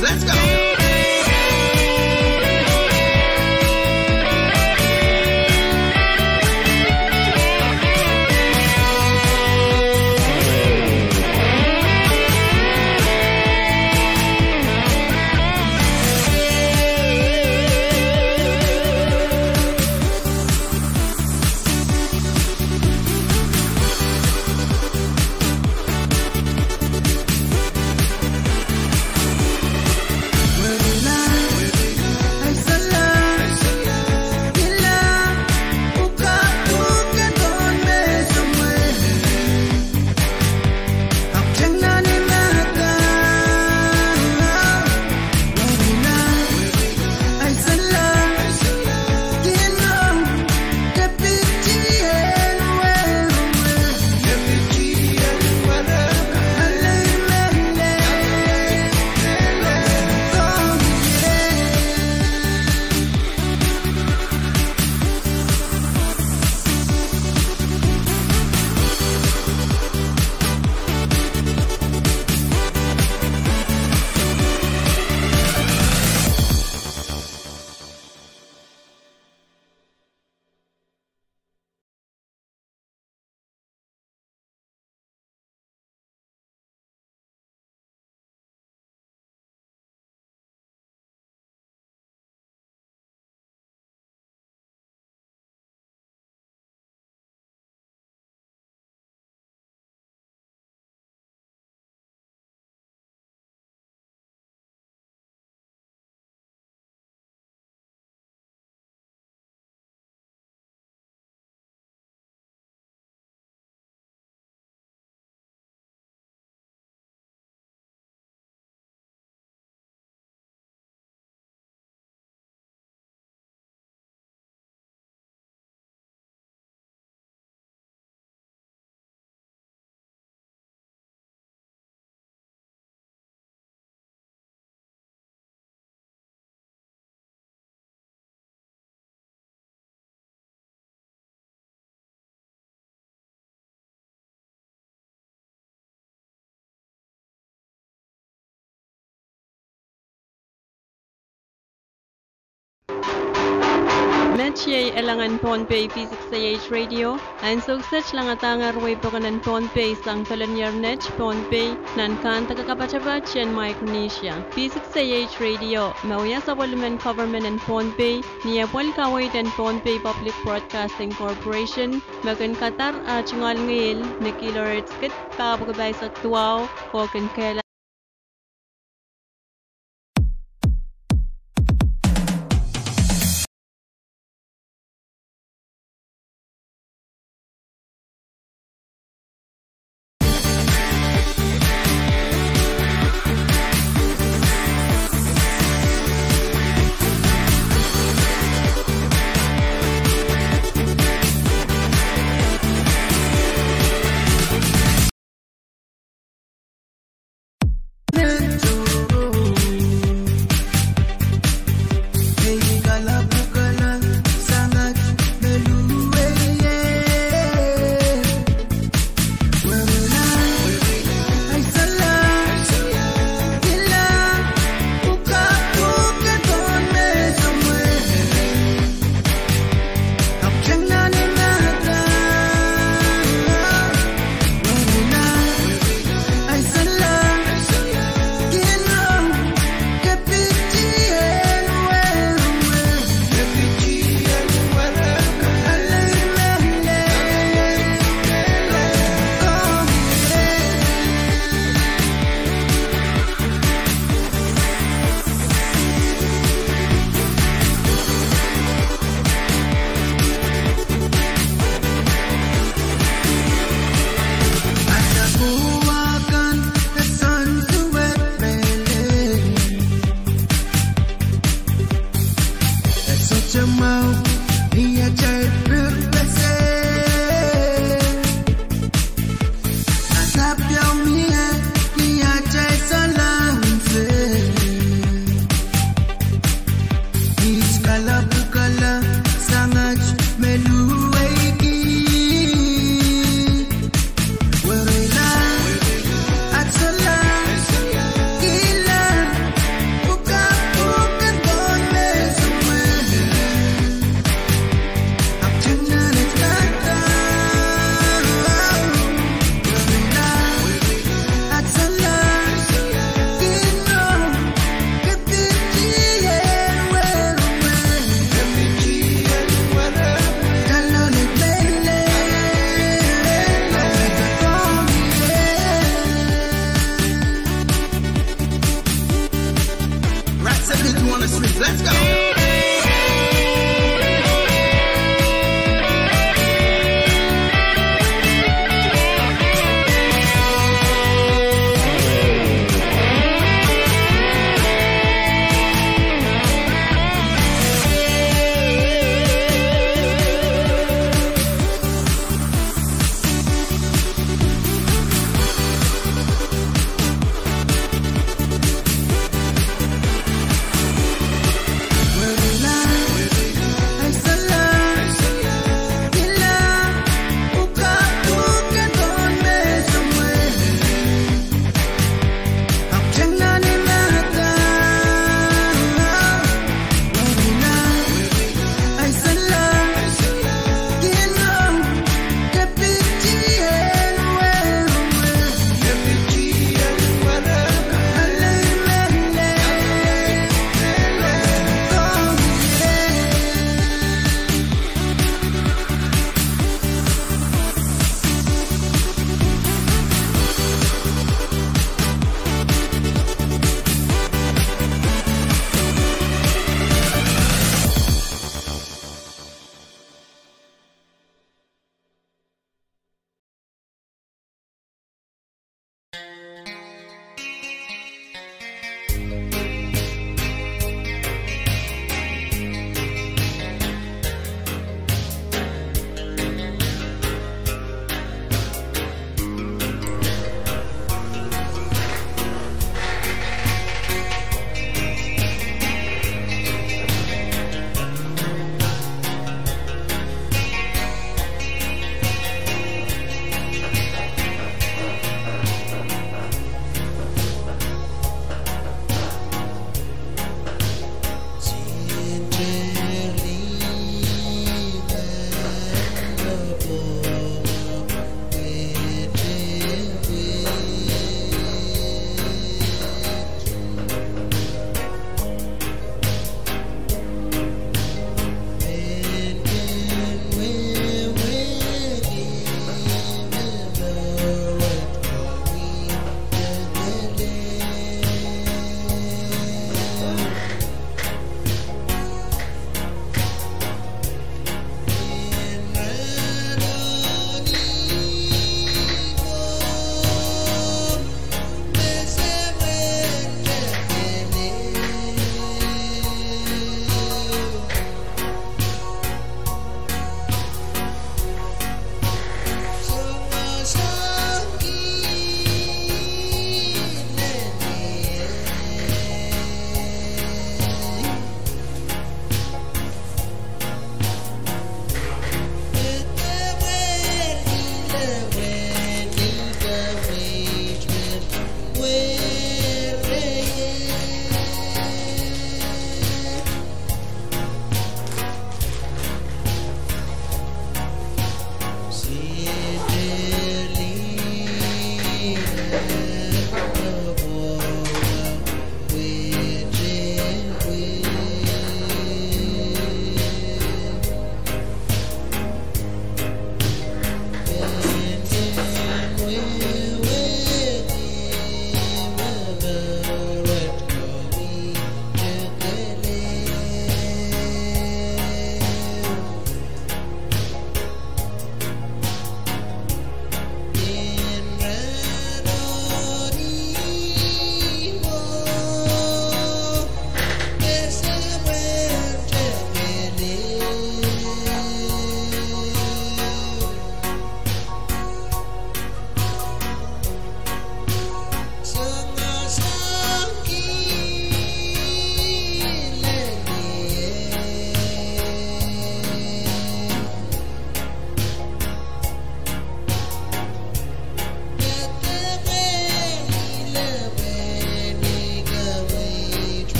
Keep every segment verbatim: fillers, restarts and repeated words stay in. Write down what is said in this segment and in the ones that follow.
Let's go. Met iei elangen Pohnpei V six A H Radio. Ansou kiset langadahngehr wei pokon en Pohnpei sang pelenier net Pohnpei nan kandeke kapatapat en Micronesia. V six A H Radio me wia sapwellimen government en Pohnpei ni apwal kaweid en Pohnpei Public Broadcasting Corporation me kin kadar ah tungoal ngihl ni kilohertz kid pahr pwukat pahisek duwau oh kin kehlail Let's go.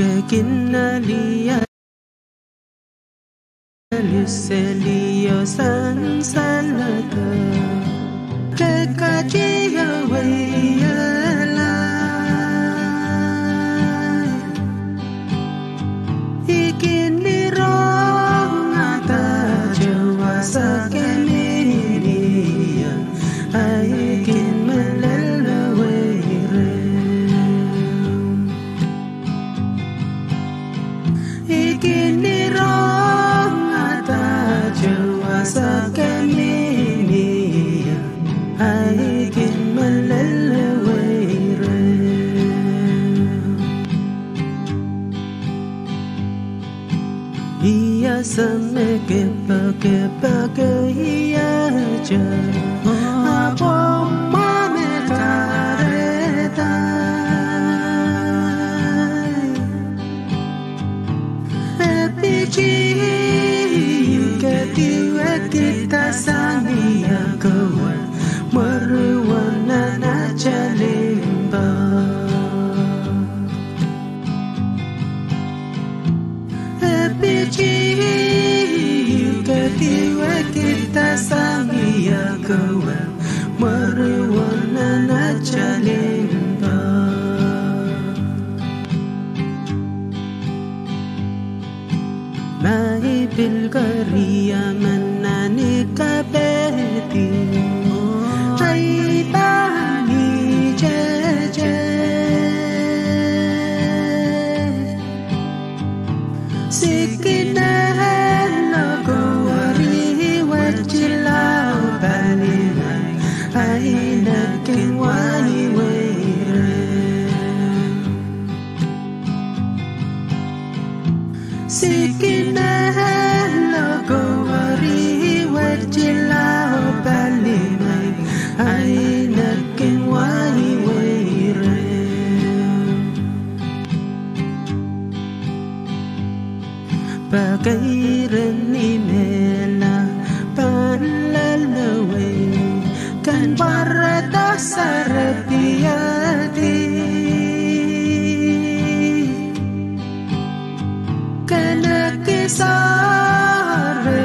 Kin alia, liselio sansalada, tekatia weiala. I kin rongada Jehowa sahke mihmi ie, ahi kin mehlel me weireu. I kin rongada Jehowa sahke mihmi ie, ahi kin mehlel me weireu. Ia se me kepekepeke iet, ahpw mwomwen kahrehda. E piti uhk, e diwe kihda sang ia kowe, mweruwen nan atail limpoak. E piti uhk, e diwe kihda sang ia kowe, mweruwen nan atail limpoak. Ma I pil keria me nan I kapehdi, ahi pahn iehte. Sikin en lokoweri wet ila oh pali ngehi, ahi nek kin wai weireu. Sikin en lokoweri wet ila oh pali ngehi, ahi nek kin wai weireu. Pakaire ni mehla pahn lel wei, ken pwarada sarawi ahi. Ken ekis sohte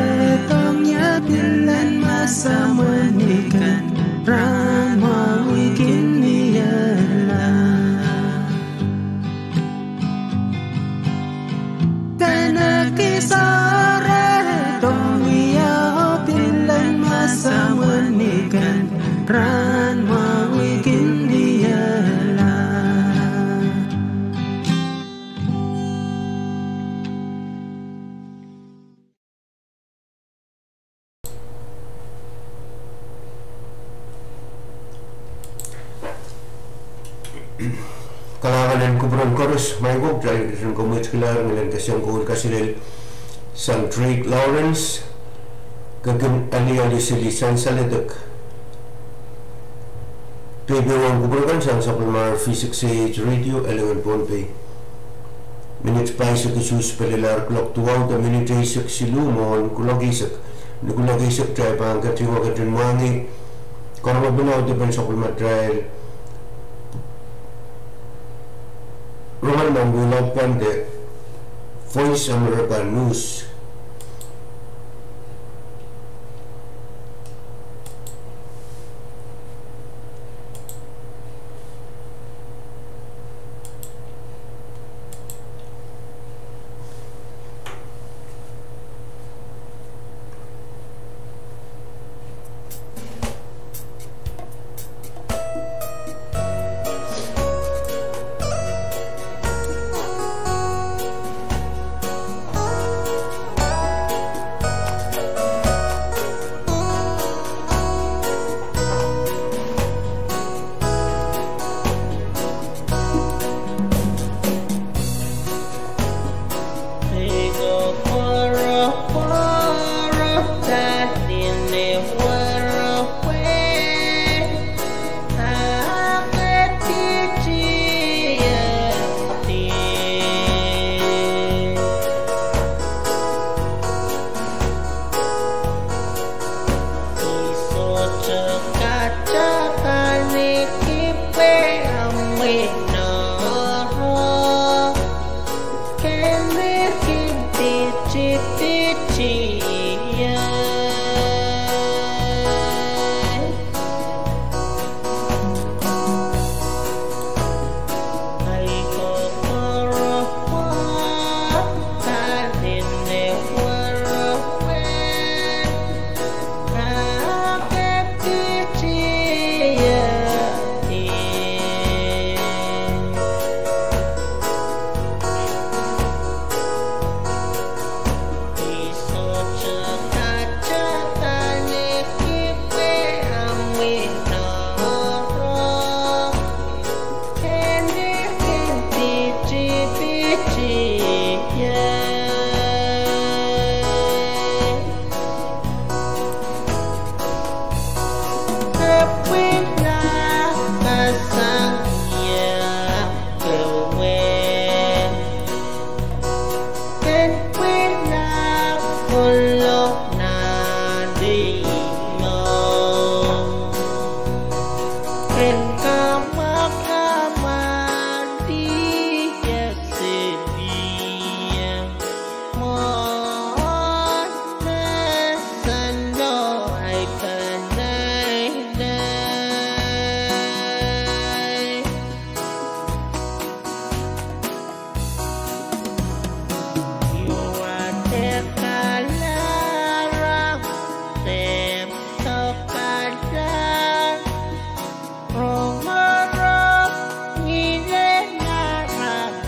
dohng ie pil en masamwen ni ken rahn mwahu I kin iehla. Ken ekis sohte dohng ie pil en masamwen ni ken rahn mwahu I kin iehla. Kalahngan en kupwuren koaros, maing ko, kitail en komourkilahr ngilen kesempwal kaselel sang Drake Lawrence, Ke kin Alia Liseli Sansaledek. Peipein kupwur kan sang sapwellimar V six A H Radio, Ellen, Pohnpei. Minit pahisek isuhs pelelahr kuloak duwau de minit eisek siluh mwohn kuloak eisek. Ni kuloak eisek kitail pahn ketin, ketin mwahngih karonge pil audepen sapwellimatail rongen nan wiewiahn de Voice America News. Pwila kasang ia kewe. Ken pwila kohlong nan imwo. Ken kamwakamwah ni ia seli ia. Mwohn mesen loh ahi peneinei. Iwa dehkala rong, dehkala rongorong, ngilen aramas.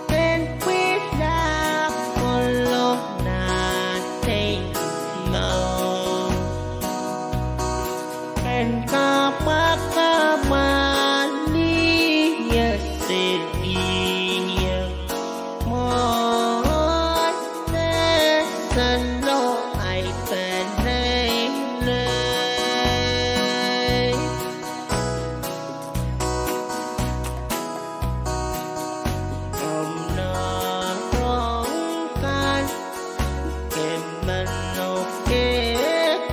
Ken pwila kohlong nan imwo. Ken kamwakamwah ni ia seli ia. Mwohn mesen loh ahi peneinei. Omw nohn rong kan, ke men oh ke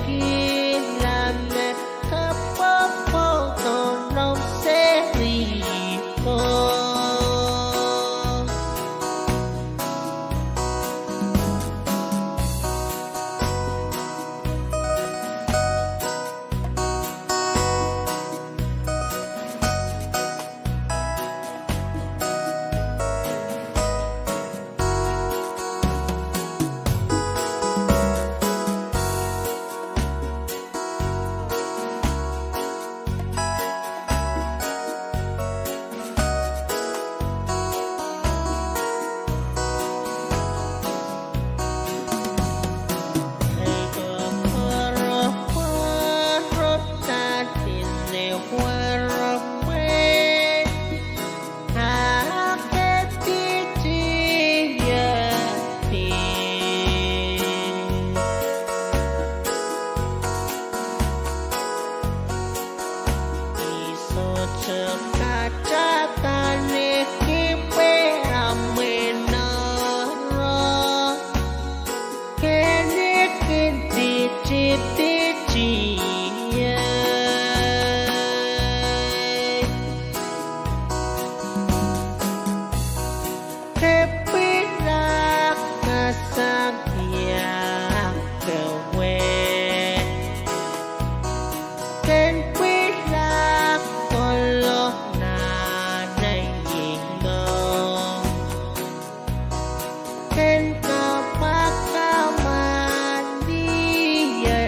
kihla me ke pwopwoud oh noumw seri oh. Ke pwila kasang ia kewe. Ken pwila kohlong nan imwo. Ken kamwakamwah ni ia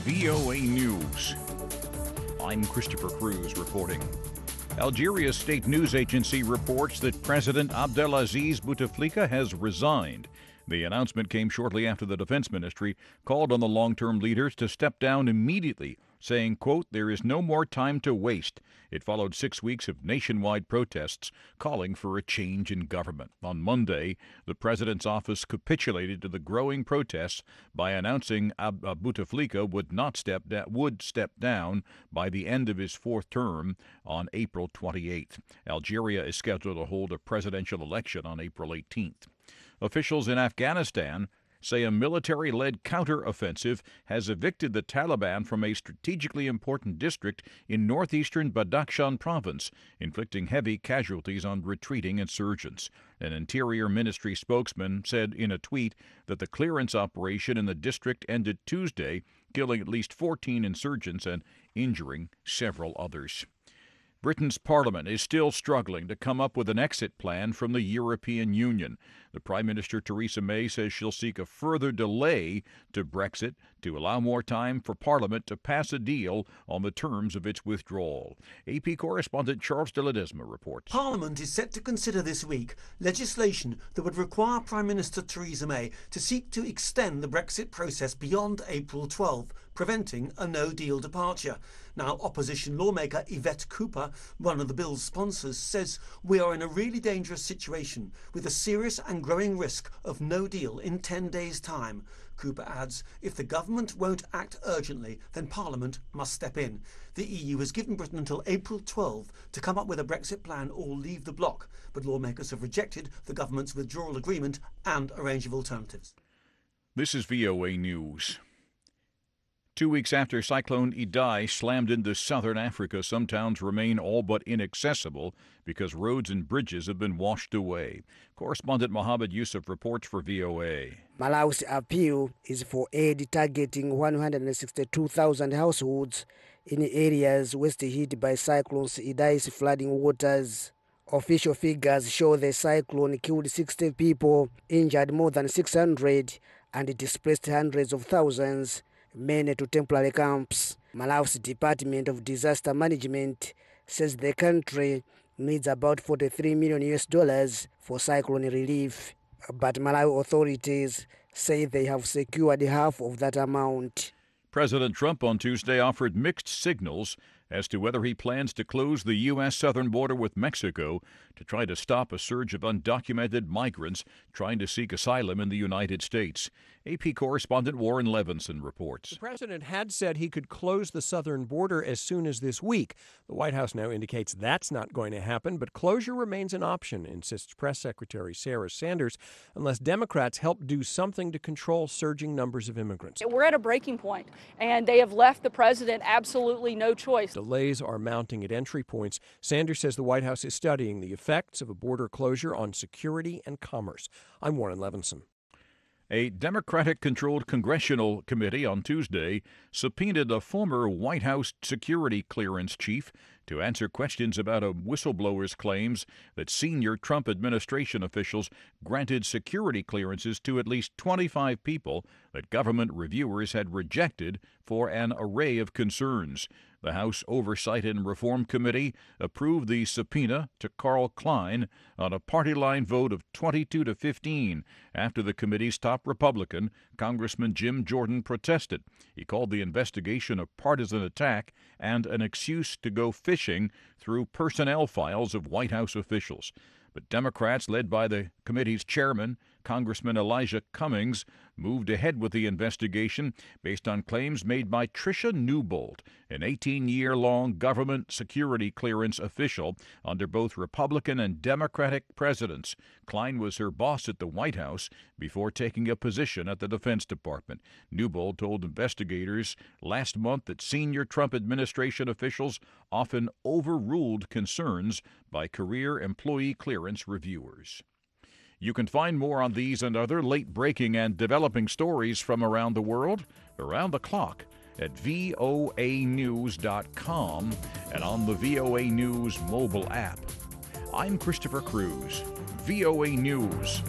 V O A News. I'm Christopher Cruz reporting. Algeria's state news agency reports that President Abdelaziz Bouteflika has resigned. The announcement came shortly after the defense ministry called on the long-term leaders to step down immediately, saying, quote, "There is no more time to waste." It followed six weeks of nationwide protests calling for a change in government. On Monday, the president's office capitulated to the growing protests by announcing Ab- uh, Bouteflika would not step da- would step down by the end of his fourth term on April twenty-eighth. Algeria is scheduled to hold a presidential election on April eighteenth. Officials in Afghanistan say a military-led counteroffensive has evicted the Taliban from a strategically important district in northeastern Badakhshan province, inflicting heavy casualties on retreating insurgents. An Interior Ministry spokesman said in a tweet that the clearance operation in the district ended Tuesday, killing at least fourteen insurgents and injuring several others. Britain's parliament is still struggling to come up with an exit plan from the European Union. The Prime Minister Theresa May says she'll seek a further delay to Brexit to allow more time for parliament to pass a deal on the terms of its withdrawal. A P correspondent Charles de Ledesma reports. Parliament is set to consider this week legislation that would require Prime Minister Theresa May to seek to extend the Brexit process beyond April twelfth, preventing a no-deal departure. Now, opposition lawmaker Yvette Cooper, one of the bill's sponsors, says we are in a really dangerous situation with a serious and growing risk of no deal in ten days' time. Cooper adds if the government won't act urgently, then Parliament must step in. The E U has given Britain until April twelfth to come up with a Brexit plan or leave the bloc, but lawmakers have rejected the government's withdrawal agreement and a range of alternatives. This is V O A News. Two weeks after Cyclone Idai slammed into southern Africa, some towns remain all but inaccessible because roads and bridges have been washed away. Correspondent Mohammed Yusuf reports for V O A. Malau's appeal is for aid targeting one hundred sixty-two thousand households in areas worst hit by Cyclone Idai's flooding waters. Official figures show the cyclone killed sixty people, injured more than six hundred, and displaced hundreds of thousands, many to temporary camps. Malau's Department of Disaster Management says the country needs about forty-three million U S dollars for cyclone relief. But Malawi authorities say they have secured half of that amount. President Trump on Tuesday offered mixed signals as to whether he plans to close the U S southern border with Mexico to try to stop a surge of undocumented migrants trying to seek asylum in the United States. A P correspondent Warren Levinson reports. The president had said he could close the southern border as soon as this week. The White House now indicates that's not going to happen, but closure remains an option, insists Press Secretary Sarah Sanders, unless Democrats help do something to control surging numbers of immigrants. We're at a breaking point, and they have left the president absolutely no choice. Delays are mounting at entry points. Sanders says the White House is studying the effects of a border closure on security and commerce. I'm Warren Levinson. A Democratic-controlled congressional committee on Tuesday subpoenaed a former White House security clearance chief to answer questions about a whistleblower's claims that senior Trump administration officials granted security clearances to at least twenty-five people that government reviewers had rejected for an array of concerns. The House Oversight and Reform Committee approved the subpoena to Karl Klein on a party line vote of twenty-two to fifteen after the committee's top Republican, Congressman Jim Jordan, protested. He called the investigation a partisan attack and an excuse to go fishing through personnel files of White House officials. But Democrats, led by the committee's chairman, Congressman Elijah Cummings, moved ahead with the investigation based on claims made by Tricia Newbold, an eighteen-year-long government security clearance official under both Republican and Democratic presidents. Klein was her boss at the White House before taking a position at the Defense Department. Newbold told investigators last month that senior Trump administration officials often overruled concerns by career employee clearance reviewers. You can find more on these and other late-breaking and developing stories from around the world, around the clock, at V O A news dot com and on the V O A News mobile app. I'm Christopher Cruz, V O A News.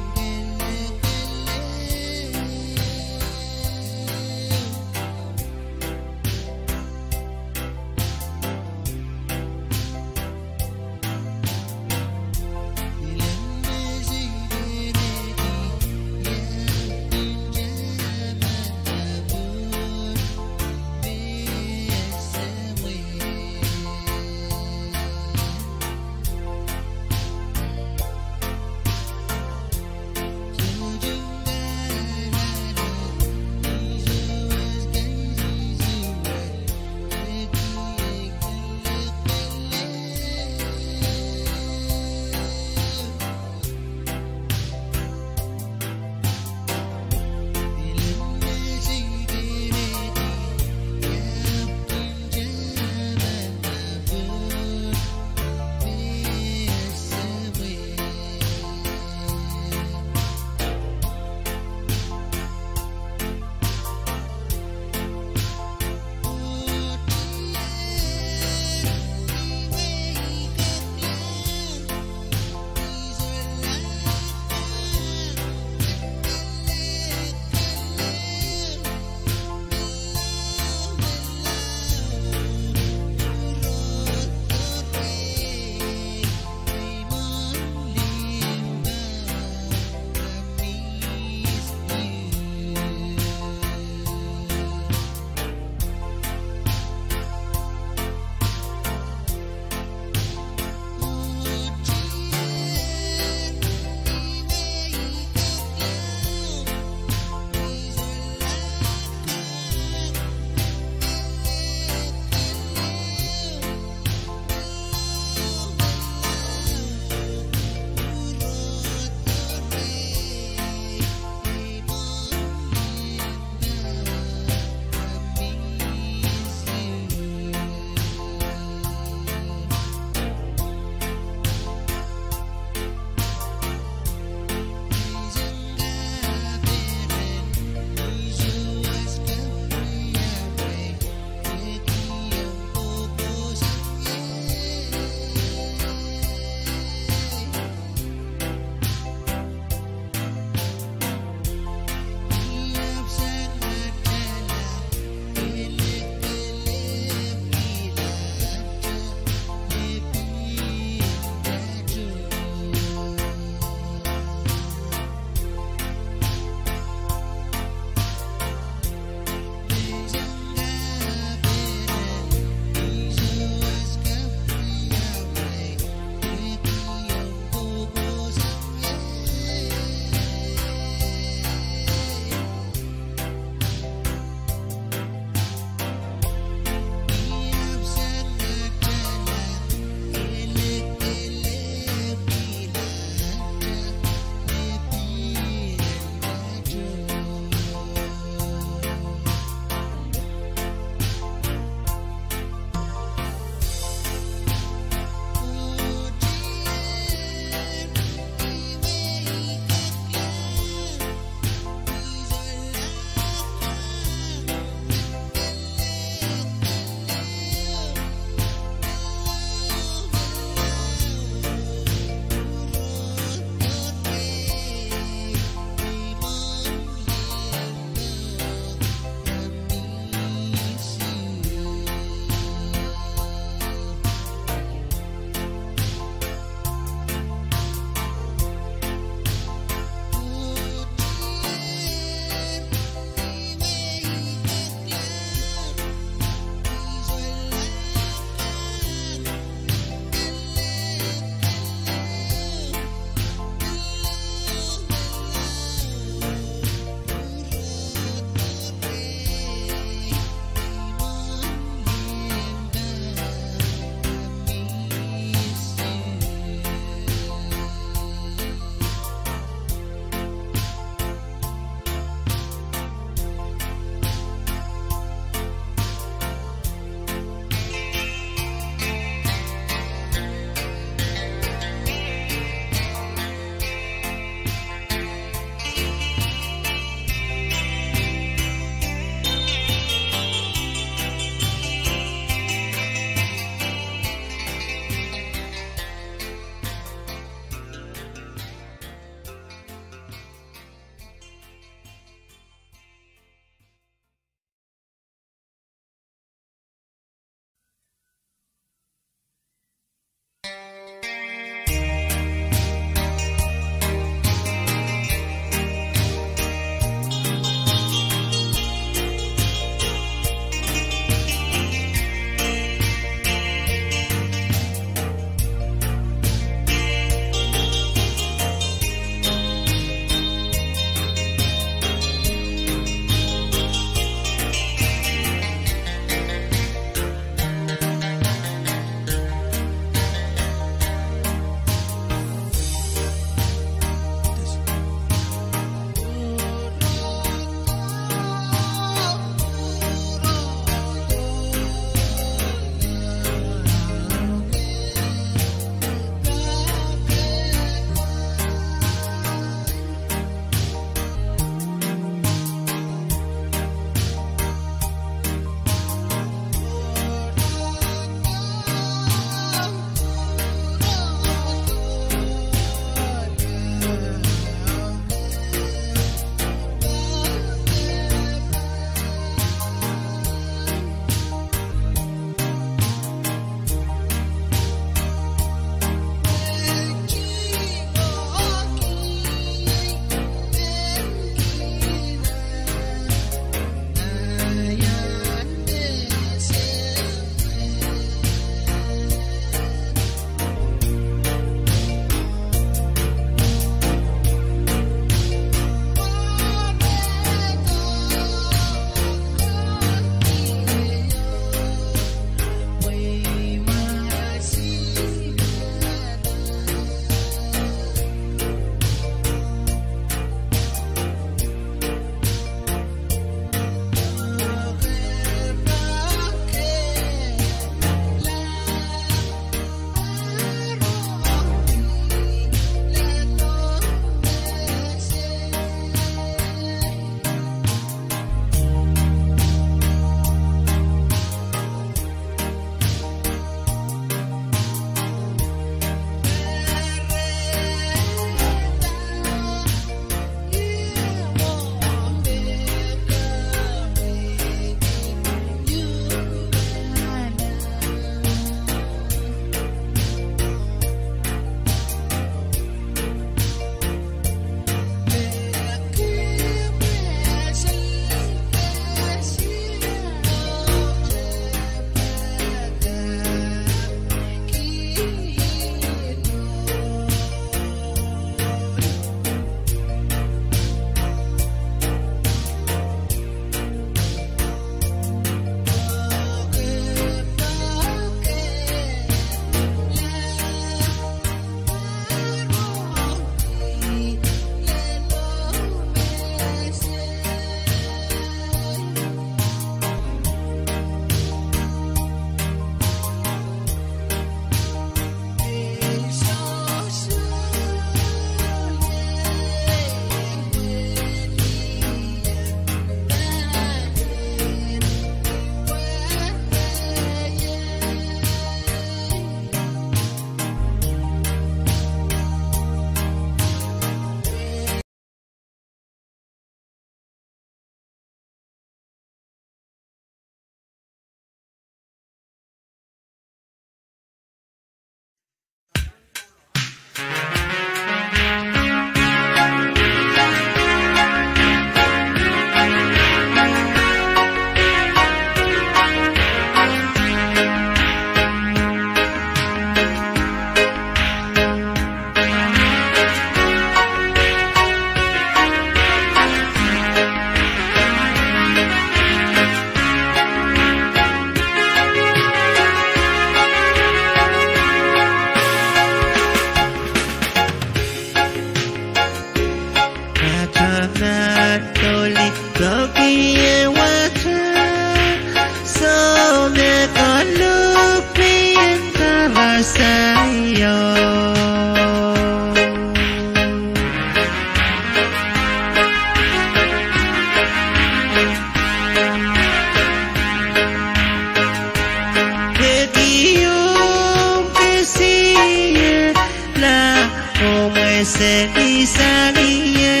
seli sang ie.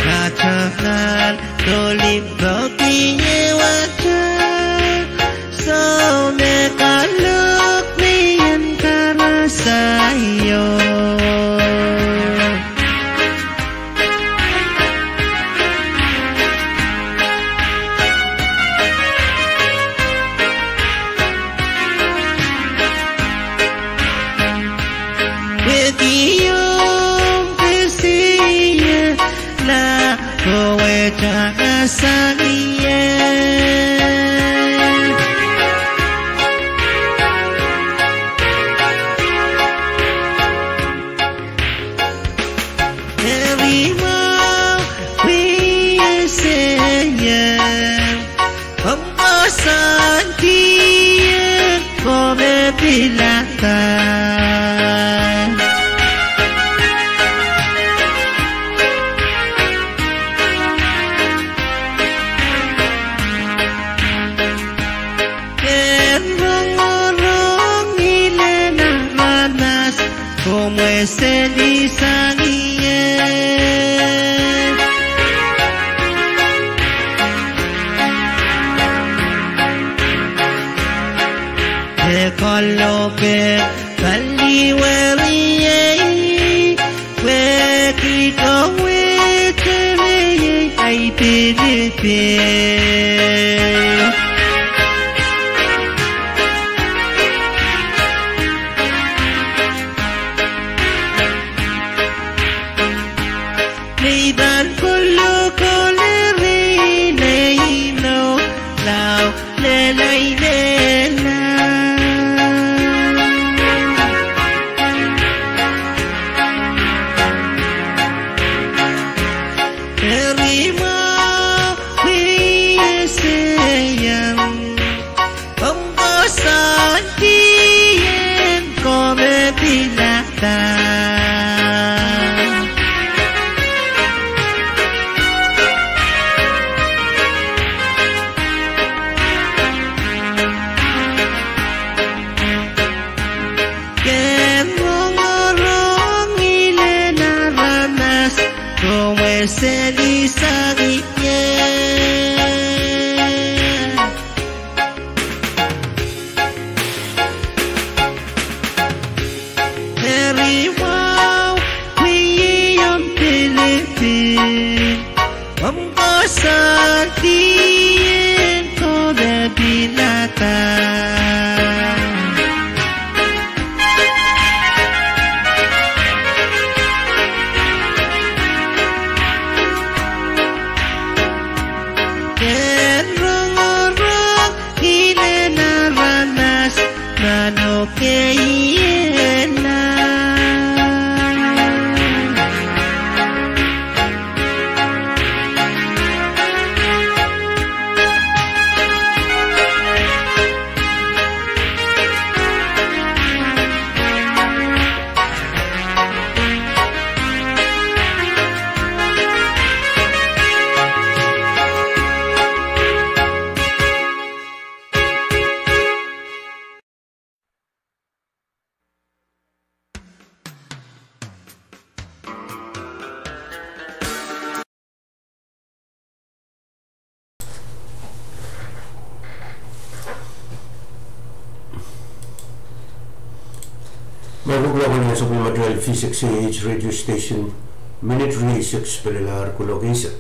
Katongal doh limpoak ie wasa, soh me kalohk me ien karasaio. Pwehki ong pil sie, nah, oh wehda sang ie. Eri mwahu wie seiang, omw koasoandi ong kowe pilada. Ken rongorong ngilen aramas, komw seli sang ie. E kohlohke pali weriei, pwehki kowe tepin ei pilipil. Ni pahn kolokol eri nei no lao lelai lelai. Eri mwahu wie seiang, omw koasoandi ong kowe pilada. Ken rongorong ngilen aramas, komw seli sang ie. Eri mwahu wie omw pilipil, omw koasoandi ong kowe pilada. Ken rongorong ngilen aramas, mano keiela. Mepwukat en sapwellimatail V six A H radio station, minit rieisek pelelahr kuloak eisek.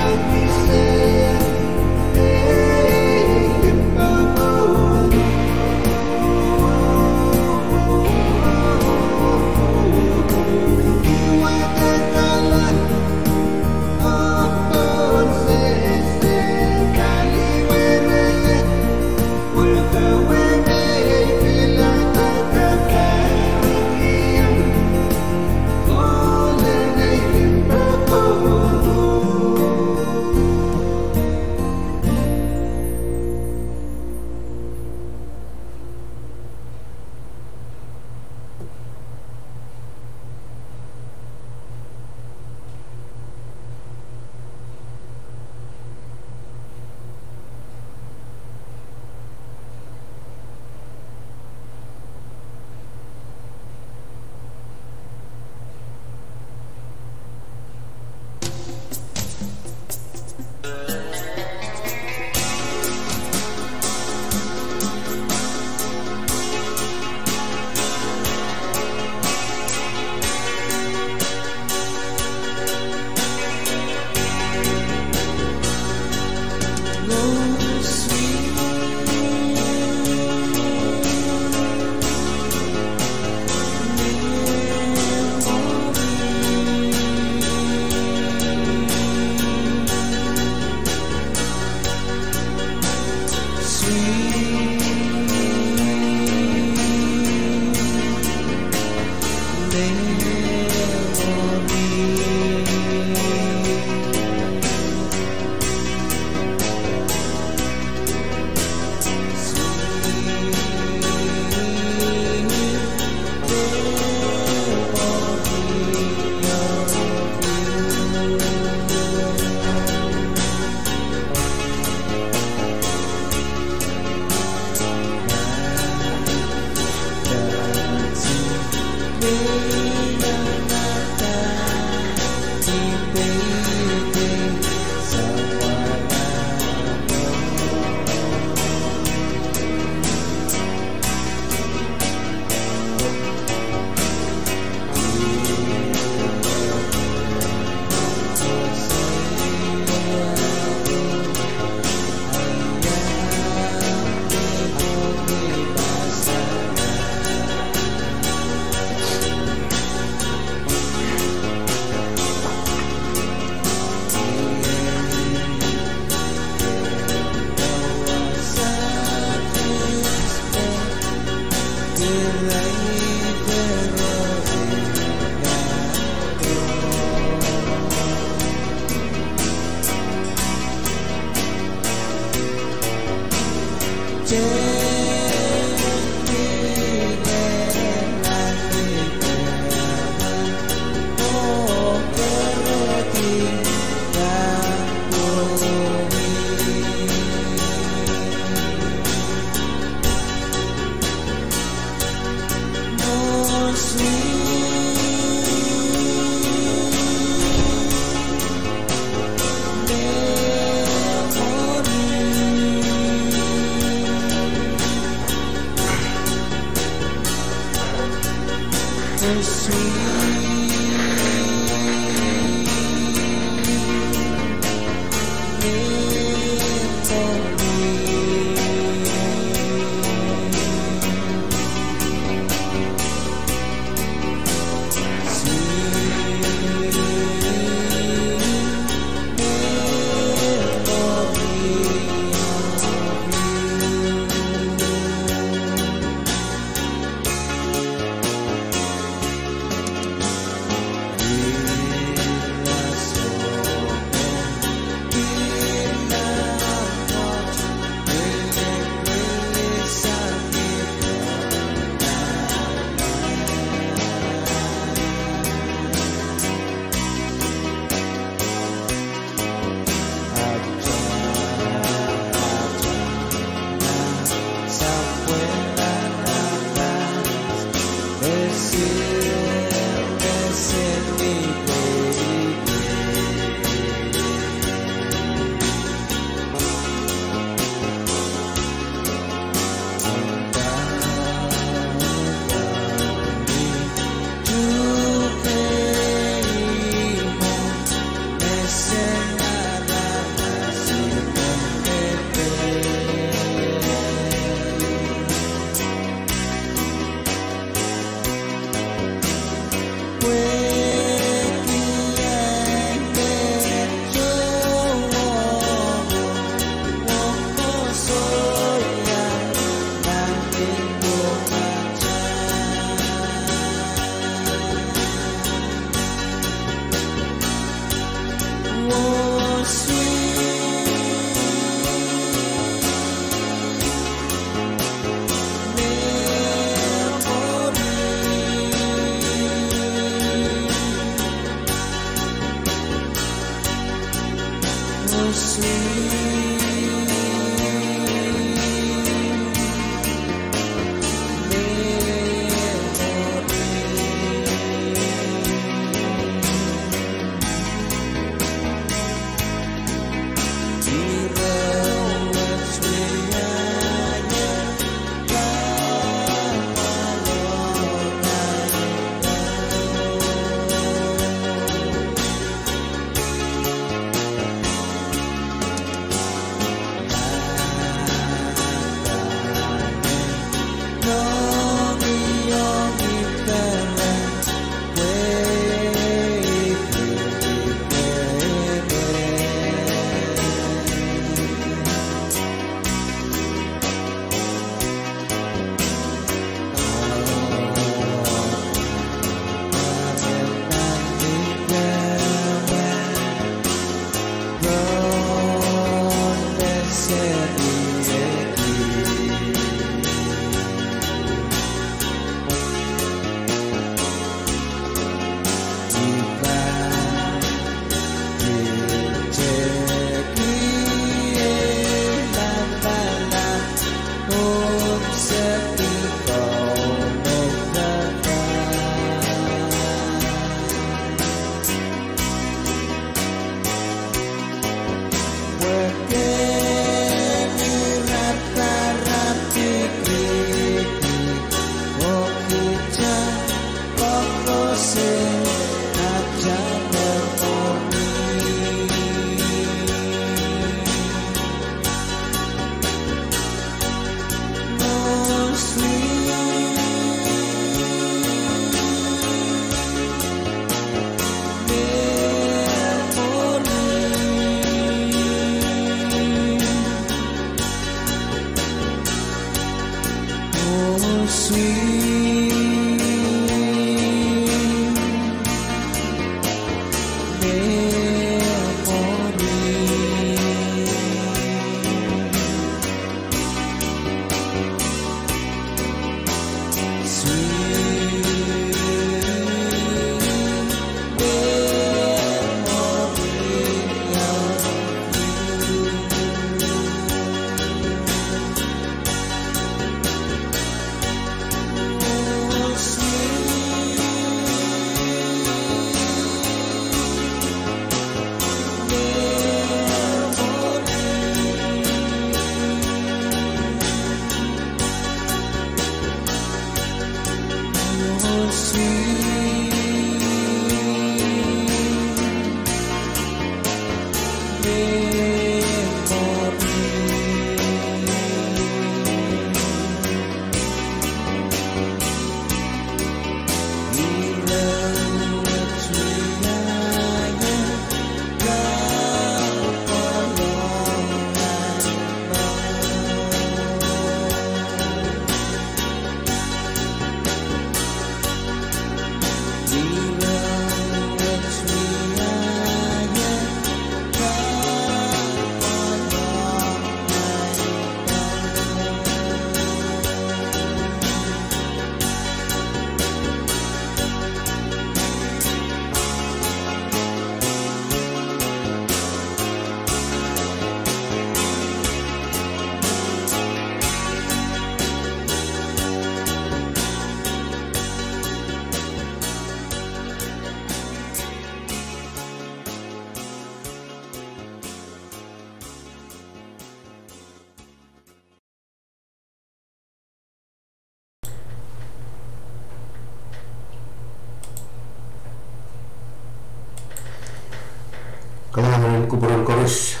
Kalahngan en kupwuren koaros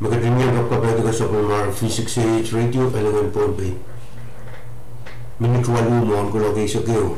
me ketin iang kapkapaiada sapwellimomwi V six A H radio, Alingen, Pohnpei. Minit waluh mwohn kuloak eisek ehu.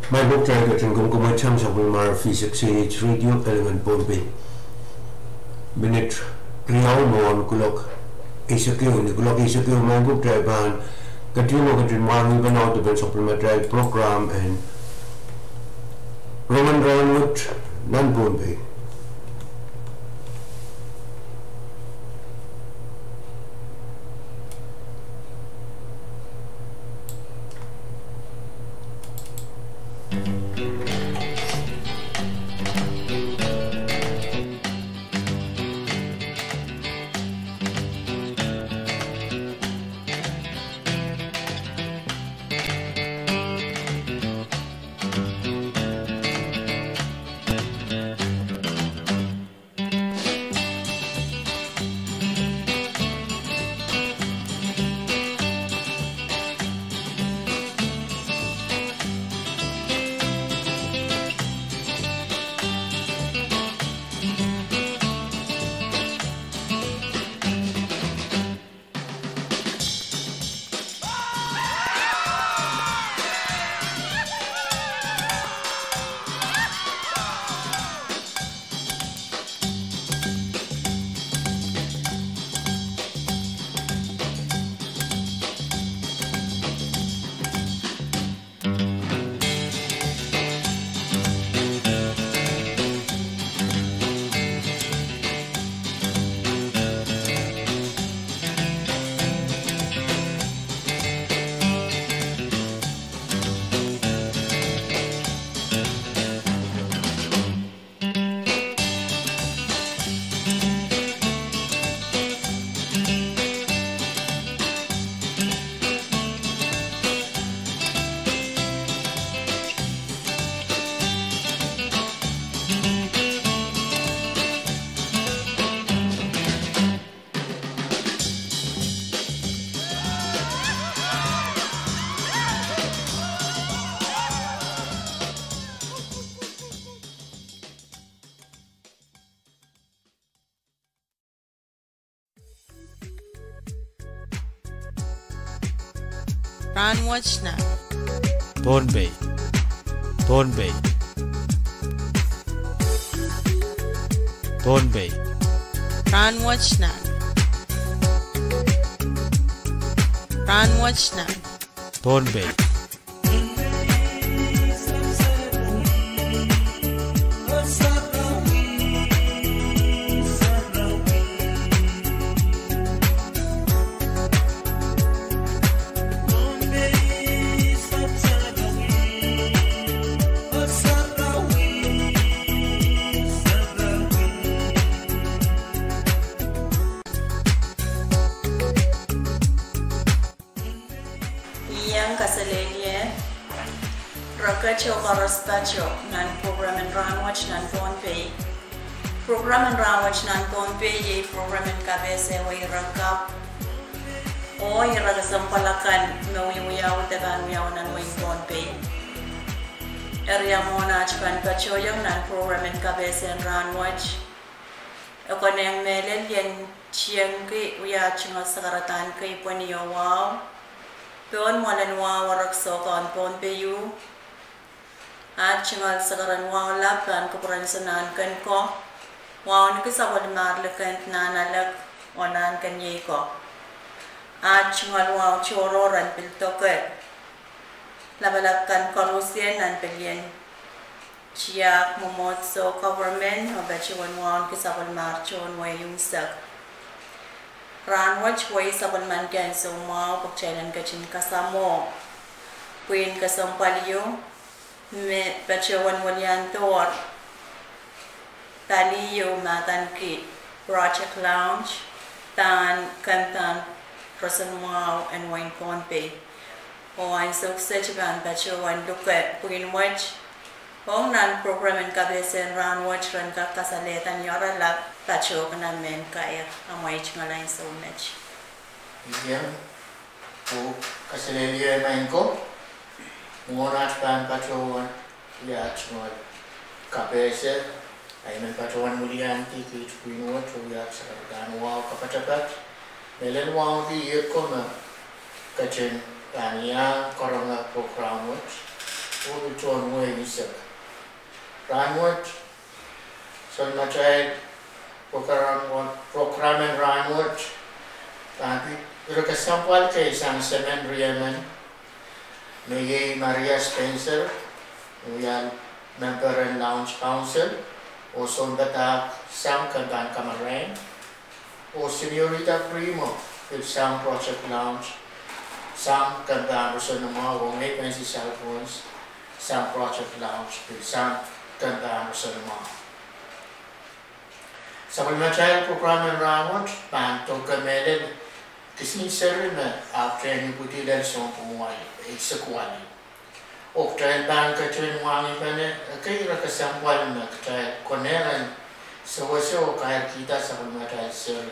Maing ko, kitail ketin komkomwaiong sapwellimomwi V six A H Radio, Elingan, Pohnpei. Minit riau mwohn kuloak eisek ehu, ni kuloak eisek ehu maing ko, kitail pahn ketin, ketin mwahngih pahn audepen sapwellimatail program en Rongen Rahnwet nan Pohnpei. Rahnwet nan Pohnpei. Pohnpei. Pohnpei. Rahnwet nan. Rahnwet nan. Pohnpei. Iang kaselehlie, reket oh koaros pato nan program en rahnwet nan Pohnpei. Program en rahnwet nan Pohnpei iei program en kapehse wehi ren kak oh ire kesempwal akan me wiwiawi de pahn wiawi nan wehin Pohnpei. Eri ia mwohn aht pahn patohiong nan program en kapehse en rahnwet? E konehng mehlel ien tiengki wia aht tungoal sakaradahn kei pweni oh wahu pohn mwoalen wahu orek soukaun Pohnpei ieu. Aht tungoal sakaradahn wahu lap pahn kupwuren Sonahnken ko, wahu ni ki sapwellimahr Likend, Nahnalek oh Nahnken iei ko. Aht tungoal wahu tohrohr en pil doke lapalap kan koarusie nan pelien tiahk mwomwohdiso, government, oh patohwan wahu ni ki sapwellimahr tohn wehi unsek. Rahnwet wehi sapwellimaniki ansou mwahu pwe kitail en ketin kasamwo pwihn kesempwal ieu me patohwan weliandohr pali ieu me adaneki Project Lounge, pahn kempahn roson mwahu en wehin Pohnpei. Oh ansou kiset I pahn patohwan luke pwihn wet ong nan program en kapehse en rahnwet ren kak kasalehda ni oaralap patohkihla mehn kair. Amwail tungoal ansou met. Iang, oh kaselehlie maing ko, mwohn aht pahn patohwan wia aht tungoal kapehse, I men patohwan weliandi kiht pwihn wet oh wia aht sakaradahn wahu kapatapat. Mehlel wahu ki iet ko me ketin pahn iang karonge program wet oh pil tohn wehi unsek. Rahnwet, soangen atail program, program en rahnwet pahn pid ire kesempwal kei sang semen riemen, me iei Maria Spencer, wia memper en Lounge Council oh sounpadahk sang kempahn kamarain, oh Senorita Primo, pil sang Project Lounge sang kempahn roson mwahu, oh ngehi Francis Alphonse, sang Project Lounge pil sang kempahn roson mwahu. Sapwellimatail program en rahnwet pahn doke mehlel kisin seri me ahpwtehn ipwidi lel sounpwong eisek waluh. Oh kitail pahn ketin mwahngihpene ekei ire kesempwal me kitail konehng en sewese oh kairkihda sapwellimatail seri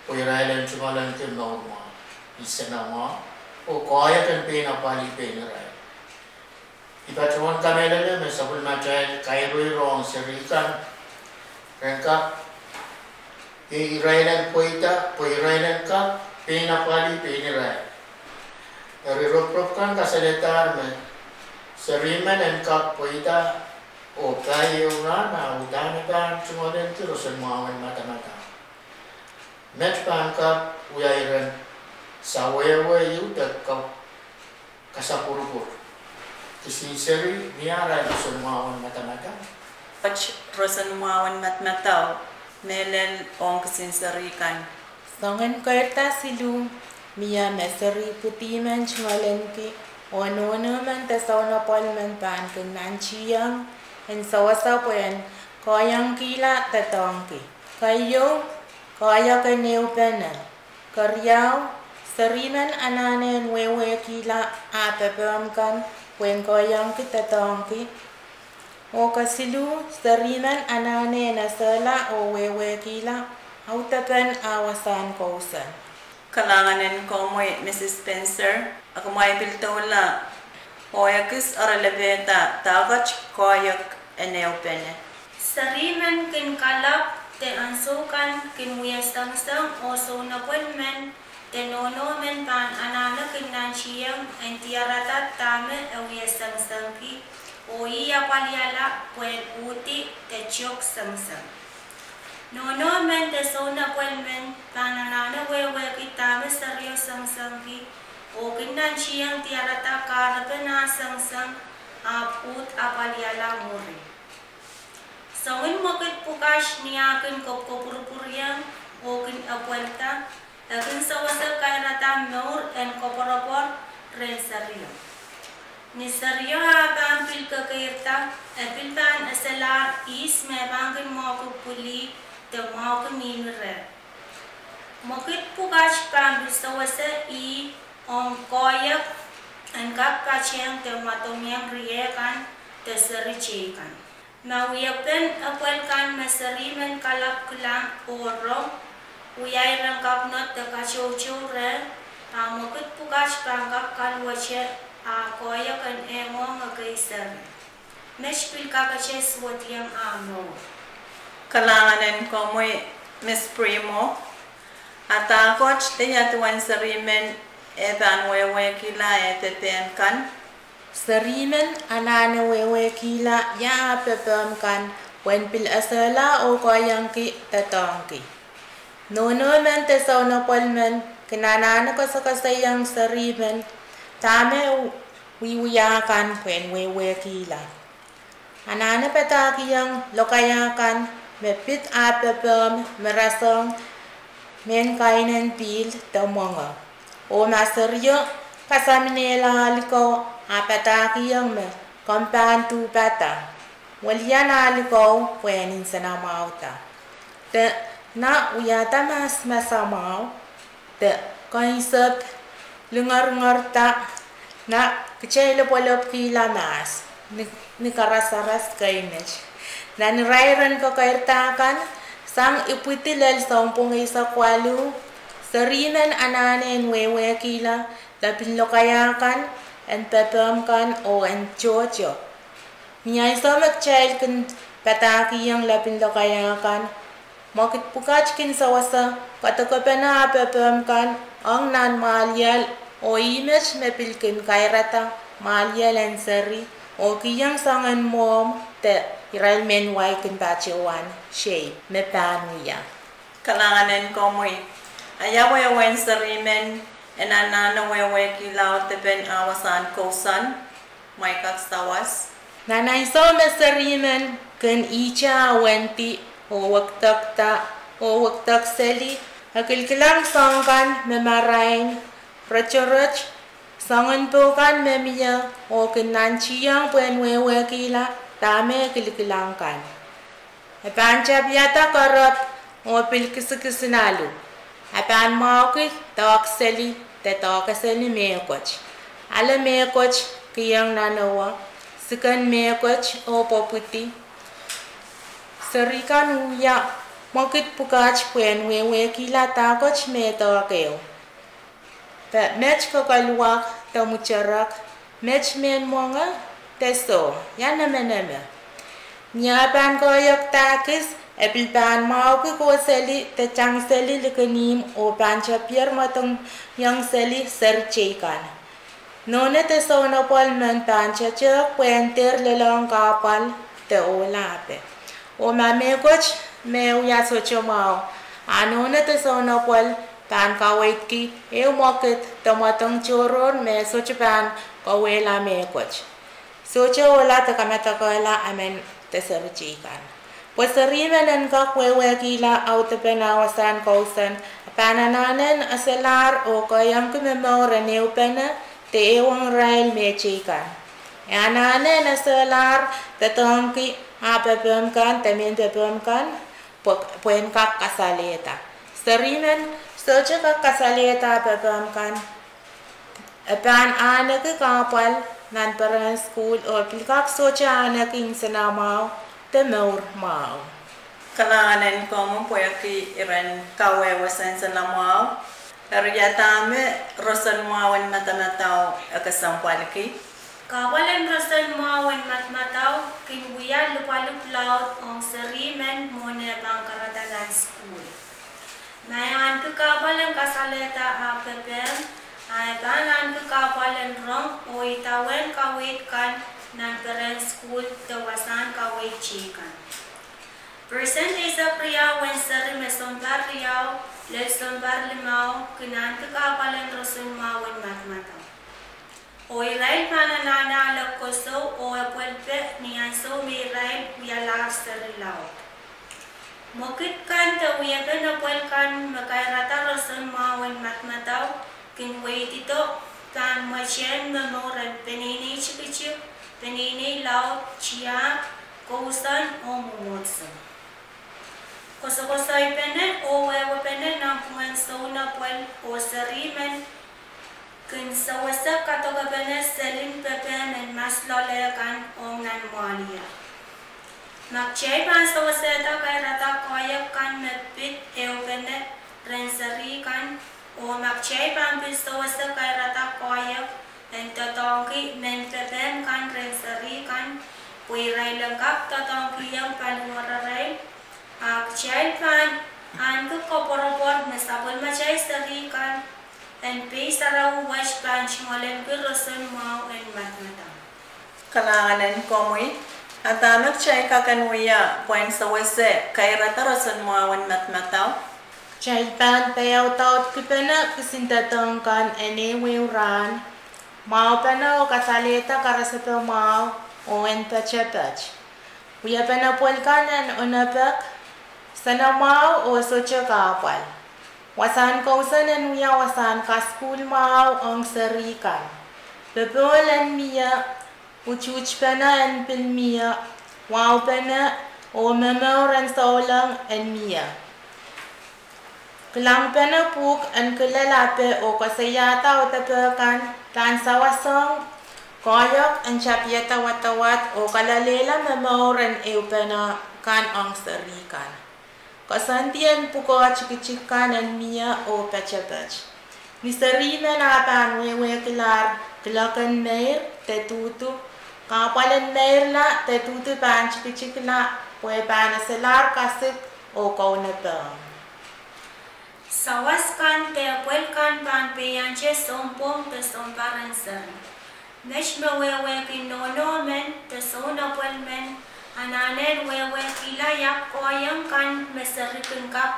pwe irail en tungoal ahneki mour mwahu, nsenamwahu, oh koahiek en pein apwalih pein irail. I patohwan kamehlele me sapwellimatail kairoirohng seri kan ren kak, iei irail en pweida pwe irail en kak pein apwalih pein irail. Eri ropirop kan kasalehdahr me seri men en kak pweida oh pai ehu rahn ah uhdahn e pahn tungoal ahneki roson mwahu en madamadau. Met pahn kak wia iren sawehwe ieu de kak kasapwurupwur. Kisin seri mie arail roson mwahu en madamadau. Ot roson mwahu en madamadau mehlel ong kisin seri kan. Soangen keirda siluh, mie me seri pwidi men tungoal ahneki oh nohno men de sounapwal men pahn kin nantihong en sewese pwehn koahiengkihla doadoahngki. Keieu, koahiek en ehupene. Keriau, seri men anahne en wehwehkihla ah pepehm kan pwehn koahiengki doadoahngki. Oh kesiluh, seri men anahne en esehla oh wehwehkihla audepen ah wasahn kousoan. Kalahngan en komwi, Mrs Spencer, a kumwail pil doula oh ekis oaralapehda dahkot koahiek en ehupene. Seri men kin kalapw de ansou kan kin wia sengiseng oh sounapwal men de nohno men pahn anahne kin nantihong en diarada dahme e wie sengisengki, oh ih apwaliala pwehn uhdi de tiok sengiseng. Nohno men de sounepwel men pahn anahne wehwehki dahme serio sengisengki, oh kin nantihong diarada kahrepen ah sengiseng, ahpw uhd apwaliala mwuri. Soangen mwekid pwukat ni ah kin kopwkopwurupwuriong oh kin epwelda, e kin sewese kairada mour en koapworopwor rehn serio. Ni serio ah pahn pil kekeirda, e pil pahn eselahr ihs me pahn kin mwahuki pwilih de mwahuki mihmi reh. Mwekid pwukat pahn pil sewese ih ong koahiek en kak patehng de mwadongiong rieh kan de seri teikan. Ma wiepen epwel kan me seri men kalapw kilang oh rong, wia iren kapwunod de katoutou reh, a mwekid pwukat pahn kak kaluwete ah koahiek en engohng ekei seri. Met pil kakete suwediong ah mour. Kalahngan en komwi, Miss Primo. A dahkot de ia duwen seri men e pahn wehwehkihla eh pepehm kan? Seri men anahne wehwehkihla ia ah pepehm kan pwehn pil esehla oh koahiengki doadoahngki. Nohno men de sounepwel men kin anahne koasokoasoiong seri men dahme wiewia kan pwehn wehwehkihla. Anahne padahkihong lokaia kan me pid ah pepehm me rasehng mehn kainen pihl de mwenge. Oh ma serio kasaminehla ahl ko, a padahkihong me komw pahn duhpada, welian ahl ko pwehn nsenamwahda, de na wiahda mahs masamwahu, de keinsep, lingeringerda, na kitail lepwelopkihla mahs ni, ni karasaras kei met. Nan irairen kekeirda kan, sang ipwidi lel sounpwong eisek waluh, seri men anahne en wehwehkihla lepin lokaia kan, en pepehm kan oh en tohto. Ni ansou me kitail kin padahkihong lepin lokaia kan, mwekid pwukat kin sewese kadokepene ah pepehm kan ong nan mwahliel, oh ih met me pil kin kairada mwahliel en seri, oh kihong soangen mwomw de irail mehn wai kin patohwan shape me pahn wia. Kalahngan en komwi. A ia wehwehn seri men en anahne wehwehkihla audepen ah wasahn kousoan? Mwahi kak sawas. Nan ansou me seri men kin ihte ah wendi, oh wekidekda, oh wekidek seli, e kilkilang soahng kan me marain, rotorot, soangen pwukat me mie, oh kin nantihong pwehn wehwehkihla dahme kilkilang kan. E pahn tapiada koarop oh pil kisikisinalu. E pahn mwahuki doahk seli de doahke seli mehkot. Ale mehkot kihong nanowo, siken mehkot oh pwopwidi. Seri kan wia mwekid pwukat pwehn wehwehkihla dahkot me doahk ehu. Pwe met kokeluwak de mwuterek, met mehn mwenge de soh, ia nemeneme. Ni ah pahn koahiekda kis, e pil pahn mwahuki kohseli de tang seli likin ihmw oh pahn tepier mwadongiong seli seri teikan. Nohno de sounepwel men pahn tetehk pwehn dehr lelohng kahpwal de ohlape. Oh ma mehkot me wia sohte mwahu, a nohno de sounepwel pahn kaweidki ehu mwekid de mwadong tohrohr me sohte pahn kauwehla mehkot. Sohte ohla de kamadekehla emen de seri teikan. Pwe seri men en kak wehwehkihla audepen ah wasahn kousoan, e pahn anahne eselahr oh koahiengki me mour en ehupene de ehuong irail mehteikan. E anahne eselahr doadoahngki ah pepehm kan de mehn pepehm kan pwe, pwehn kak kasalehda. Seri men sohte kak kasalehda pepehm kan, e pahn ahneki kahpwal nan perehn sukuhl oh pil kak sohte ahneki nsenamwahu de mour mwahu. Kalahngan en komwi pwehki iren kawehwe nsenamwahu. Eri ia dahme roson mwahu en madamadau e kesempwalki? Kahpwal en roson mwahu en madamadau kin wia lipwalipw laud ong seri men mwohn eh pahn karadangan sukuhl. Ma e ahneki kahpwal en kasalehda ah pepehm, a e pahn ahneki kahpwal en rong oh idawehn kaweid kan nan perehn sukuhl de wasahn kaweid teikan. Persent eisek riau en seri me sounpar riau lel sounpar limau kin ahneki kahpwal en roson mwahu en madamadau. Oh irail pahn anahne ale kosou oh epwelpe ni ansou me irail wialahr seri laud. Mwekid kan de wiepen epwel kan me kairada roson mwahu en madamadau kin weidido pahn mwetehn momour en peneinei tikitik, peneinei laud, tiahk, kousoan oh mwomwohdiso. Kosokosoipene oh wehwehpene nanpwungen sounepwel oh seri men kin sewese kadokepene selin pepehm en masloale kan ong nan mwahlier. Ma kitail pahn sewesehda kairada koahiek kan me pid ehupene rehn seri kan, oh ma kitail pahn pil sewese kairada koahiek en doadoahngki mehn pepehm kan rehn seri kan, pwe irail en kak doadoahngkihong paliwararail, a kitail pahn ahneki koapworopwor me sapwellimatail seri kan en peisarawi wet pahn tungoalenki roson mwahu en madamadau. Kalahngan en komwi. A dahme kitail kak en wia pwehn sewese kairada roson mwahu en madamadau? Kitail pahn peiaudaudkipene kisin doadoahk kan en ehuehu rahn, mwahupene oh kasalehda karasepe mwahu oh en poatopoat. Wiepene pwel kan en onopek, soanamwahu oh sohte kahpwal. Wasahn kousoan en wia wasahn kasukuhl mwahu ong seri kan. Popohl en mie, utuhtpene en pil mie, wahupene, oh momour en souleng en mie. Kilangpene pwuhk en kilel ape oh koasoiahda audepe kan pahn sawas ong koahiek en tapihada wadawad oh kalelehla momour en ehupene kan ong seri kan. Koasoandi en pwukoa tikitik kan en mie oh poatopoat. Ni seri men ah pahn wehwehkilahr kilok en meir de duhdu, kahpwal en meirla de duhdu pahn tikitikla pwe pahn eselahr kasik oh kaunopohng. Sawas kan de epwel kan pahn peiante sounpwong de sounpar en seri. Met me wehwehki nohno men de sounepwel men anahne wehwehkihla iahk koahiek kan me seri kin kak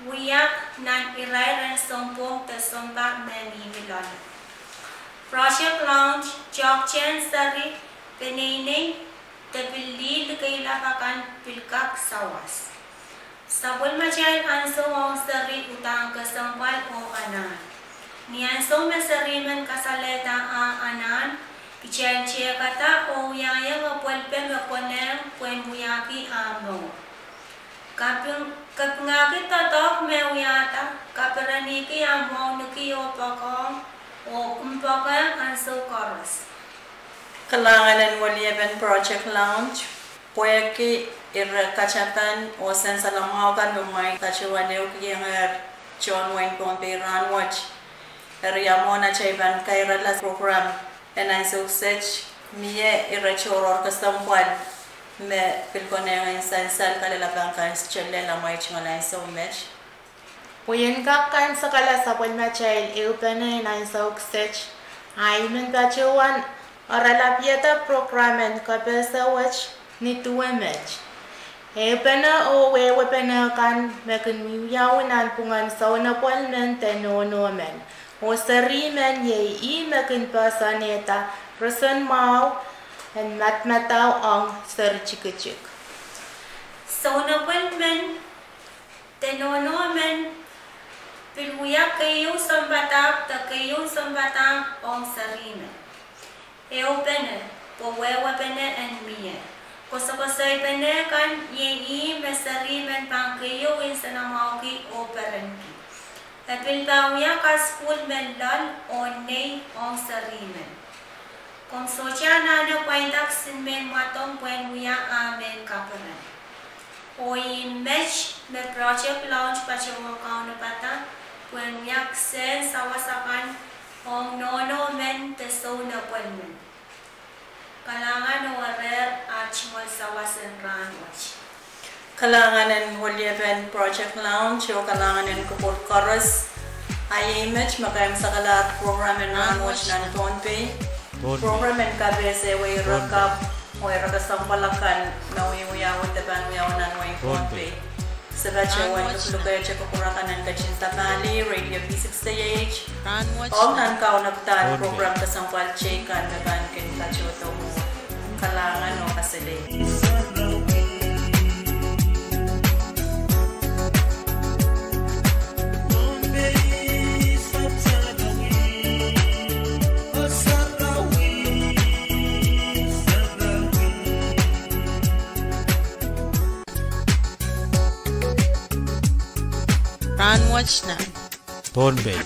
wia nan irair en sounpwong de sounpar me mihmi loale. Project Lounge, toahkte en seri, peneinei, de pil lih likeilap akan pil kak sawas. Sapwellimatail ansou ong seri uhdahn kesempwal oh anahn. Ni ansou me seri men kasalehda ah anahn, kitail tehkada oh wiahiong epwelpe me konehng pwehn wiahki ah mour. Kaping, kapingahki doadoahk me wiahda, kapereniki ah mwahniki oh poakohng, oh mpokehng ansou koaros. Kalahngan en weliepen Project Lounge, pwehki ire katapan oh sansal mwahu kan me kumwail patohwan ehukihongehr tohn wehin Pohnpei rahnwet. Eri ia mwohn atail pahn kairala program en ansou kiset, mie ire tohrohr kesempwal me pil konehng en sansal kalelapak kan, sohte lel amwail tungoal ansou met. Pwe I en kak kaimwisekala sapwellimatail ehupene en ansou kiset, a I men patohwan oaralapihada program en kapehse wet ni duwe met. Ehupene oh wehwehpene kan me kin wiwiawi nanpwungen sounepwel men de nohno men oh seri men iei ih me kin poahsoanehda roson mwahu en madamadau ong seri tikitik. Sounepwel men de nohno men pil wia keieu sounpadahk de keieu sounpadahk ong seri men. Ehupene, pwe wehwehpene en mie. Kosokosoipene kan iei ih me seri men pahn keieu nsenamwahuki oh perenki. E pil pahn wia kasukuhl me loal oh nei ong seri men. Komw sohte anahne pwainda kisin mehn mwadong pwehn wia ah mehn kaperen. Oh ih met me Project Lounge patohwan kaunopada pwehn wia kisehn sawas akan ong nohno men de sounepwel men. Kalahngan oh erehr ah tungoal sawas en rahnwet. Kalahngan en weliepen Project Lounge oh kalahngan en kupwur koaros. Ahi met me keimwseklahr program en Rahnwet nan Pohnpei. Program en kapehse wei rakapw oh ire kesempwal akan me wiawi de pahn wiawi nan wehin Pohnpei. Se patohwan luhluhkehte kupwur akan en ketin sapahlih Radio V sixty-eight ong nan kaunopada program kesempwal teikan me pahn kin patohdo. Kalahngan oh kaselehlie. Rahnwet nan Pohnpei.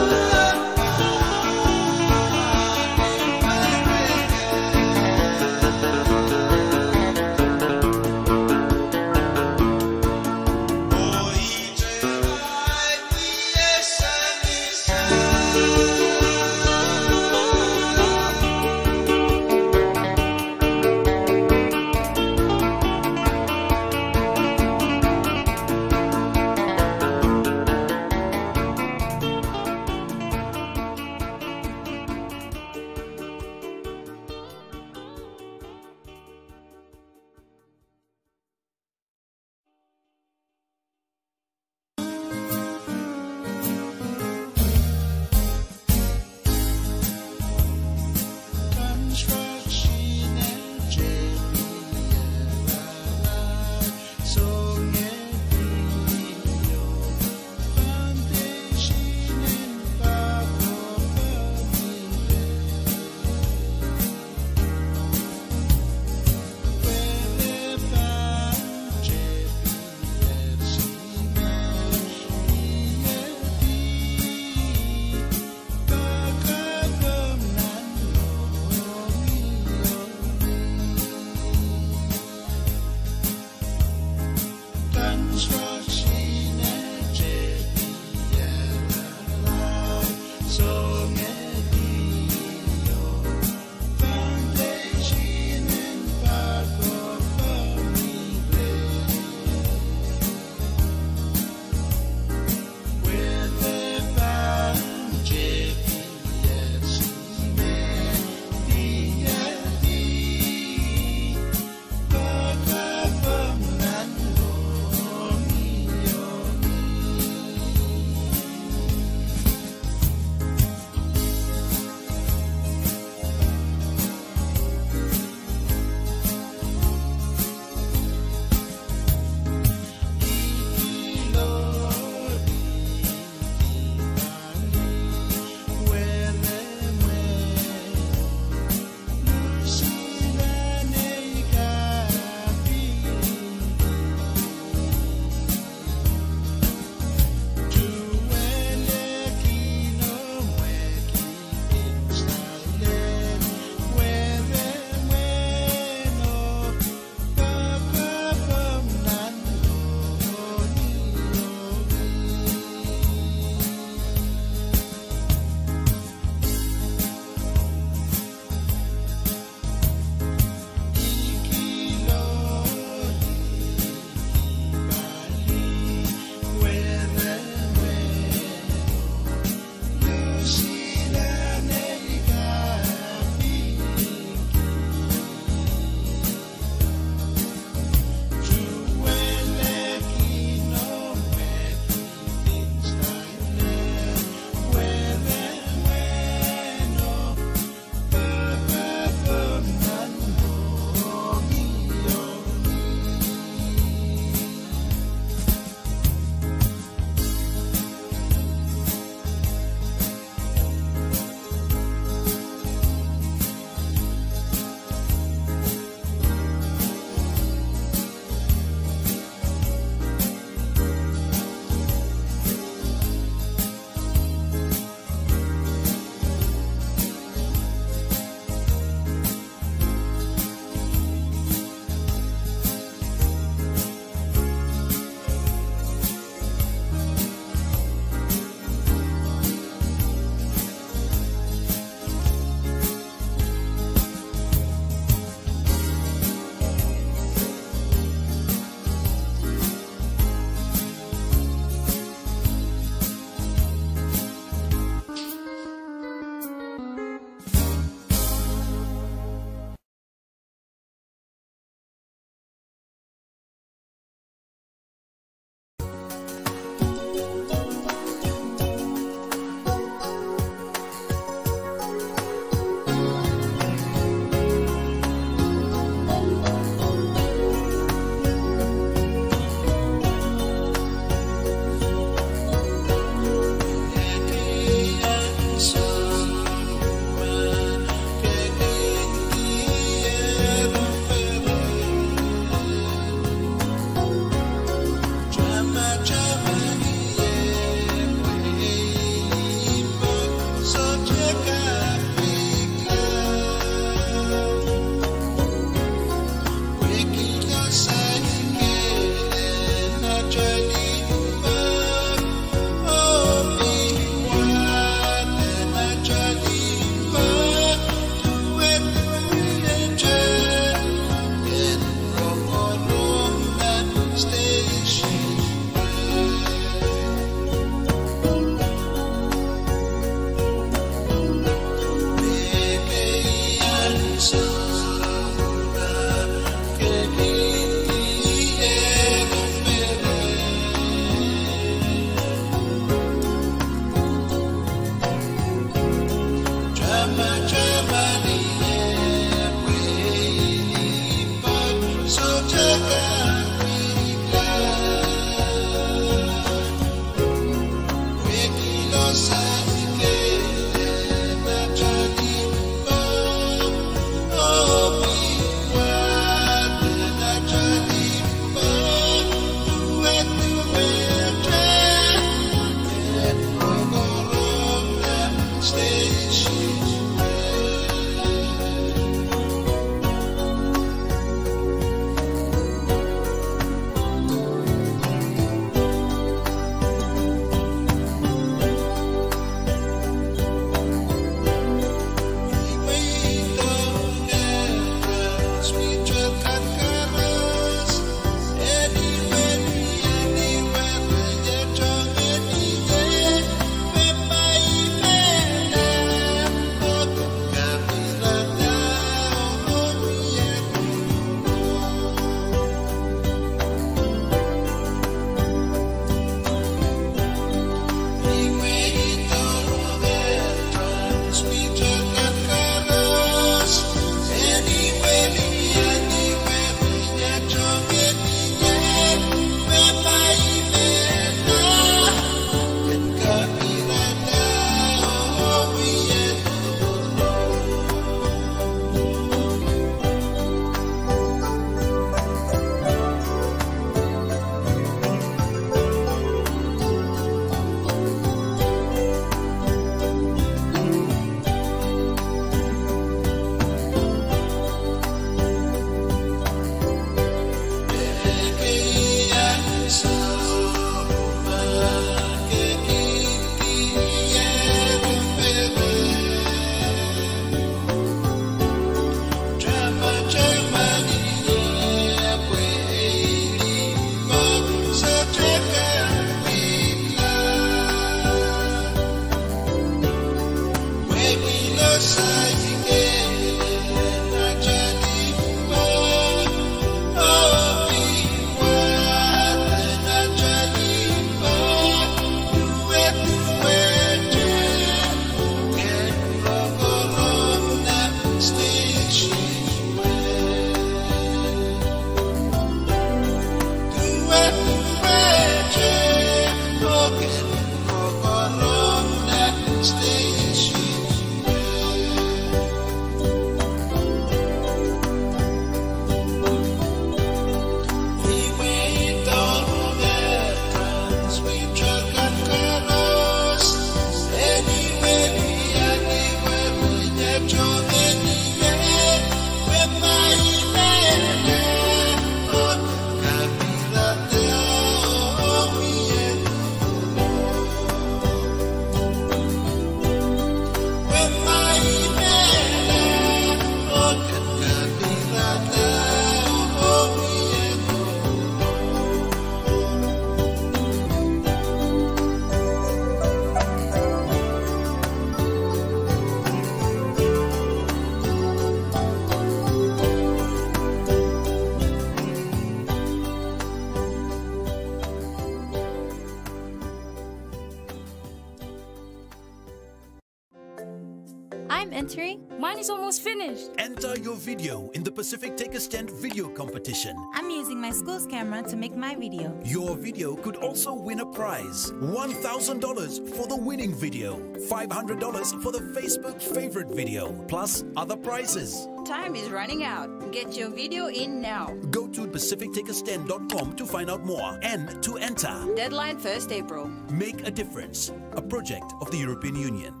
I'm entering. Mine is almost finished. Enter your video in the Pacific Take a Stand video competition. I'm using my school's camera to make my video. Your video could also win a prize. One thousand dollars for the winning video. Five hundred dollars for the Facebook favorite video. Plus other prizes. Time is running out. Get your video in now. Go to pacific take a stand dot com to find out more and to enter. Deadline first April. Make a difference. A project of the European Union.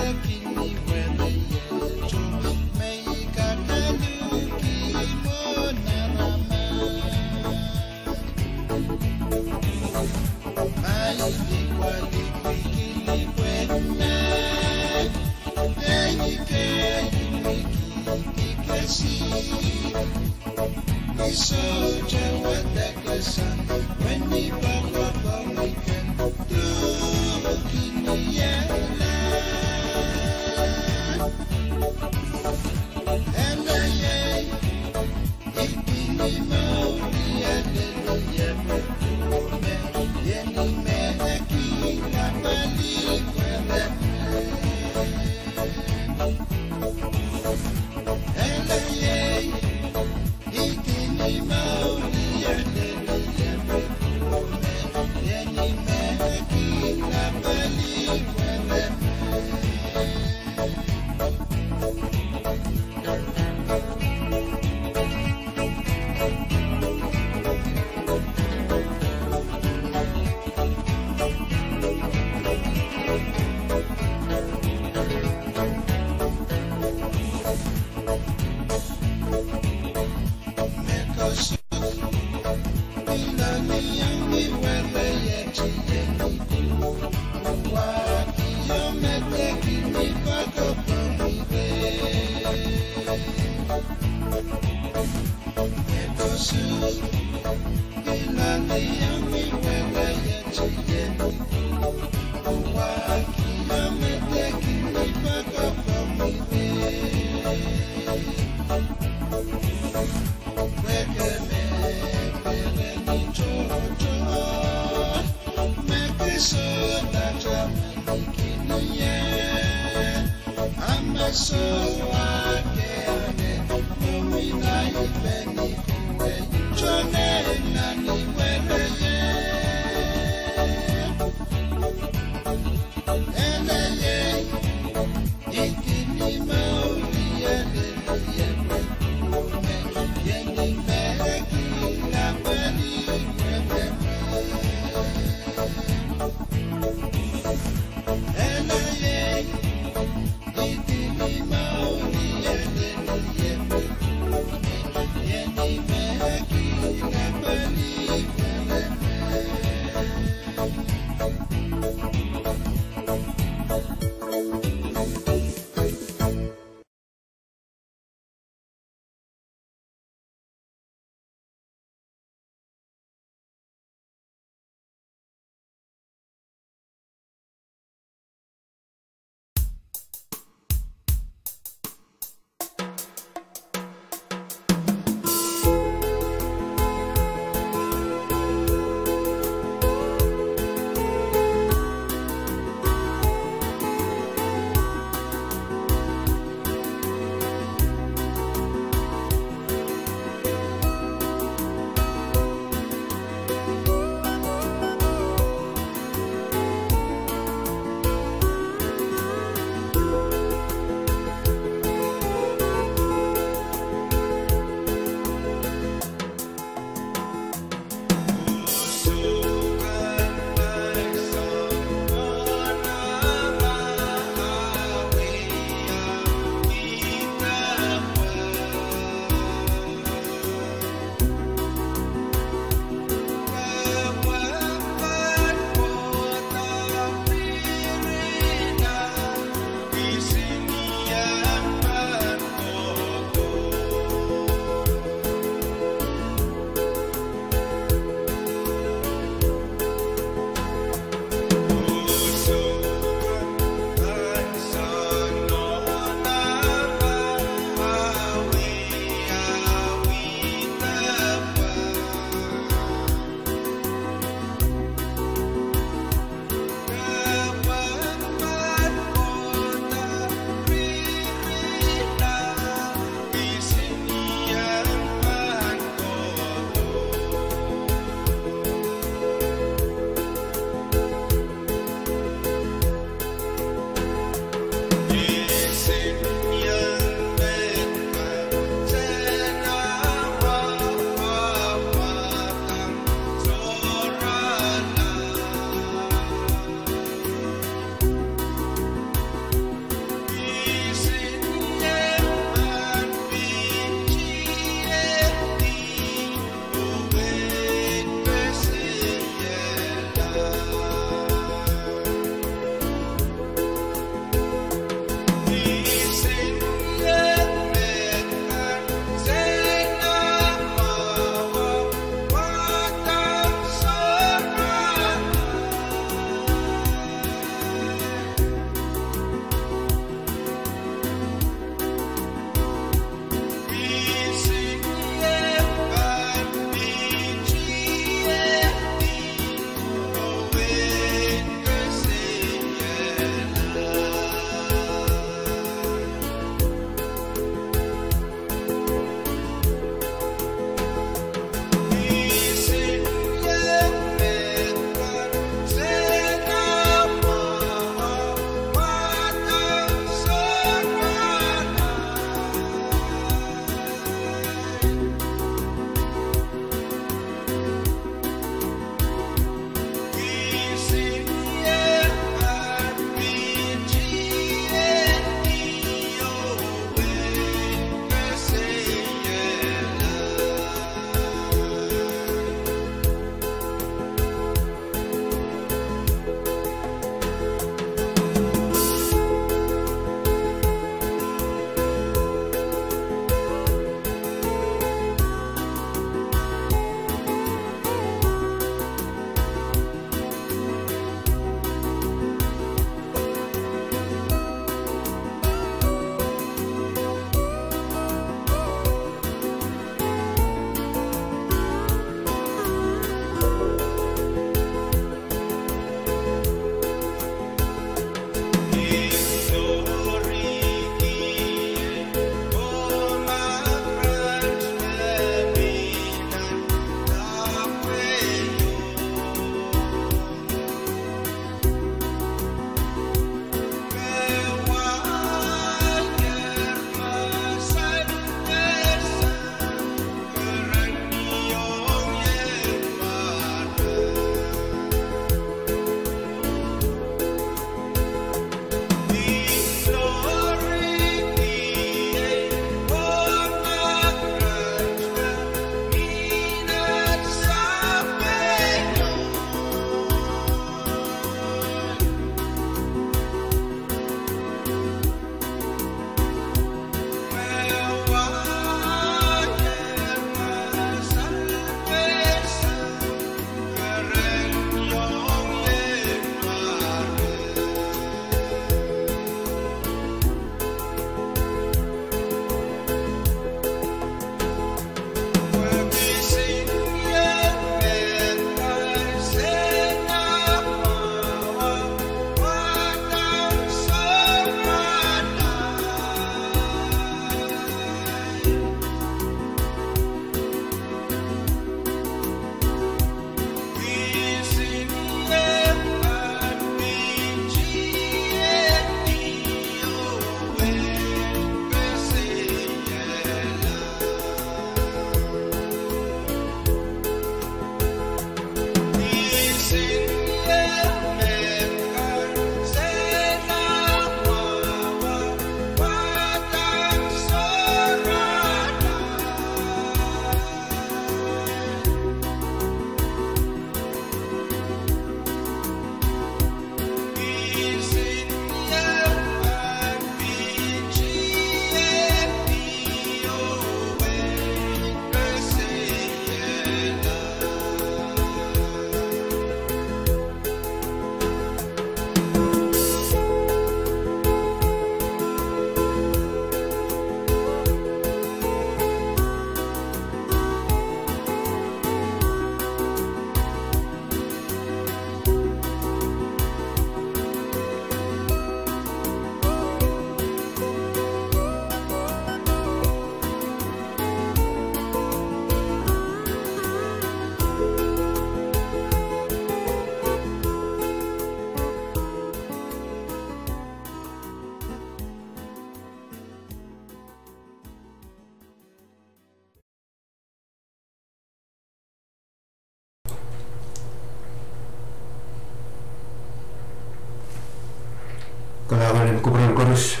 Kalahngan en kupwuren koaros.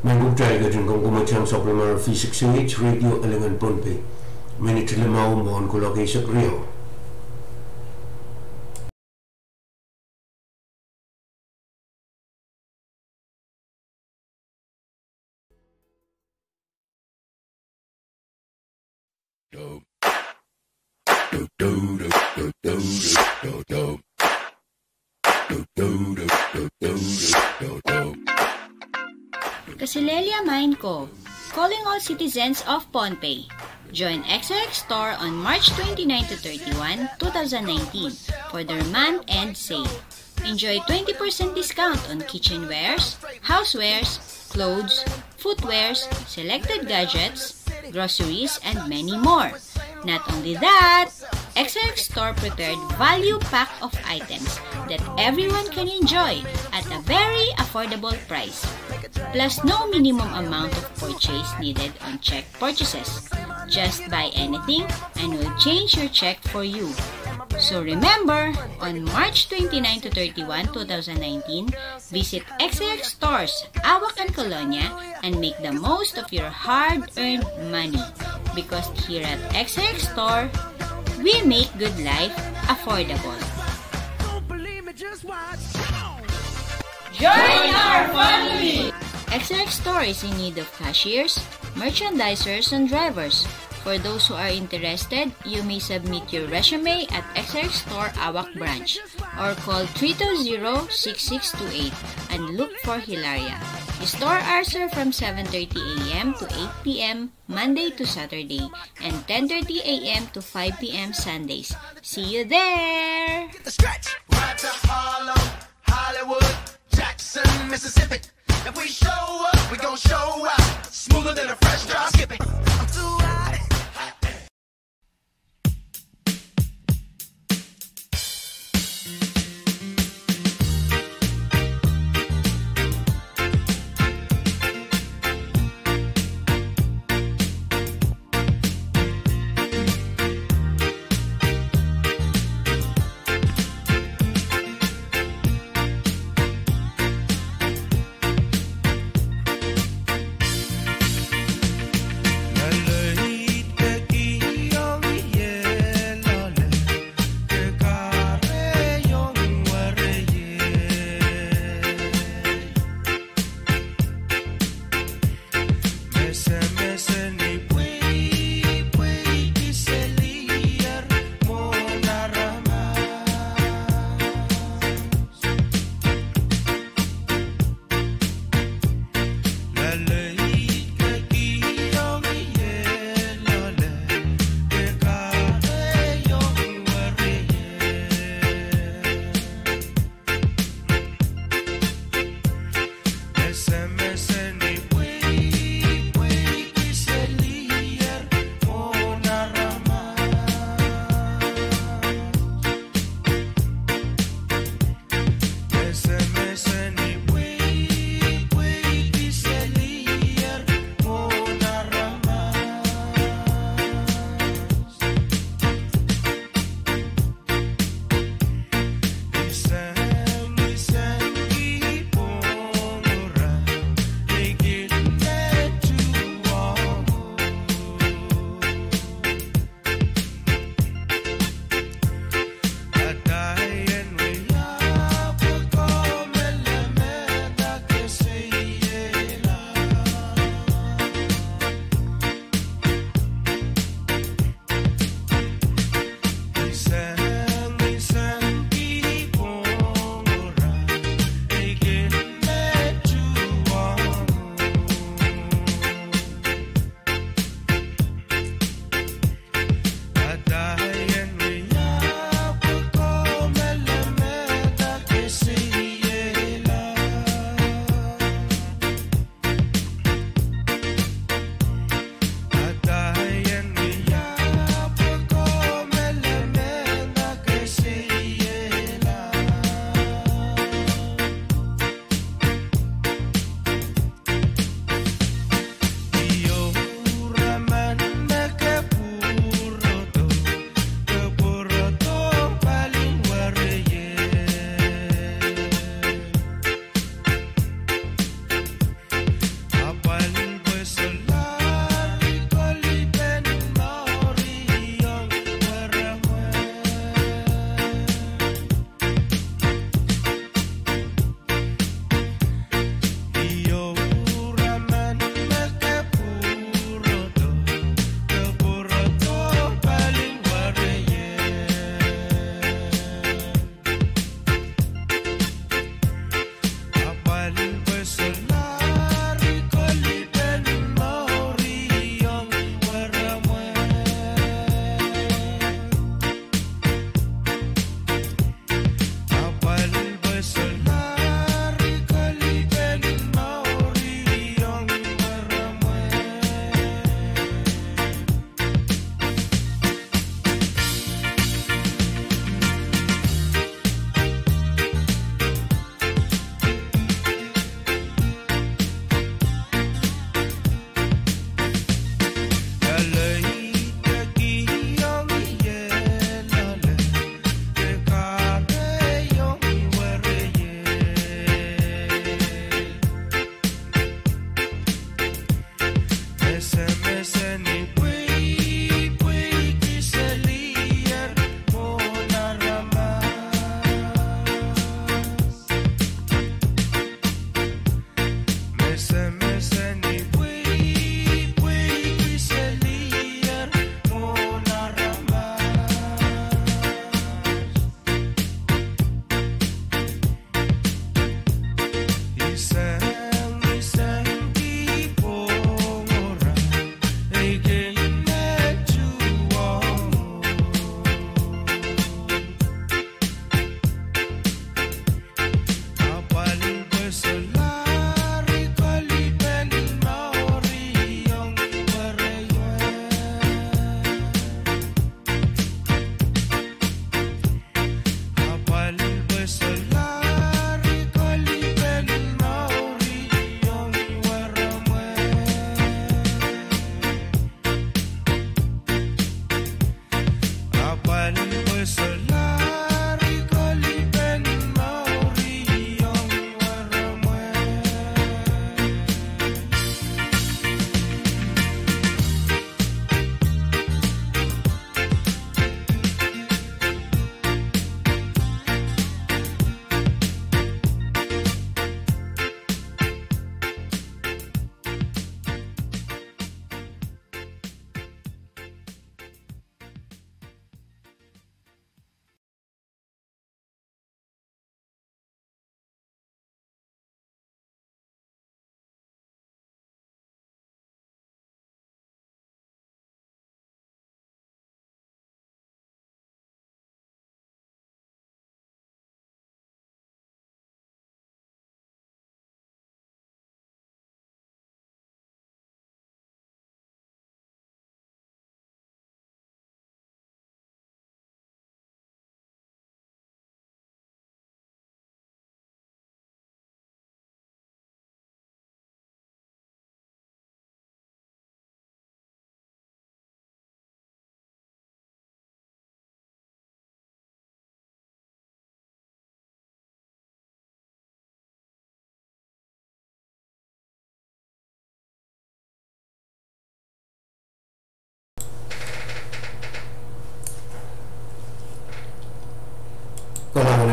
Mehn kupwuta, I ketin komkomwediong sapwellimomwi V six eight Radio Elingan Pohnpei. Minit limau mwohn kuloak eisek riau. Kaselehlie maing ko, calling all citizens of Pohnpei. Join X R X Store on March twenty-nine to thirty-one, two thousand nineteen for their month-end sale. Enjoy twenty percent discount on kitchenwares, housewares, clothes, footwears, selected gadgets, groceries, and many more. Not only that, X R X Store prepared value pack of items that everyone can enjoy at a very affordable price. Plus, no minimum amount of purchase needed on check purchases. Just buy anything and we'll change your check for you. So remember, on March twenty-nine to thirty-one, two thousand nineteen, visit X R X Stores, Awak and Kolonia, and make the most of your hard-earned money. Because here at X R X Store, we make good life affordable. Join our family! X R X Store is in need of cashiers, merchandisers, and drivers. For those who are interested, you may submit your resume at X R X Store Awak Branch or call three two zero, six six two eight and look for Hilaria. The store hours are from seven thirty A M to eight P M Monday to Saturday and ten thirty A M to five P M Sundays. See you there! Get the stretch. Right to Harlem, Hollywood, Jackson, Mississippi. If we show up, we gon' show out. Smoother than a fresh drop skipping. I'm too hot.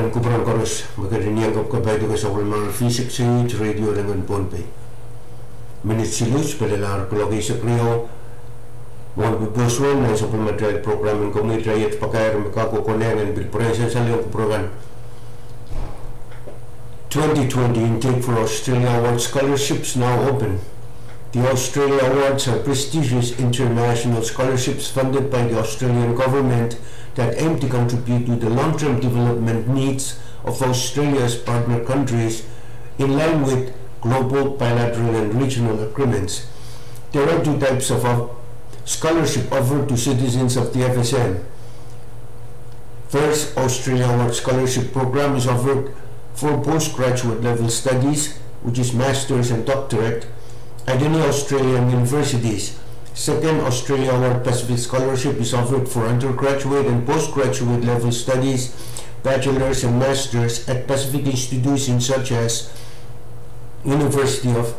Kupwuren koaros me ketin iang kapwaiada sapwellimomwi V six H radio en Pohnpei. Minit siluh pil lel kuloak eisek riau. Mwohn pwopwoud nan sapwellimatail program en komwi, iet pakair me kak konehng en pil pwurehng sansal ong kupwuren kan. Twenty twenty intake for Australia Award scholarships now open. The Australia Awards are prestigious international scholarships funded by the Australian government that aim to contribute to the long-term development needs of Australia's partner countries in line with global bilateral and regional agreements. There are two types of, of scholarship offered to citizens of the F S M. First, Australia Award Scholarship Program is offered for postgraduate level studies, which is master's and doctorate, at any Australian universities. Second, Australia Award Pacific Scholarship is offered for undergraduate and postgraduate level studies, bachelor's and master's, at Pacific institutions such as University of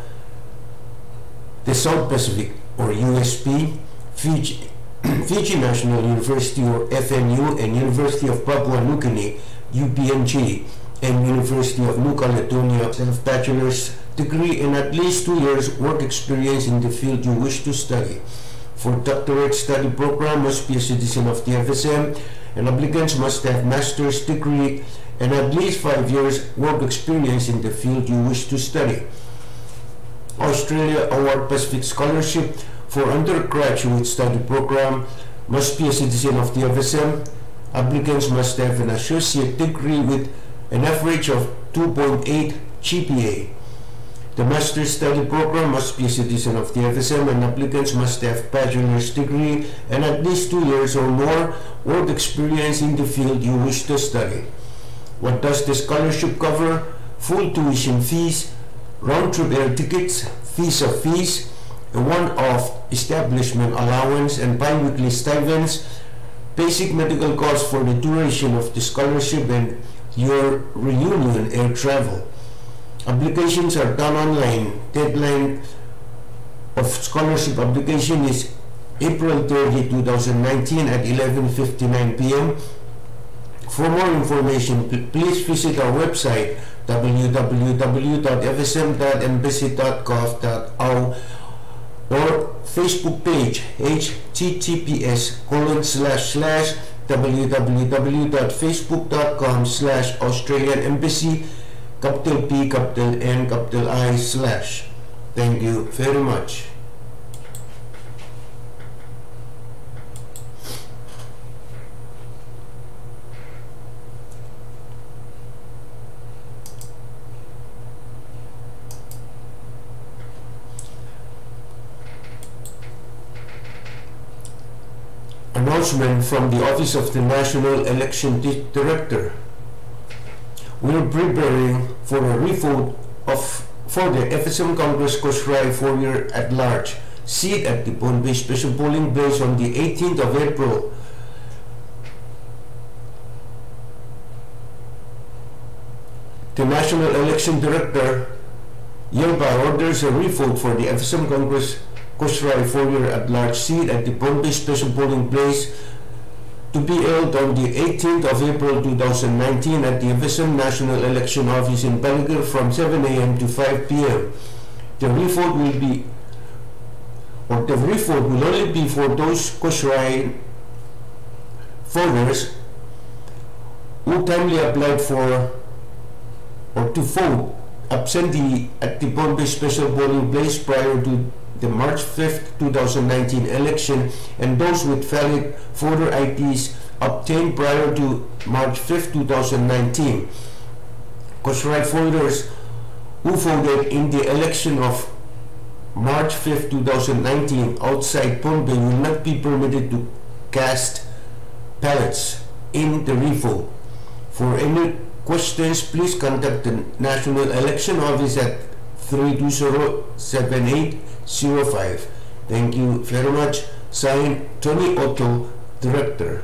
the South Pacific, or U S P, Fiji, Fiji National University, or F N U, and University of Papua New Guinea, U P N G, and University of New Caledonia, have bachelor's degree and at least two years work experience in the field you wish to study. For doctorate study program, must be a citizen of the F S M, and applicants must have master's degree and at least five years work experience in the field you wish to study. Australia Award Pacific Scholarship for undergraduate study program, must be a citizen of the F S M. Applicants must have an associate degree with an average of two point eight G P A. The master's study program must be a citizen of the F S M, and applicants must have bachelor's degree and at least two years or more work experience in the field you wish to study. What does the scholarship cover? Full tuition fees, round-trip air tickets, visa fees, a one-off establishment allowance and biweekly stipends, basic medical costs for the duration of the scholarship, and your reunion air travel. Applications are done online. Deadline of scholarship application is April thirty, two thousand nineteen at eleven fifty-nine P M. For more information, pl-, please visit our website, W W W dot F S M dot embassy dot gov dot A U, or Facebook page, H T T P S colon slash slash W W W dot facebook dot com slash Australian Embassy, capital P, capital N, capital I, slash. Thank you very much. Announcement from the Office of the National Election Di-, Director. We are preparing for a revote of, for the F S M Congress Kosrae four-year at-large seat at the Pohnpei Special Polling Place on the eighteenth of April. The National Election Director hereby orders a revote for the F S M Congress Kosrae four-year at-large seat at the Pohnpei Special Polling Place to be held on the eighteenth of April two thousand nineteen at the F S M National Election Office in Palikir from seven A M to five P M. The revote will be, or the revote will only be for those Kosrae voters who timely applied for or to vote absentee at the Pohnpei Special Polling Place prior to the March fifth, two thousand nineteen election, and those with valid voter I Ds obtained prior to March fifth, two thousand nineteen. Kosrae voters who voted in the election of March fifth, two thousand nineteen, outside Pohnpei will not be permitted to cast ballots in the revote. For any questions, please contact the National Election Office at three two zero seven eight zero five. Thank you very much. Signed, Tony Otto, Director.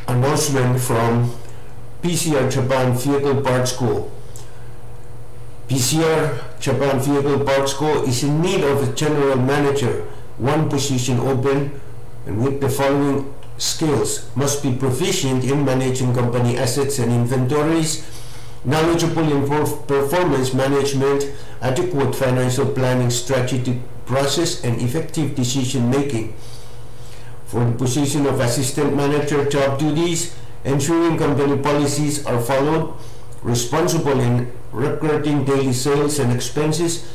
Announcement from P C R Japan Vehicle Parts Co. PCR Japan Vehicle Parts Co is in need of a general manager, one position open, and with the following skills: must be proficient in managing company assets and inventories, knowledgeable in perf-, performance management, adequate financial planning strategic process, and effective decision making. For the position of assistant manager, job duties: ensuring company policies are followed, responsible in recording daily sales and expenses,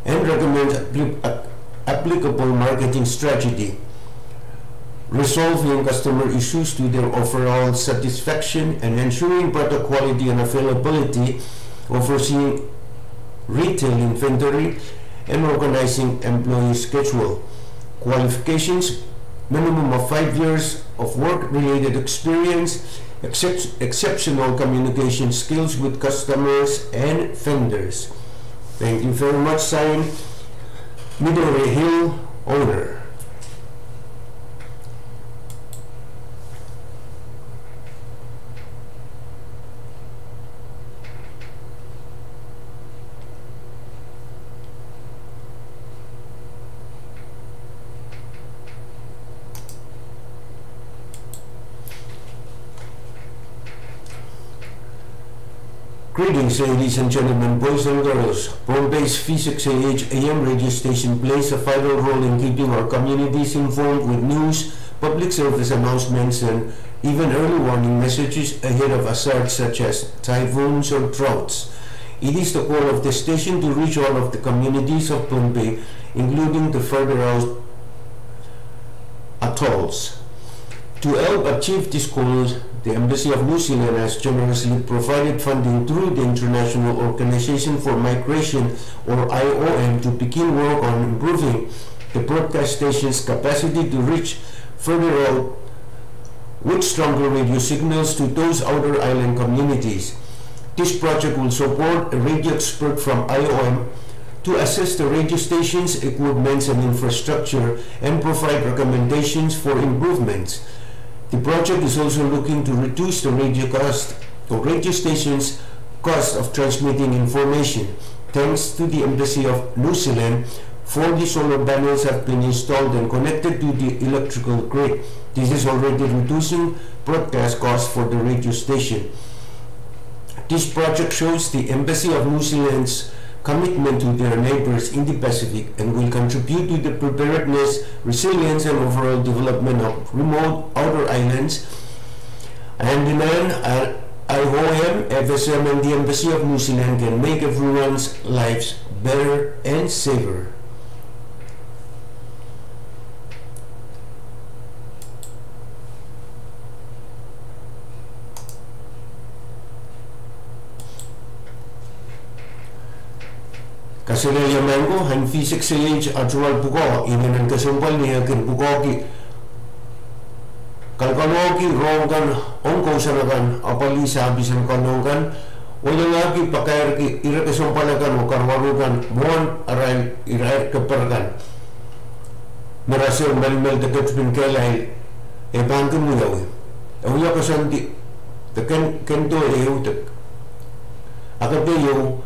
and recommend appli-, ap-, applicable marketing strategy, resolving customer issues to their overall satisfaction, and ensuring product quality and availability, overseeing retail inventory, and organizing employee schedule. Qualifications: minimum of five years of work-related experience, excep-, exceptional communication skills with customers and vendors. Thank you very much. Signed, Midori Hill, owner. Greetings, ladies and gentlemen, boys and girls. Pohnpei's V six A H A M radio station plays a vital role in keeping our communities informed with news, public service announcements, and even early warning messages ahead of hazards such as typhoons or droughts. It is the goal of the station to reach all of the communities of Pohnpei, including the further out atolls. To help achieve this goal, the Embassy of New Zealand has generously provided funding through the International Organization for Migration, or I O M, to begin work on improving the broadcast station's capacity to reach further out with stronger radio signals to those outer island communities. This project will support a radio expert from I O M to assess the radio station's equipments and infrastructure and provide recommendations for improvements. The project is also looking to reduce the radio cost, or radio station's cost of transmitting information. Thanks to the Embassy of New Zealand, forty solar panels have been installed and connected to the electrical grid. This is already reducing broadcast costs for the radio station. This project shows the Embassy of New Zealand's commitment to their neighbors in the Pacific and will contribute to the preparedness, resilience, and overall development of remote outer islands. And in an, uh, I O M, F S M, and the Embassy of New Zealand can make everyone's lives better and safer. Kaselehlie maing ko, en V six A H atuhwal pwukoa inenen kesempwal ni eh kin pwukoahki kalkalohki rohng kan ong kousoan akan, apwalih sahpis en kalohngan, oh iangahki pakairki ire kesempwal akan oh karuwaru kan mwohn arail irair keper kan. Me rasehng melimel de ketipin kehlail, e pahn kin wiawi. E wia koasoandi de ken, kendo ehu de akete ehu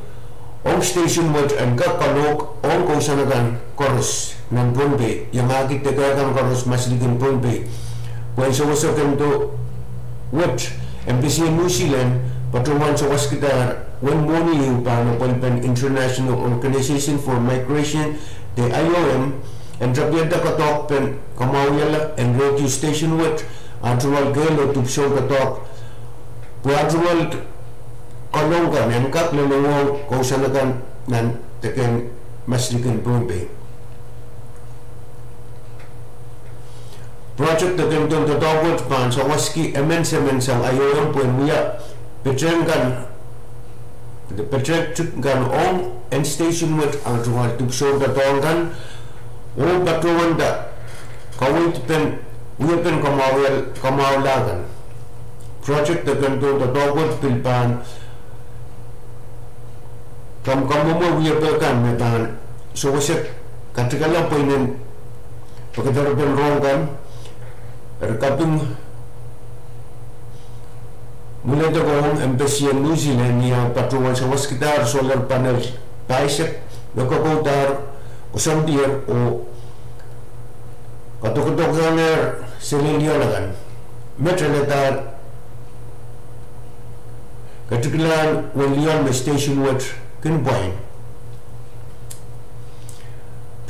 ong station wet en kak kalohk ong kousoan akan koaros nan Pohnpei, iangahki deke kan koaros maslikin Pohnpei. Pwehn sewese kendo wet, Embassy en New Zealand patohwan sawaskidahr uwen mwohni ehu pahn apwalipen International Organization for Migration, de I O M, en tapiada doadoahkpen kamwahwihala en radio station wet, atuhwal kehl oh dipwisou doadoahk, pwe atuhwal kalohk kan en kak lelohng kousoan akan nan deke maslikin Pohnpei. Project de kendo doadoahk wet pahn sawaski emen semen sang I O M pwehn wia petehk kan, petehk kan ong en station wet atuhwal dipwisou doadoahk kan, oh patohwanda kaweid pen, wiepen kamwahwihala kan. Project de kendo doadoahk wet pil pahn kamwkamwomwe wiepe kan me pahn sewese katikala pweinen pekederpen rohng kan, eri kaping Mwuledek ong embassy en New Zealand ni ah patohwan sawaskidahr solar panel pahisek me kokoudahr koasoandier oh kadokadoksang selel lioal akan. Met re alehdahr ketikilahn wen lioal me station wet kin pwain.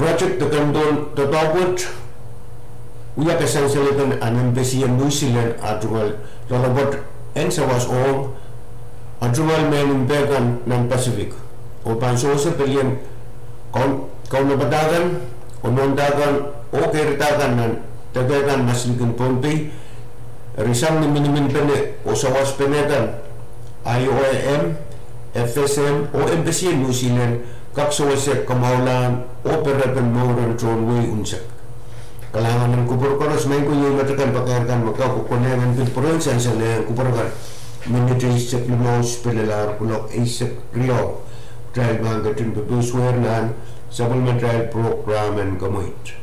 Project de kemdohn doadoahk wet wia kasansalepen ah embassy en New Zealand ah tungoal loalopwoat en sawas ong ah tungoal mehn mpe kan nan Pacific, oh pahn sewese pelien kaun-, kaunopada kan, oh nohn kan, oh keirda kan nan deke kan maslikin Pohnpei. Eri sang ni miniminpene oh sawaspene kan, I O M, F S M oh embassy en New Zealand kak sewese kamwahulahn oh perepen mouren tohn wehi unsek. Kalahngan en kupwur koaros, maing ko, iei met akan pakair kan me kak konehng en pil pwurehng sansal en kupwur kan. Minit eisek limau, spelelahr kuloak eisek riau, kitail pahn ketin pepeiswehr nan sapwellimatail prokram en kemweit.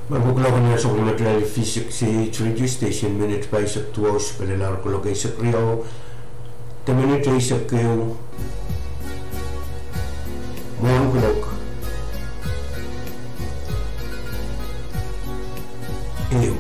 Mehn kuloak en Sounkomouro, V six A H radio station, minit pahisek duwau sipelel ahr kuloak eisek riau de minit eisek ehu. Mwohn kuloak ehu.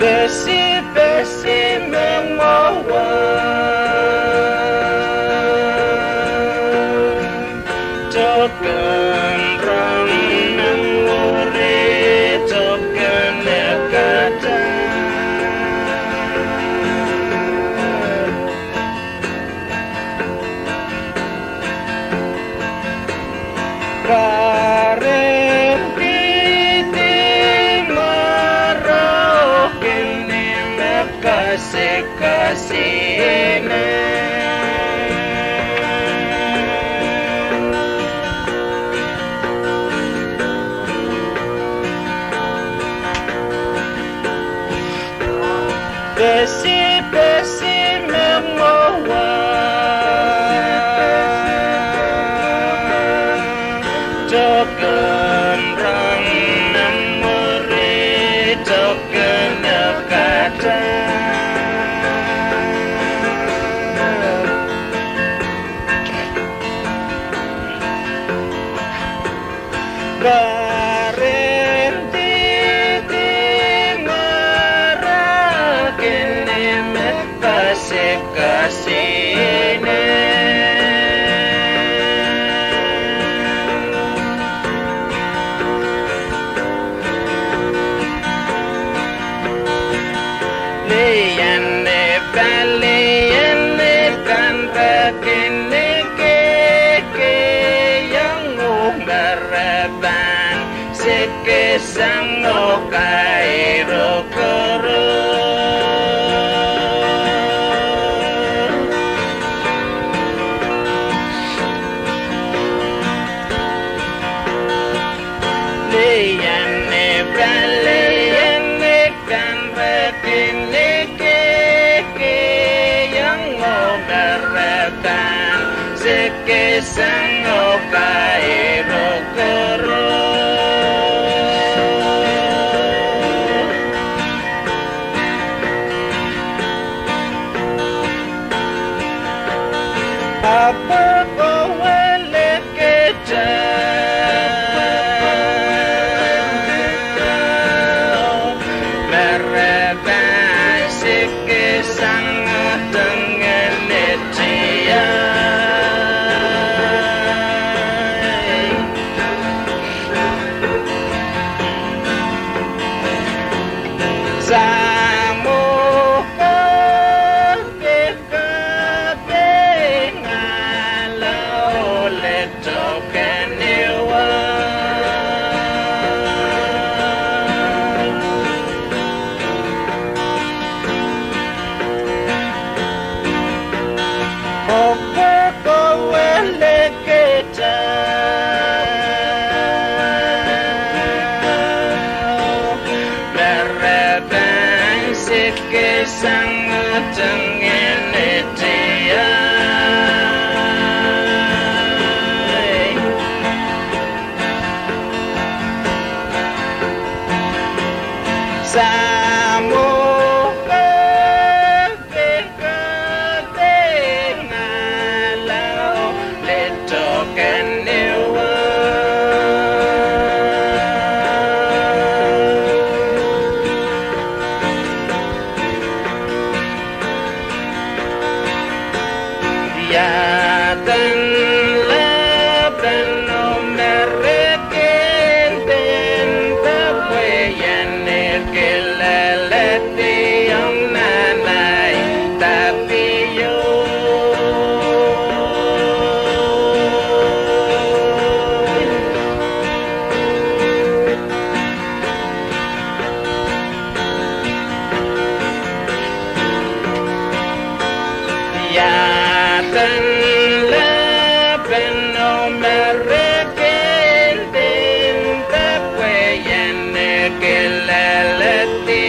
Pesepesi me mwowe, token rong nan mwuri, token ekata. Karen pidi marakin ni me kasikasine. Pesepesi me mwowe, token rong nan mwuri, token ekata. Karen pidi marakin ni me kasikasine. Lian ni pali en ni kan rakin ni keke iang umerepen seke sang oh kairo koro. Lian ni pali en ni kan rakin ni keke iang umerepen seke sang oh kairo koro. Apwako weleketa merepen seke sang oh tengehn tiahk. Samwo ke kapingala oh letohkeniwa. Apwako weleketa merepen seke sang oh tengehn tiahk. Samwo ke kapingala oh letohkeniwa. Iaden lepin oh merekin dihmw, pwe I en kilelehdiong nan ahi tapio. Iaden lepin oh merekin dihmw, pwe I en kilelehdi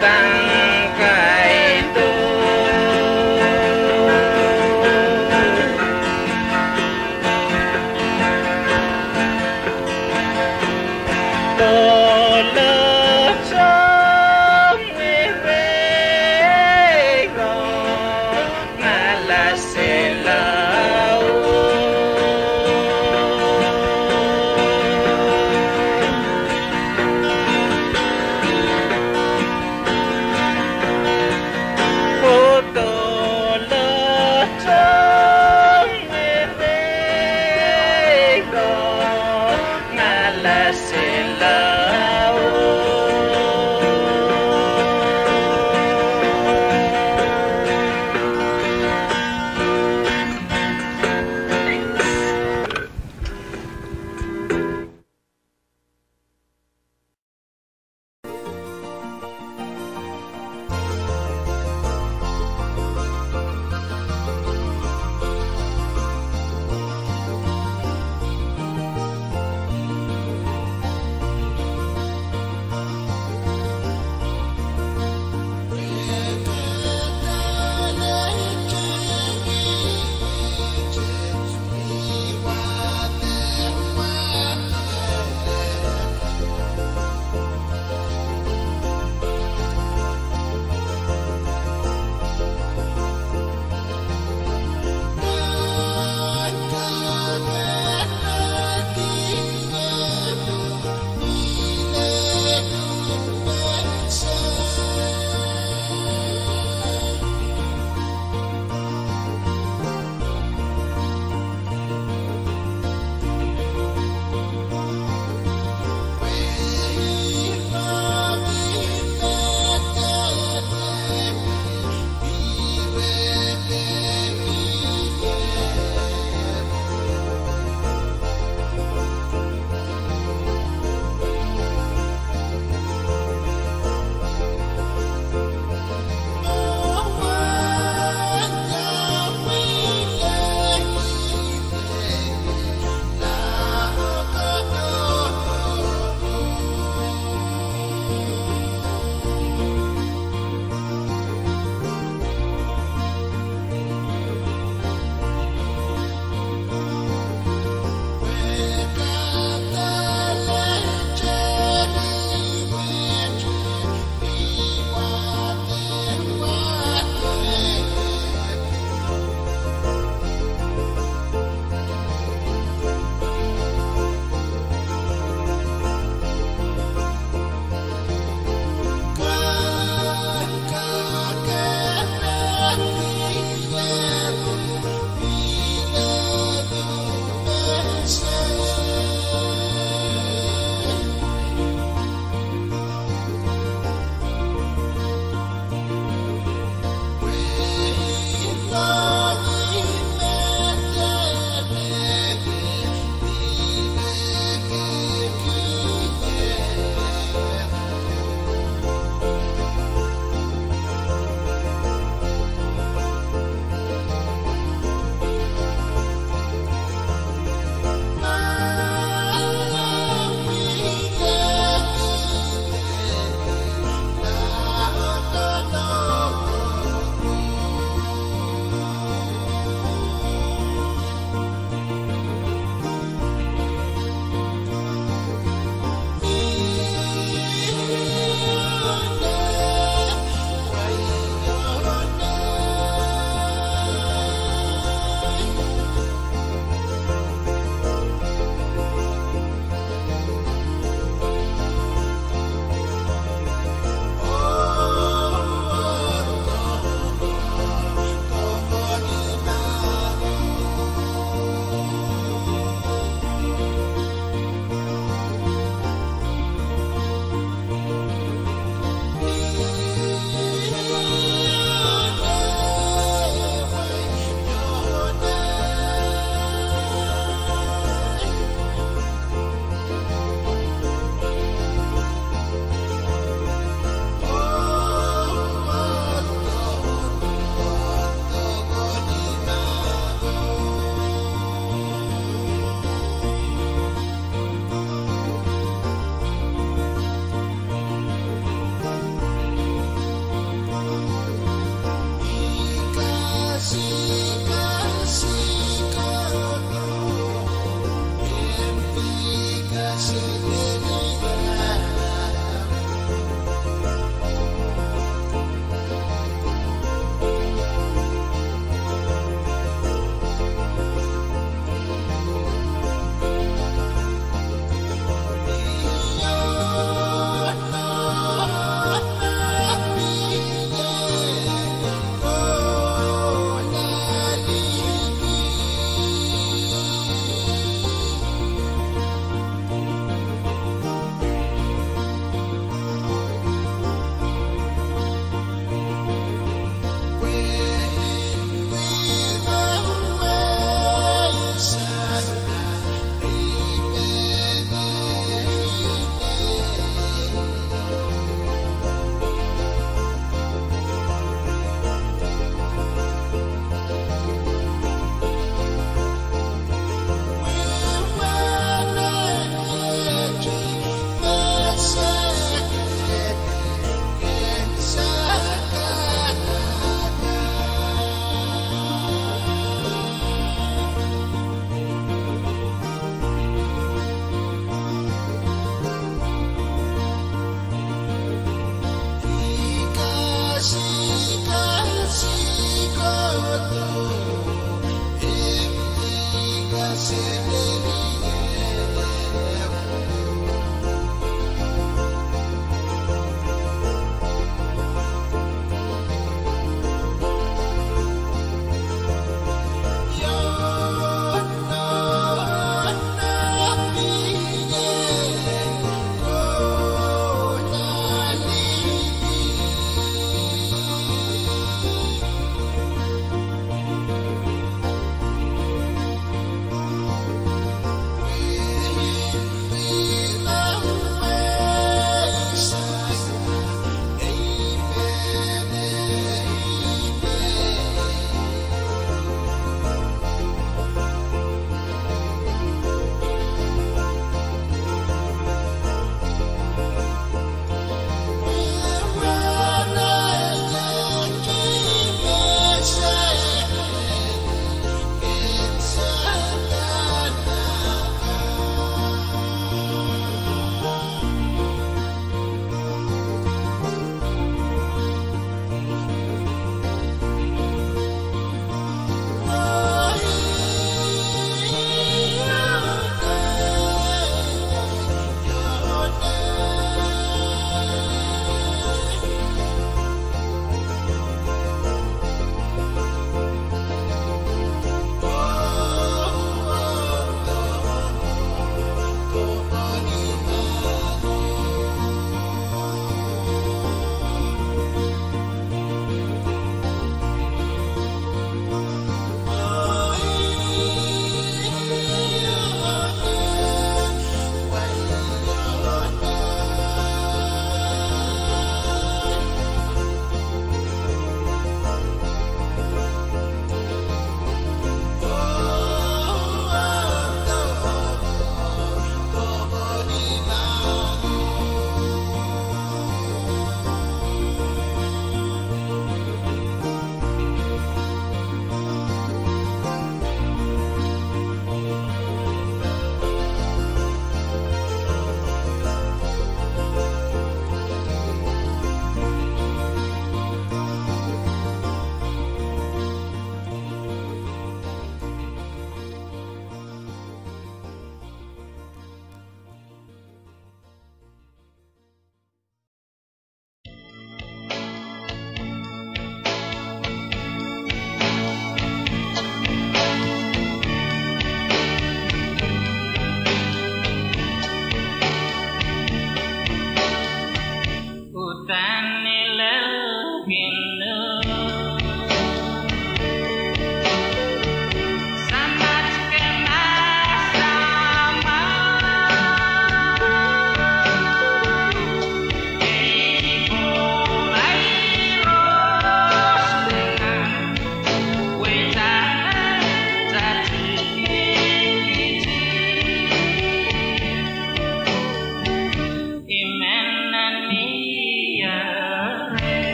Tang kaidehn. Dohla tong wehwehki ngalasela.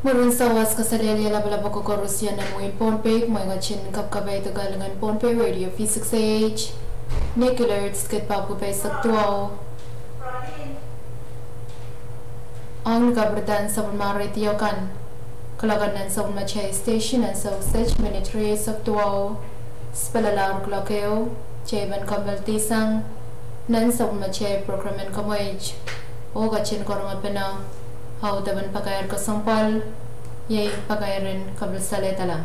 Mwurin sawas, kaselehlie lapalap ko koaros nan wehin Pohnpei, mwein ketin kapkapai de kalingan Pohnpei Radio V six A H, ni kilohertz kid pahpwiki pahisek duwau. Ong ni kapirda en sapwellime redio kan, kuloak en nan sapwellimatail station ansou kiset minit rieisek duwau, sipelalahr kuloak ehu, teipan kompoakepahi sang nan sapwellimatail program en Kamweit. Oh ketin karongepene audepen pakair kesempwal, iei pakair en kapil salehdala.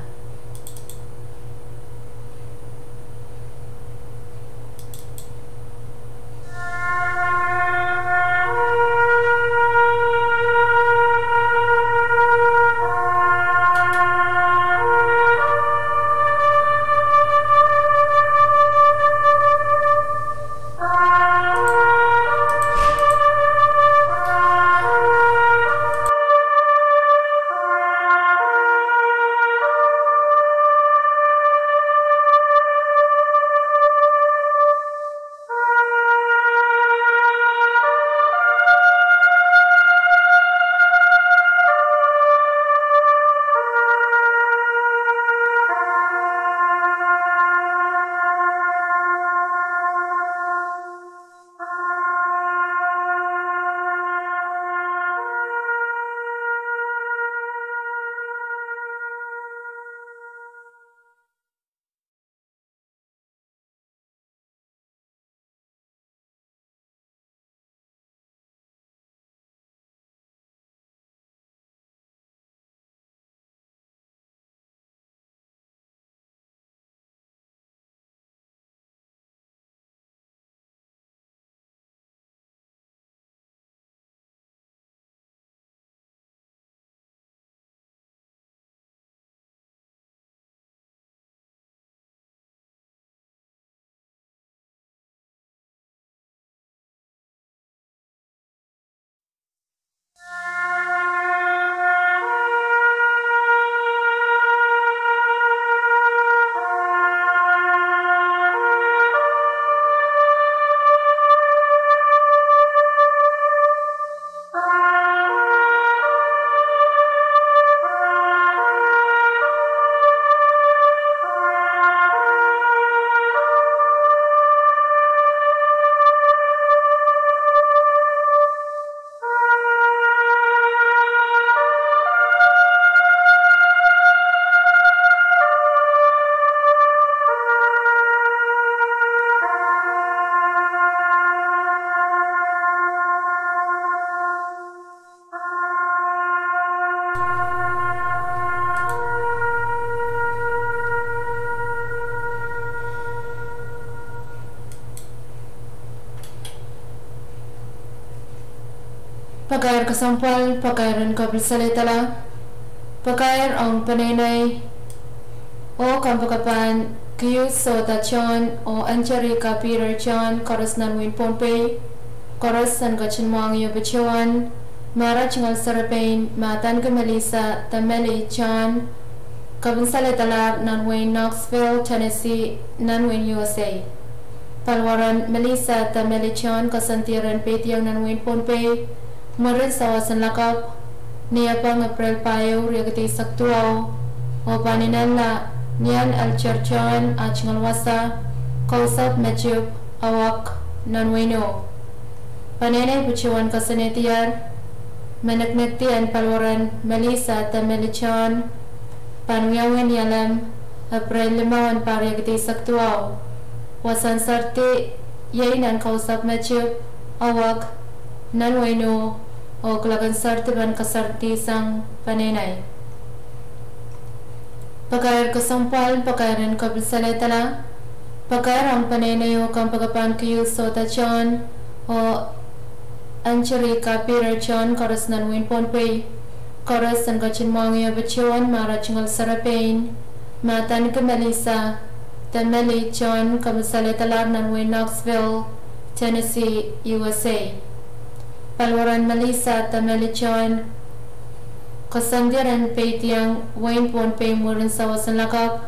Pakair kesempwal, pakair en kopil salehdala, pakair ong peneinei oh kompoakepahn Kiu Sohda John oh Angelika Peter John, koaros nan wehin Pohnpei, koaros en ketin mwahngih patohwan me ara tungoal serepein me adaneki Melissa Temeli John, kopil salehdalahr nan wehin Knoxville, Tennessee, nan wehin U S A. Paliwaren Melissa Temeli John koasoandi rehn peidiong nan wehin Pohnpei mwurin sawas en lakapw, Niepeng, Epreil pahieu, riekid eisek duwau, oh pahn inenla ni ahn Elder John ah tungoal wasa, Kousapw Matip, Awak, nan wehin Ih. Peneinei patohwan koasoanehdier me nek nekdi en paliwaren Melissa Temeli John pahn wiawi ni Alem, Epreil limau en pahr riekid eisek duwau. Wasahn serdi iei nan Kousapw Matip, Awak, nan wehin Ih, oh kuloak en serdi pahn koasoandisang peneinei. Pakair kesempwal, pakair en kopil salehdala, pakair ong peneinei oh kompoakepahn Kiu Sohda John oh Angelika Peter John, koaros nan wehin Pohnpei, koaros en ketin mwahngih patohwan me ara tungoal serepein me adaneki Melissa Temeli John, kopil salehdalahr nan wehin Knoxville, Tennessee, U S A. Paliwaren Melissa Temeli John koasoandi rehn peidiong wehin Pohnpei mwurin sawas en lakapw,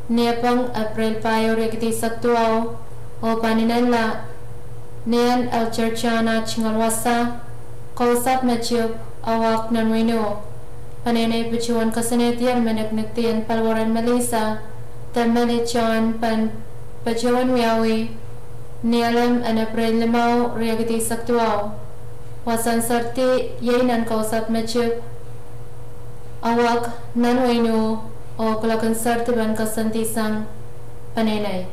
Niepeng, Epreil pahieu, riekid eisek duwau, oh pahn inenla ni ahn Elder John ah tungoal wasa, Kousapw Matip, Awak, nan wehin Ih. Peneinei patohwan koasoanehdier me nek nekdi en paliwaren Melissa Temeli John pahn patohwan wiawi ni Alem en Epreil limau, riekid eisek duwau. Wasahn serdi iei nan Kousapw Matip, Awak, nan wehin Ih, oh kuloak en serdi pahn koasoandisang peneinei.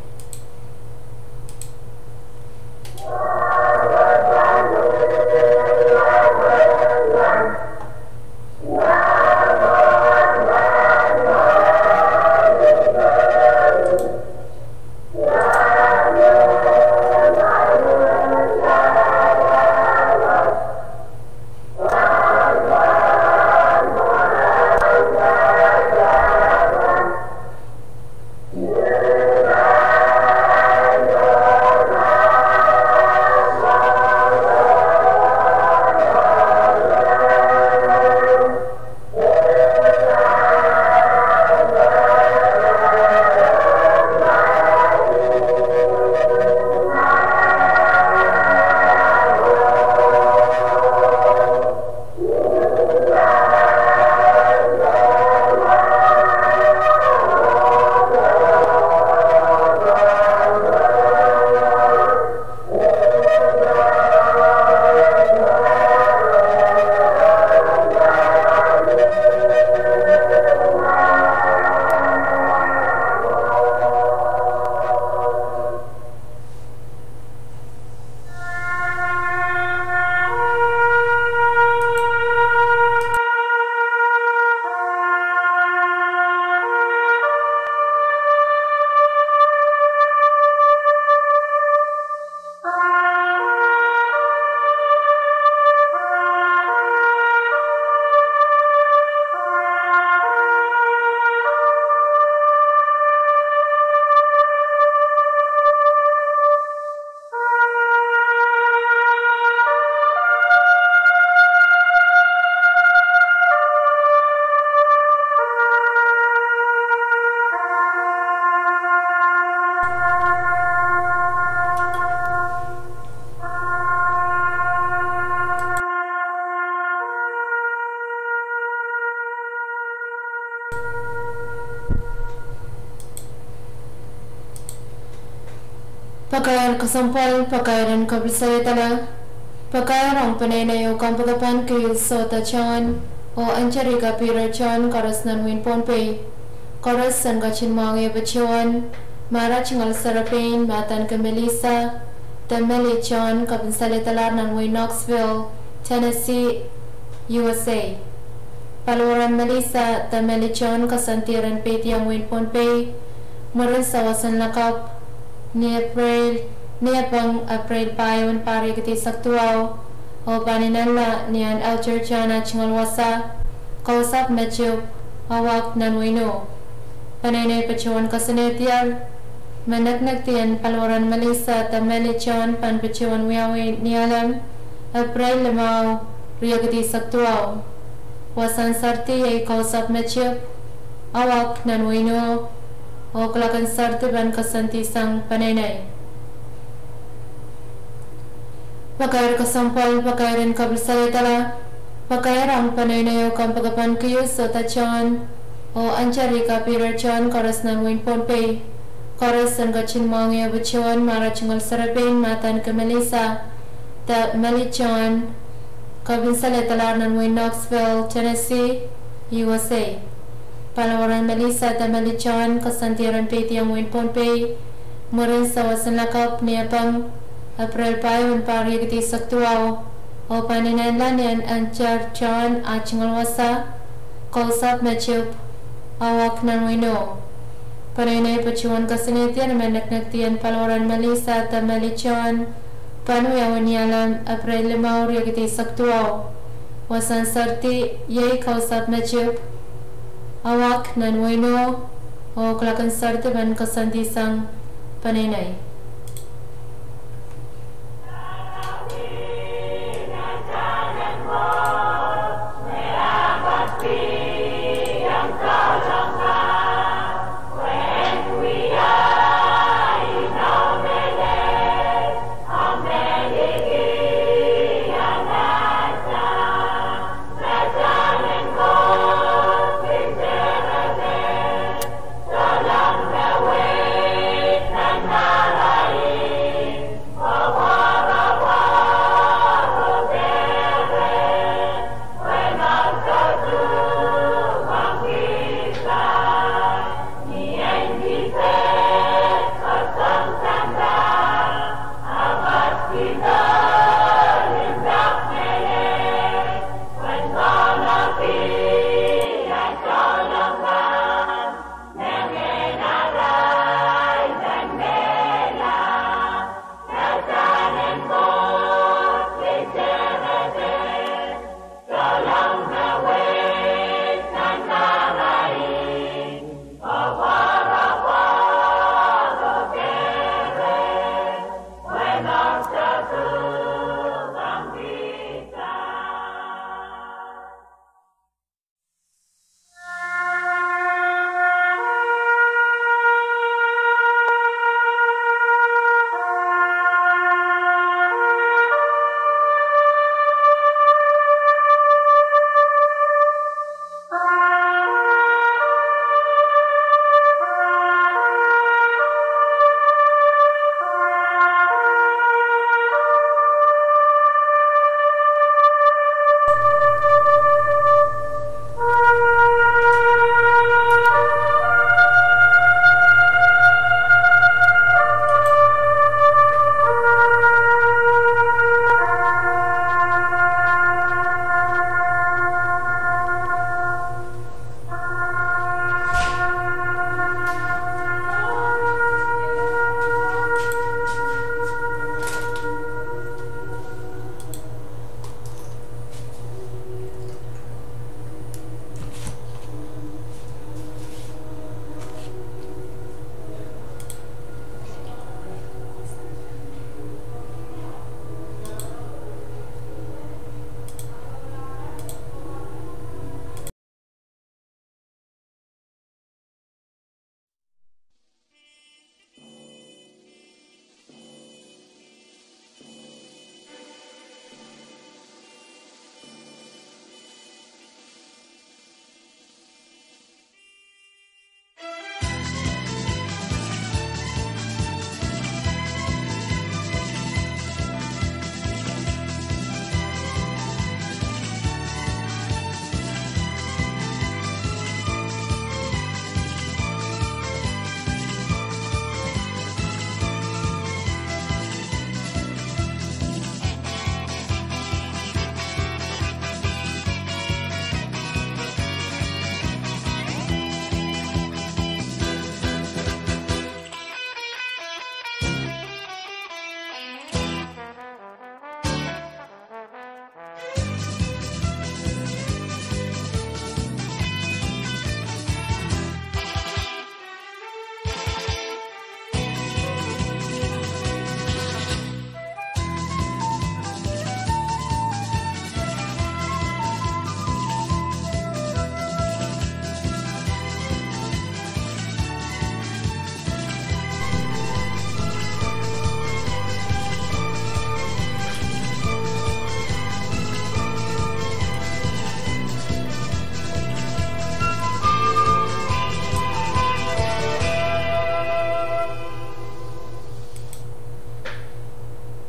Pakair kesempwal, pakair en kopil salehdala, pakair ong peneinei oh kompoakepahn Kiu Sohda John oh Angelika Peter John, koaros nan wehin Pohnpei, koaros en ketin mwahngih patohwan me ara tungoal serepein me adaneki Melissa Temeli John, kopil salehdalahr nan wehin Knoxville, Tennessee, U S A. Paliwaren Melissa Temeli John koasoandi rehn peidiong wehin Pohnpei mwurin sawas en lakapw, ni Epreil, ni Niepeng, Epreil pahieu en pahr riekid eisek duwau, oh pahn inenla ni ahn Elder John ah tungoal wasa, Kausapw Metip, Awak nan Weino. Peneinei patohwan koasoanehdier me neknekdi en paliwaren Melissa de Meli John pahn patohwan wiawi ni Alem, Epreil limau, riekid eisek duwau. Wasahn serdi iei Kausapw Metip, Awak nan Weino, oh kuloak en serdi pahn koasoandi sang peneinei. Pakair kesempwal, pakair en kapilsalehdala, pakair ong peneinei oh kompoakepen Kius oh Dahn John, oh Angelica Peter John, koaros nan wehin Pohnpei. Koaros en ketin mwahngih patohwan ma ara tungoal serepein me adaneki Melissa de Meli John, kapilsalehdalahr nan wehin Knoxville, Tennessee, U S A. Paliwaren Melissa de Meli John koasoandier en peidiong wehin Pohnpei mwurin sawas en lakapw ni Epeng, Epreil pahieu en pahr riekid eisek duwau, oh pahn inenla ni ahn Elder John ah tungoal wasa, Kausapw Metip, Awak nan Weino. Peneinei patohwan koasoanehdier me neknekdi en paliwaren Melissa de Meli John pahn wiawi ni Alem, Epreil limau, riekid eisek duwau. Wasahn serdi iei Kausapw Metip, Awak nan Weino, oh kuloak en serdi pahn koasoandi sang peneinei.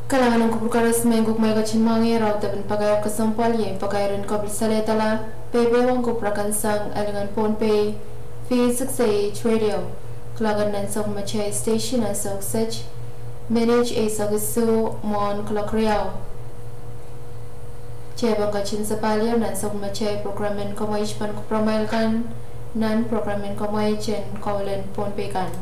Kalahngan en kupwur koaros me kuk mwail ketin mwahngehr. Audepen pakair kesempwal iei pakair en kopil salehdala, peipein kupwur akan sang lingan Pohnpei, V six A H Radio. Kuloak en nan sapwellimatail station ansou kiset, minit eisek isuh mwohn kuloak riau. Kitail pahn ketin sapahl nan sapwellimatail program en kamwaij pahn kupwuramwail kan nan program en kamwaij en Kaulen Pohnpei kan.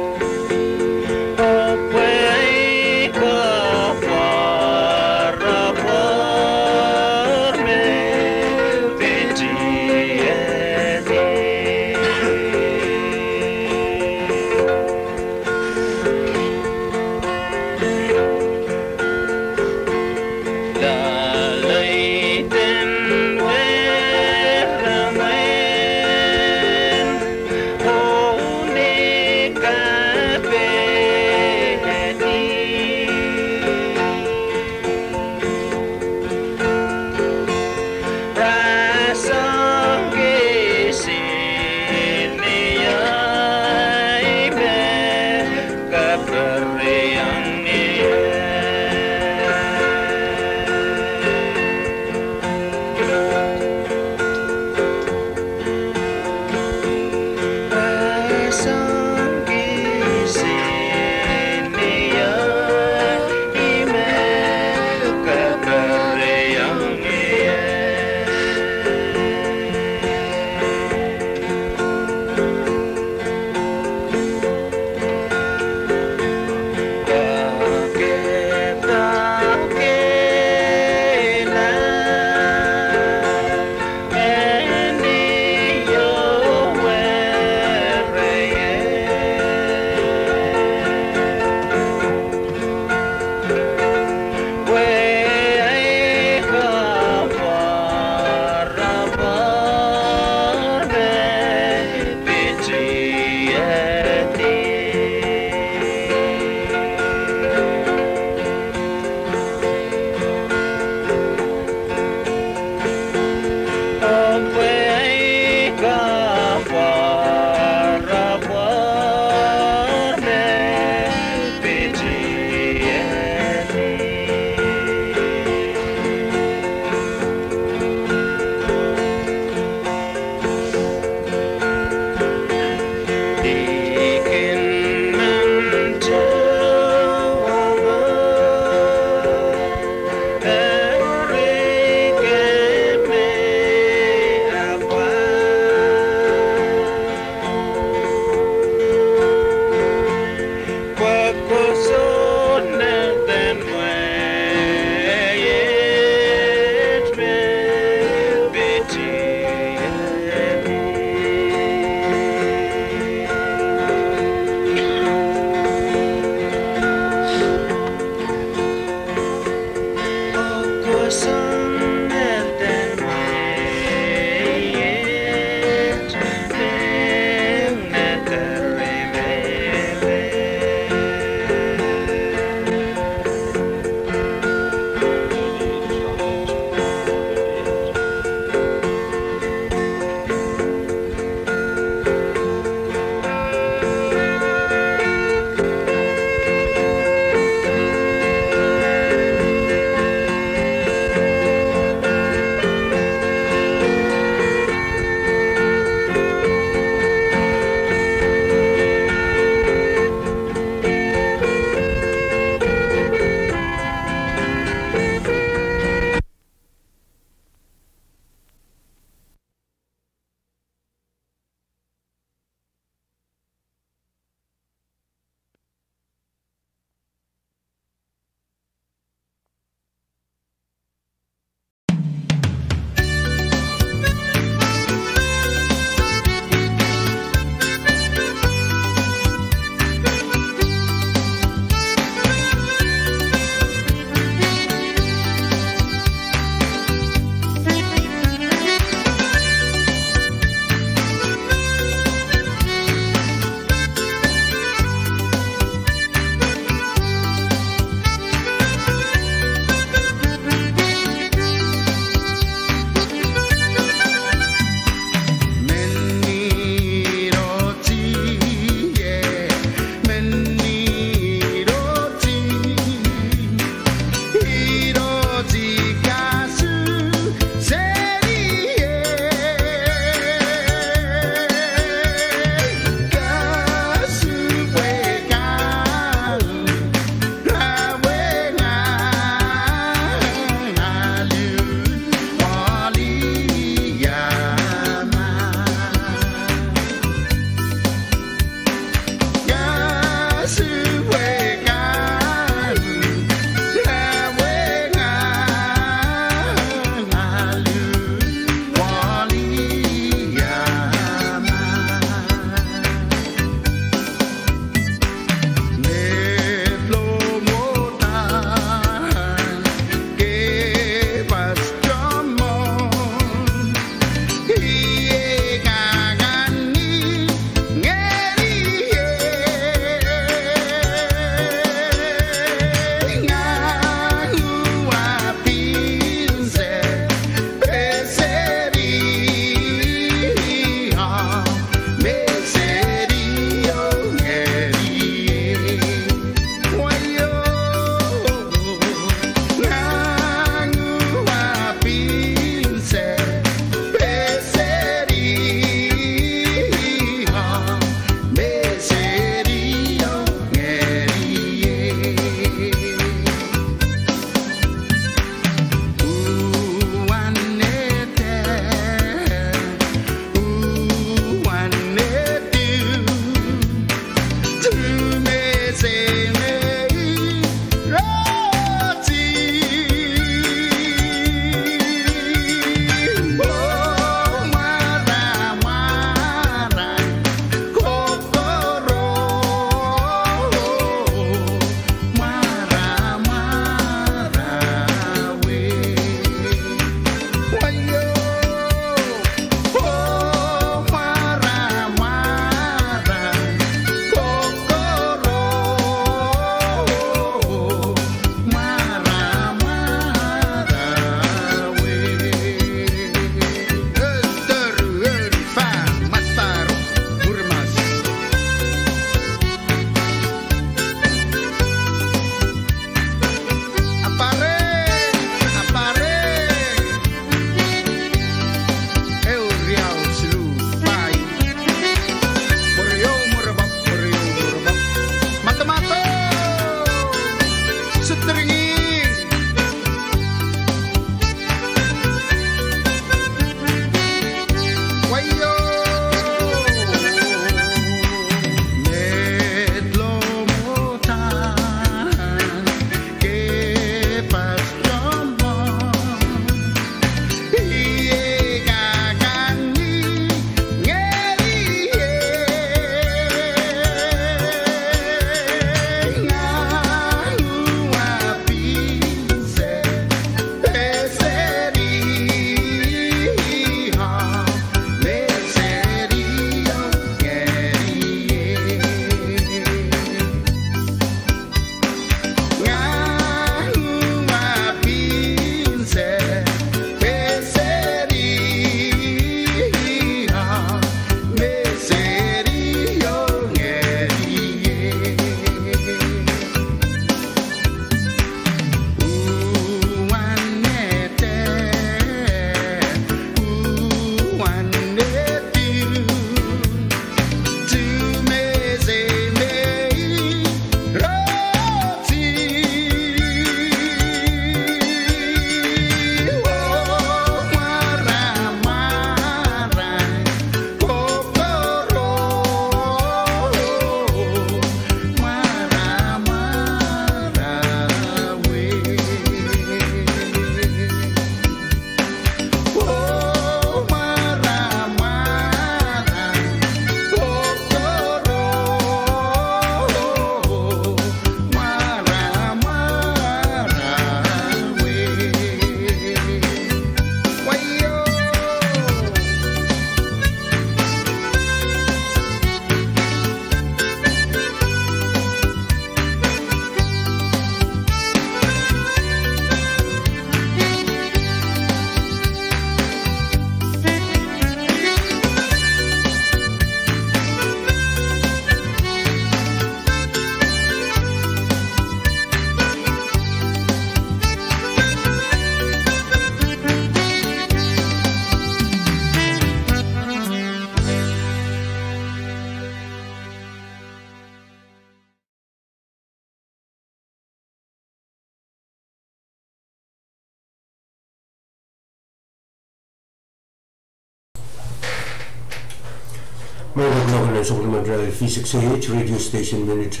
Mwohn kuloak en Sounkomouro V six A H radio station minit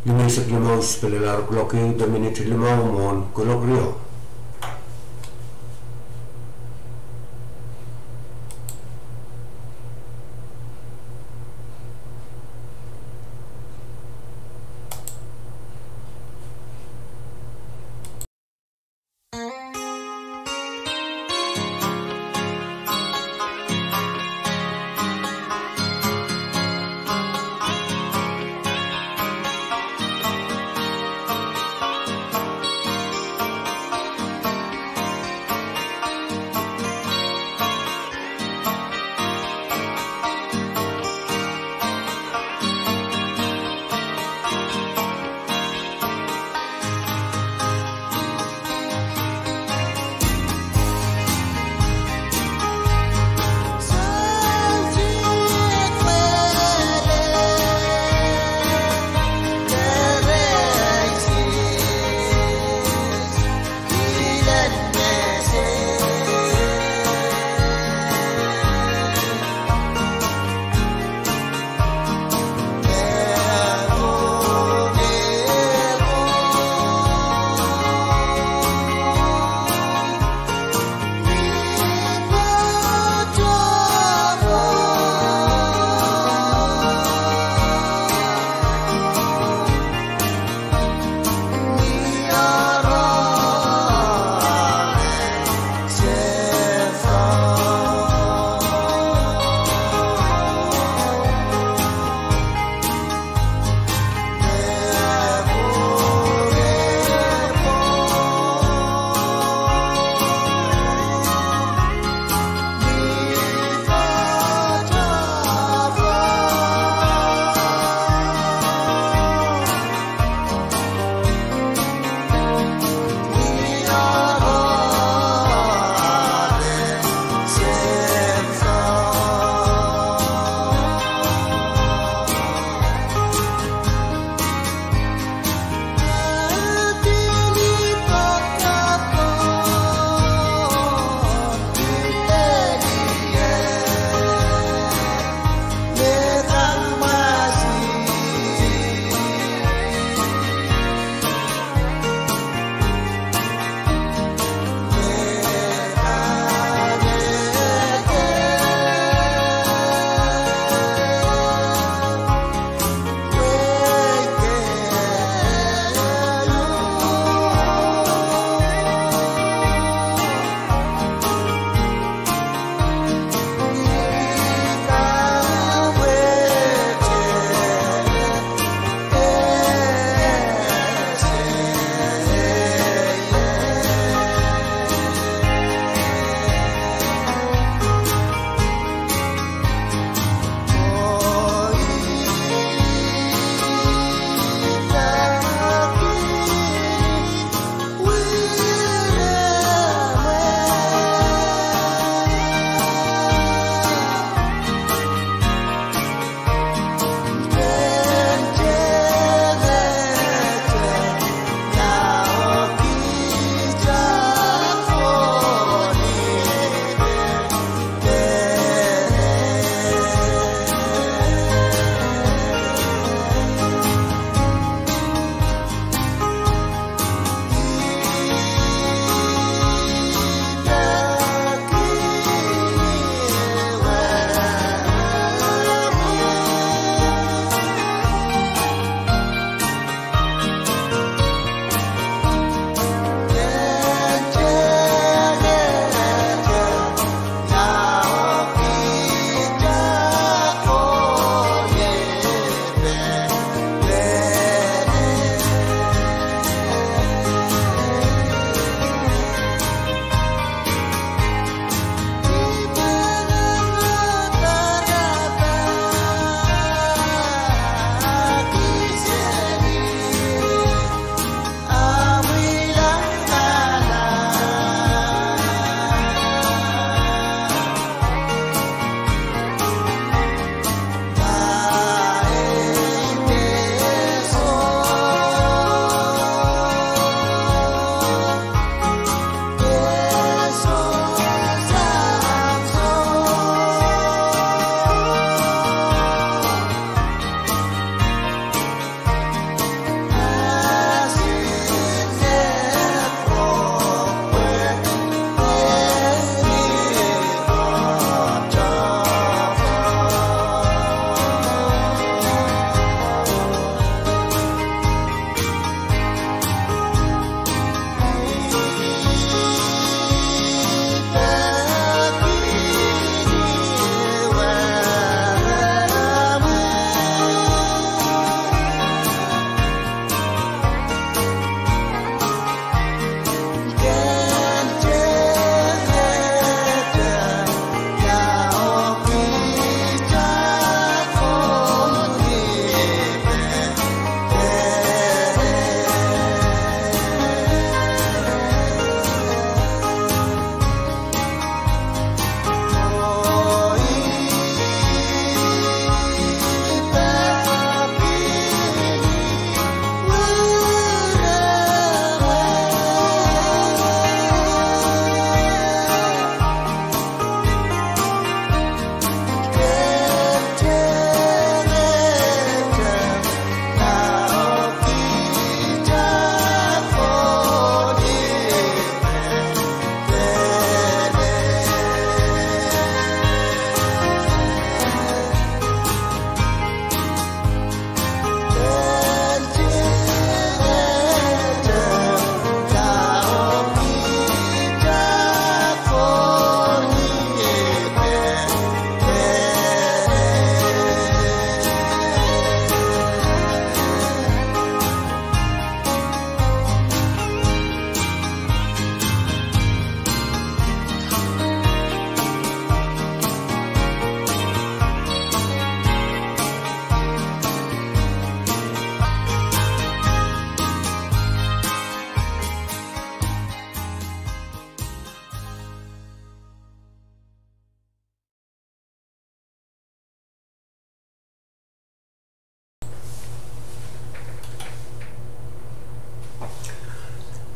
limeisek limau, spelelahr kuloak ehu de minit limau mwohn kuloak riau.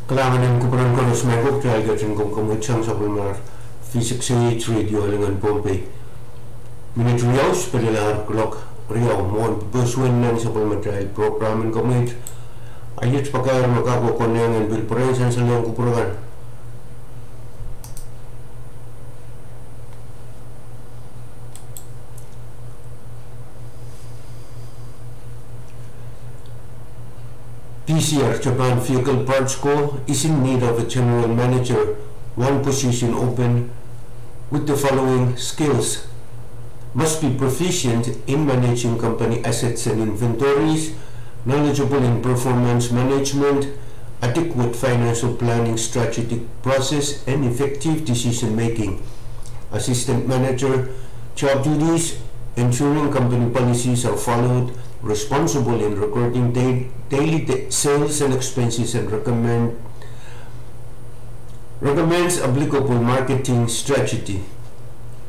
Kalahngan en kupwuren koaros, me kitail ketin komkomwit sang sapwellimar V six eight Radio Alingen Pohnpei. Minit riau pil pahn kuloak riau mwohn pwuhpwuhswen nan sapwellimatail program en komwit. Iet pakair me kak konehng en pil pwurehng sansal ong kupwur kan. P C R, Japan Vehicle Parts Co., is in need of a general manager, one position open, with the following skills. Must be proficient in managing company assets and inventories, knowledgeable in performance management, adequate financial planning, strategic process, and effective decision making. Assistant manager, job duties: ensuring company policies are followed, responsible in recording da-, daily da-, sales and expenses, and recommend, recommends applicable marketing strategy,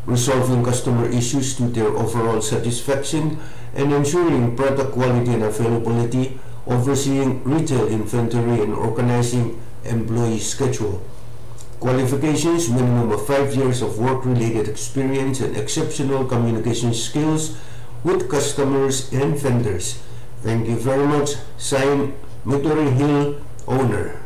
resolving customer issues to their overall satisfaction, and ensuring product quality and availability, overseeing retail inventory, and organizing employee schedule. Qualifications: minimum of five years of work-related experience and exceptional communication skills with customers and vendors. Thank you very much. Signed, Midori Hill, owner.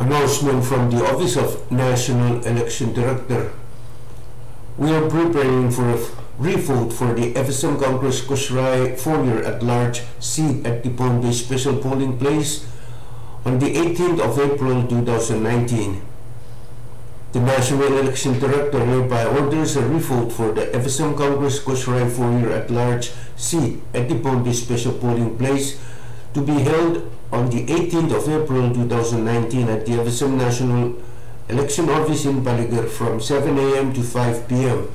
Announcement from the Office of National Election Director. We are preparing for a f-, revote for the F S M Congress Kosrae four-year at-large seat at the Pohnpei special polling place on the eighteenth of April two thousand nineteen. The National Election Director hereby orders a revote for the F S M Congress Kosrae four-year at-large seat at the Pohnpei special polling place to be held on the eighteenth of April two thousand nineteen at the F S M National Election Office in Palikir from seven A M to five P M.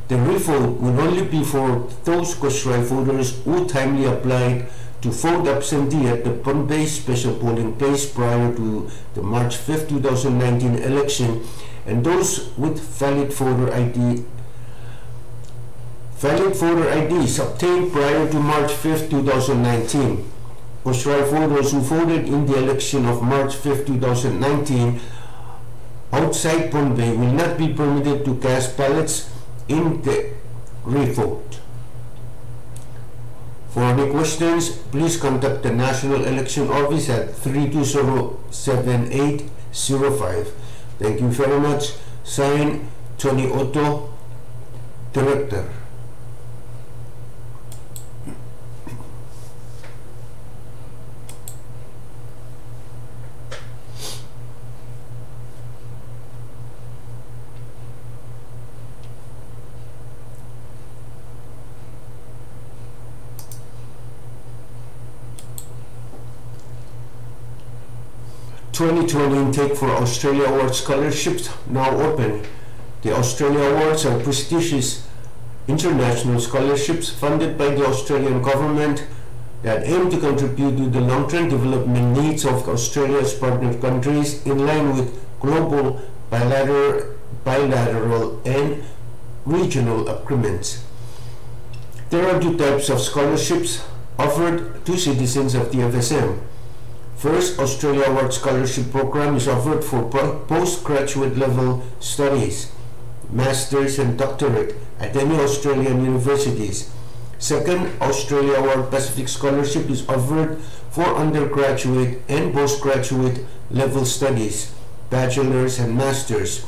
The revote will only be for those Kosrae voters who timely applied to vote absentee at the Pohnpei special polling place prior to the March fifth, two thousand nineteen election, and those with valid voter I D, valid voter I Ds obtained prior to March fifth, two thousand nineteen. Kosrae voters who voted in the election of March fifth, two thousand nineteen, outside Pohnpei will not be permitted to cast ballots in the revote. For any questions, please contact the National Election Office at three two zero seven eight zero five. Thank you very much. Signed, Tony Otto, Director. Twenty twenty intake for Australia Award scholarships now open. The Australia Awards are prestigious international scholarships funded by the Australian government that aim to contribute to the long-term development needs of Australia's partner countries in line with global bilateral, bilateral and regional agreements. There are two types of scholarships offered to citizens of the F S M. First, Australia Award Scholarship Program is offered for po-, postgraduate level studies, master's and doctorate at any Australian universities. Second, Australia Award Pacific Scholarship is offered for undergraduate and postgraduate level studies, bachelor's and master's,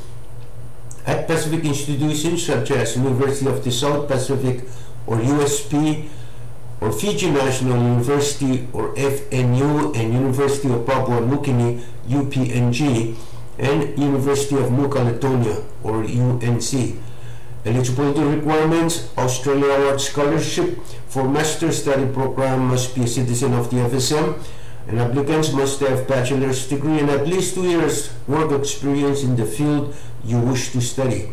at Pacific institutions such as University of the South Pacific, or U S P, or Fiji National University, or F N U, and University of Papua New Guinea, U P N G, and University of New Caledonia, or U N C. Eligibility requirements: Australia Award Scholarship for Master Study Program must be a citizen of the F S M, and applicants must have bachelor's degree and at least two years work experience in the field you wish to study.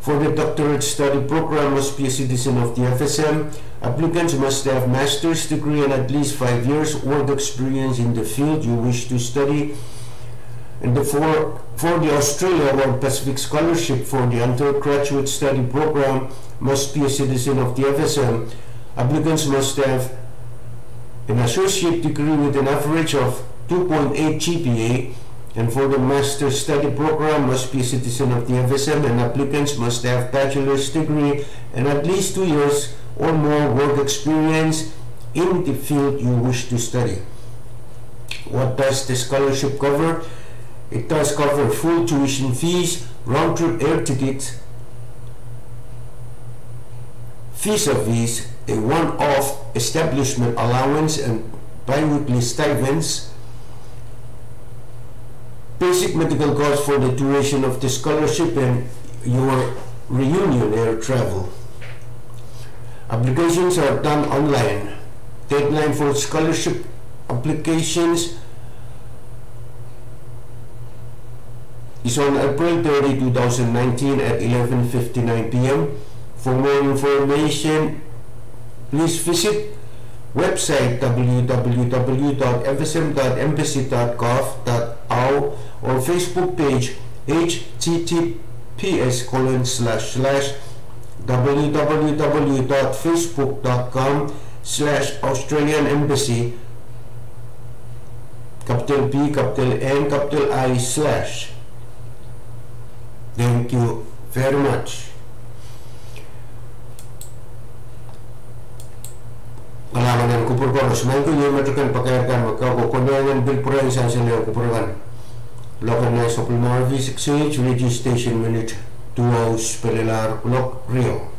For the doctorate study program, must be a citizen of the F S M. Applicants must have master's degree and at least five years work experience in the field you wish to study. And the for, for the Australia or Pacific Scholarship for the undergraduate study program, must be a citizen of the F S M. Applicants must have an associate degree with an average of two point eight G P A, and for the master's study program, must be a citizen of the F S M, and applicants must have bachelor's degree and at least two years or more work experience in the field you wish to study. What does the scholarship cover? It does cover full tuition fees, round-trip air tickets, visa fees, a one-off establishment allowance and bi-weekly stipends, basic medical costs for the duration of the scholarship, and your reunion air travel. Applications are done online. Deadline for scholarship applications is on April thirty, two thousand nineteen at eleven fifty-nine P M. For more information, please visit website W W W dot F S M dot embassy dot gov dot A U or Facebook page H T T P S colon slash slash W W W dot facebook dot com slash Australian Embassy, capital P, capital N, capital I, slash. Thank you very much. Kalahngan en kupwur koaros, maing ko, iei me pahn kak pakairkan me ke kak konehng en pil pwurehng sansal en kupwur kan. Local National Marvis Exchange, radio station minute, two hours, pelelahr clock, rio.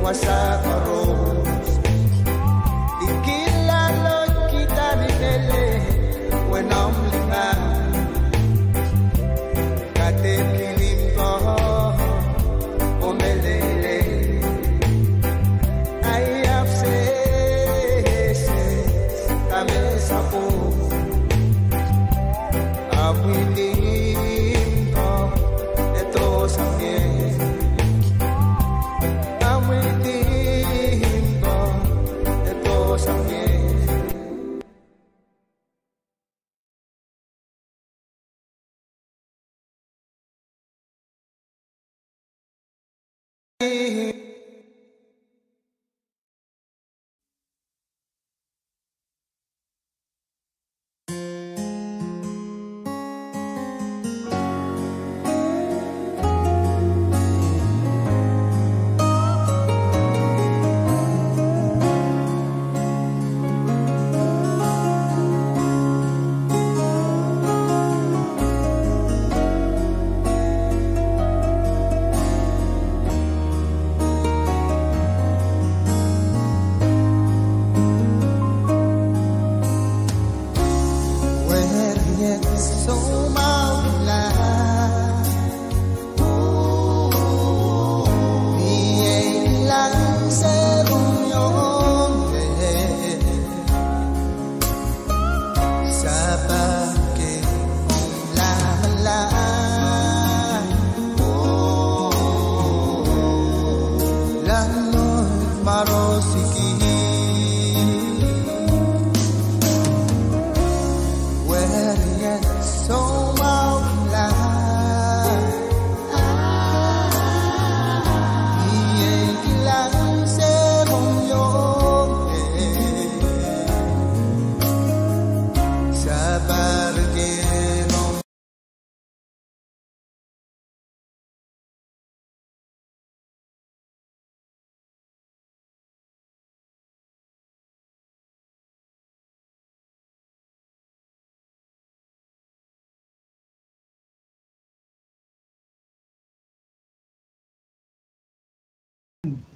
Wasa koaros, I kilangdo kihda ni mehlel, wenomw lingan. Kadeik limpoak, oh meleilei. Ahi ahpw sehse, dahme sapwung. Amwi limpoak, e doh sang ie. Amwi limpoak, e doh sang ie.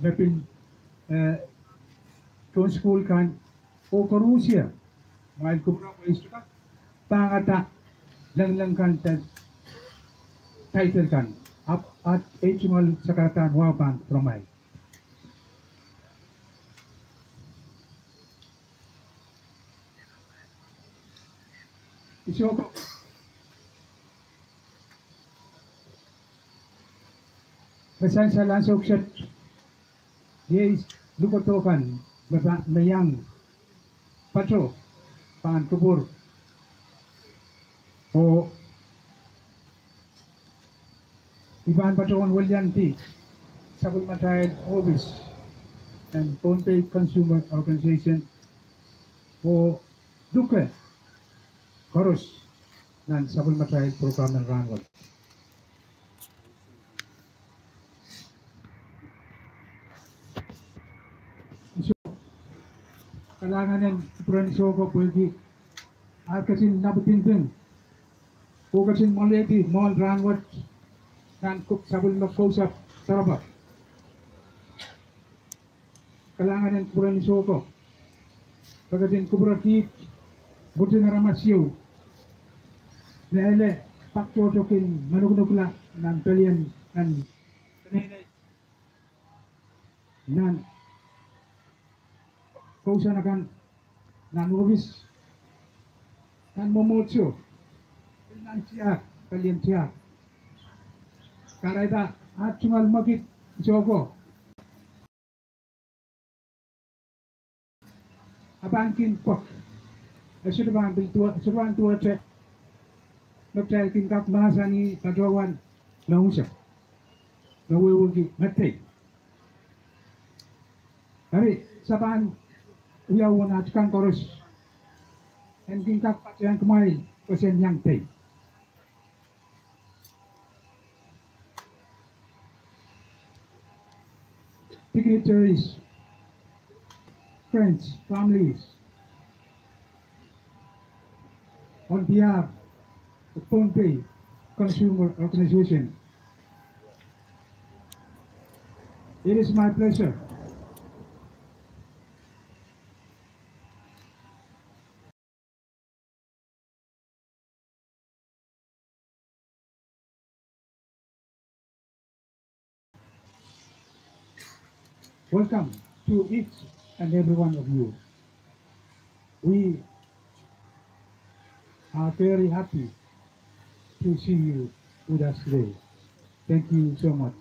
Me pil, eh, tohn sukuhl kan, oh koaros, mwail kupwure, mwail sukuhl kan, pahn kak lengileng kan de title kan, ahpw at ei tungoal sakaradahn wahu pahn pwuromwail. Isoko. Ke sansal ansou kiset. Iei lukodo kan me pa-, me iang pato pahn kupwur. Oh I pahn patohwan weliandi sapwellimatail ohpis en Pohnpei Consumer Organization oh luke koaros nan sapwellimatail program en rahnwet. Kalahngan en kupwuren Isoko pwehki ar ketin napwidinpin oh ketin mwoalehdi mwohn rahnwet nan ku-, sapwellime kousapw doaropwe. Kalahngan en kupwuren Isoko, pwe ketin kupwure kiht mwurin aramas ieu me ele pak tohto kin me nukunukla nan pelien nan, nan kousoan akan, nan ohpis, nan mwomwohdiso, nan tiahk, pelien tiahk. Kahrehda at tungoal mwekid Isoko. A pahn kin pwek. E sohte pahn pil duwe-, sohte pahn duwehte me kitail kin kak mahsanih patohwan me unsek, me wehwehki me tei. Eri, se pahn wia uwen at kan koaros en kin kak patehng kumwail pwe sen iang tei. Dignitaries, friends, families, on behalf of Pohnpei Consumer Organization, it is my pleasure Welcome to each and every one of you. We are very happy to see you with us today. Thank you so much.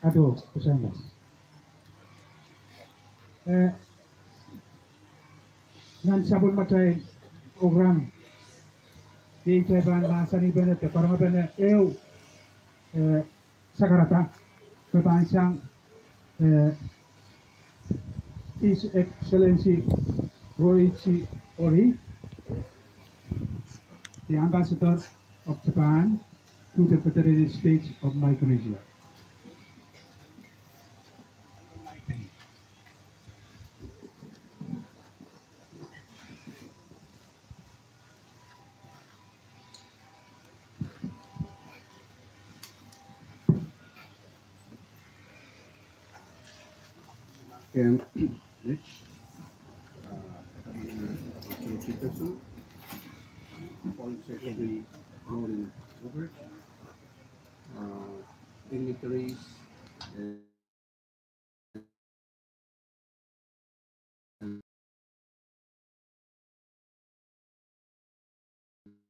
Ato kosonnedo. Eh, nan sapwellimatail program, iei kitail pahn mahsanihpene de karongapene ehu, eh, sakarada, me pahn sang, eh, His Excellency Roichi Hori, the Ambassador of Japan to the Federated States of Micronesia. And next, uh, Secretary, Foreign Secretary Noeleen Hubert, uh, dignitaries, and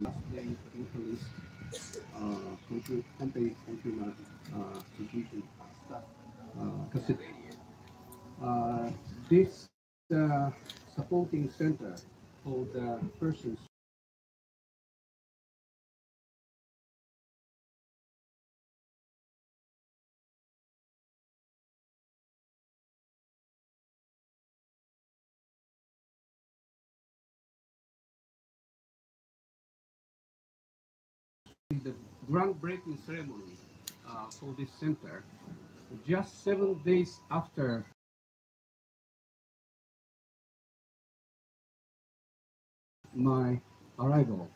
lastly, Pompey Consular, uh, Pompey Consular, uh, Institution, uh, Castlevania. Uh, this, uh, supporting center for the persons the groundbreaking ceremony, uh, for this center, just seven days after my arrival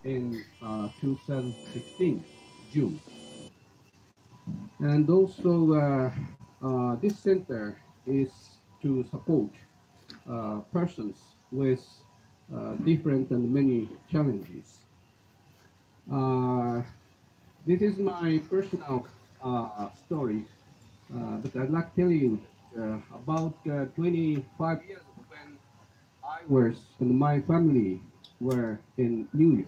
in, uh, two thousand sixteen, June. And also, uh, uh, this center is to support, uh, persons with, uh, different and many challenges. Uh, this is my personal, uh, story, uh, but I'd like to tell you, uh, about, uh, twenty-five years ago when I was and my family were in New York.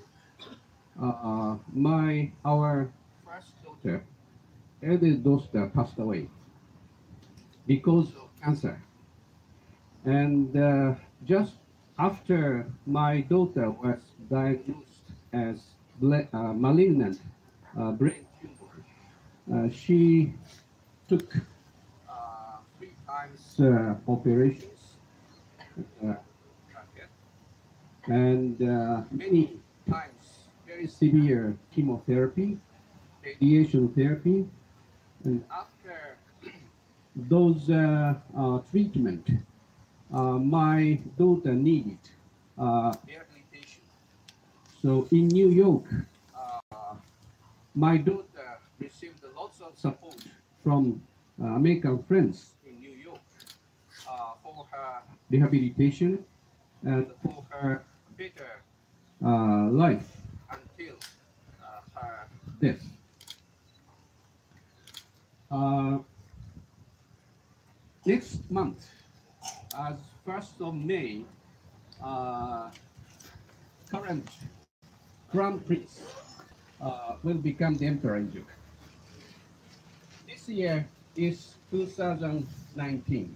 Uh, my, our first daughter, eldest daughter, passed away because of cancer. And, uh, just after my daughter was diagnosed as ble-, uh, malignant, uh, brain tumor, uh, she took, uh, three times, uh, operations, uh, and, uh, many times very severe chemotherapy, radiation therapy, and after those, uh, uh, treatment, uh, my daughter needed, uh, rehabilitation. So in New York, uh, my daughter received lots of support from, uh, American friends in New York, uh, for her rehabilitation and for her better, uh, life until, uh, her death. Uh, next month, as first of May, uh, current Crown Prince, uh, will become the Emperor in Japan. This year is two thousand nineteen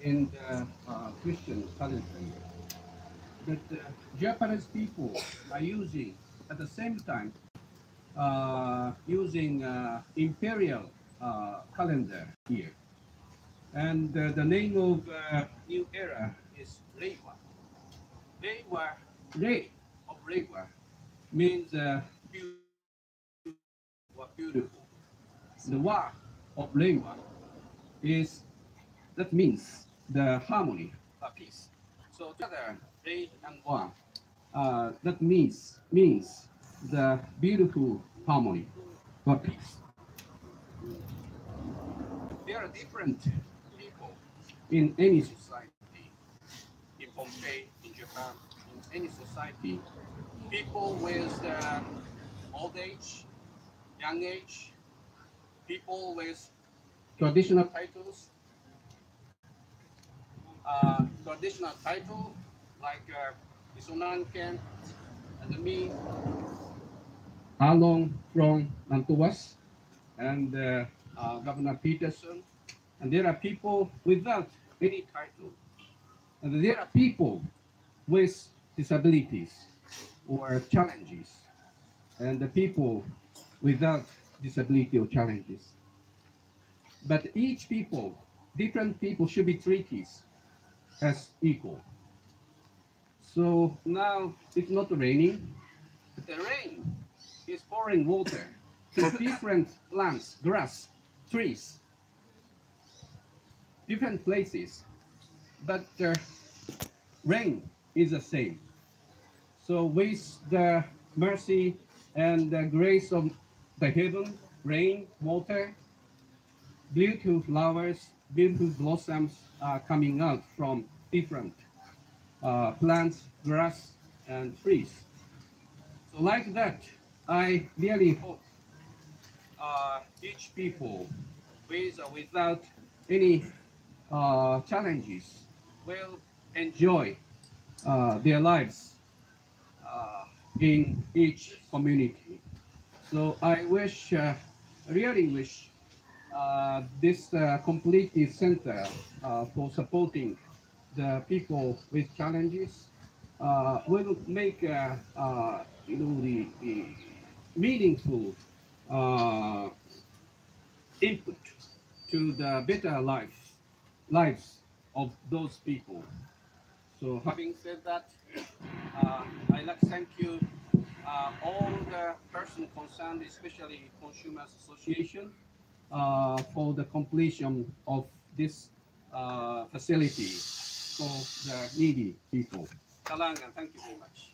in the, uh, Christian calendar year. But, uh, Japanese people are using, at the same time, uh, using, uh, imperial, uh, calendar year. And, uh, the name of, uh, new era is Reiwa. Reiwa, Rei of Reiwa means, uh, beau-, or beautiful. The Wa of Reiwa is, that means the harmony, uh, peace. So together, Rei and Wa, uh, that means, means the beautiful harmony or peace. There are different people in any society, in Pohnpei, in Japan, in any society. People with, uh, old age, young age, people with traditional titles, uh, traditional title like, uh, Isonan Ken and me, Along Trong Nantuas, and, uh, uh, Governor Peterson. And there are people without any title. And there are people with disabilities or challenges. And the people without disability or challenges. But each people, different people should be treated as equal. So now it's not raining. The rain is pouring water for different plants, grass, trees, different places. But the rain is the same. So with the mercy and the grace of the heaven, rain, water, beautiful flowers, beautiful blossoms are coming out from different, uh, plants, grass, and trees. So like that, I really hope, uh, each people, with or without any, uh, challenges, will enjoy, uh, their lives, uh, in each community. So I wish, uh, really wish, uh, this, uh, community center, uh, for supporting the people with challenges, uh, will make, uh, uh, you know, the, the meaningful, uh, input to the better life, lives of those people. So having said that, uh, I'd like to thank you, uh, all the persons concerned, especially Consumers Association, uh, for the completion of this, uh, facility for the needy people. Kalahngan, thank you very much.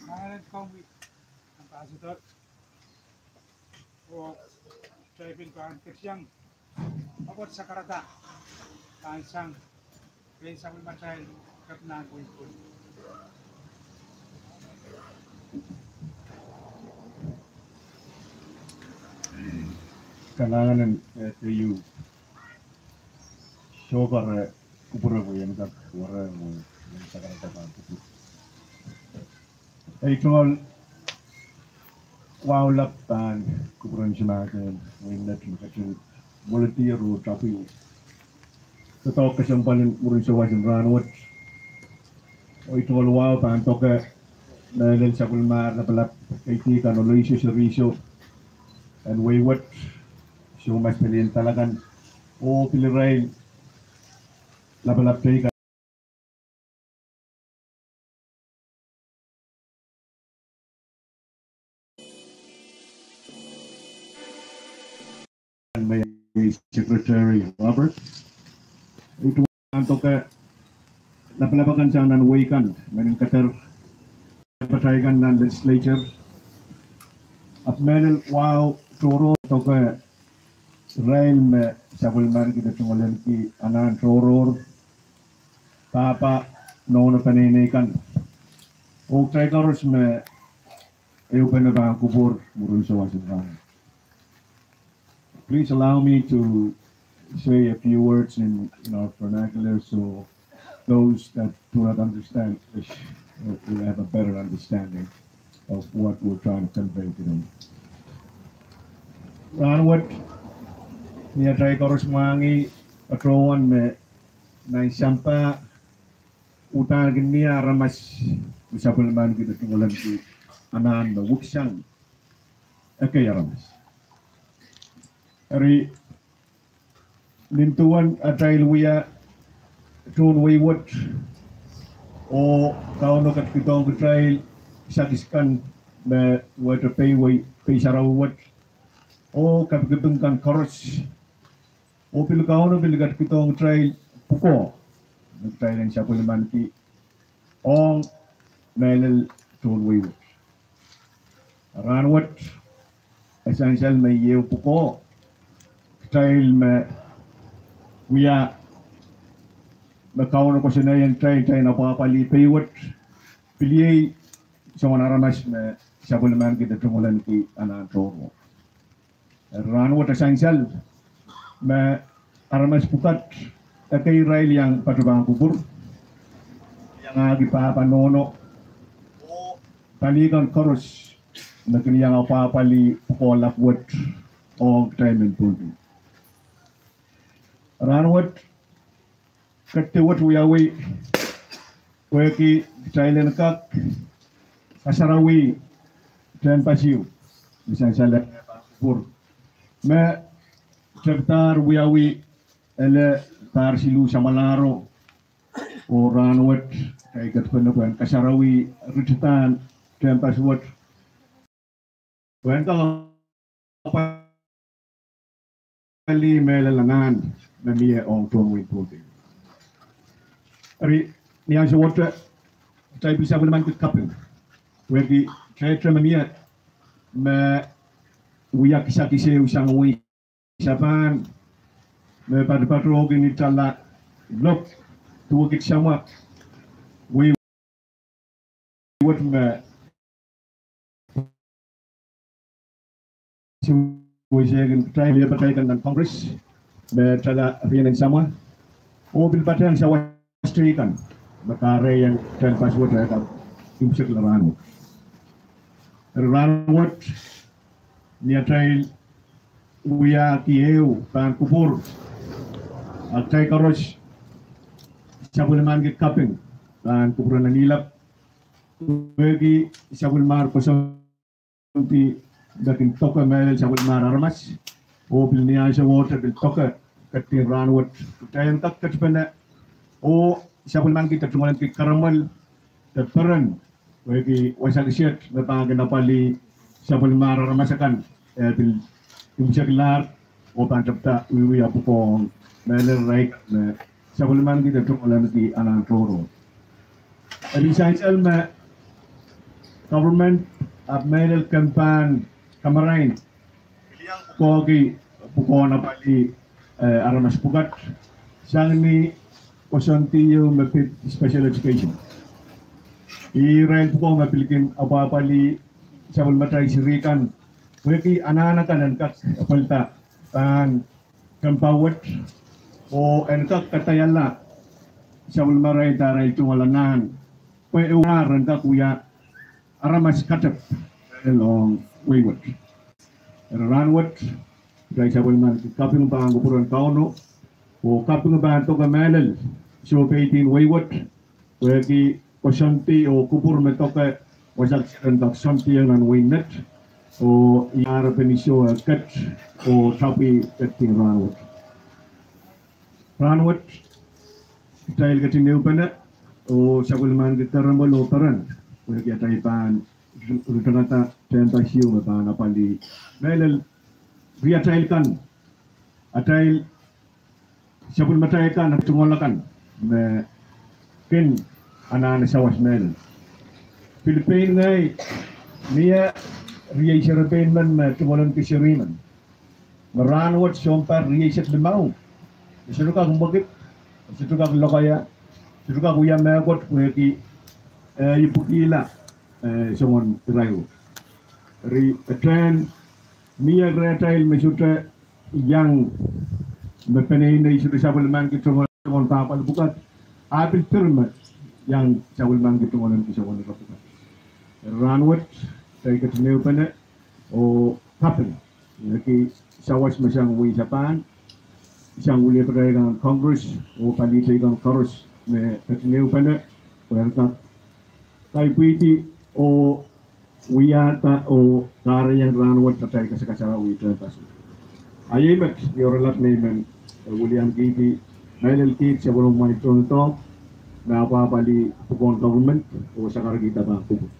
Kalahngan komwi, Ambassador. Oh, kitail pil pahn ketin iang, oh, sakarada, pahn sang pein sapwellimatail kepinahn wehi Pohnpei. Kalahngan en, eh, keieu. Sohte re kupwure pwe I en kak were, mwo I en sakarada pahn kupwure. Ei, tungoal wahu lap pahn kupwuren Samatail Wein Nett me ketin mwoledier oh tapio doadoahk kesempwal en mwurin sawas en rahnwet. Oh ei, tungoal wahu pahn doke mehlel sapwellimar lapalap, keidi kan oh leisek serihsek en wehi wet, Soumas Pelien Palakan, oh pil irail lapalap teikan me Secretary Robert. Ei, tungoal doke lapalap akan sang nan wehi kan, mehn keder, patail kan nan legislature. Ahpw mehlel wahu tohrohr doke irail me sapwellimaniki de tungoaleniki anahn tohrohr, pahpa, nohno, peneinei kan, oh kitail koaros me ehupene pahn kupwur mwurin sawas en rahnwet. Please allow me to say a few words in, in our vernacular, so those that do not understand English, uh, will have a better understanding of what we're trying to convey today. Rahnwet, ni atail koaros mwahngih patohwan me nan sampah, uhdahn kin mie aramas me sapwellimaniki de tungoaleniki anahn me weksang ekei aramas. Eri, nin duwen atail wia tohn wehi wet, oh Kauno ketikihdohng kitail sakis kan me wehte peiwei, pei sarawi wet, oh kapikipik kan koaros, oh pil Kauno pil ketikihdohng kitail pwukoa me kitail en sapwellimaniki ong mehlel tohn wehi wet. Rahnwet, e sansal me iei pwukoa kitail me wia, me Kauno koasoanehdi kitail, kitail en apwahpwalih pei wet, pil iei soangen aramas me sapwellimaniki de tungoaleniki anahn tohrohr. Rahnwet e sansal me aramas pwukat ekei irail iang patohwan kupwur, iangahki pahpa nohno, pali kan koaros me kin iang apwahpwalih pwukoa lap wet ong kitail mehn Pohnpei. Rahnwet ketiket wiawi pwehki kitail en kak kasarawi tehnpas ieu me sansal en kupwur me tepdahr wiawi ele pahr siluh samwalahro. Oh rahnwet kitail ketipene pwehn kasarawi ritidahn tehnpas wet pwehn kak apwalih mehlel anahn me mie ong tohn wein Pohnpei. Eri ni ansowohte kitail pil sapwellimaniki kaping pwehki tehtehn me mie me wia kisakis ehu sang wein Sapahn me patopatohki ni tala lok duwekid samwa wei wet me siwesehkin kitail, wiepe kitail kan nan Congress me tala rienen samwa oh pil patehng sawas teikan me kahrehiong tehnpas wet e kak imwisekla rahnwet. Eri rahnwet ni atail wiahki ehu pahn kupwur, a kitail koaros sapwellimaniki kaping pahn kupwuren Nanilap pwehki sapwellimar koasoandi me kin doke mehlel sapwellimar aramas oh pil ni ansowohte pil doke ketin rahnwet. Kitail en kak ketipene oh sapwellimaniki de tungoaleniki karamwel de peren pwehki wasa kiset me pahn kin apwalih sapwellimar aramas akan e pil imwiseklahr oh pahn tepda wiewia pwukoa ong mehlel irail me sapwellimaniki de tungoaleniki anahn tohrohr. Eri sansal me government ahpw mehlel kemp pahn kamarain pwukoahki pwukoahn apwalih aramas pwukat sang ni koasoandi ieu me pid special education. Ih irail pwukoa me pil kin apwahpwalih sapwellimatail seri kan pwehki anahn akan en kak pwelda pahn kempa wet oh en kak kadaiala sapwellimarail de arail tungoal anahn pwe ehu en kak wia aramas katep ong wehi wet. Eri rahnwet kitail sapwellimaniki kaping pahn kupwuren Kauno oh kaping pahn doke mehlel sohpeidin wehi wet pwehki koasoandi oh kupwur me doke wasa kiset en kak soandiong nan wehi met oh iahrepen iso e ket oh tapwi ketin rahnwet. Rahnwet kitail ketin ehupene oh sapwellimaniki karamwel oh peren pwehki atail pahn ritengada tehnpas ieu me pahn apwalih mehlel riatail kan, atail sapwellimatail kan, tungoal akan me kin anahne sawas mehlel. Pil pein ngehi mie riei serepein men me tungoaleniki seri men me rahnwet sounpar rieisek limau e sohte kak mwekid, e sohte kak lokaia, sohte kak wia mehkot pwehki e ipwikihla soangen irair wet. Eri e tehn mie rehtail me sohte iang me peneinei sohte sapwellimaniki tungoal pahpwal pwukat, a pil dir me iang sapwellimaniki tungoal en kisoangen irair pwukat. Rahnwet kitail ketin ehupene oh kaping pwehki sawas me sang wehi Sapahn, sang wiliepatail kan Congress oh pali teikan koaros me ketin ehupene pwe en kak kaipwihdi oh wiahda oh kahrehiong rahnwet atail kasakasarawi tehnpas. A iei met ni oaralap me I men wiliankihdi mehlel kiht sapwellimamwail tohndoadoahk me apwahpwalih pwukoahn government oh sakarkihda pahn kupwur.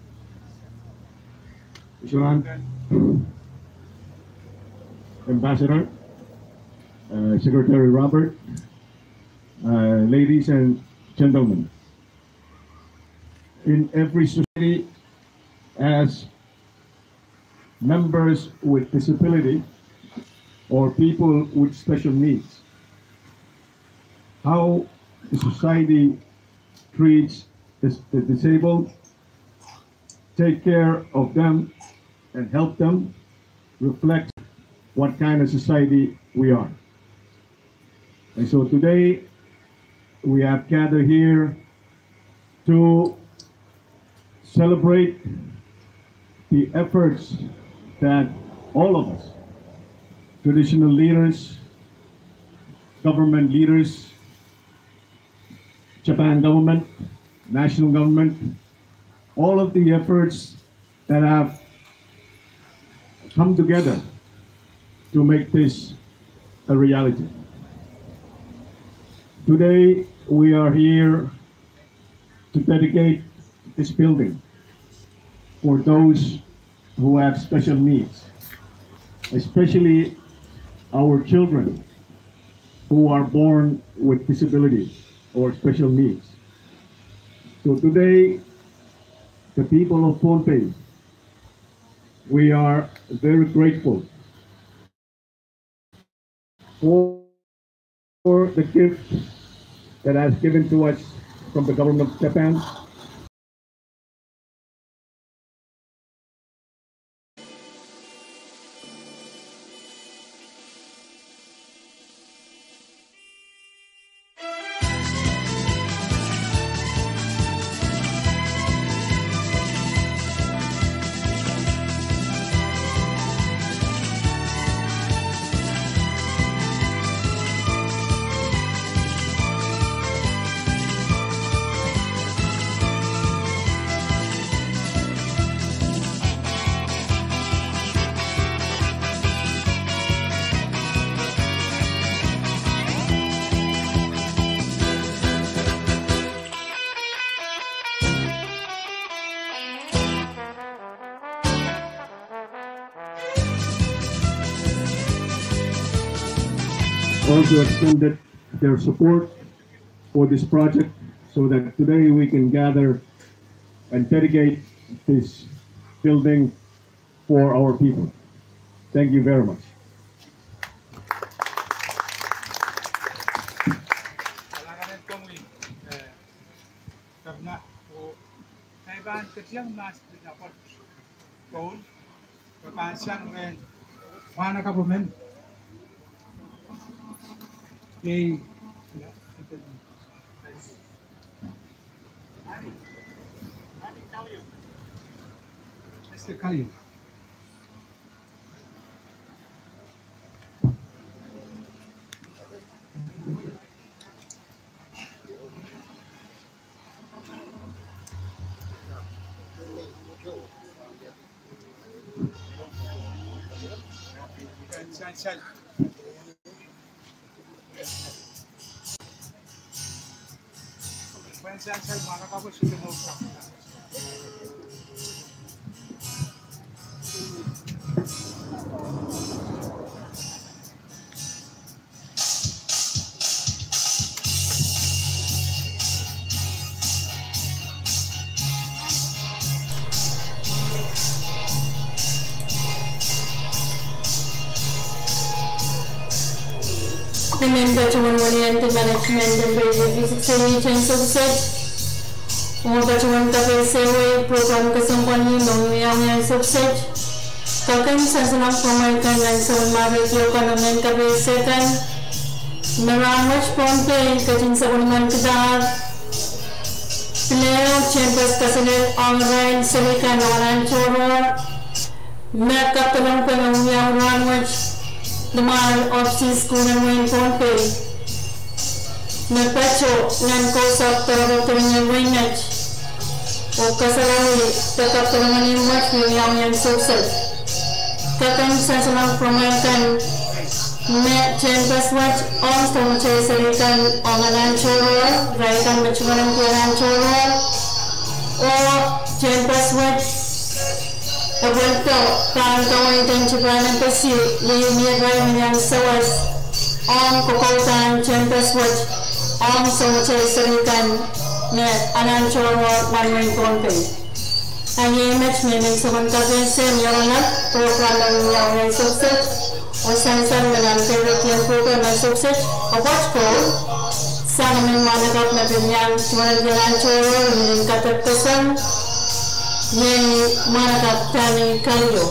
Mister President, Ambassador, Secretary Robert, ladies and gentlemen, in every society as members with disability or people with special needs, how the society treats the disabled, take care of them, and help them reflect what kind of society we are. And so today, we have gathered here to celebrate the efforts that all of us, traditional leaders, government leaders, Japan government, national government, all of the efforts that have come together to make this a reality. Today, we are here to dedicate this building for those who have special needs, especially our children who are born with disabilities or special needs. So today, the people of Pohnpei, we are very grateful for, for the gift that has given to us from the government of Japan. Also extended their support for this project so that today we can gather and dedicate this building for our people. Thank you very much. Kalahngan en komwi, eh, Kepina, oh, kitail pahn ketiong mahs, pahn sang rehn mwahnakapwo men. Ei, Mister Kalil. Ni men patohwan wiliandi management en Pei Sixty State Senior Citizens Office, oh patohwan kapehse wei program kesempwal ni me wiawi en sopwset. Kakan sansalang pwamwail kan nan soun mwarekioko kan, oh mehn kapehse kan me rahnwet Pohnpei ketin sapwellimen kitail. Pil ehu tehnpas kaselel ong irail seri kan ong nan tohrohr me kapedolong pwe me wiawi rahnwet limwahul opsis kunen wehin Pohnpei me patoh nan kousapw doaropwe en wehin Net, oh kasarawi de kapedolong ni mwet me wiawi en sopwset. Kakan sansalang pwamwail kan me tehnpas wet ong sounpwong seri kan ong nan tohrohr, irail kan me tungoalenki nan tohrohr, oh tehnpas wet e pweldo pahn kaweid en Japan Embassy ni mie irail me iang sawas ong kokoudahn tehnpas wet ong sounpwong seri kan me nan tohrohr nan wehin Pohnpei. A iei met me men soangen kapehse ni oaralap program en wiawi en sopwset, oh sansal me nan peirekien program en sopwset, oh pwoat koul sang emen mwahnakapw me pil iang tungoalenki nan tohrohr, me kin kapekpeseng, iei mwahnakapw Danny Kalil.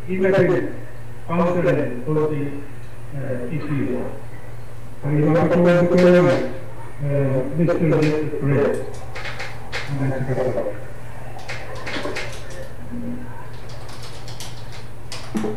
Ih me pil founder en Kosi, eh, T C U. Ih me patohwan pwurehng, eh, Mister David Prince. Thank you.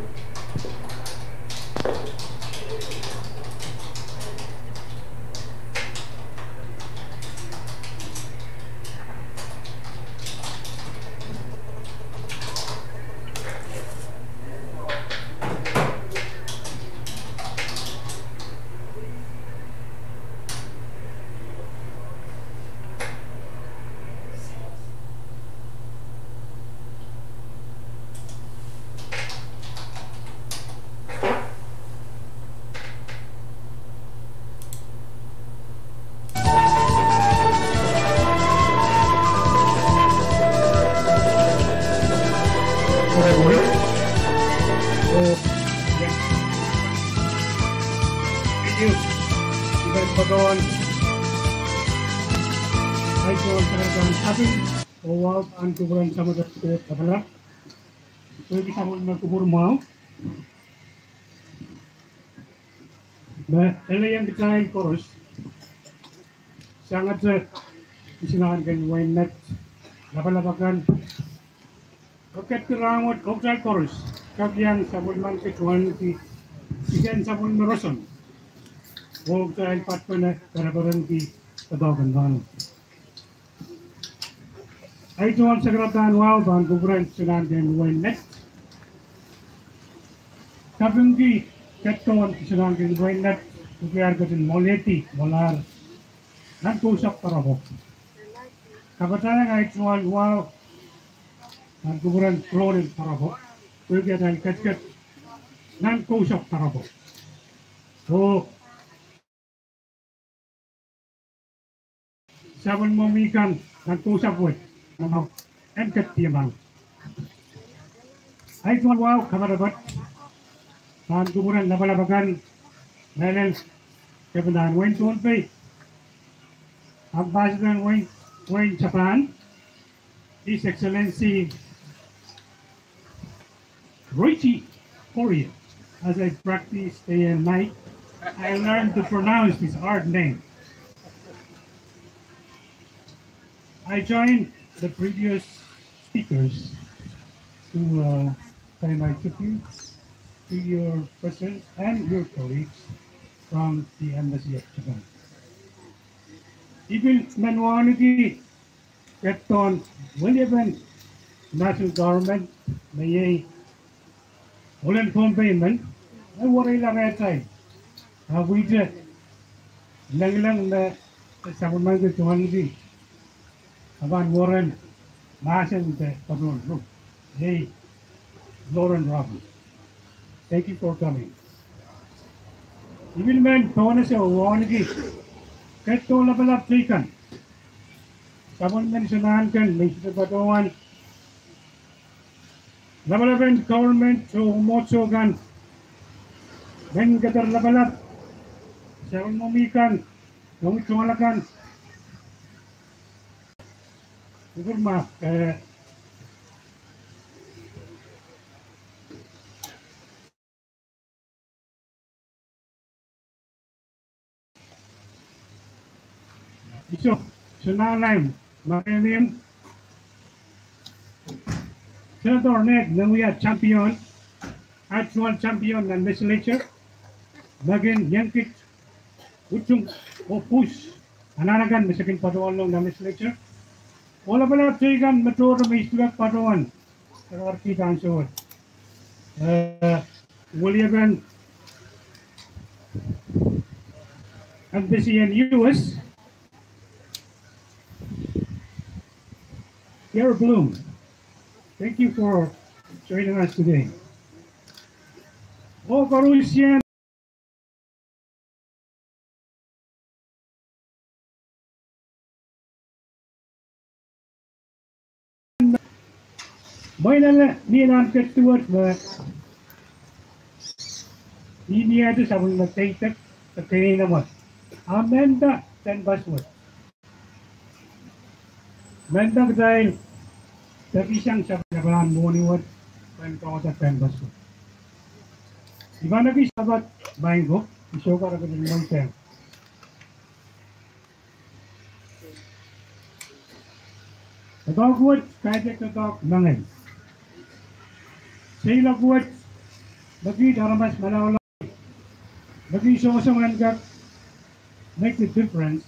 Idan patohwan. Ahi tohn patohwan kaping oh wahu pahn kupwuren Samat Koht Lapalap. Pwehki sapwellime kupwur mwahu me elehieng kitail koaros, sangete kisin ahneki wehin Met, lapalap akan, oh ketkihdi rahnwet oh kitail koaros kak iang sapwellimen kituwalki kisehn sapwellime roson, oh kitail patpene pereperenki doadoahk en rahn. Ahi tohn sakaradahn wahu pahn kupwuren kisin ahneki wehin Met. Kapingki ketdohn kisin ahneki wehin Met, kupwuren ketin mwoalehdi mwoalahr nan kousapw doaropwo. Kapatahieng ahi tohn wahu nan kupwuren Klonen doaropwo, pwehki atail ketiket nan kousapw doaropwo. Oh sapwellimomwi kan nan kousapw wet, en ketikihong. Ahi tohn wahu kapatapat pahn kupwuren lapalap akan, mehlel kepinahn wehin Pohnpei, Ambassador en wehin, wehin Japan, His Excellency Roichi Koria. As I practice day and night, I learned to pronounce this hard name. I joined the previous speakers to, uh, pay my tribute to your presence and your colleagues from the Embassy of Japan. I pil men wauneki ketidohn weliepen national government me iei Olen Pohnpei men, me werei rehtail, ahpw ihte lengileng me sapwellimanki tungoal ni pahn weren mahsen de patohwan ru, iei Lauren Roberts. Thank you for coming. I pil men pohnese wauneki ketidohn lapalap teikan, sapwellimen Japan kan me I sohte patohwan, lapalapen government oh mwomwohdiso kan, men keder lapalap, sapwellimomwi kan, noumwi tungoal akan. Kupwurma, eh, Iso, Senator Ned, me wia champion, actual champion nan legislature, me kin iang kit utung oh pwuhs anahn akan me se kin patohwanlahng nan legislature. Oh lapalap teikan me tohto me I sohte kak patohwan, kak kihda ansou wet. Eh, weliepen Embassy en U S, Gary Bloom, thank you for joining us today. Oh koarusie mwein ale ni nan ketiket me I mie de sapwellime teitek de keinemwe, a mehnda tehnpas wet. Mehnda kitail pekihsang sapwellime mwohni wet, pwehn kauwada tehnpas wet. I pahn ekis sapat maing ko, I sohte kak ketin mweidehng. Doadoahk wet, kaidehk doadoahk mengei. Seiloak wet, me kiht aramas malaulau, me kiht songosong en kak make a difference.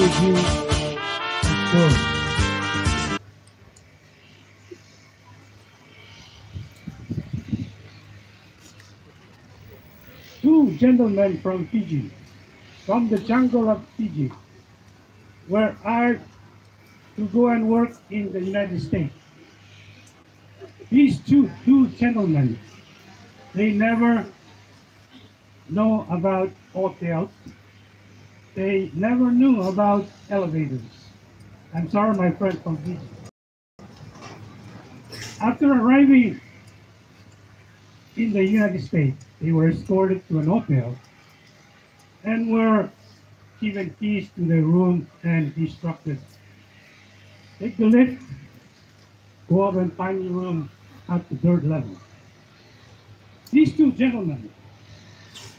Two gentlemen from Fiji, from the jungle of Fiji, were hired to go and work in the United States. These two, two gentlemen, they never know about hotels. They never knew about elevators. I'm sorry, my friend from Fiji. After arriving in the United States, they were escorted to an hotel and were given keys to their room and instructed, "Take the lift, go up and find your room at the third level." These two gentlemen,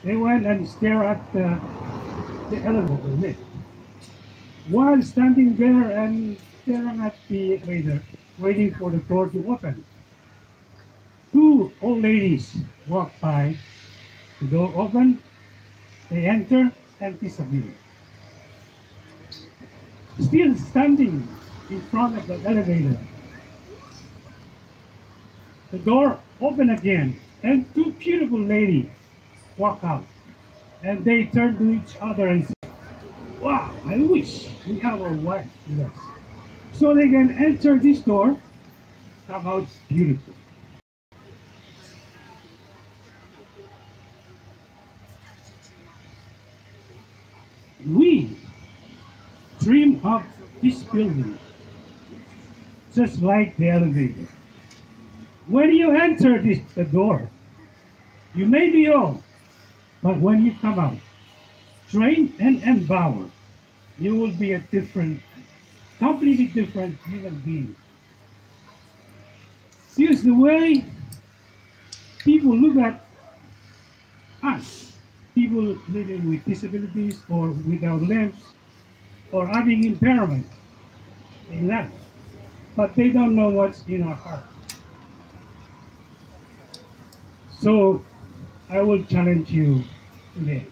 they went and stared at the, the elevator lift. While standing there and staring at the elevator, waiting for the door to open, two old ladies walked by. The door opened, they entered and disappeared. Still standing in front of the elevator, the door opened again, and two beautiful ladies walk out. And they turn to each other and say, "Wow, I wish we have our wife with us. So they can enter this door, come out beautiful." We dream of this building, just like the elevator. When you enter this, the door, you may be old, but when you come out, trained and empowered, you will be a different, completely different human being. Because the way people look at us, people living with disabilities or without limbs or having impairment, they laugh, but they don't know what's in our heart. So I will challenge you today.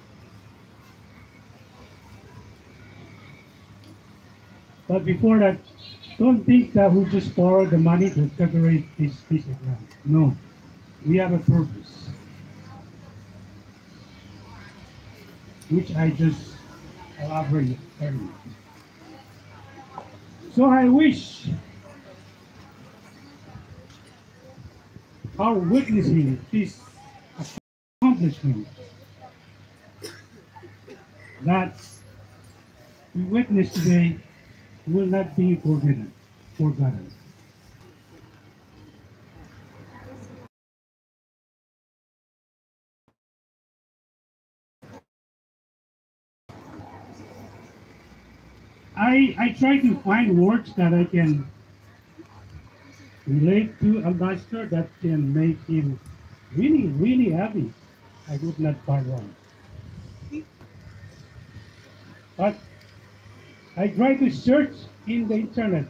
But before that, don't think that we just borrowed the money to decorate this piece of land. No, we have a purpose, which I just elaborated earlier. So I wish our witnessing this accomplishment that we witness today will not be forgotten, forgotten. I, I try to find words that I can relate to Ambassador that can make him really, really happy. I could not find one. But I try to search in the internet.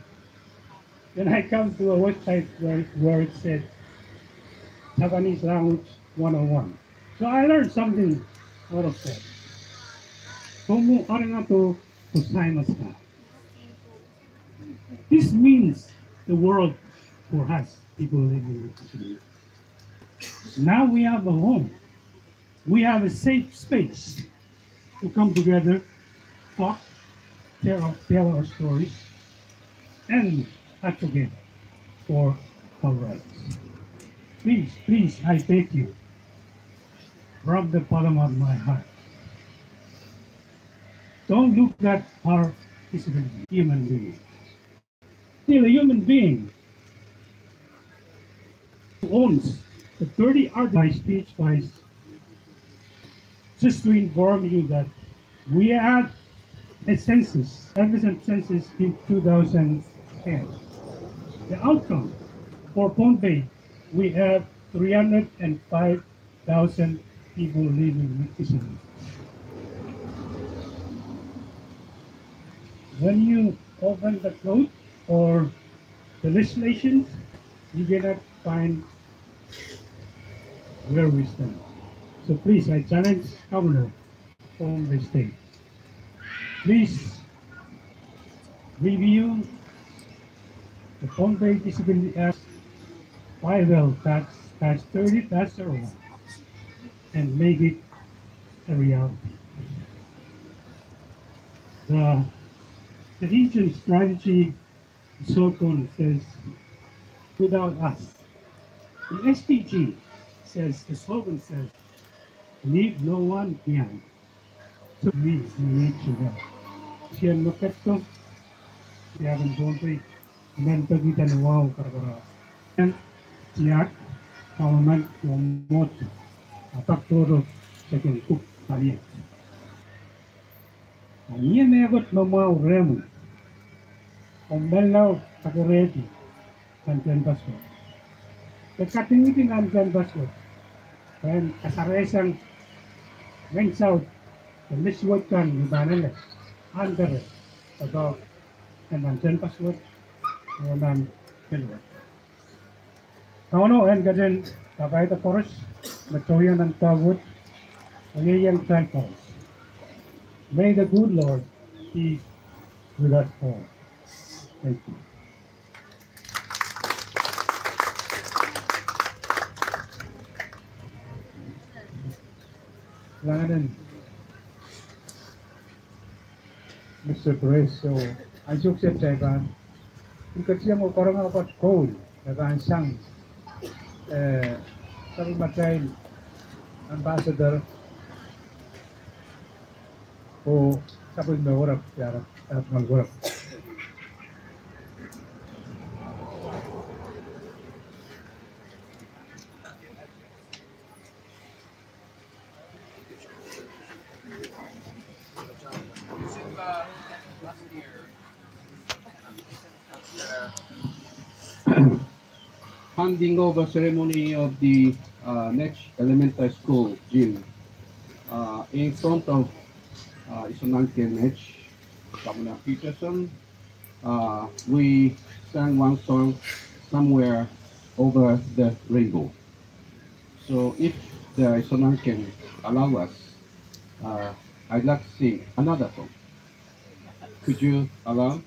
Then I come to a website where, where it said Japanese language one oh one. So I learned something out of that. Komu aringato kosaimasa. This means the world for us, people living with disability. Now we have a home. We have a safe space to come together, talk, tell our, tell our stories, and advocate for our rights. Please, please, I beg you, from the bottom of my heart, don't look at our disability, human being. Still a human being who owns a thirty art. My speech was just to inform you that we had a census, F S M census in two thousand ten. The outcome for Pohnpei, we have three hundred and five thousand people living with disability. When you open the code or the legislation, you cannot find where we stand. So please, I challenge Governor from the state. Please review the Pohnpei Disability Act Bible dash thirty dash zero one and make it a reality. The, the region strategy slogan says, "Without us." The S D G says, the slogan says, "Leave no one behind." So we, we need to help. Sien me ketdo, sien me Pohnpei, men peki dan wahu karakara. En tiahk, government, womot, apak todo, second cook, paliet. Ni mehkot me mwahu rehmw, oh menlau kakerehdi nan tehnpas wet. Ke kadingiding nan tehnpas wet. Pwehn kasarehsang ngehn saut, de misuwed kan ni pahn ele, ahntere, doadoahk nan tehnpas wet, oh nan pil wet. Kauno en ketin kapai de koaros me tohieng nan doadoahk wet, oh ieiang kitail koaros. May the good Lord be with us all. Thank you. Langenen. Mister Grace, oh, ansou kiset kitail pahn, I ketieng oh karonge apat koul me pahn sang, eh, sapwellimatail ambassador, oh, sapwellime werek, tiara, eh, ngal werek. Handing over ceremony of the, uh, Nech Elementary School gym, uh, in front of, uh, Isonahnken Nech, Governor Peterson, uh, we sang one song, Somewhere Over the Rainbow. So if the Isonahnken allow us, uh, I'd like to sing another song. Could you allow?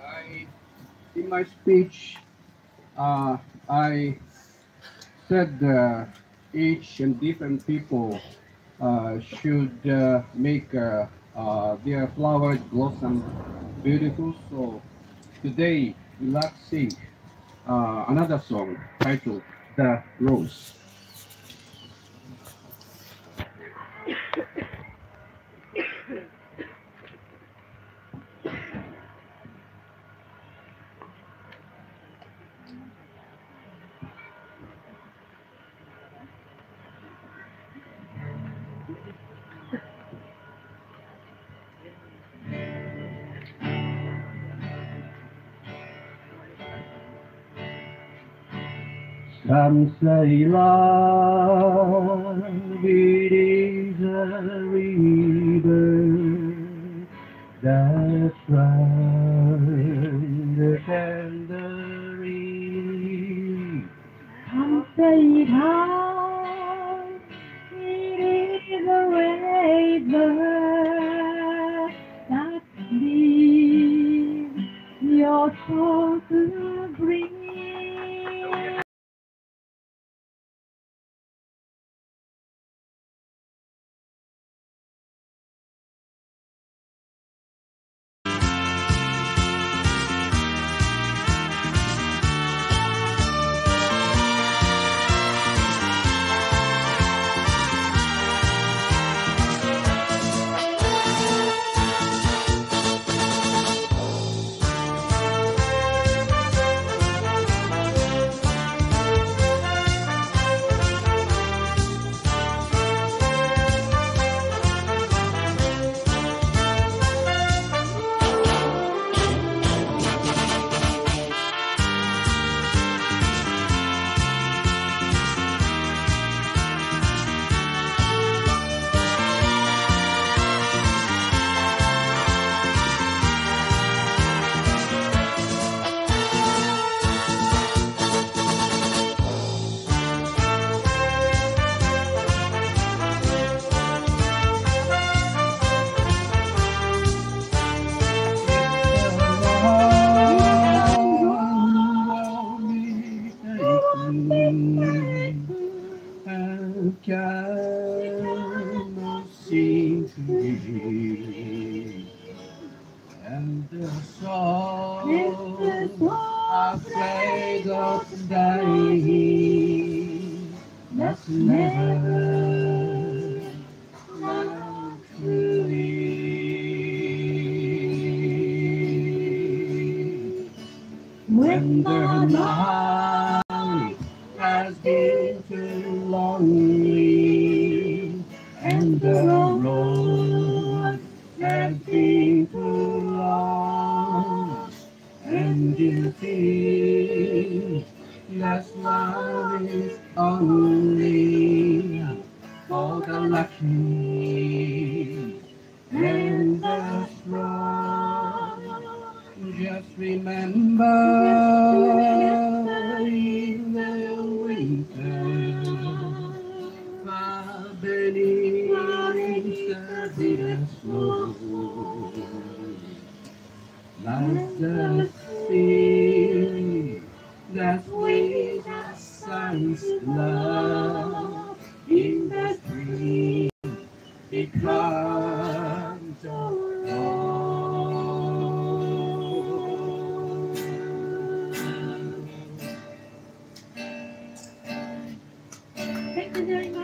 I, in my speech, uh, I said, uh, each and different people, uh, should, uh, make, uh, uh, their flowers blossom beautiful. So today, we like to sing, uh, another song titled The Rose. Some say love, it is a river that runs tenderly. Some say love, it is a river that leads your soul to breathe. cannot seem to be. And the songs are played of dying, but never love truly. When the night has been too lonely and the road has been too long, and you feel that love is only for the lucky and the strong. Just remember in the winter, far beneath the bitter snow, lies the seed that sweet as sun's love in the spring. It comes along. Thank you very much.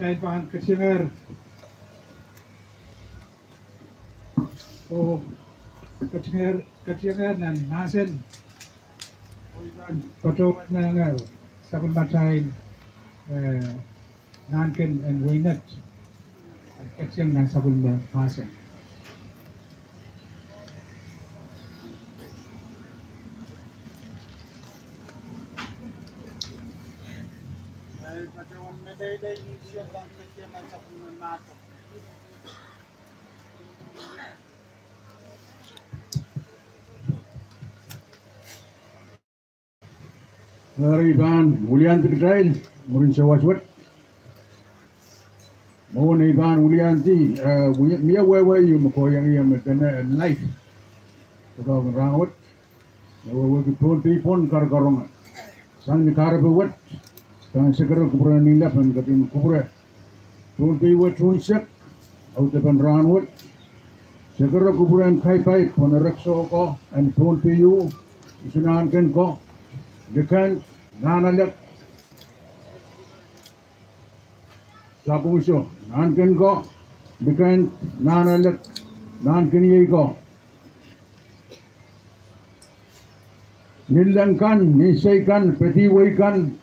Kitail pahn ketiengehr, oh, ketiengehr, ketiengehr nan mahsen. Patohwan sapwellimatail, eh, nahnken en Weinet. Ketieng nan sapwellime mahsen. Eri I pahn wiliandi kitail mwurin sawas wet. Mwohn ei pahn wiliandi, eh, mie wehwe ieu me kohieng ie me dene life. Pwukoahn rahnwet, me wehwehki Pohnpei pwon karonge. Sang ni kahrepe wet, sang sekere kupwuren ilap en ketin kupwure Pohnpei wet unsek, audepen rahnwet, sekere kupwuren kaipaip pwehn erek sohko en Pohnpei u, usun nahnken ko, likend, nahnalek, sapwung so, nahnken ko, likend, nahnalek, nahnken iei ko. Nin leng kan, nin sei kan, pedi wei kan,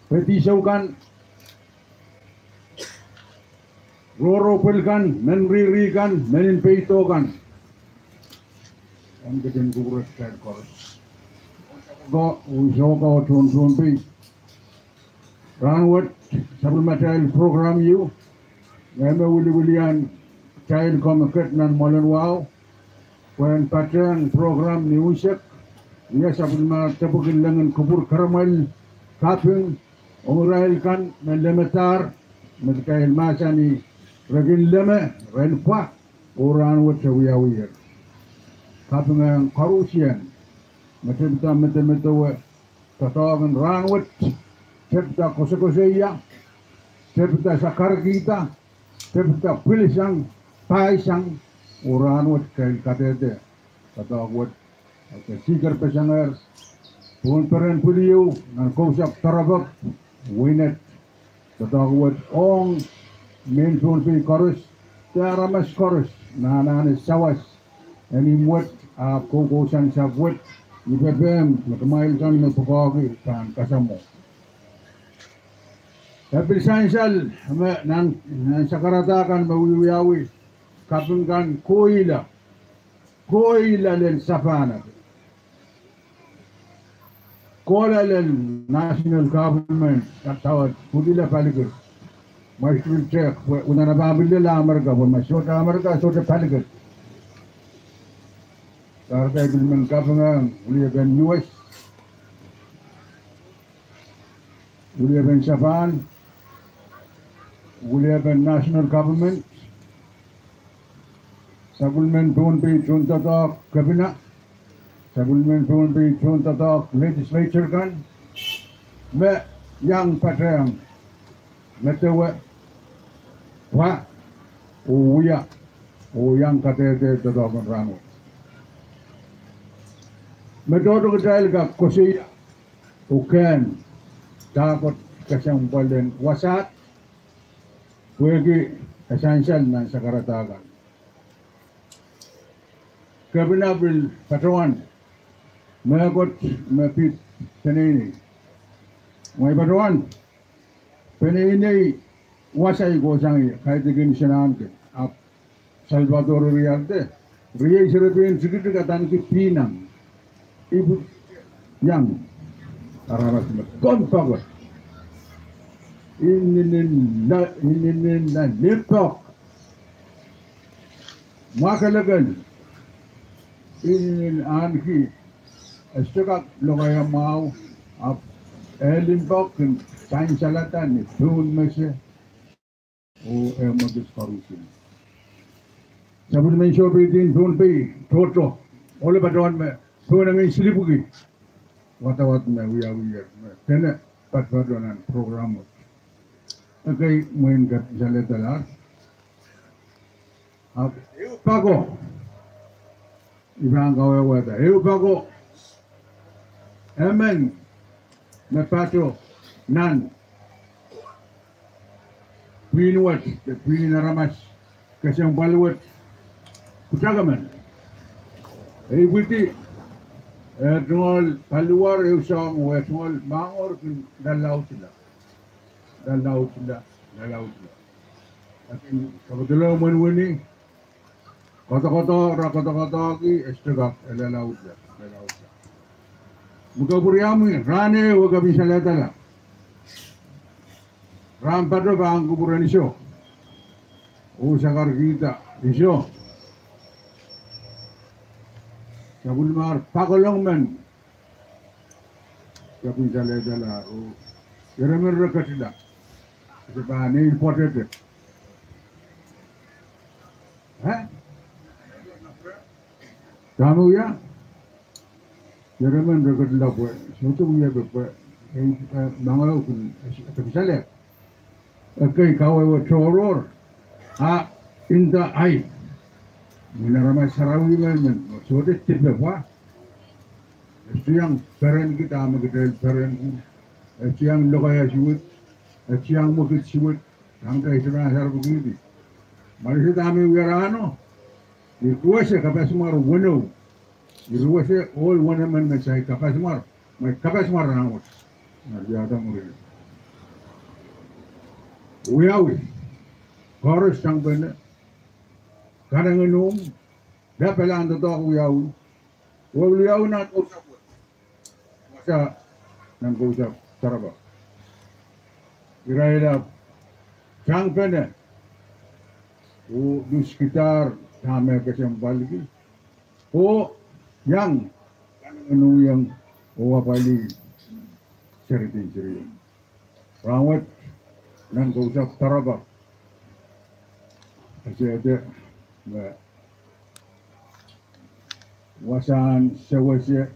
pedi sou kan, rohrohng pwel kan, men riri kan, menin peido kan. En ketin kupwure kitail koaros. Ko, unsek ko, tohn Pohnpei. Rahnwet, sapwellimatail program ieu, ngehi me wiliwilian kitail ko me ket nan mwoalen wahu, pwehn patehng program ni unsek, wia sapwellime depwek en leng en kupwur keremwel, kaping, ong irail kan me lemadahr, me kitail mahsanih re kin leme, re pwa, oh rahnwet re wiawiher. Kaping ong koarusie me tepida medemedewe doadoahk en rahnwet, tepida kosokosoia, tepida sakarkihda, tepida pwilisang, pahisang, oh rahnwet kitail kadehde doadoahk wet. Eri I ketin pesengehr pohn peren pwil ieu nan kousapw doaropwe, Weinet, doadoahk wet ong mehn Pohnpei koaros, de aramas koaros me anahne sawas en imwet, ahpw koukousoan sahpw wet, ni pepehm me kumwail kan me pwukoahki pahn kasamwo. E pil sansal me nan, nan sakarada kan me wiewiawi, kaping kan kohla, kohla lel sapahneki. kohla lel national government, kak tawa pwilila palikir. Mwail tek, pwe udahn pahn pwilila Amerika, pwe ma sohte Amerika, sohte palikir. Kahrehda I pil men kapingahng weliepen U S, weliepen Japan, weliepen national government, sapwellimen Pohnpei tohndoadoahk kepina, sapwellimen Pohnpei tohndoadoahk legislature kan, me iang patehng medewe, pwa, oh wia, oh iang kadehde doadoahk en rahnwet. Me tohto kitail kak koasoia, oh kehn dahkot kesempwal en wasaht, pwehki e sansal nan sakarada kan. Kepina pil patohwan mehkot me pid peneinei. Mwein patohwan peneinei wasa I kohsang ie, kaidehkin Sanahnken, ahpw Salvador riarde, riei serepein tikitik adaneki Pinang. Ipwidi iang aramas me kompoake. Inenen la, inenen la limpoak. Mwakelekel. Inenen ahneki, e sohte kak lokaia mwahu, ahpw e limpoak kin sansalada ni tohn mese oh e mwekid koarusie. Sapwellimen Sohpeidin Pohnpei tohto, ohlo patohwan me pohn emen silipwiki wadawad me wiawiher, me dene patopato nan program wet. Ekei mwein kapinsalehda lahr. Ahpw ehu pako, I pahn kawehwehda, ehu pako, emen me patoh nan pwihn wet, de pwihn en aramas kesempwal wet, pwutak emen. E ipwidi, e tungoal paliwar ehu soahng, e tungoal mwahngih kin lalaudla, lalaudla, lalaudla. Akin kapwdolo mwenwini, kodokodohk, ra kodokodohki, e sohte kak, e lalaudla, lalaudla. Me kapwuriamwei, rahn ehu e kapinsalehda lahr. Rahn patoh pahn kupwuren iso, oh sakarkihda iso. Sapwellimar pakolong men kapinsalehda lahr, oh ieremen re ketila, se pahn nein pwoatete. Eh? Dahme wia? Ieremen re ketila pwe sohte wiepe pwe, eh, mangeo kin, eh, kapinsalehda. Ekei kawehwe tohrohr, a nda ahi, mwin aramas sarawi men, men sohte dipe pwa. E sohte iang perenki dahme kitail perenki. E sohte iang lokaia suwed. E sohte iang mwekid suwed. Tangda I sohte pahn sarapikihdi. Mwein se dahme wia rahno? Ire wese kapasimwar weneu. Ire wese ohl wenemen me saik kapasimwar. Mwein kapasimwar rahnwet. Wiawi koaros sang pene, kanengen uhmw, lapalahn doadoahk wiawi, oh wiawi nan kousapw wet. Wasa nan kousapw Tarawa, irail ahpw sang pene, oh luskidahr dahme kesempwalki, oh iang kanengen uhwong, oh apwalih seridin seri. Rahnwet nan kousapw Tarawa, esehte me wasahn sewese,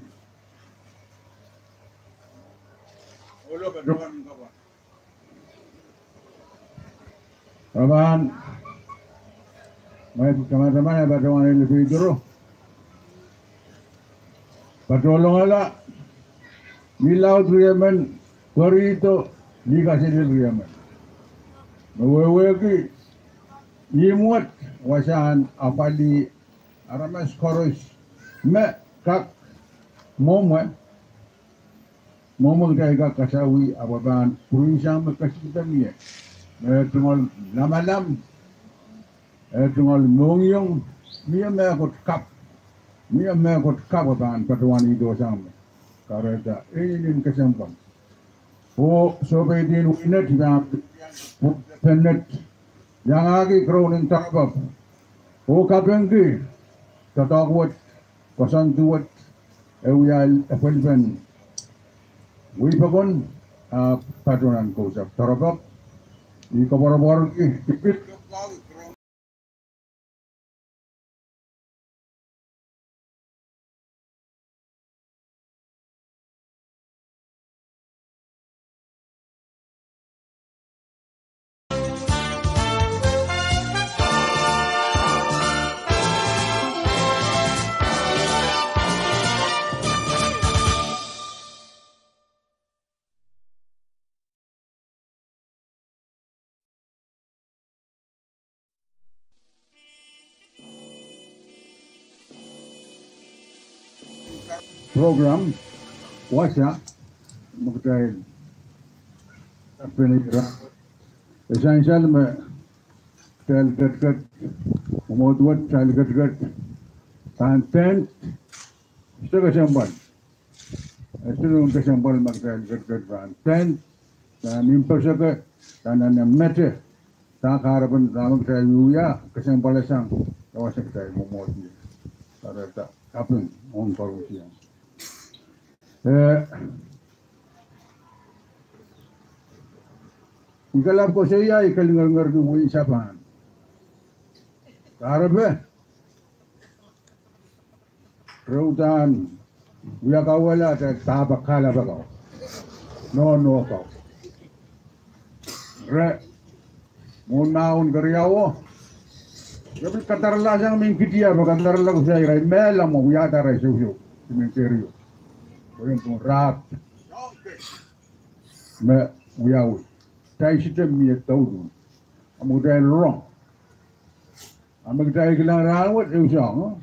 pahn, mwein tamataman e patohwan ele peidoro, patohlongala, ni laud riemen, pwerihdo, ni kaselel riemen, me wehwehki ihmw wet wasahn apwalih aramas koaros me kak mwomwe, mwomwe kitail kak kasawih, ahpw e pahn pwurehsang me kesikda mie, me tungoal lamalam, e tungoal mohngiong, mie mehkot kapw, mie mehkot kapw e pahn patohwanihdo sang me Kahrehda, inenen kesempwal. Oh sohpeidi wenet, iang, pwuhk de penet, iangahki Crown en Doarepap. Oh kapingki doadoahk wet, koasoandi wet, e wia epwelpen wehi pokon, ah, patron en Kousapw Doarepap. I koapworopworki, I pil Program wasa me kitail, eh, pene ira. E sansal me kitail ketiket, mwomwohd wet kitail ketiket pahn dehn, sohte kesempwal. E sohte kesempwal me kitail ketiket pahn dehn, pahn imposke, pahn anahne mete. Dah kahrepen dahme kitail wia, kesempwalsang, e wasa kitail mwomwohdi. Kahrehda, kaping ong koarusie. Eh, I kalap koasoia, I kalingelingerki wehin Sapan. Kahrepe, re uhdahn wia kauwehla atail pahpa kahlap ako, nohno ako. Re, mwohn mahwen keriau, re pil kadaralahsang mehn Kidiap, kadarala koasoia irail mehla mwo wiahda arail sousou, simen keriau. Koasoia pwung rahp me wiawi. Kitail sohte mie douluhl. A me kitail rong, a me kitail kilang rahnwet, ehu soahng,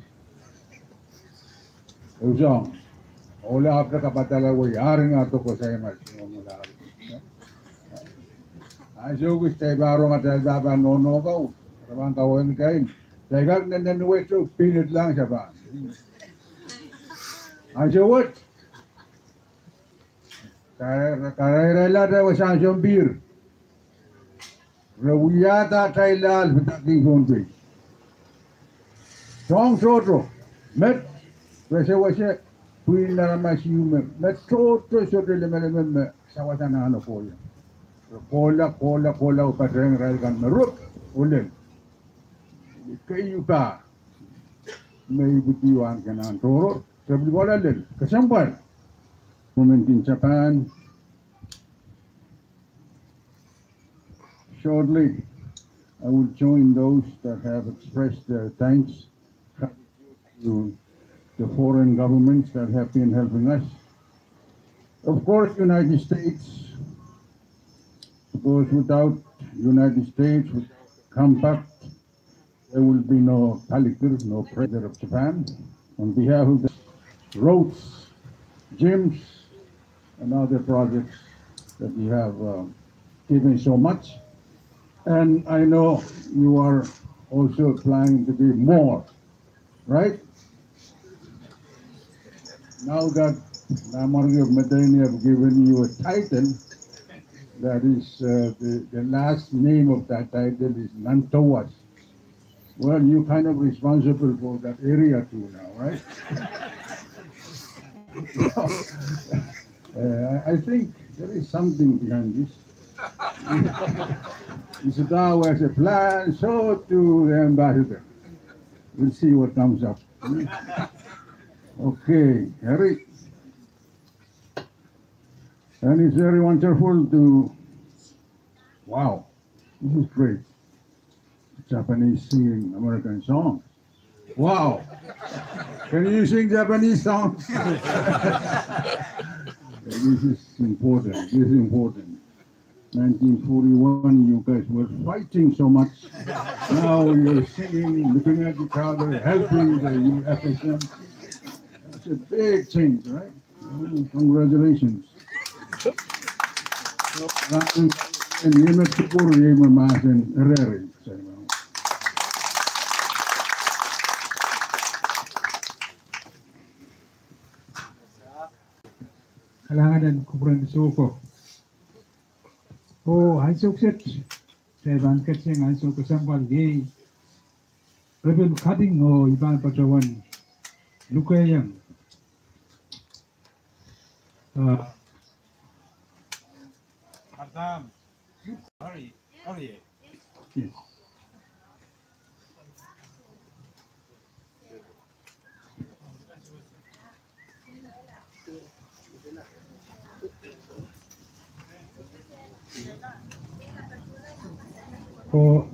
ehu soahng. Ohla ahpw kapadahla wei, arin ah doko saimas. Ansou kis kitail pahn rong atail pahpa nohno ko, re pahn kaweid kitail. Kitail kak nennenwet, oh, pinet lang Sapan. Ansou wet karairahla atail wasahn sounpir. Re wiahda atail ahl padahkihong Pohnpei. Soahng tohto, met, wesewese, pwihn aramas ehu me, met tohto sohte lemeleme me sawas anahne kohieng. Re kohla, kohla, kohla, oh patehng irail kan me ruk oh lel. Keieu pah me ipwidi oh ahneki nan tohrohr, re pil kohla lel. Kesempwal. Government in Japan. Shortly, I will join those that have expressed their thanks to the foreign governments that have been helping us. Of course, United States, because without United States, without the compact, there will be no Palikir, no President of Japan. On behalf of the roads, gyms, and other projects that you have, uh, given so much. And I know you are also planning to give more, right? Now that Namwarki of Madonie have given you a title, that is, uh, the, the last name of that title is Nantowas. Well, you kind of responsible for that area too now, right? Uh, I, I think there is something behind this. Isita has a plan, so do the ambassador. We'll see what comes up. Okay, Harry. And it's very wonderful to, wow, this is great. Japanese singing American songs. Wow. Can you sing Japanese songs? This is important. This is important. Nineteen forty-one, you guys were fighting so much. Now you're singing, looking at each other, helping the U F S M. That's a big change, right? Mm, congratulations. Kalahngan en kupwuren soukohp. Oh ansou kiset, se pahn ketin ansou kesempwal iei ribbon cutting oh I pahn patohwan lukehiong. Ah, Madam, sorry, sorry. Yes. Ko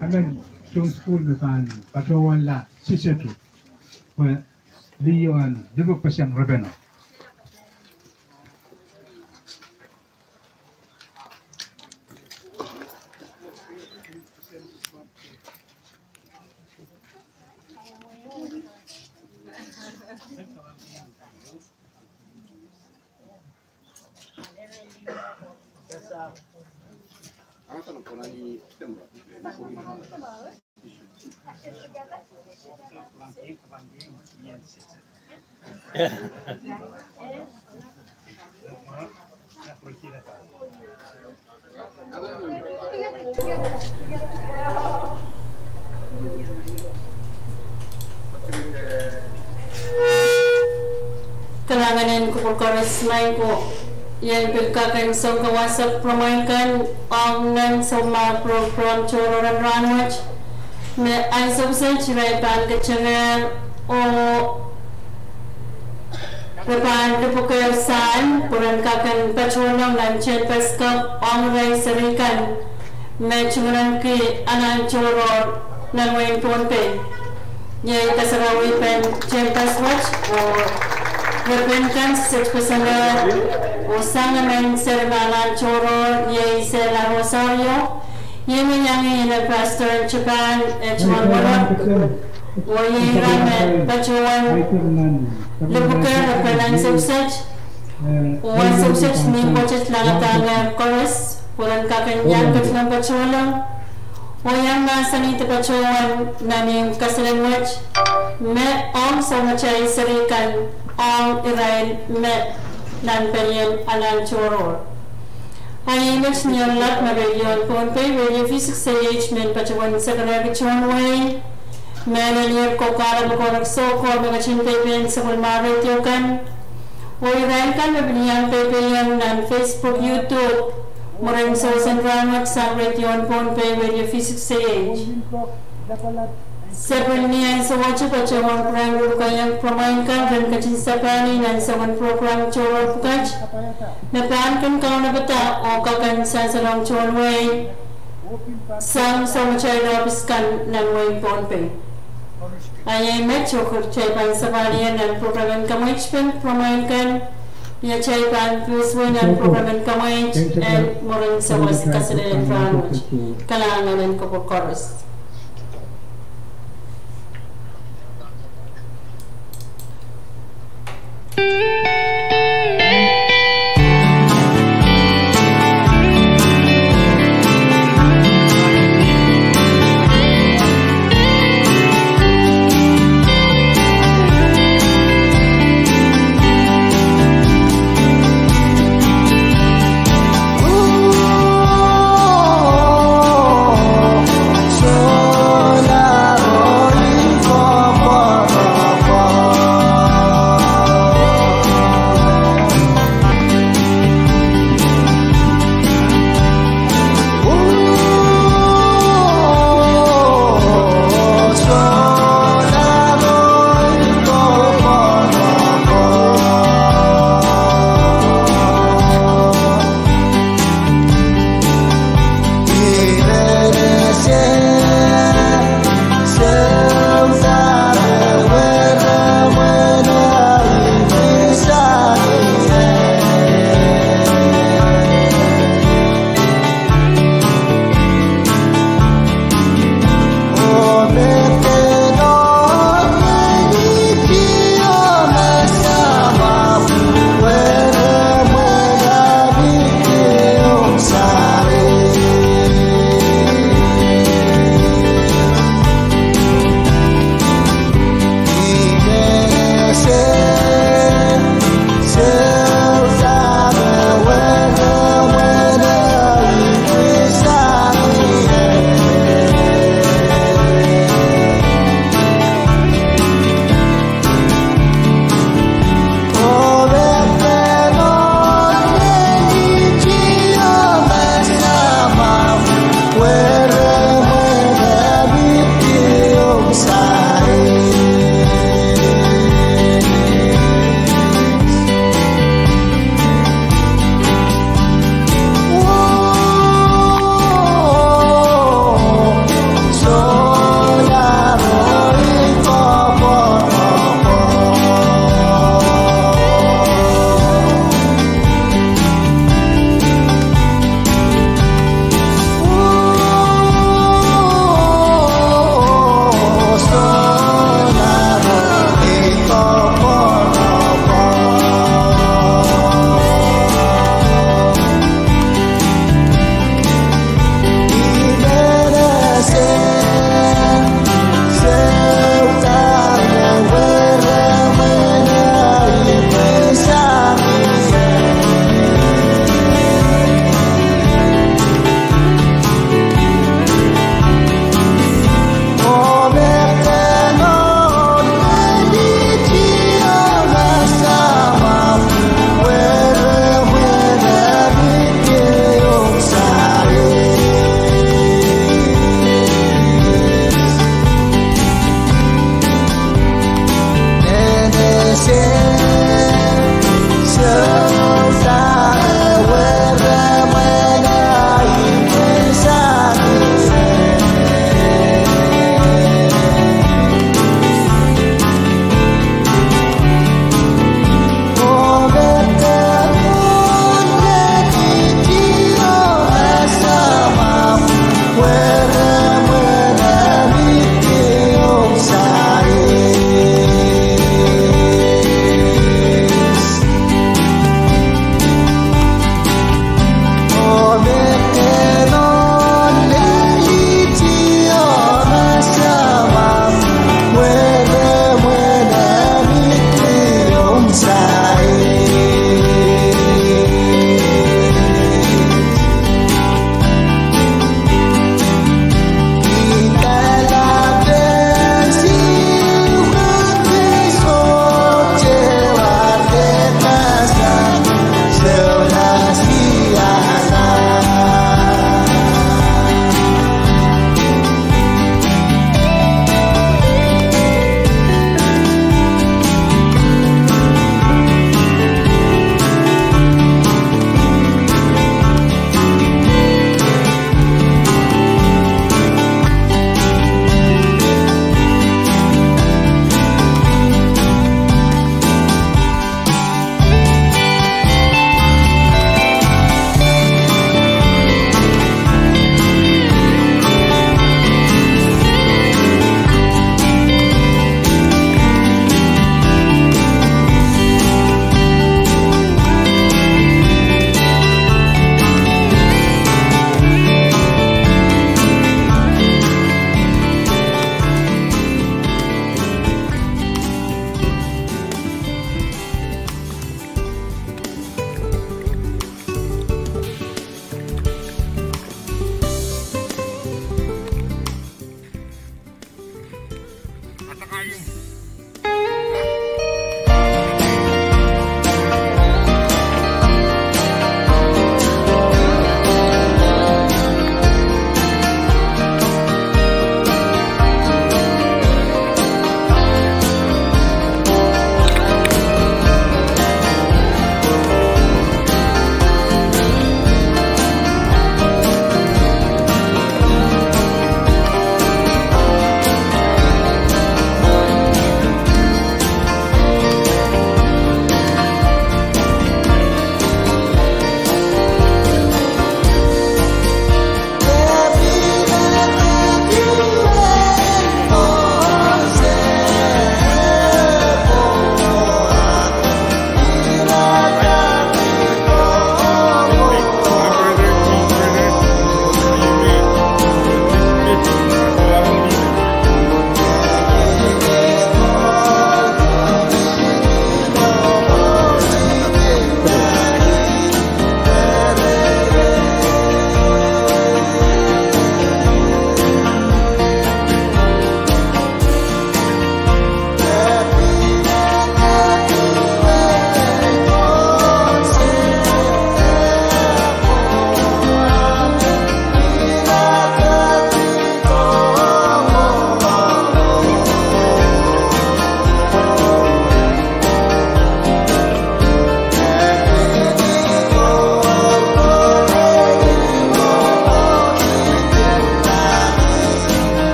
amen, soun sukuhl me pahn patohwanla sisetu, pwe liho en lipwukpeseng ribbon. Kalahngan en kupwur koaros. Maing ko, I en pil kak en song kawasok pwuramwail kan ong nan soumwahu program tohrohr en rahnwet, me ansou kiset irail pahn ketenger oh re pahn lipwukehr sahl pwe ren kak en patohlong nan tehnpas kapw ong irail seri kan me tungoalenki anahn tohrohr nan wehin Pohnpei. Iei kasarawi pen tehnpas wet oh ribbon kan siset pweselehr oh sang emen seri me anahn tohrohr iei Sela Rosario, iei me iang ie pastor en Japan, eh, Japan Warok, oh iei irail me patohwan lipwukehr ribbon ansou kiset. Oh ansou kiset mie pwoatet langadahr koaros pwe ren kak en iang ketilong patohlong oh iang mahsanihda patohwan nan imw kasalen wet me ong soumatail seri kan ong irail me nan pelien anahn tohrohr. A iei met ni oaralap me Radio en Pohnpei, Radio V six A H, men patohwan sakarehki tohn wehi. Mehlel irail koh kahrepe koaros, koaros me ketin peipeien sapwellimomwi radio kan oh irail kan me pil iang peipeien nan Facebook, YouTube, mwurin sewese rahnwet sang Radio en Pohnpei, Radio V six A H. Se pil ni ansou wet patohwan pwurehng lukehiong pwuramwail kan ren ketin sahpwehki nan soangen program tohrohr pwukat me pahn kin kaunopada oh kak en sansalong tohn wehi sang soumatail ohpis kan nan wehin Pohnpei. A iei met, oh kitail pahn sapahl ie nan program en kamweit pen pwuramwail kan, iei kitail pahn pil sewese nan program en kamweit en mwurin sewese kaselel en rahnwet. Kalahngan en kupwur koaros.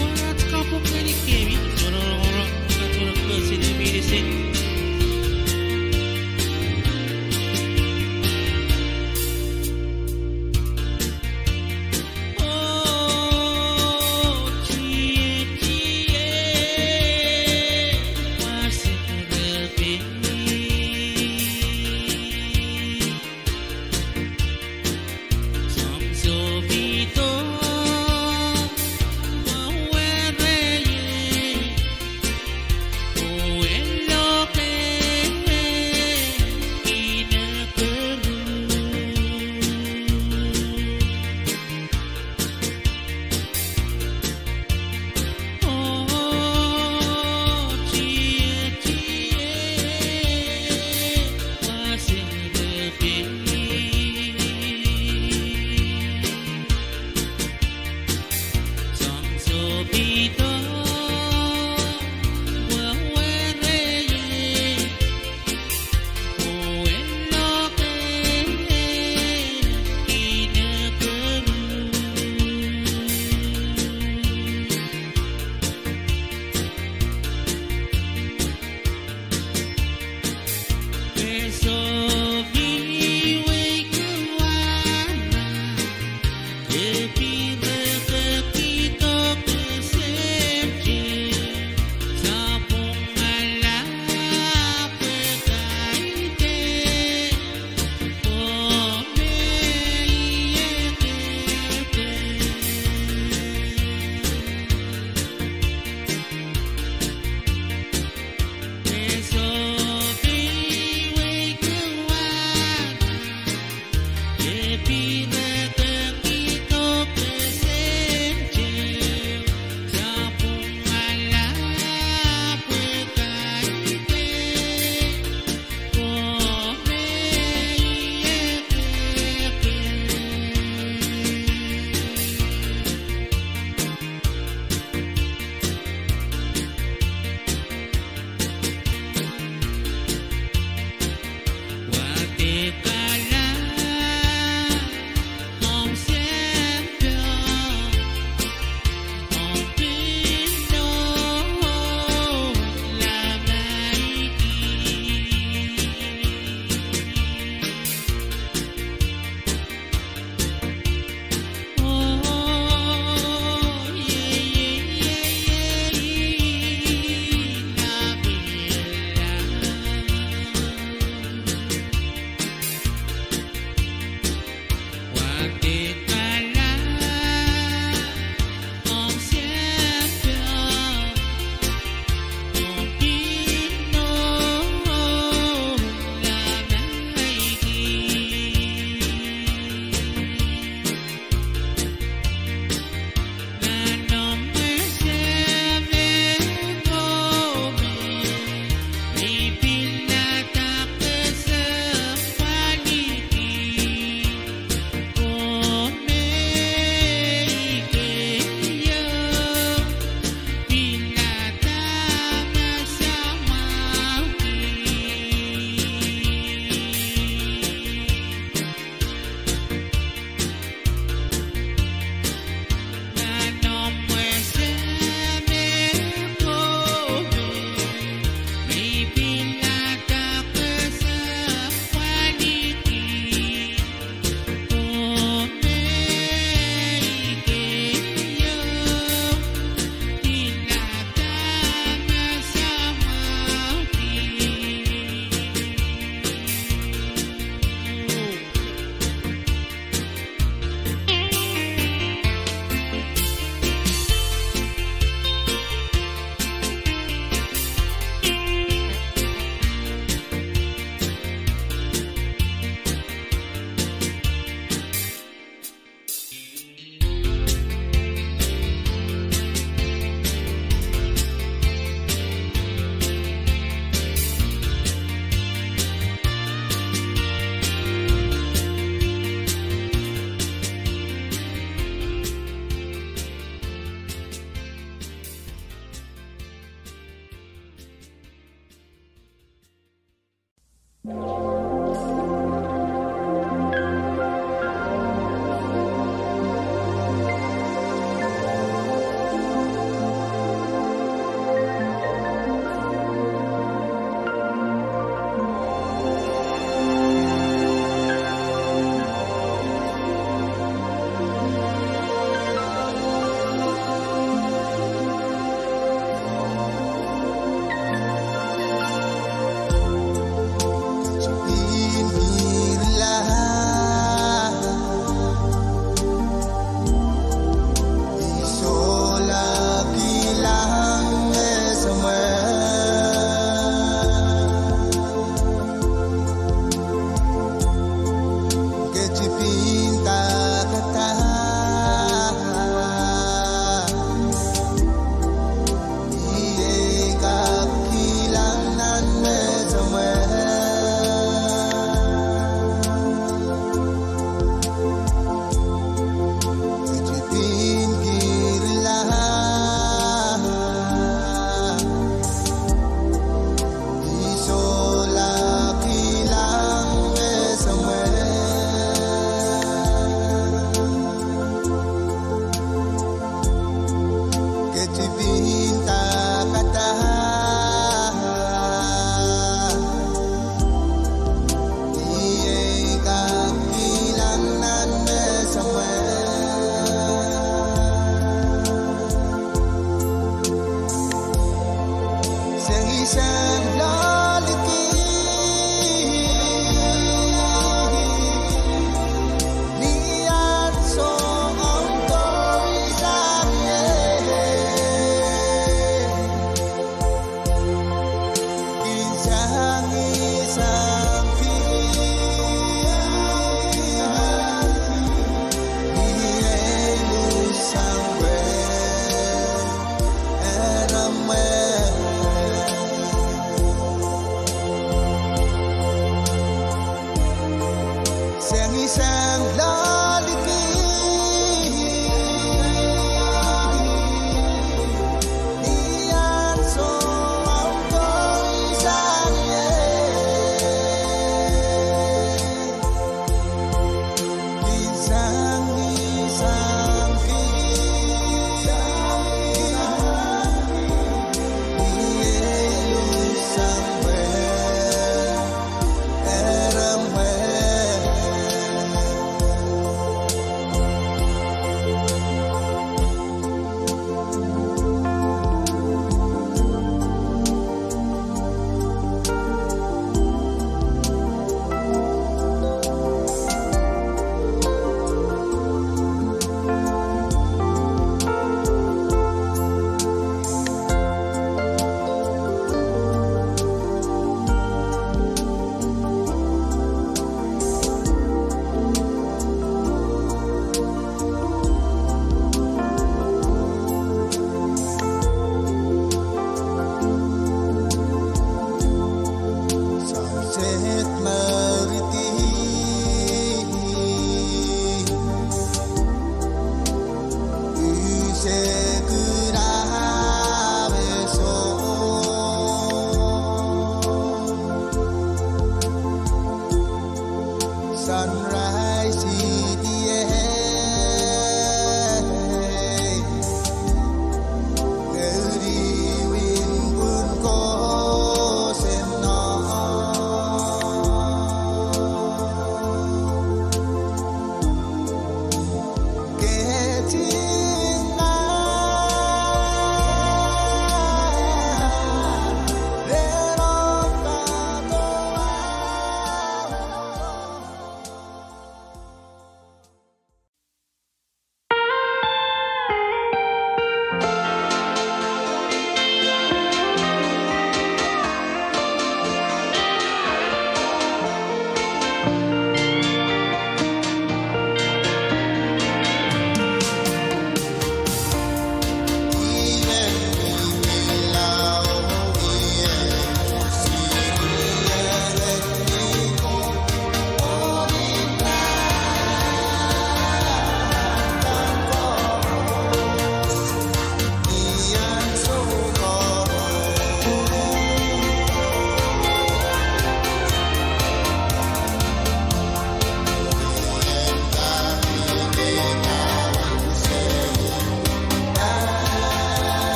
Pwukat kapwung ngenikemi, soangen oarok, pwukat soangen kesiluh meinisin.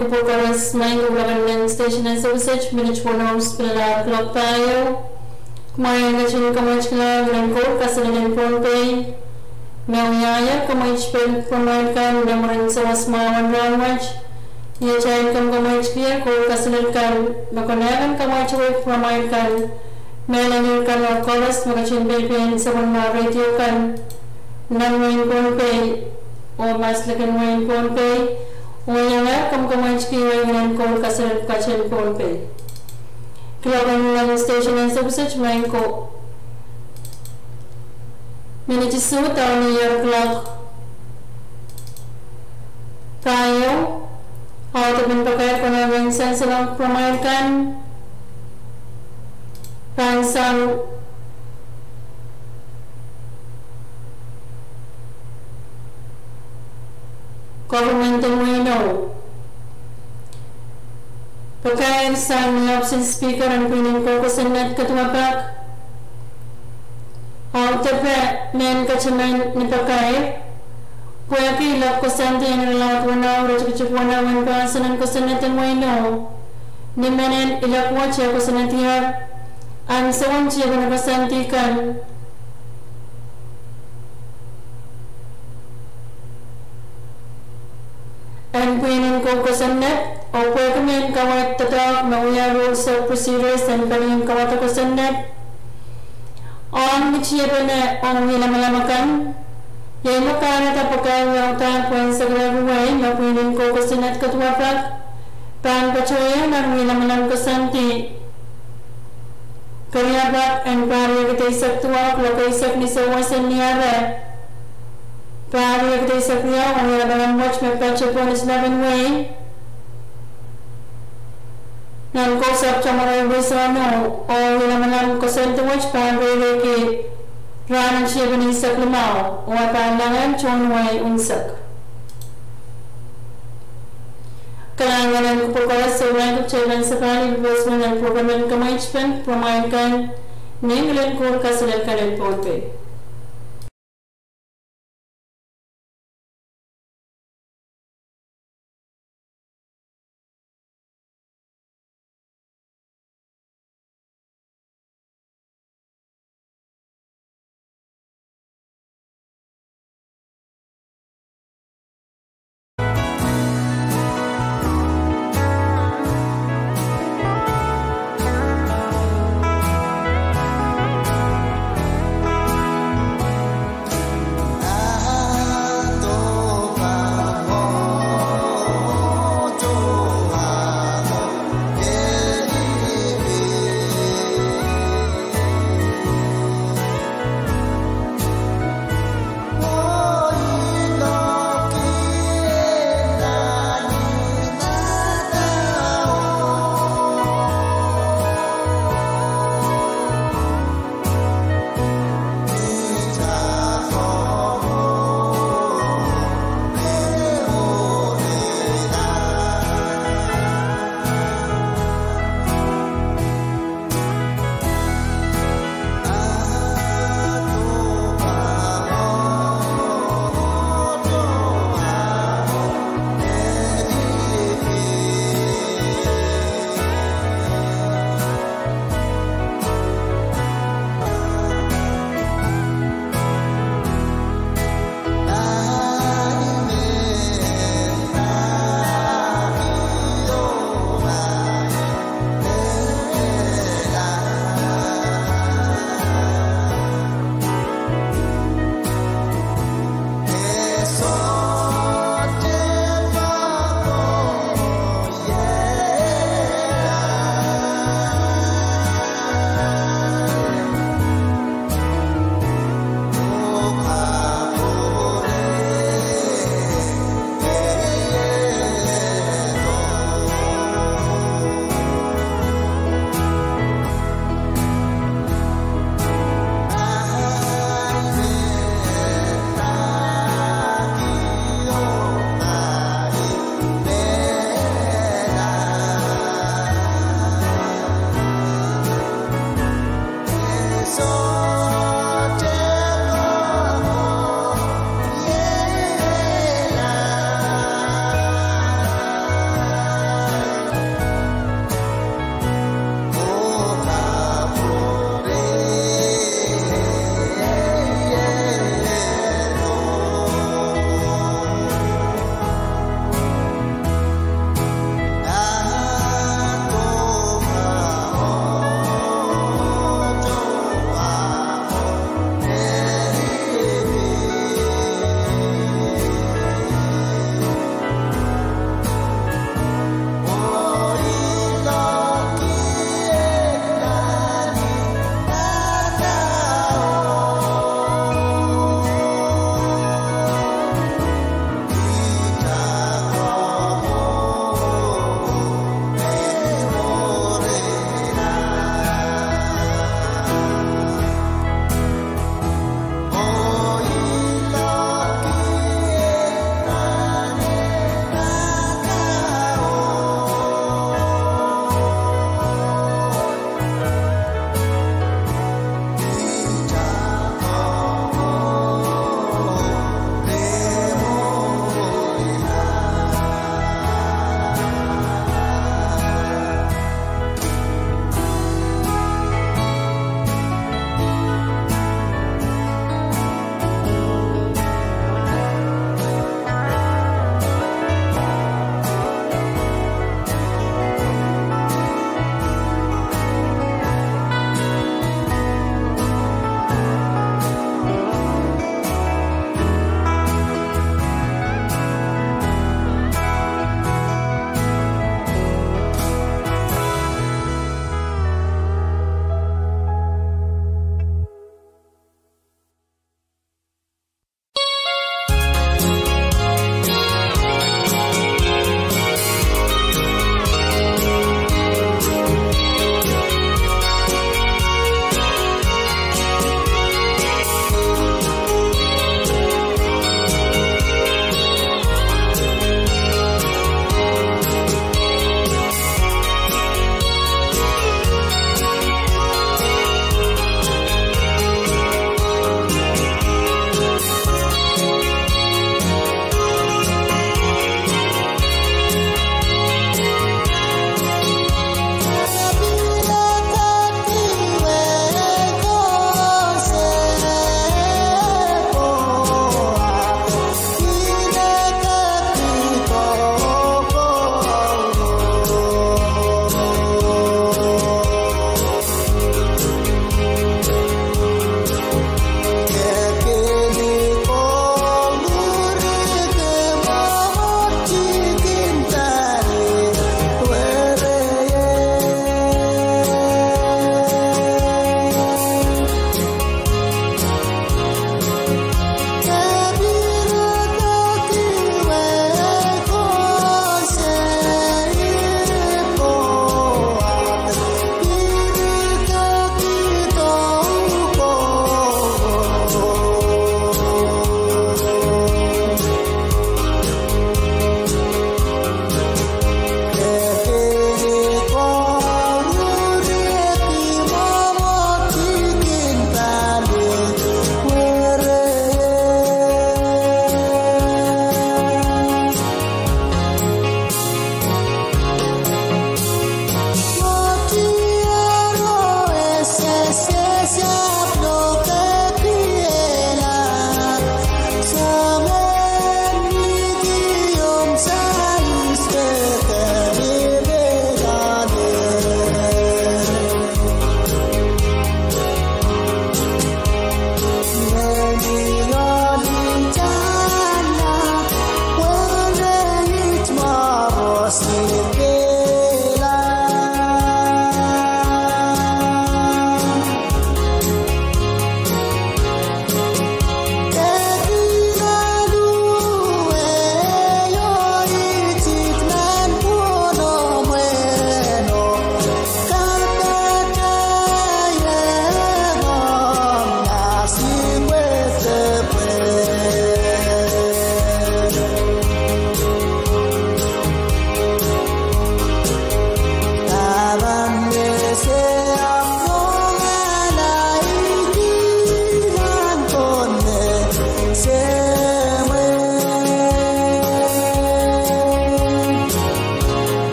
Kupwur koaros, maing ko kuloak en station en sewese, minit weneu pil laud kuloak pahieu. Kumwail ketin kamweitkihla Ngehn en Koul Kaselel en Pohnpei. Me wiahier kamweitpen pwuramail kan nan mwurin sawas mwahu en rahnwet. Iei atail kamweitkihla koul kaselel kan me konehng en kamweitki pwuramail kan, mehlel kan oh koaros me ketin pein sapwellime radio kan nan wehin Pohnpei oh maslek en wehin Pohnpei, oh iang kamweitkihla Ngehn en Koul Kaselel pwukat en Pohnpei. Kuloak en station en sewese, maing ko minit isuh dohng ier kuloak pahieu. Audepen pakair konehng en sansalohng pwuramail kan pahn sang government en wehin Pohnpei. Pakair sang ni ohpis en Speaker en pwihn en kou kosonned keduwapak. Audepe mehn kataman ni pakair, pwehki ilok koasoandi en irelaud weneu iretikitik weneu en pahsan en kosonned en wehin Pohnpei, ni mehn ilok wet eh kosonnedier ansoun tiepene koasoandi kan en pwihn en kou kosonned, oh pwehki mehn kaweid doadoahk me wia rules of procedures en palien kauwada kosonned ong ni tiepene ong ni lamalam akan. Iei me kahrehda pakair wiaudahn pwehn sekila ruwei me pwihn en kou kosonned keduwapak pahn patohieng nan ni lamalam koasoandi keriapak en pahr riekid eisek duwau, kuloak eisek ni sewese ni ahr, pahr riekid eisek riau, ong ni lamalam wet me patohwan ni sinapen wehi nan kou September eisek duwau, oh ni lamalam koasoandi wet pahn reireiki rahn en tiepene eisek limau, oh pahn langehng tohn wehi unsek. Kalahngan en kupwur koaros, souleng kitail pahn sapahl ipwoswen en pwurogram en kamweitpen pwuramail kan ni Ngehn en Koul Kaselel kan en Pohnpei.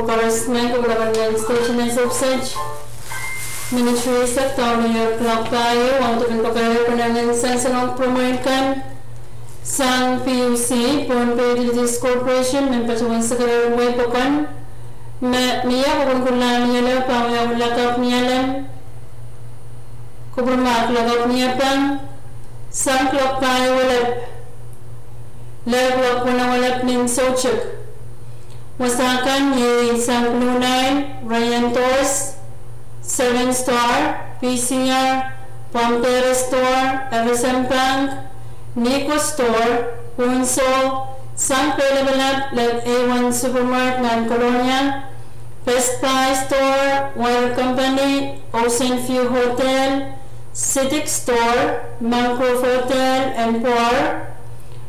Koaros men, koperment en station en Sohpsat, minit rieisek dohng ni aht clock pahieu, audepen pakair konehng en sansalong pwuromwail kan sang P U C, Pohnpei Utilities Corporation, men patohwan sekerehdi wehi pokon me mie kokunkulahn ni ale pahn wiawi lakapw ni ale. Kupwurmahk lakapw ni ale pahn sang clock pahieu welep, lel clock weneu welep ni soutik. Wasa kan iei sang Blue Nile, Rayen Tours, Seven Star, P C R, Pom Deris Store, F S M Bank, Nikos Store, Punso, sang Peilapalap, lel A one Supermart nan Kolonia, Best Buy Store, Wire Company, Ocean View Hotel, Sidik Store, Mangrove Hotel and Bar,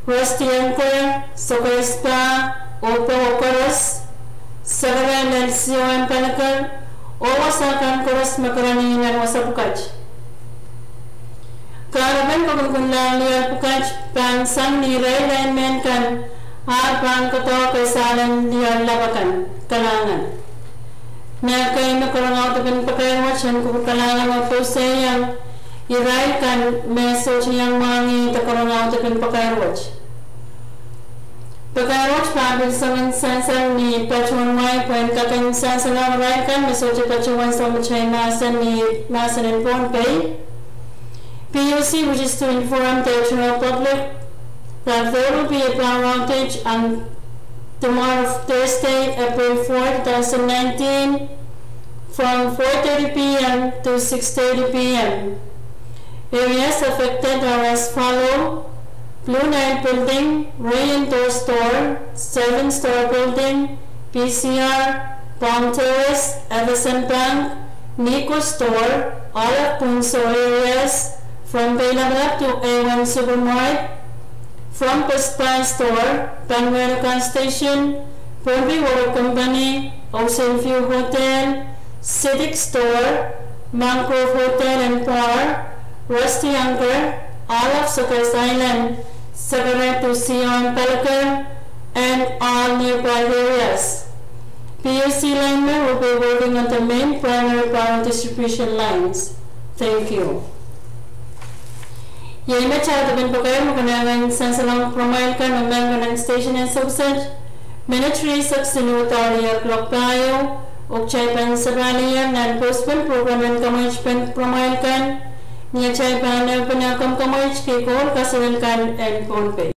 Rusty Anchor, Sokehs Spa, oh powe koaros, sakaradahn lel C O M Paliker, oh wasa kan koaros me karanih nan wasa pwukat. Kahrepen kokunkulahn lioal pwukat pahn sang ni irail linemen kan, ahr pahn koadoahk esalen lioal lap akan. Kalahngan. Mehkei me karonge audepen pakair wet en kupwur kalahngan oh pouseiong irail kan me sohte iang mwahngih de karonge audepen pakair wet. Pakair wet pahn pil soangen sansal ni patohwan wai pwehn kak en sansalong irail kan me sohte patohwan soumatail mahsen ni mahsen en Pohnpei. P U C wishes to inform the general public that there will be a power outage on tomorrow, Thursday, April fourth, two thousand nineteen, from four thirty P M to six thirty P M. Areas affected are as follow: Blue Nile Building, Rayen Tours Store, Seven Star Building, P C R, Pom Terrace, F S M Bank, Nikos Store, all of Punso areas, from Peilapalap to A one Supermart, from Best Buy Store, Panvel Gas Station, Pohnpei Water Company, Ocean View Hotel, Sidik Store, Mangrove Hotel and Bar, Rusty Anchor, all of Sokehs Island, Sakarai to C O M Paliker, and all nearby areas. P U C linemen will be working on the main primary power distribution lines. Thank you. Iei met audepen pakair me konehng en sansalong pwuromwail kan me mengkenen station en Sohpsat. Minit rieisek siluh dohng ni aht clock pahieu, oh kitail pahn sapahl nan postponed program en kamwaitpen pwuromwail kan, ni atail pahn ehupene kamwaitki koul kasawih kan en Pohnpei.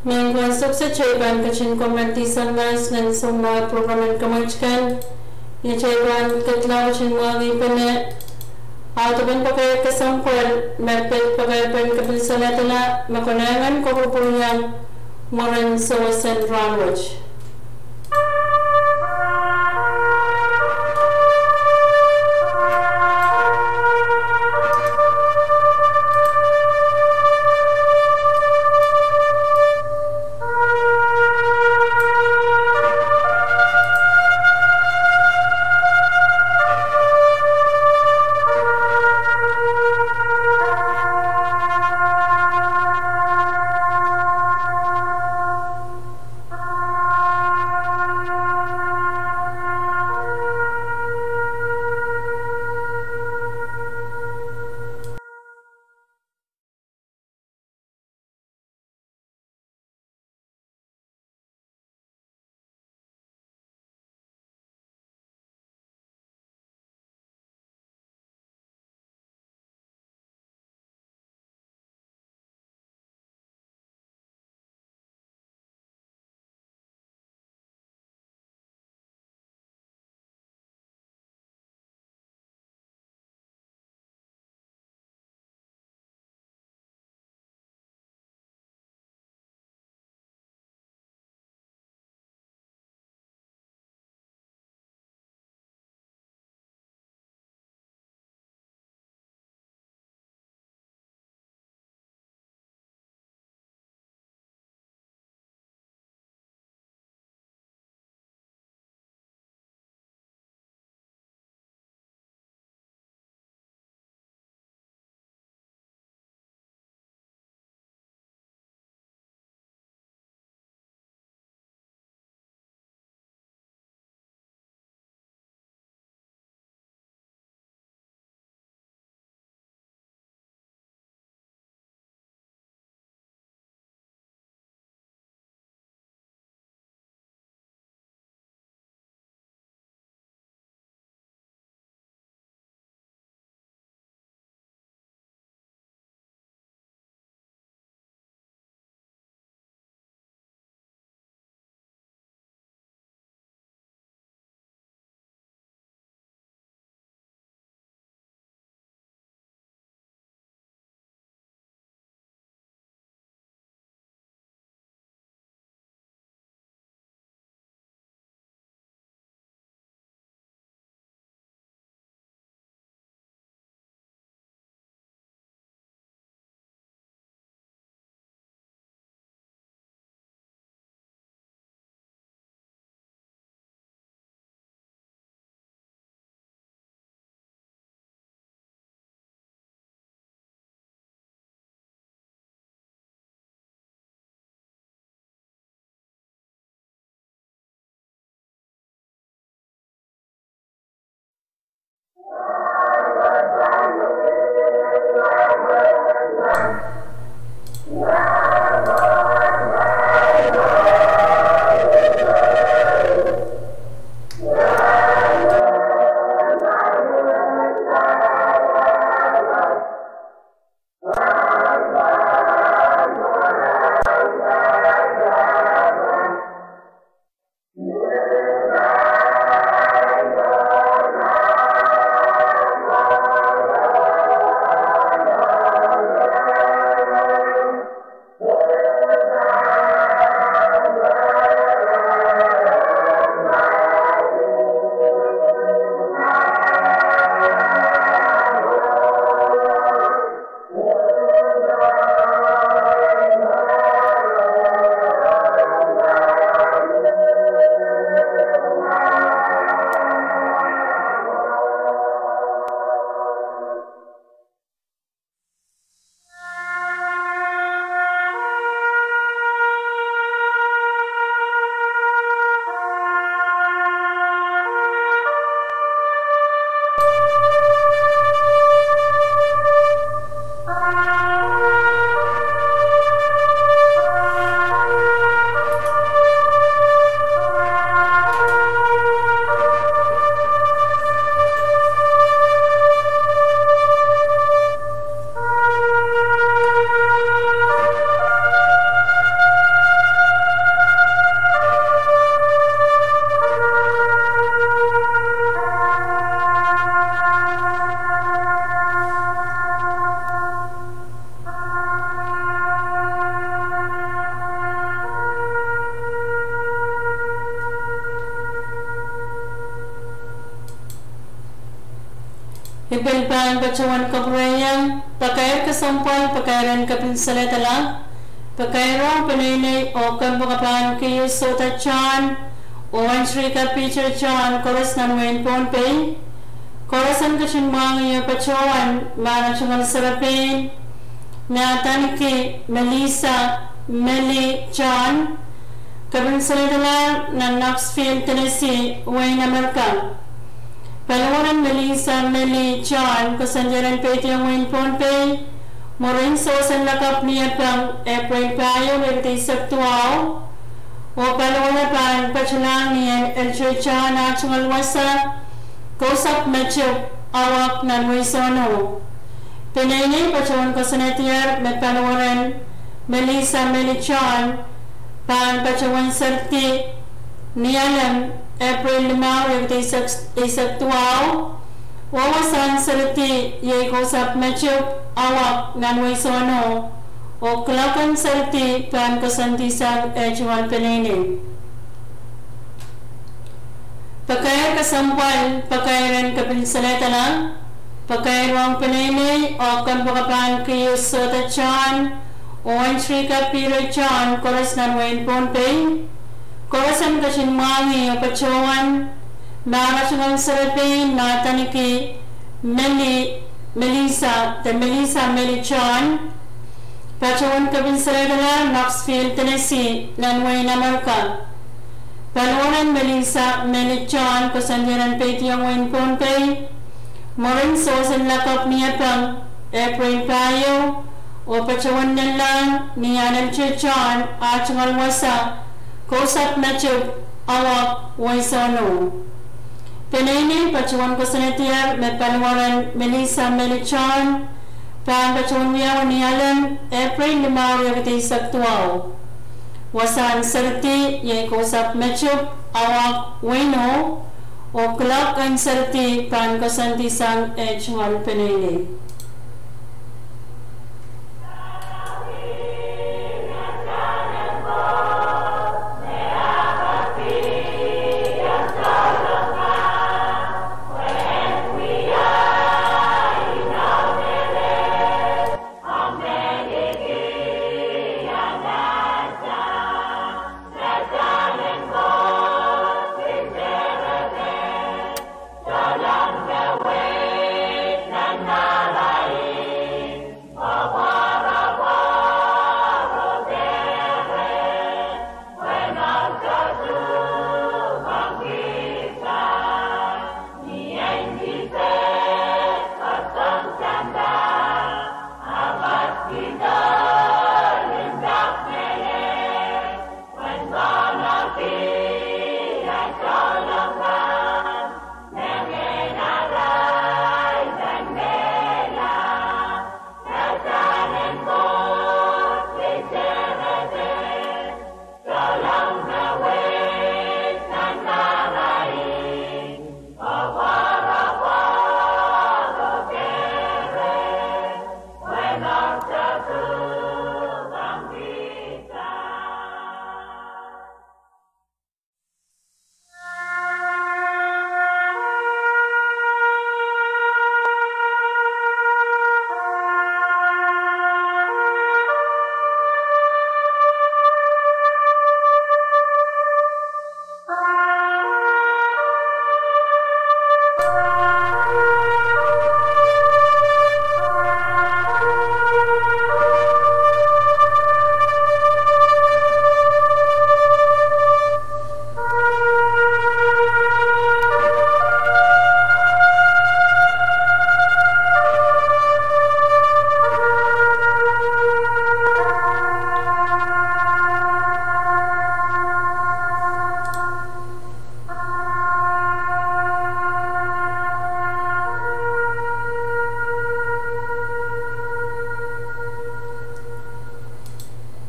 Mehn koasoandi, kitail pahn ketin kommoaldi Samwes nan soumwahu program en Kamwetkan. Kitail pahn kedla ketin mwahngih pene audepen pakair kesempwal me pid pakair pwehn kepilsonedla me konehng en koapworopwor iang mwurin sewese rahn wet. Pahn patohwan kapwurehiong pakair kesempwal, pakair en Kepin Selehdala, pakair ong peneinei oh kempoakepahn Kiu Sohda John, oh Andrika Peter John, koaros nan wehin Pohnpei. Koaros en ketin mwahngih oh patohwan me ara tungoal serepein, me adaneki Melissa Meli John, Kepin Selehdala nan Knoxville, Tennessee, wehin Amerika. Paliwar en Melissa Meli John koasoandier en peidiong wehin Pohnpei, mwurin sewesen lakapw Niepeng, Epreil pahieu, riekid eisek duwau, oh paliwar pahn patohlahng ni en Elder John ah tungoal wasa, kousapw Metip, Awak, nan wehi Sohno. Peneinei patohwan koasoanehdier me paliwar en Melissa Meli John pahn patohwan seridi Nialem, Epreil limau, riekid eisek, eisek duwau, oh wasahn seridi iei kousapw Metip, Awak, nan wehi Sohno, oh kuloak en seridi pahn koasoandi sang eh tungoal peneinei. Pakair kesempwal, pakair en Kepin Selehdala, pakair ong peneinei oh kempoakepahn Kiu Sohda John, oh Andrika Peter John, koaros nan wehin Pohnpei. Koaros en ketin mwahngih oh patohwan me ara tungoal serepein, me adaneki Meli, Melissa, de Melissa Meli John, patohwan Kepin Selehdala, Knoxville, Tennessee, nan wehin Amerika. Paliwar en Melissa Meli John koasoandier en peidiong wehin Pohnpei, mwurin sewesen lakapw Niepeng, Epreil pahieu, oh patohwan lellahng ni en Elder John ah tungoal wasa, kousapw Metip, Awak, wehi Sohno. Peneinei patohwan koasoanehdier me paliwar en Melissa Meli John pahn patohwan wiawi Nialem, Epreil limau, riekid eisek duwau. Wasahn seridi iei kousapw Metip, Awak, wehi Sohno, oh kuloak en seridi pahn koasoandi sang eh tungoal peneinei.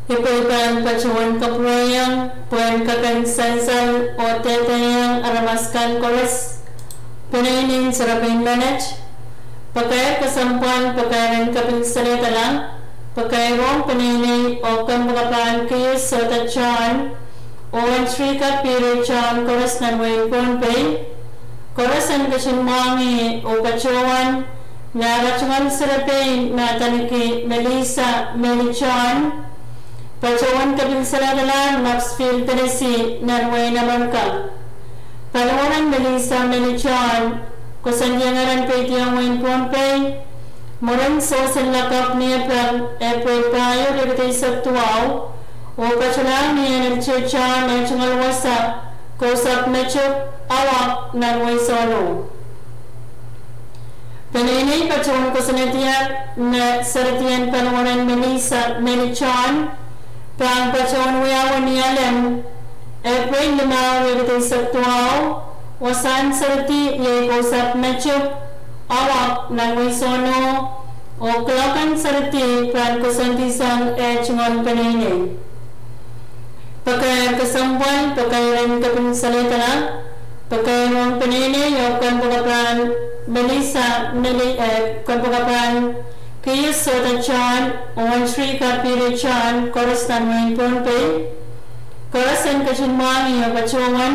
I pil pahn patohwan kapwurehiong pwehn kak en sansal oh dehdehiong aramas kan koaros, peneinei en serepein menet, pakair kesempwal, pakair en Kepin Selehdala, pakair ong peneinei oh kempoakepahn Kiu Sohda John, oh Andrika Peter John, koaros nan wehin Pohnpei. Koaros en ketin mwahngih oh patohwan Nah, ara tungoal serepein me adaneki Melissa Meli John, patohwan kepin salehdala Knoxville, Tennessee, nan wehin Amerika. Paliwaren Melissa Meli John koasoandiong en peidiong wehin Pohnpei mwurin sewesen lakapw ni April, April pahieu, riekid eisek duwau, oh patohlahng ni en Elder John eh tungoal wasa, Kousapw Medip, Awak, nan wehi Sohno. Peneinei patohwan koasoanehdier me seredien paliwaren Melissa Meli John pahn patohwan wiawi ni Alem, April limau, riekid eisek duwau, wasahn seredi iei Kousapw Medip, Awak, nan wehi Sohno, oh kiloak en seredi pahn koasoandi sang eh tungoal peneinei. Pakair kesempwal, pakair en kepin salehdala, pakair ong peneinei oh kempoakapahn Melissa Meli, eh, kempoakapahn Kius Sohda John, oh Srika Peter John, koaros nan wehin Pohnpei. Koaros en ketin mwahngih oh patohwan,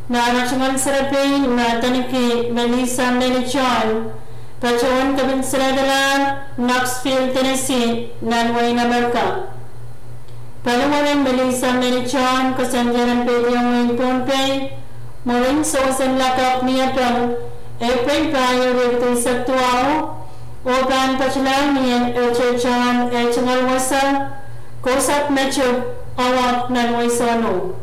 nah, ara tungoal serepein me adaneki Melissa Meli John, patohwan kepin salehdala Knoxville, Tennessee, nan wehin Amerika. Paliwaren Melissa Meli John koasoandiong en peidiong wehin Pohnpei mwurin sewesen lakapw ni April, April pahieu, riekid eisek duwau, oh pahn patohlahng ni en Elder John eh tungoal wasa, Kousapw Medip, Awak, nan wehi Sohno.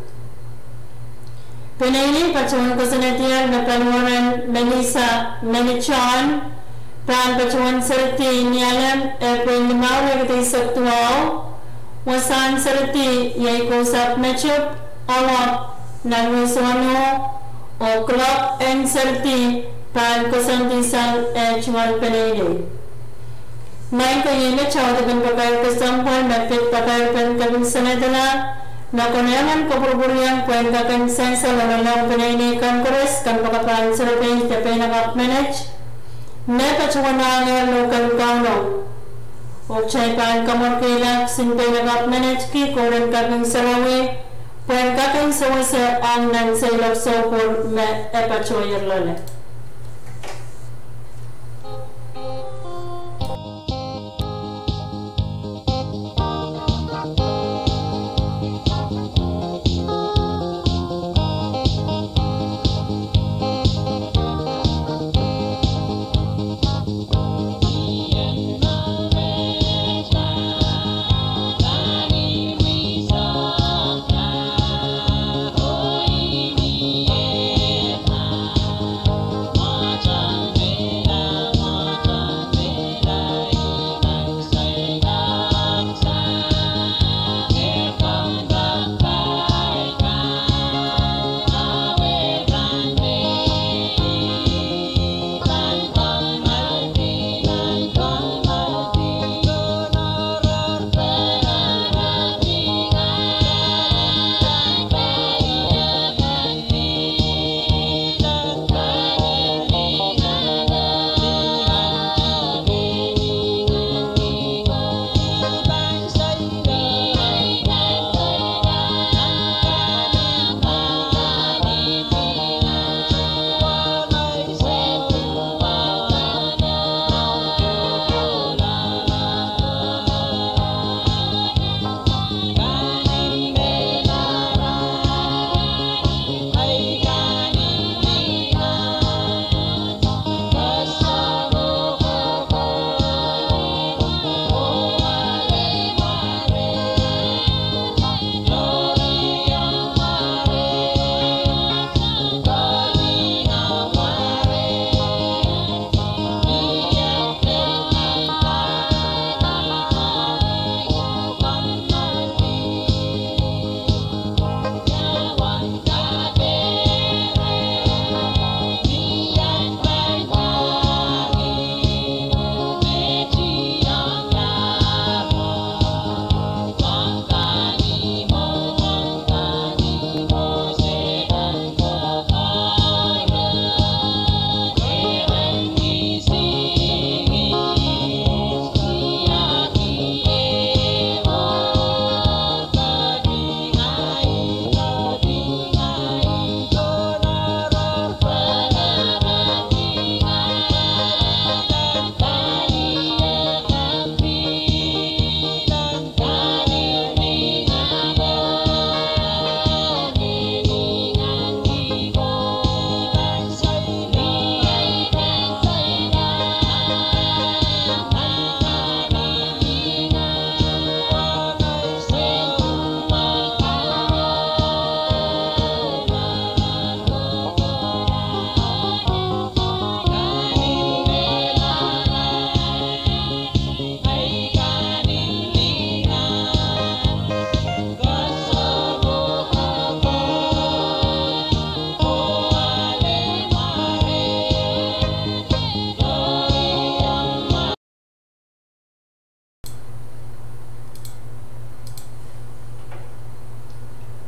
Peneinei patohwan koasoanehdier me paliwaren Melissa Meli John pahn patohwan seredi ni Alem, April limau, riekid eisek duwau, wasahn seredi iei Kousapw Medip, Awak, nan wehi Sohno, oh kiloak en seredi pahn koasoandi sang eh tungoal peneinei. Maing ko, iei met audepen pakair kesempwal me pid pakair en kepin salehdala me konehng en kapwurpwuriong pwehn kak en sansal oh lelohng peneinei kan koaros, kempoakapahn serepein de peinakapw menet me patohwan ahngehr lohken Kauno. Oh kitail pahn kamwerkihla kisin peinakapw menet ki kohden kaping sarawi pwehn kak en sewese ong nan seiloak soukur me e patohwan loale.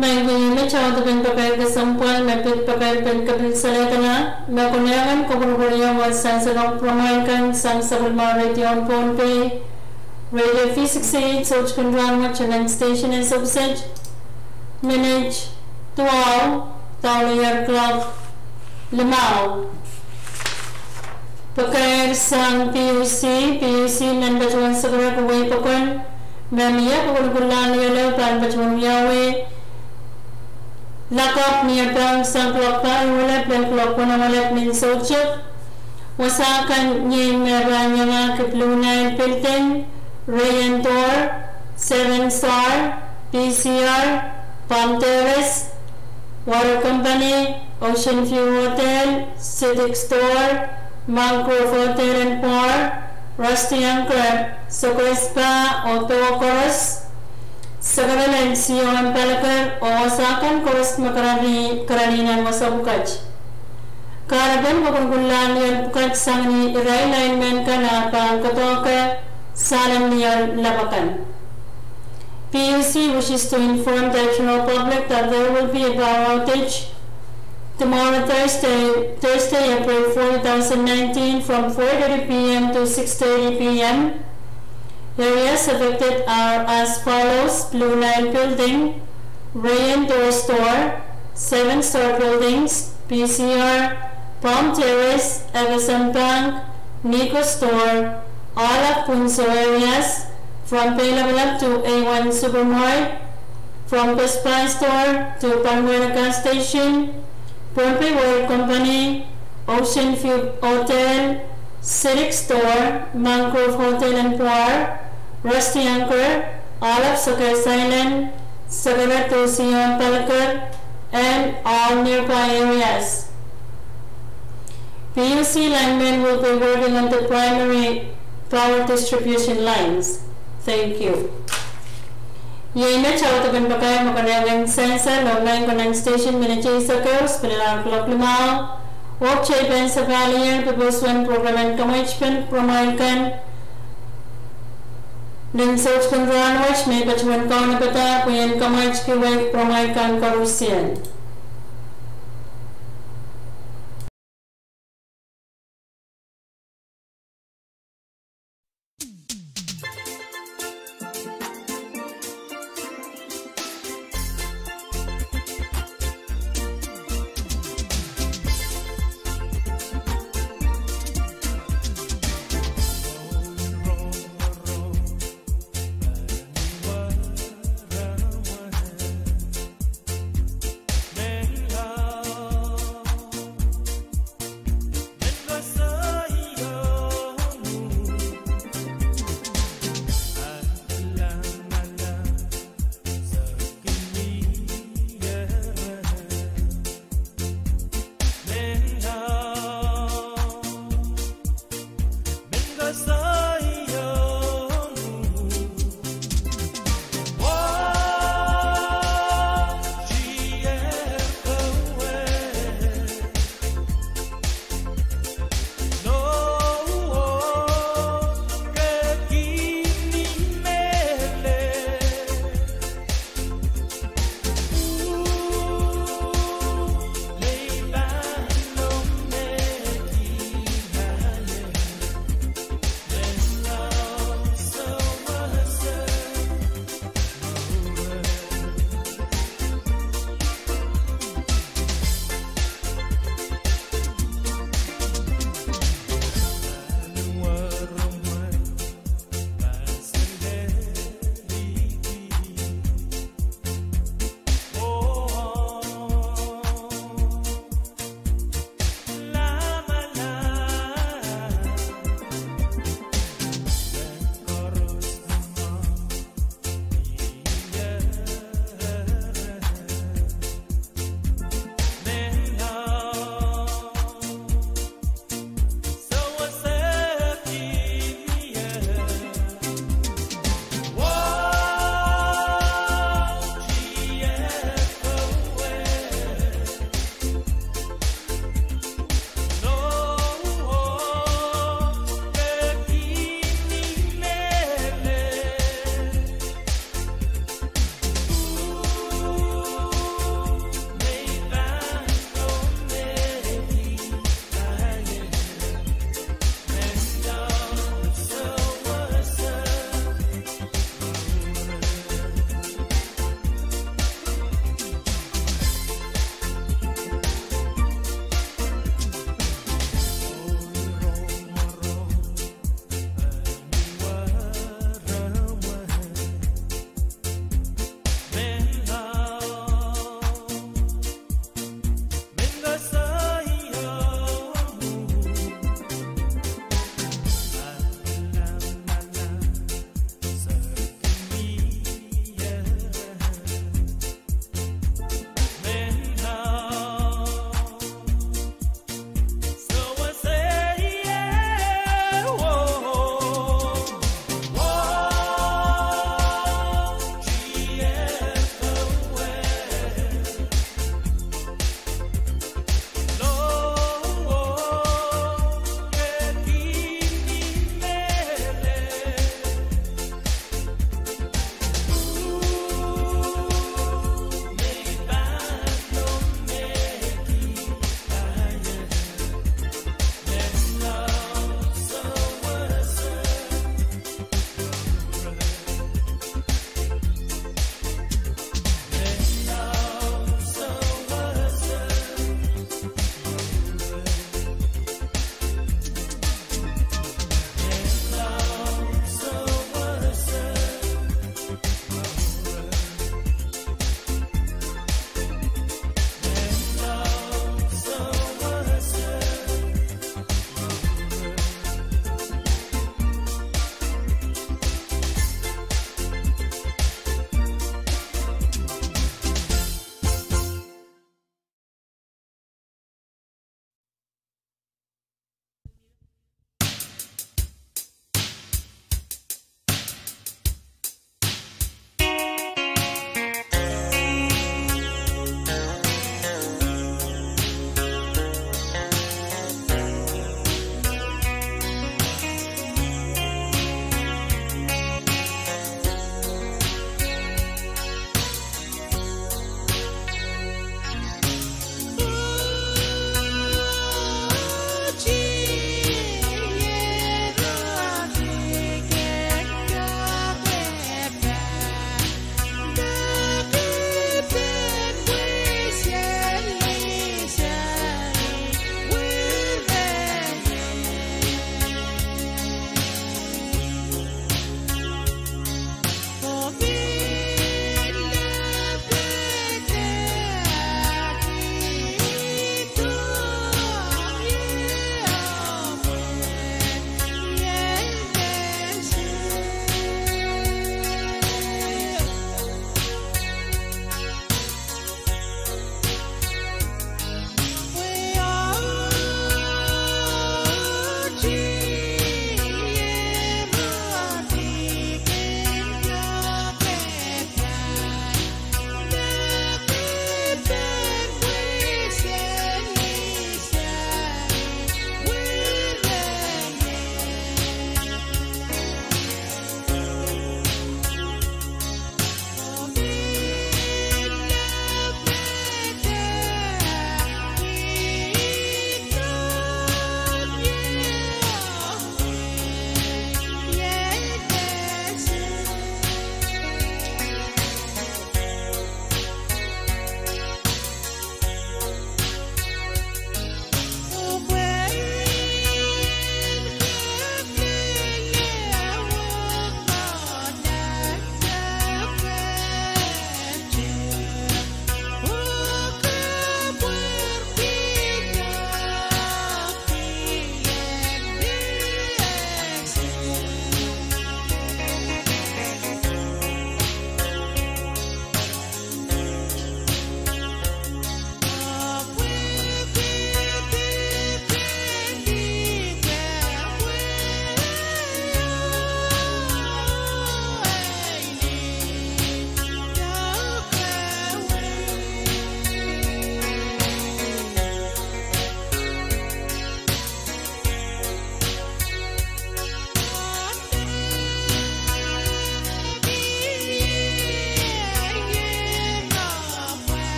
Maing, iei me audepen pakair kesempwal me pid pakair pen kepil saledala me konehng en koapworopwor iang wasa salong pwuromwail kan sang sapwellimomwi radio en Pohnpei, Radio V sixty-eight, Soutik en Rahnwet, nan station en Sopiset, minit duwau, daulih kuloak limau. Pakair sang PUC, PUC men patohwan sakarada wehi pokon me mie pokon kullahn lioal pahn patohwan wiawi lakapw ni pahn sang kuloak pahieu lel kuloak weneu lel ni soutik. Wasa kan iei me pahn iangahki Blue Nile Building, Rayen Store, Seven Star, PCR, Palm Terrace, Water Company, Ocean View Hotel, Citic Store, Mangrove Hotel and Bar, Rusty Anchor, Sokos Spa oh powe koaros, sakarada en C O M Palaker, oh wasa kan koaros me karanih, karanih nan wasa pwukat. Kahrepen pokon kullahn lioal pwukat sang ni irail linemen kan ah pahn kodohke sahl en lioal lap akan. PUC wishes to inform the general public that there will be a power outage tomorrow, Thursday, Thursday, April fourth, two thousand nineteen, from four thirty P M to six thirty P M. Areas affected are as follows: Blue Nile Building, Rayen Store, Seven Star Buildings, PCR, Palm Terrace, F S M Bank, Nico Store, all of Punso areas, from Peilapalap to A one Supermart, from Best Buy Store to Panguana Gas Station, Pohnpei Water Company, Ocean View Hotel, Citic Store, Mangrove Hotel and Bar, Rusty Anchor, all of Sokos Island, Sakarada to C O M Palaker, and all nearby areas. PUC linemen will be working on the primary power distribution lines. Thank you. Iei me audepen pakair me konehng en sansal oh maing ko nan station minit eisek ehu pil lahr kuloak limau. Oh kitail pahn sapahl iang pwoswen pwurogramen kamwaitpen pwuromwail kan nan Soutik en Rahnwet me patohwan kaunopada pwe en kamwaitki wehi pwuromwail kan koarusie.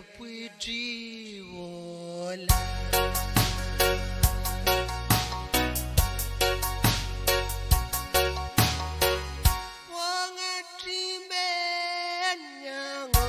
Pwihti wohla. Pwongetimen iango.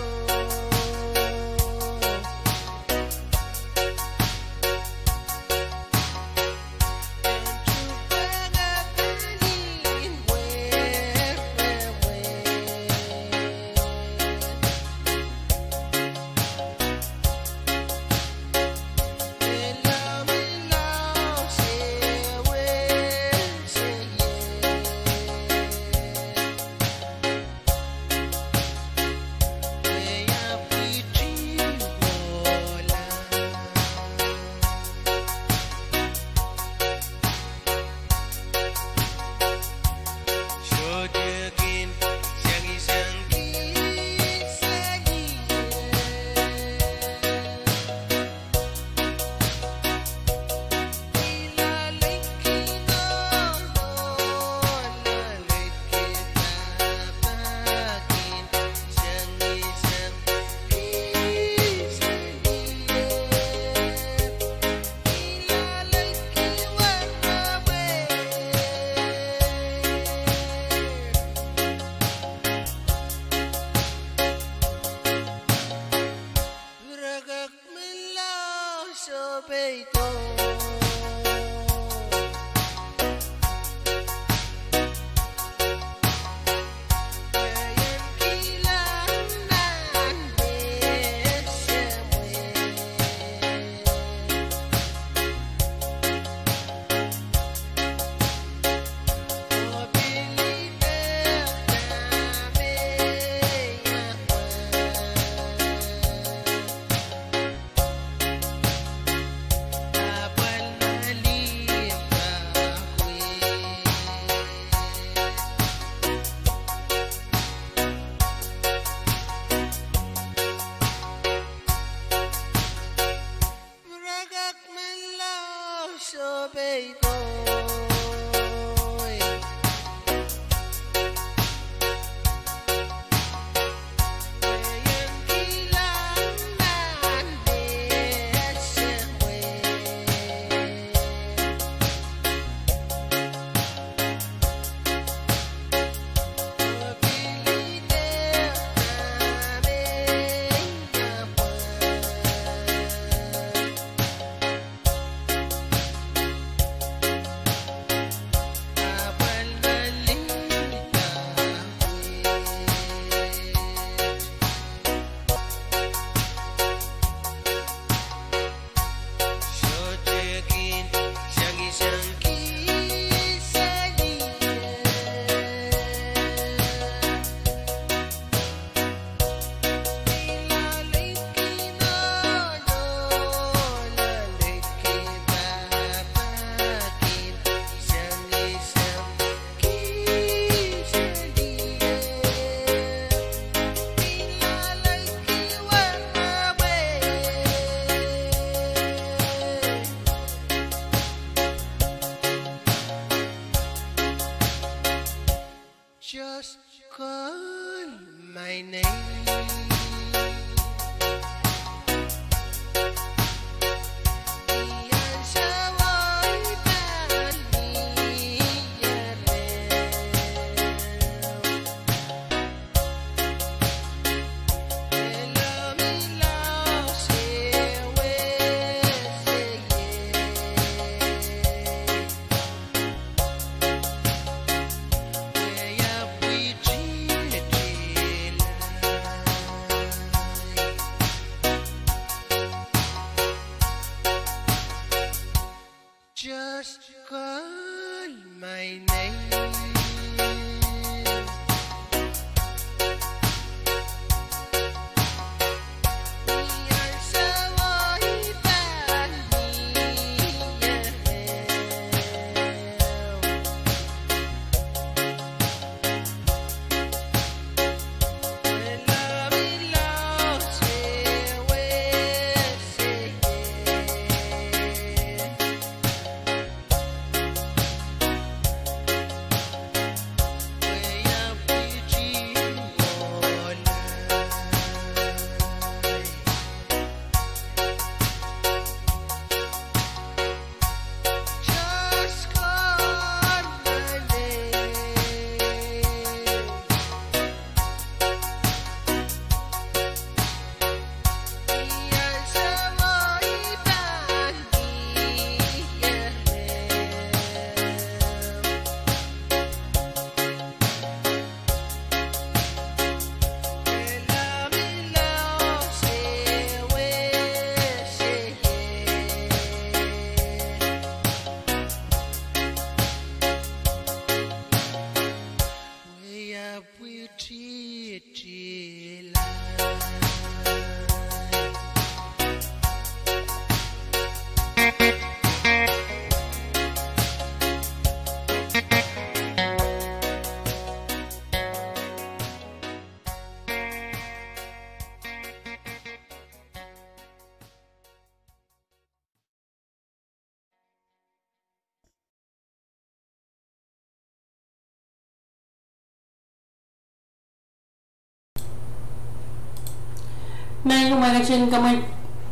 Nan mwaiketin kamwe-,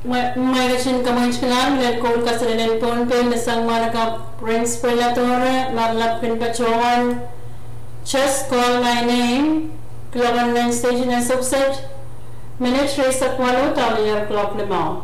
mwa-, mwaiketin kamweitkihla lel koul kaselel en Pohnpei me sang mwahnakapw rehn Sprella Dore, me lapalap kin patohwan Just Call My Name, kuloak en nan station en Sukset, minit rieisek waluh dohlehr kuloak limau.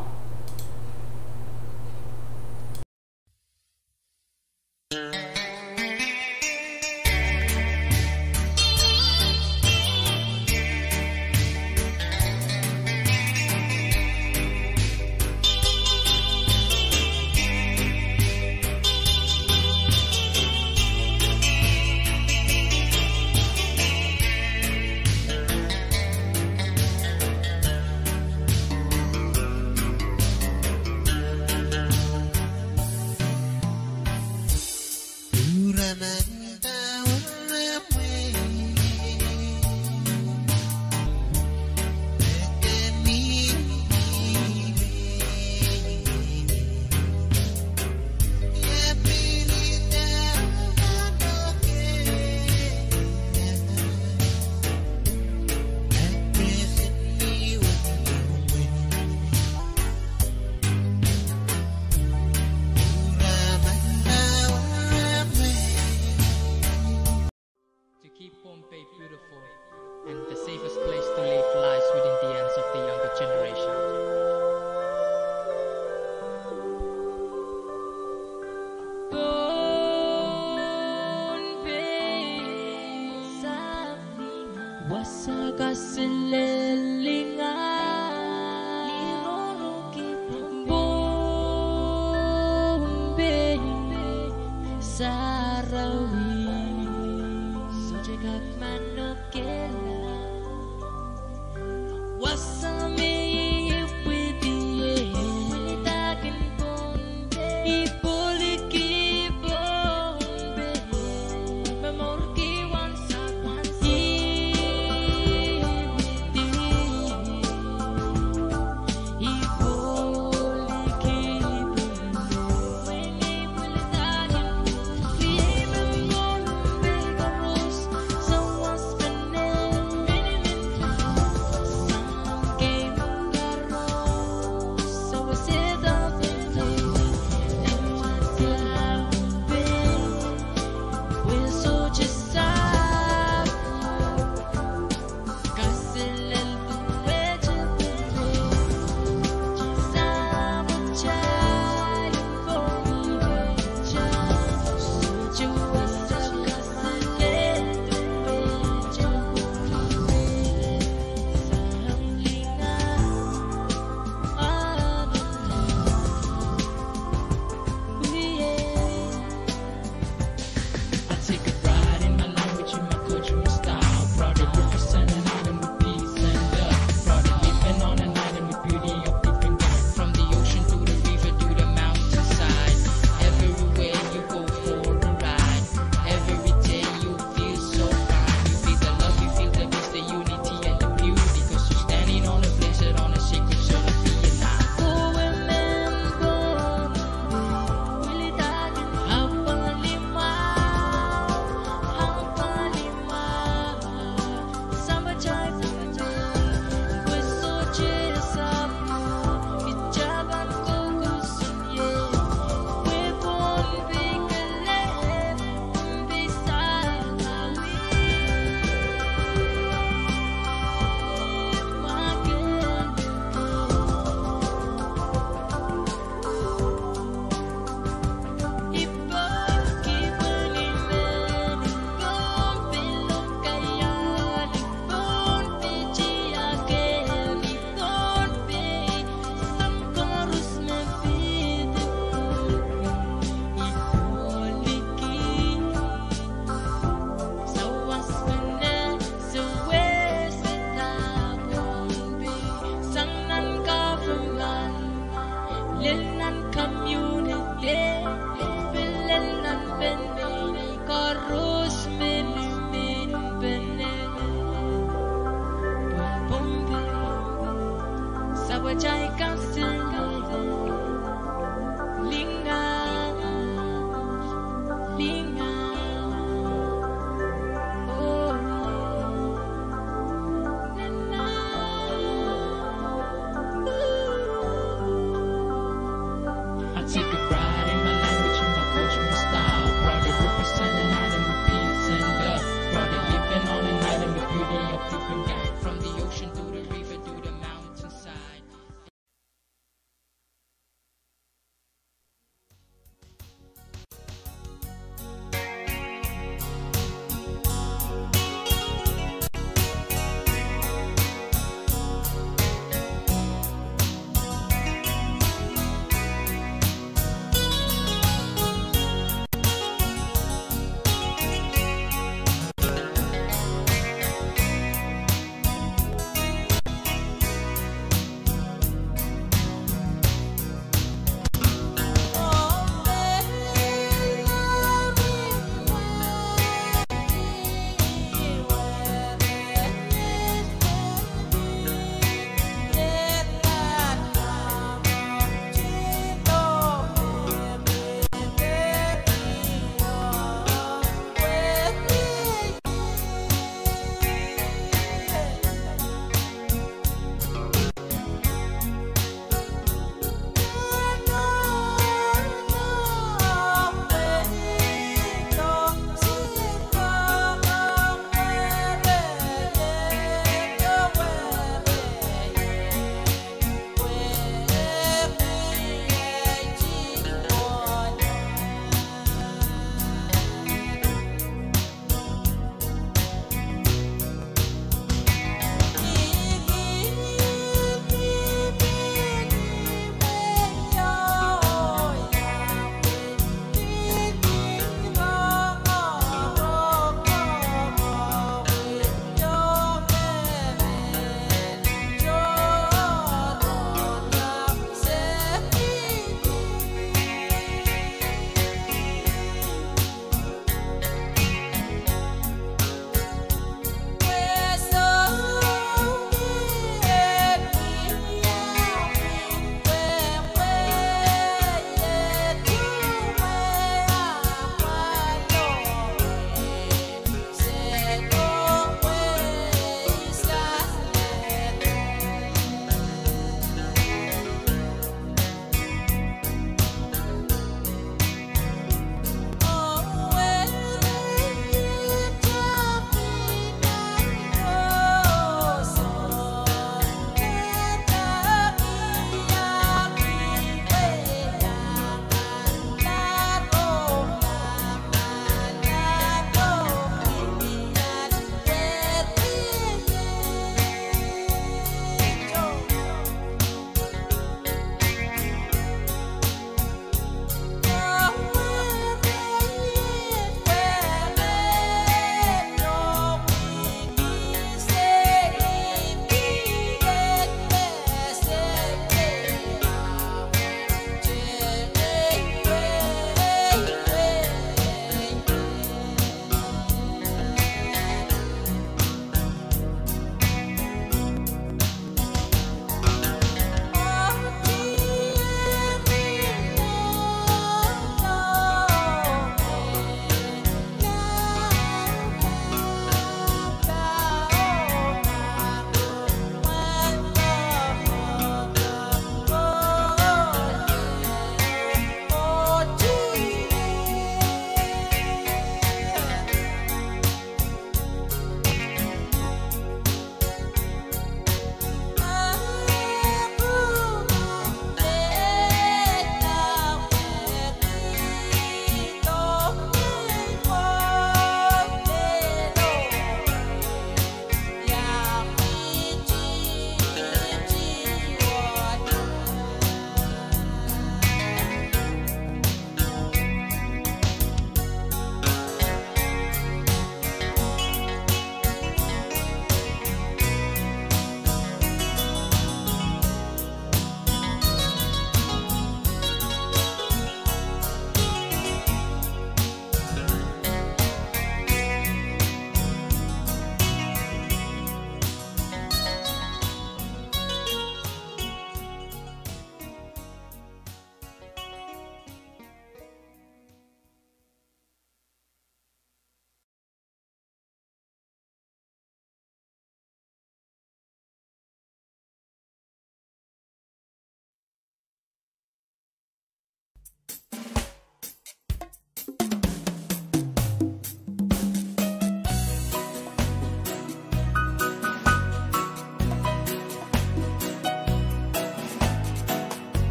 To keep Pohnpei beautiful and the safest place to live lies within the hands of the younger generation. Pohnpei, wasa kaselel lingan. Pohnpei sarawi, sohte kak manokehla. Wasa me I ipwidi ie, I pwilidahkin Pohnpei, I pwiliki Pohnpei. I take a pride in my language, in my culture, my style. Proud to represent an island with peace and love. Proud to live on an island with beauty of different kind. From the ocean to the river to the mountainside. Everywhere you go for a ride. Every day you feel so fine. You feel the love, you feel the peace, the unity and the beauty. 'Cause you're standing on a place that on a sacred soil of Vietnam. Lel nan community, pil lel nan pene, koaros me mihmi pene. Pohnpei, sapwatail kaselel lingan, lingan. Oh, lingan.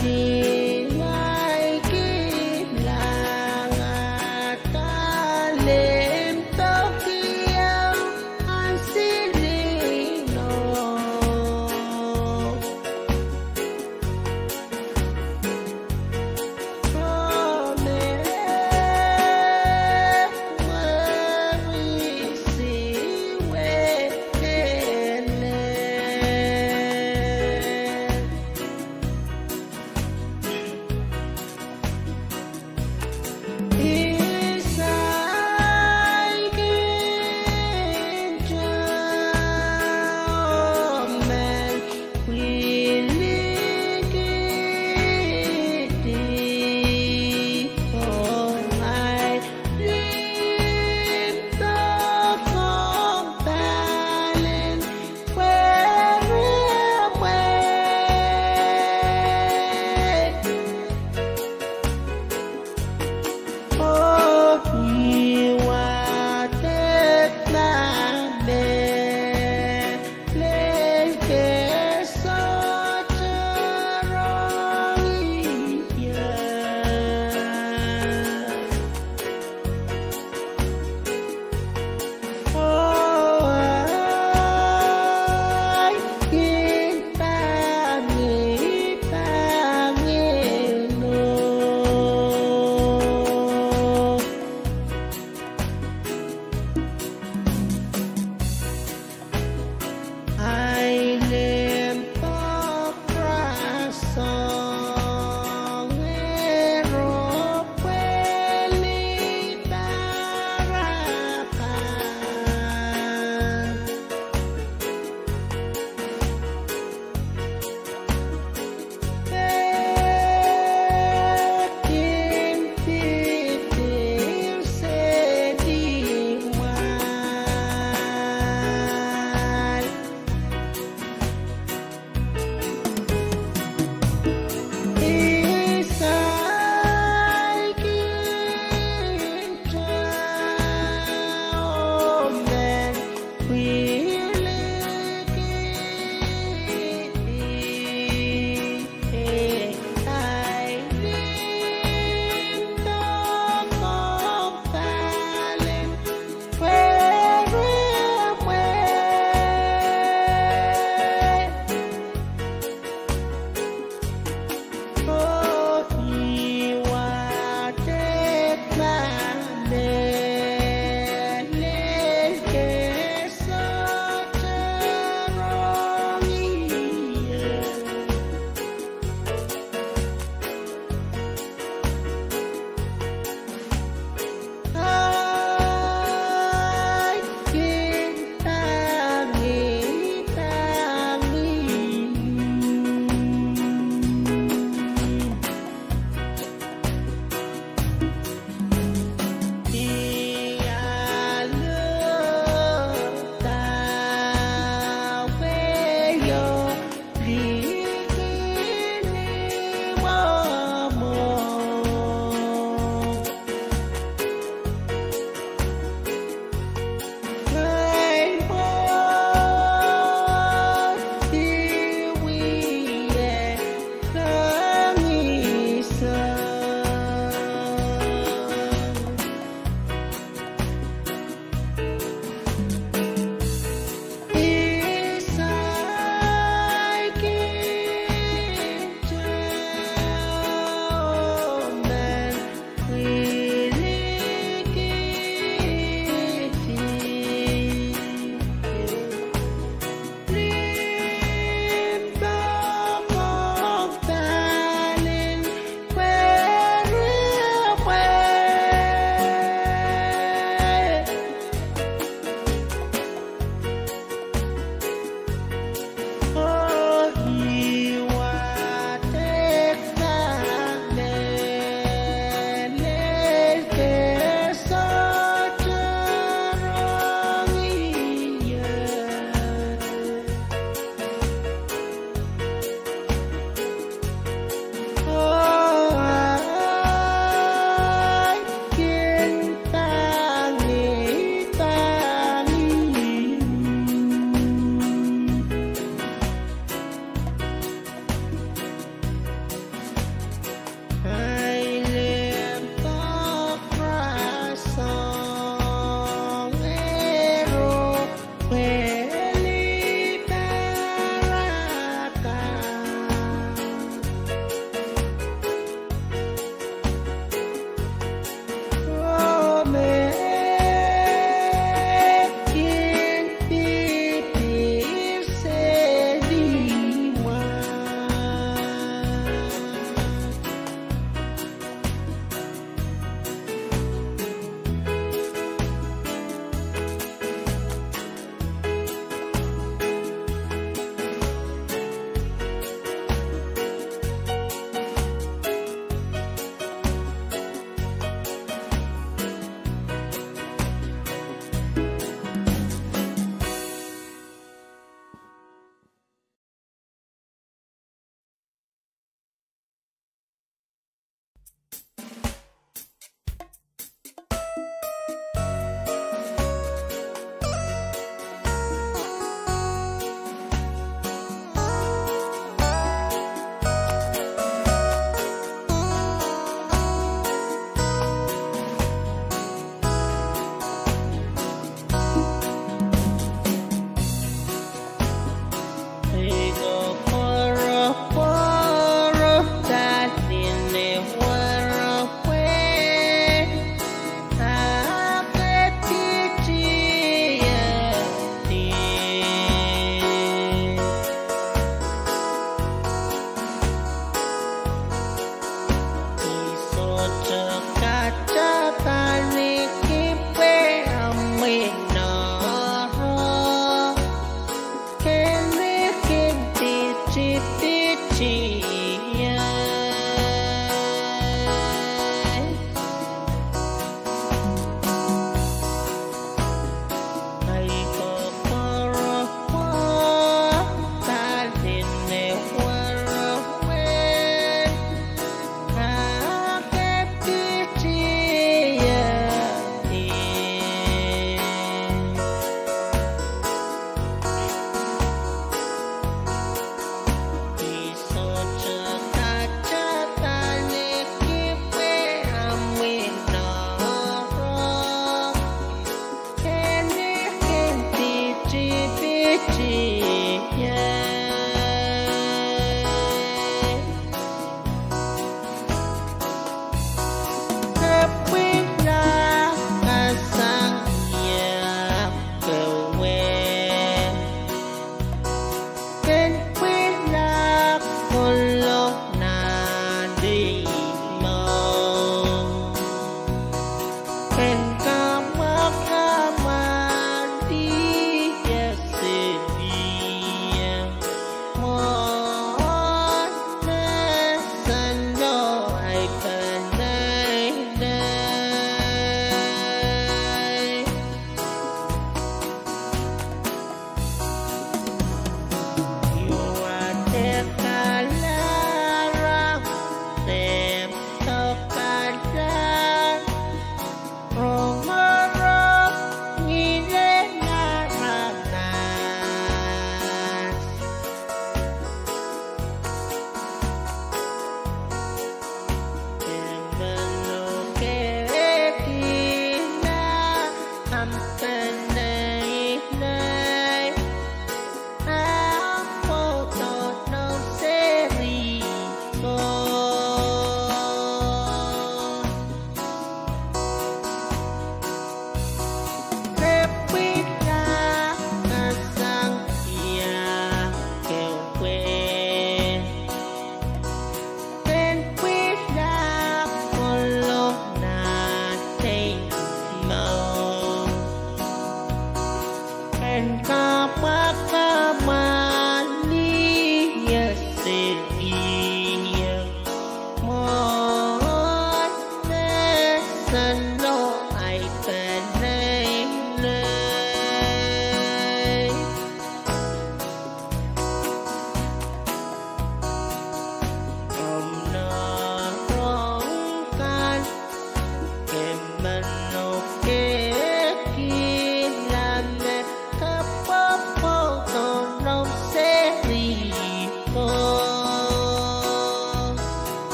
Kin ai kilang atail limpoak ieu ansili no. Oh, me meri siwe tele.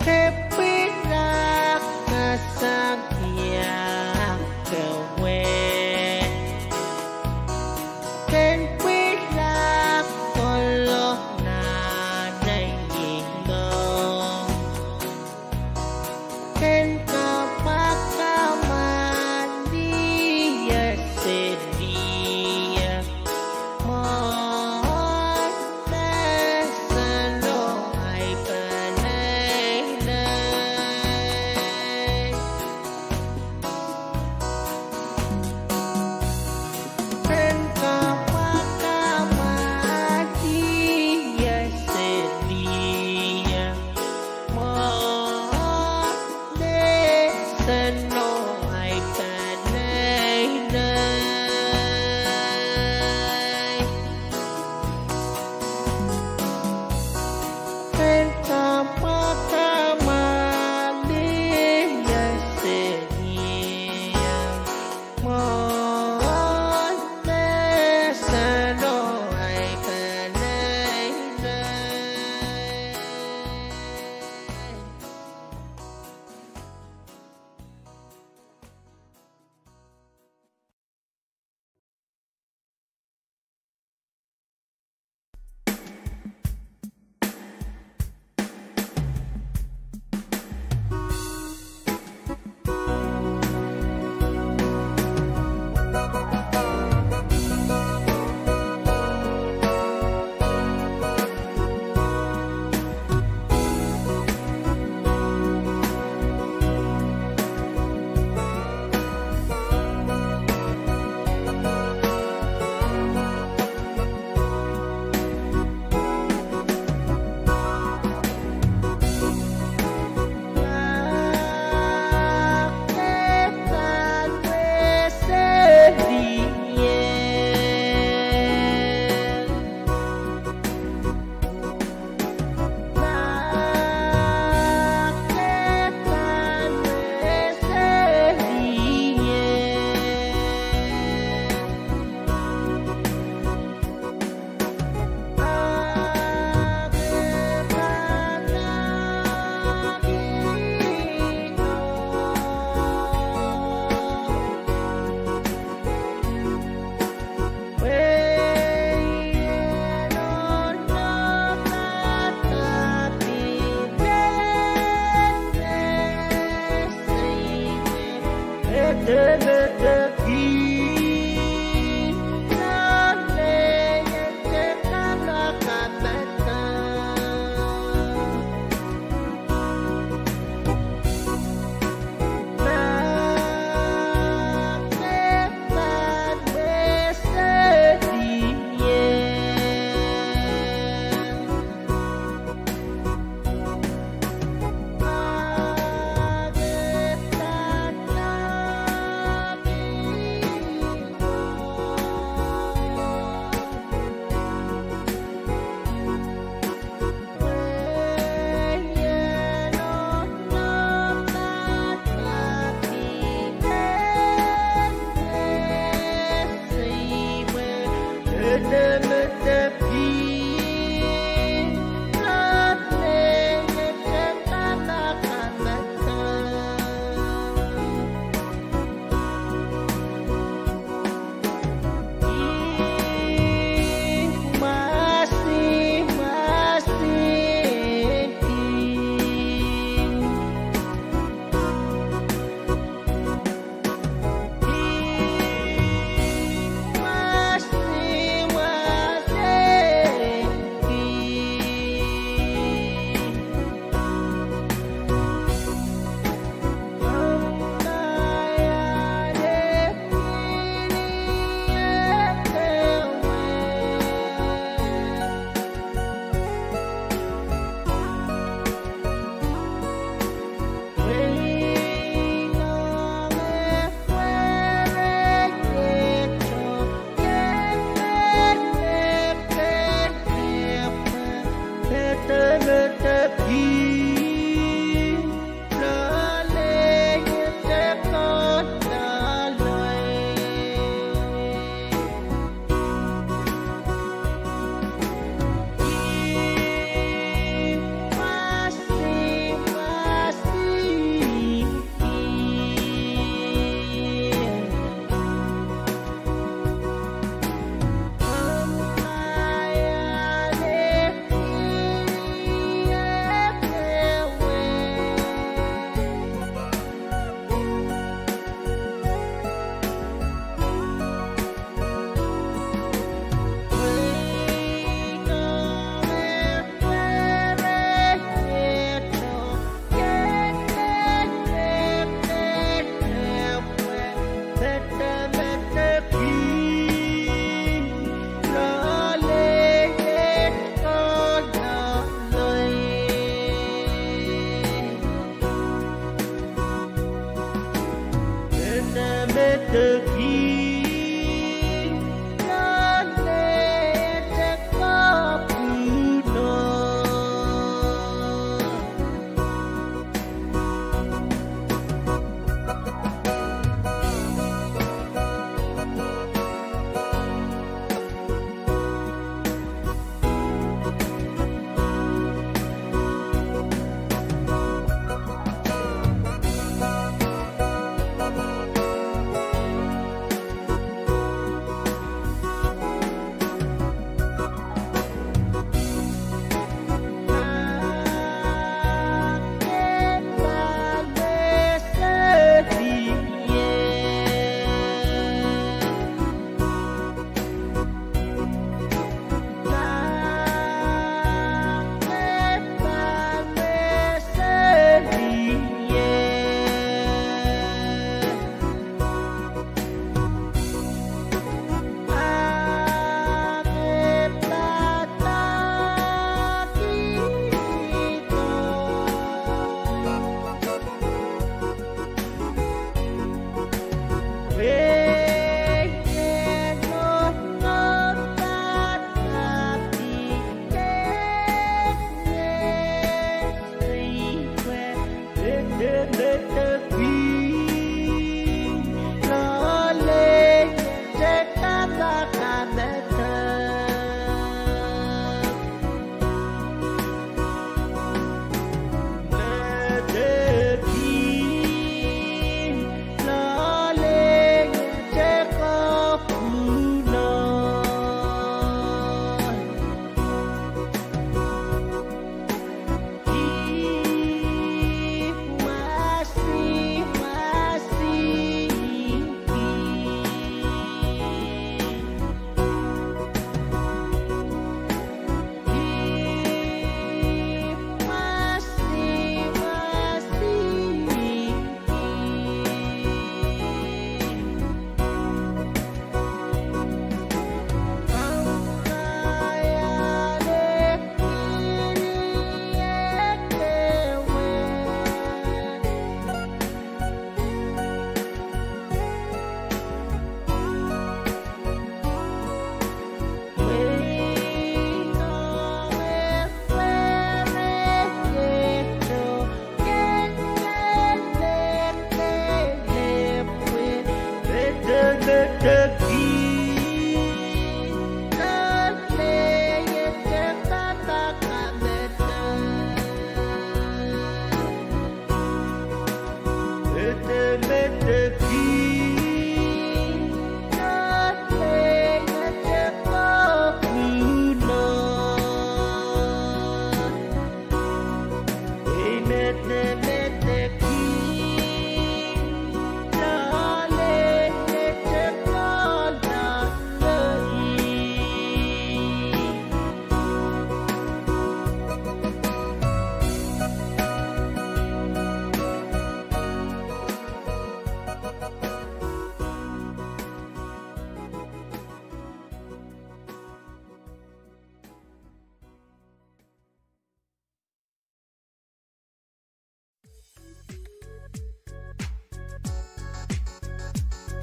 Ken pwilahng sang ia kewe. Ken pwilahng kohlong nan ei inou. Ken kamwakamwa ni ia seli ia. Mwohn mehseno ahi peneinei. Ken kamwakamwa ni ia seli ia. Mwohn mehseno ahi peneinei. Ken kamwakamwa ni ia seli ia. Mwohn mehseno ahi peneinei.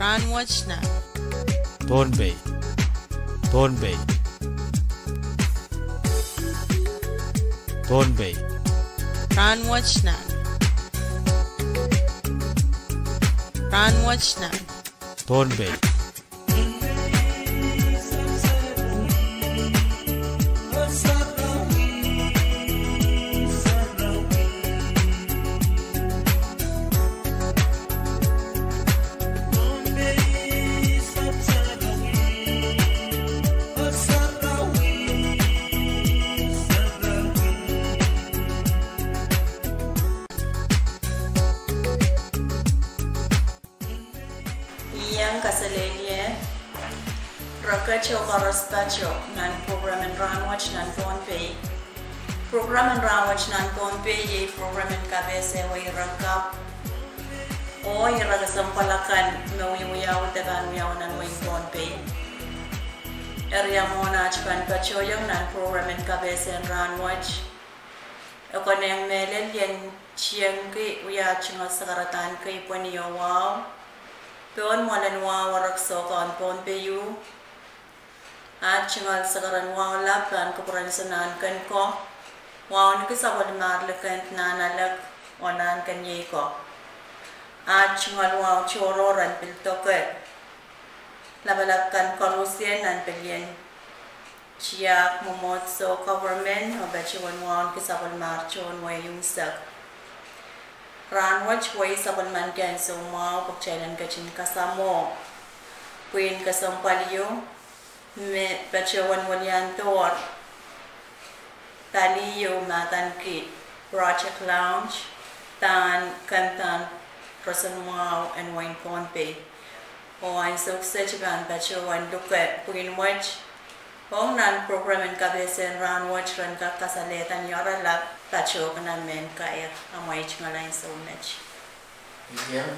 Rahnwet nan Pohnpei. Pohnpei. Pohnpei. Rahnwet nan. Rahnwet nan Pohnpei. Iang kaselehlie, re ket oh koaros pato nan program en Rahnwet nan Pohnpei. Program en Rahnwet nan Pohnpei iei program en kapehse wei ire kapw oh ire kesempwal akan me wiewiawi de pahn wiawi nan wehin Pohnpei. Eri ia mwohn aht pahn patohiong nan program en kapehse en Rahnwet, e konehng mehlel ien tiengki wia tungoal sakaradahn kei pweni oh wahu. Pohn mwoalen wahu orek soukaun Pohnpei u, at tungoal sakaradahn wahu lap pahn kupwuren Sounkomouro, wauneki sapwellimar likend nan alek oh nan keniei ko. At tungoal wahu tohrohr en pil doke lapalap kan koarusie nan pelien tiahk mwomwohdiso, government, oh patohwan wauneki sapwellimar tohn wehi unsek. Rahnwet wehi sapwellimanki ansou mwahu pwe kitail en ketin kasamwo pwihn kesempwal ieu me patohwan weliandohr pali ieu me adaneki Project Lounge, pahn kempahn roson mwahu en wehin Pohnpei. Oh ansou kiset I pahn patohwan luke pwihn wet ong nan program en kapehse en rahnwet ren kak kasalehda ni oaralap patohwan mehn kair. Amwail tungoal ansou met. Iang,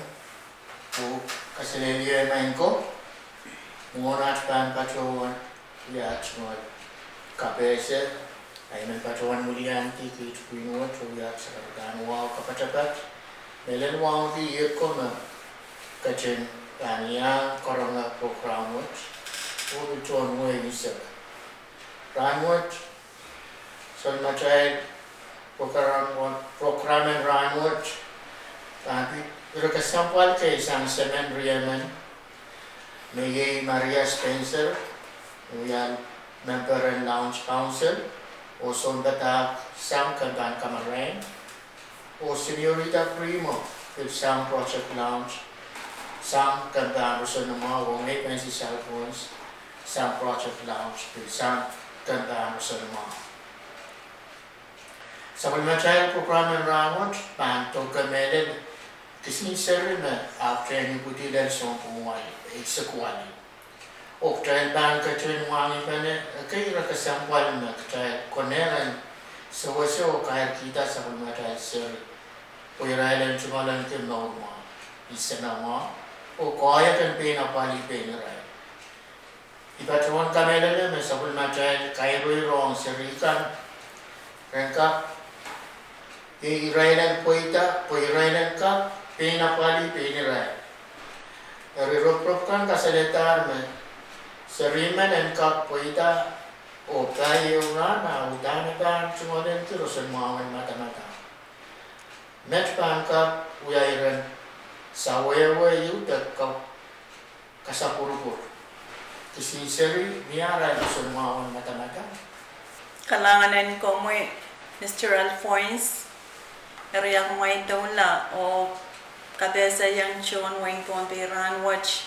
oh kaselehlie maing ko, mwohn at pahn patohwan wia tungoal kapehse, I men patohwan weliandi kiht pwihn wet oh wia sakaradahn wahu kapatapat. Mehlel wauneki iet ko me ketin pahn iang karonge program wet, oh pil tohn wehi unsek. Rahnwet, soangen atail program, program en rahnwet, pahn pil ire kesempwal kei sang semen riemen, me iei Maria Spencer, wia memper en Lounge Council, oh sounpadahk sang kempahn kamarain, oh Senorita Primo, pil sang Project Lounge, sang kempahn roson mwahu, oh ngehi Francis Alphonse, sang Project Lounge, pil sang kempahn roson mwahu. Sapwellimatail program en rahnwet pahn doke mehlel kisin seri me ahpwtehn ipwidi lel sounpwong eisek walu. Oh kitail pahn ketin mwahngih pene ekei ire kesempwal me kitail konehng en sewese oh kairkihda sapwellimatail seri pwe irail en tungoalenki mour mwahu, nsenoh mwahu, oh koahiek en pein apwalih pein irail. I patohwan kamehlele me sapwellimatail kairoirohng seri kan ren kak, iei irail en pweida pwe irail en kak pein apwalih pein irail. Eri ropirop kan kasalehdahr me seri men en kak pweida oh pai ehu rahn ah uhdahn e pahn tungoalenki roson mwahu en madamadau. Met pahn kak wia iren sawehwe ieu de kasapwurupwur. Kisin seri, mie arail roson mwahu en madamadau? Kalahngan en komwi, Mister Alphonse. Eri ahmwail doula oh kapehsehiong tohn wehin Pohnpei rahnwet,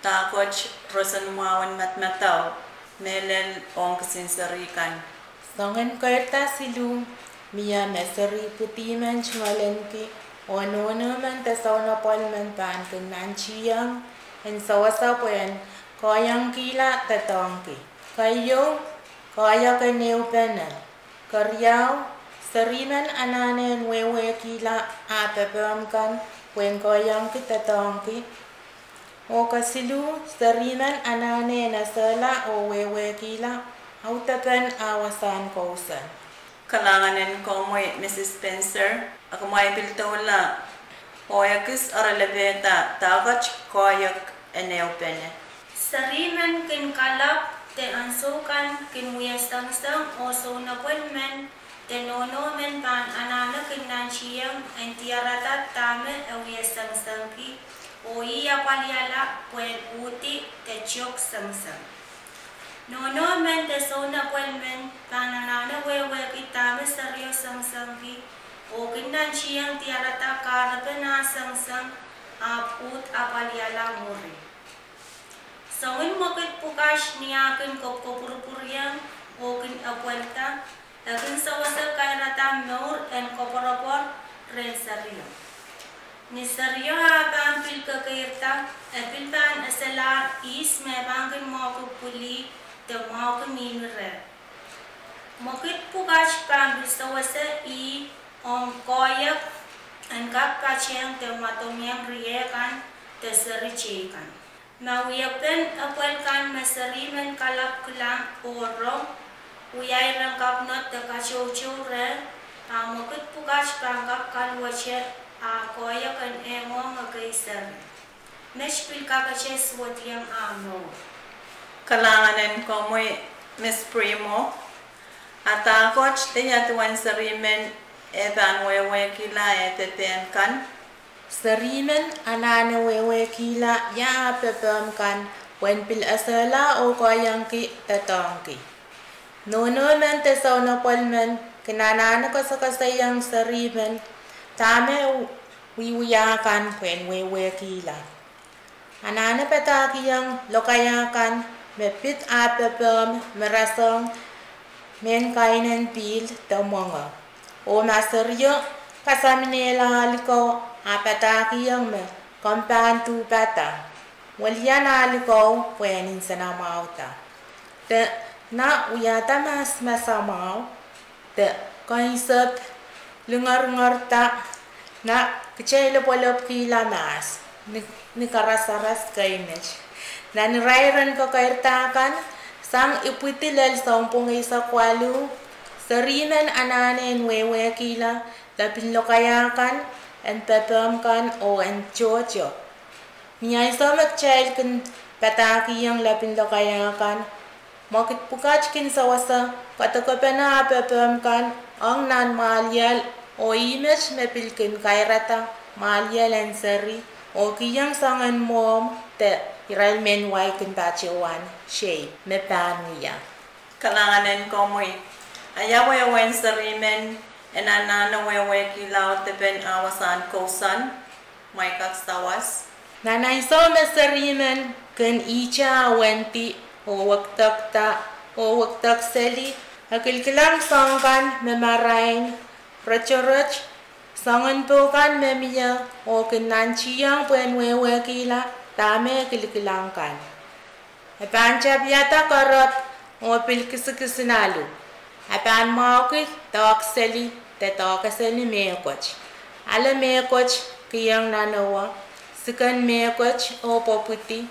dahkot roson mwahu en madamadau, mehlel ong kisin seri kan. Soangen keirda siluh, mie me seri pwuhdi men tungoalenki, oh nohno men de sounapwal men pahn kin nantihong en sewese pwehn koahiengkihla doadoahngki. Keieu, koahiek en ehupene. Keriau, seri men anahne en wehwehkihla ah pepehm kan pwehn koahiengki doadoahngki. Oh kesiluh, seri men anahne en esehla oh wehwehkihla audepen ah wasahn kousoan. Kalahngan en komwi, Missus Spencer. Ahmwail pil doula oh ekis oaralapehda dahkot koahiek en ehupene? Seri men kin kalap de ansou kan kin wia sengiseng oh sounapwal men de nohno men pahn anahne kin nantihong en diarada dahme e wia sengisengki, oh ih apwalihala pwehn uhdi de tiok sengiseng. Nohno men de sounapwal men pahn anahne wehwehki dahme serio sengisengki, oh kin nantihong diarada kahrepen ah sengiseng, ahpw uhd apwalihala mwuri. Soangen mwekid pwukat ni ah kin kopwkopwurupwuriong oh kin epwelda, e kin sewese kairada mour en koapworopwor rehn serio. Ni serio ah pahn pil kekeirda, e pil pahn eselahr ihs me pahn kin mwahuki pwili de mwahuki mihmi reh. Mwekid pwukat pahn pil sewese ih ong koahiek en kak patehng de mwadongiong rie kan de seri teikan. Ma wiepen epwel kan me seri men kalap kilang oh rong, wia iren kapwunod de katoutou reh, a mwekid pwukat pahn kak kaluwete ah koahiek en engohng ekei seri. Met pil kakete suwediong ah mour. Kalahngan en komwi, Miss Primo. A dahkot de ia duwen serihmen eh pahn wehwehkihla eh pepehm kan? Serihmen anahne wehwehkihla ia ah pepehm kan pwehn pil esehla oh kohiengki doadoahngki. Nohno men de sounapwel men kin anahne koasokoasoiong serihmen dahme wiewia kan pwehn wehwehkihla. Anahne padahkihong lokaia kan me pid ah pepehm me rasehng mehn kain en pihl de mwenge. Oh ma serio kasaminehla ah likou, a padahkihong me komw pahn duhpada, welian ah likou pwehn nsenamwahda. De na wiahda mahs masamwahu, de keinsep lingeringerda, na kitail lepwelopkihla mahs ni karasaras kei met. Nan irair en kekeirda kan, sang ipwidi lel sounpwong eisek waluh, serihmen anahne en wehwehkihla lepin lokaia kan, en pepehm kan oh en tohto. Ni ansou me kitail kin padahkihong lepin lokaia kan, mwekid pwukat kin sewese kadokepene ah pepehm kan ong nan mwahliel, oh ih met me pil kin kairada mwahliel en seri oh kihong soangen mwomw de irail mehn wai kin patohwan tei me pahn wia. Kalahngan en komwi. A ia wehwehn serihmen en anahne wehwehkihla audepen ah wasahn kousoan? Mwein kak sawas. Nan ansou me serihmen kin ihte ah wendi oh wekidekda oh wekidek seli, e kilkilang soahng kan me marain, rotorot, soangen pwukat me mie, oh kin nantihong pwehn wehwehkihla dahme kilkilang kan. E pahn tapiada kerepw oh pil kisikisinalu. A pahn mwahuki doahk seli de doahk eseli mehkot. Ale mehkot kihong nan ewe, siken mehkot oh pwopwidi.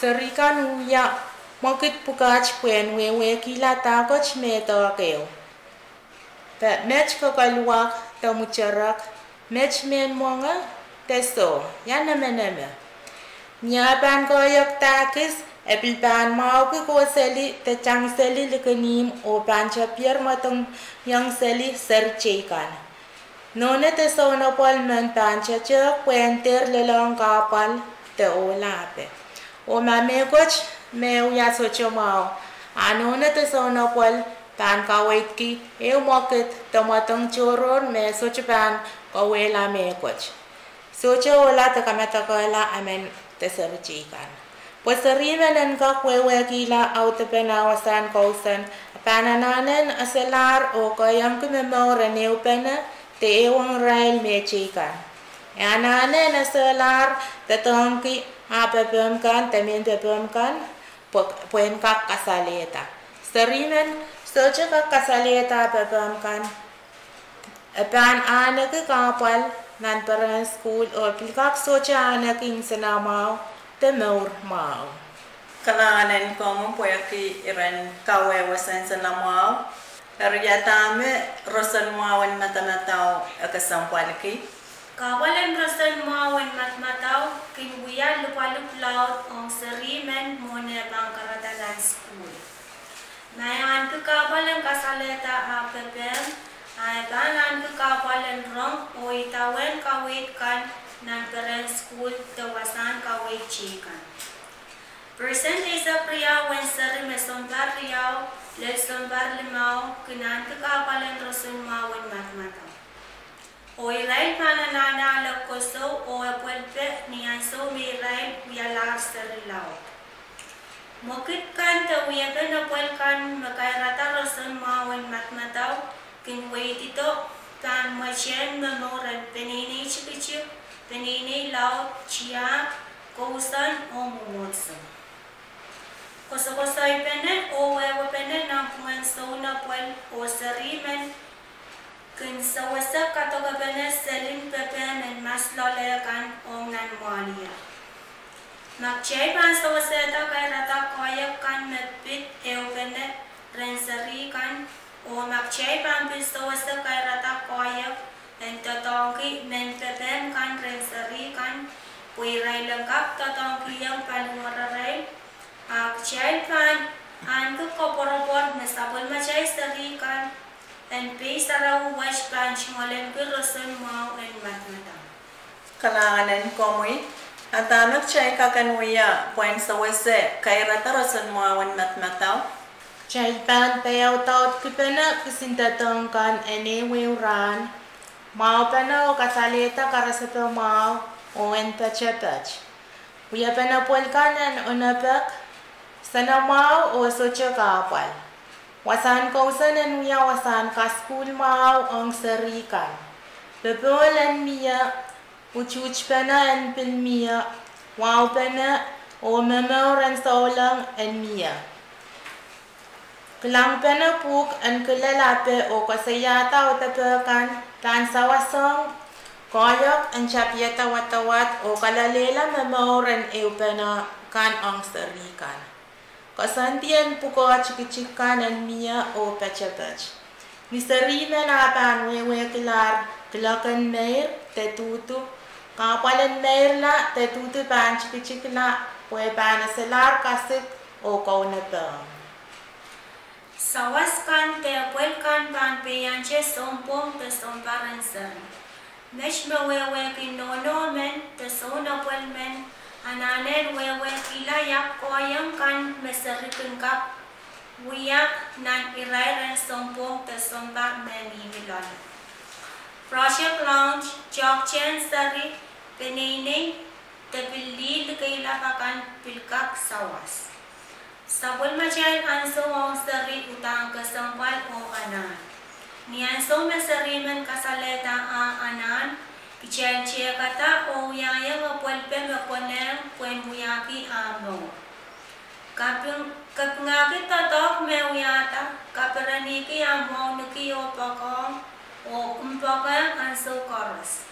Seri kan wia mwekid pwukat pwehn wehwehkihla dahkot me doahk ehu. Pwe met kokeluwak de mwuterek, met mehn mwenge, de soh, ia nemeneme. Ni ah pahn koahiekda kis, e pil pahn mwahuki kohseli de tang seli likin ihmw oh pahn tapier mwadongiong seli seri teikan. Nohno de sounapwel men pahn tetehk pwehn dehr lelohng kahpwal de ohlahpe. Oh ma mehkot me wia sohte mwahu, a nohno de sounapwel pahn kaweidki ehu mwekid de mwadong tohrohr me sohte pahn kauwehla mehkot. Sohte ohla de kamadekehla emen de seri teikan. Pwe serihmen en kak wehwehkihla audepen ah wasahn kousoan, a pahn anahne en eselahr oh kohiengki momour en ehupene de ehuong irail me teikan. E anahne en eselahr doadoahngki ah pepehm kan de mehn pepehm kan pwe, pwehn kak kasalehda. Serihmen sohte kak kasalehda ah pepehm kan, e pahn ahneki kahpwal nan perehn sukuhl oh pil kak sohte ahneki nsenamwahu de mour mwahu. Kalahngan en komwi pwehki iren kawehwe nsenamwahu. Eri ia dahme roson mwahu en madamadau e kesempwalki? Kahpwal en roson mwahu en madamadau kin wia lipwalipw laud ong serihmen mwohn eh pahn karada nan sukuhl. Ma e ahneki kahpwal en kasalehda ah pepehm, a e pahn ahneki kahpwal en rong oh idawehn kaweid kan nan perehn sukuhl de wasahn kaweid teikan. Persent eisek riau en seri me sounpar riau lel sounpar limau kin ahneki kahpwal en roson mwahu en madamadau. Oh irail pahn anahne ale kosou oh epwelpe ni ansou me irail wialahr seri laud. Mwekid kan de wiepen epwel kan me kairada roson mwahu en madamadau kin weidido pahn mwetehn momour en peneinei tikitik, peneinei laud, tiahk, kousoan oh mwomwohdiso. Kosokosoipene oh wehwehpene nanpwungen sounapwel oh serihmen kin sewese kadokepene selin pepehm en masloale kan ong nan mwahliel. Ma kitail pahn sewesehda kairada koahiek kan me pid ehupene rehn seri kan, oh ma kitail pahn pil sewese kairada koahiek en doadoahngki mehn pepehm kan rehn seri kan, Irail en kak doadoahngkihong paliwararail, a kitail pahn ahneki koapworopwor me sapwellimatail seri kan en pei sarawi wet pahn tungoalenki roson mwahu en madamadau. Kalahngan en komwi. A dahme kitail kak en wia pwehn sewese kairada roson mwahu en madamadau? Kitail pahn peiaudaudkipene kisin doadoahk kan en ehuehu rahn, mwahupene oh kasalehda karasepe mwahu oh en poatopoat. Wiapene pwel kan en onopek, sene mwahu oh sohte kahpwal. Wasahn kousoan en wia wasahn kasukuhl mwahu ong seri kan. Popohl en mie, utuhtpene en pil mie, wahupene, oh momour en souleng en mie. Kilangpene pwuhk en kilel ape oh koasoiahda audepe kan pahn sawas ong koahiek en tapihada wadawad oh kalelehla momour en ehupene kan ong seri kan. Koasoandi en pwukoa tikitik kan en mie oh poatopoat. Ni seri men a pahn wehwehkilahr kilok en meir de duhdu, kahpwal en meirla de duhdu pahn tikitikla pwe pahn eselahr kasik oh kaunopohng. Sawas kan de pwel kan pahn peiante sounpwong de sounpar en seri. Met me wehwehki nohno men de sounapwel men anahne wehwehkihla iahpw koahiek kan me seri kin kak wia nan irair en sounpwong de sounpar me mihmi loale. Project Lounge, toahkte en seri, peneinei, de pil lih likeilap akan pil kak sawas. Sapwellimatail ansou ong seri uhdahn kesempwal oh anahn. Ni ansou me seri men kasalehda ah anahn, kitail tehkada oh wiahiong epwelpe me konehng pwehn wiahki ah mour. Kaping, kapingahki doadoahk me wiahda, kapereniki ah mwahniki oh poakohng, oh kin poakohng ansou koaros.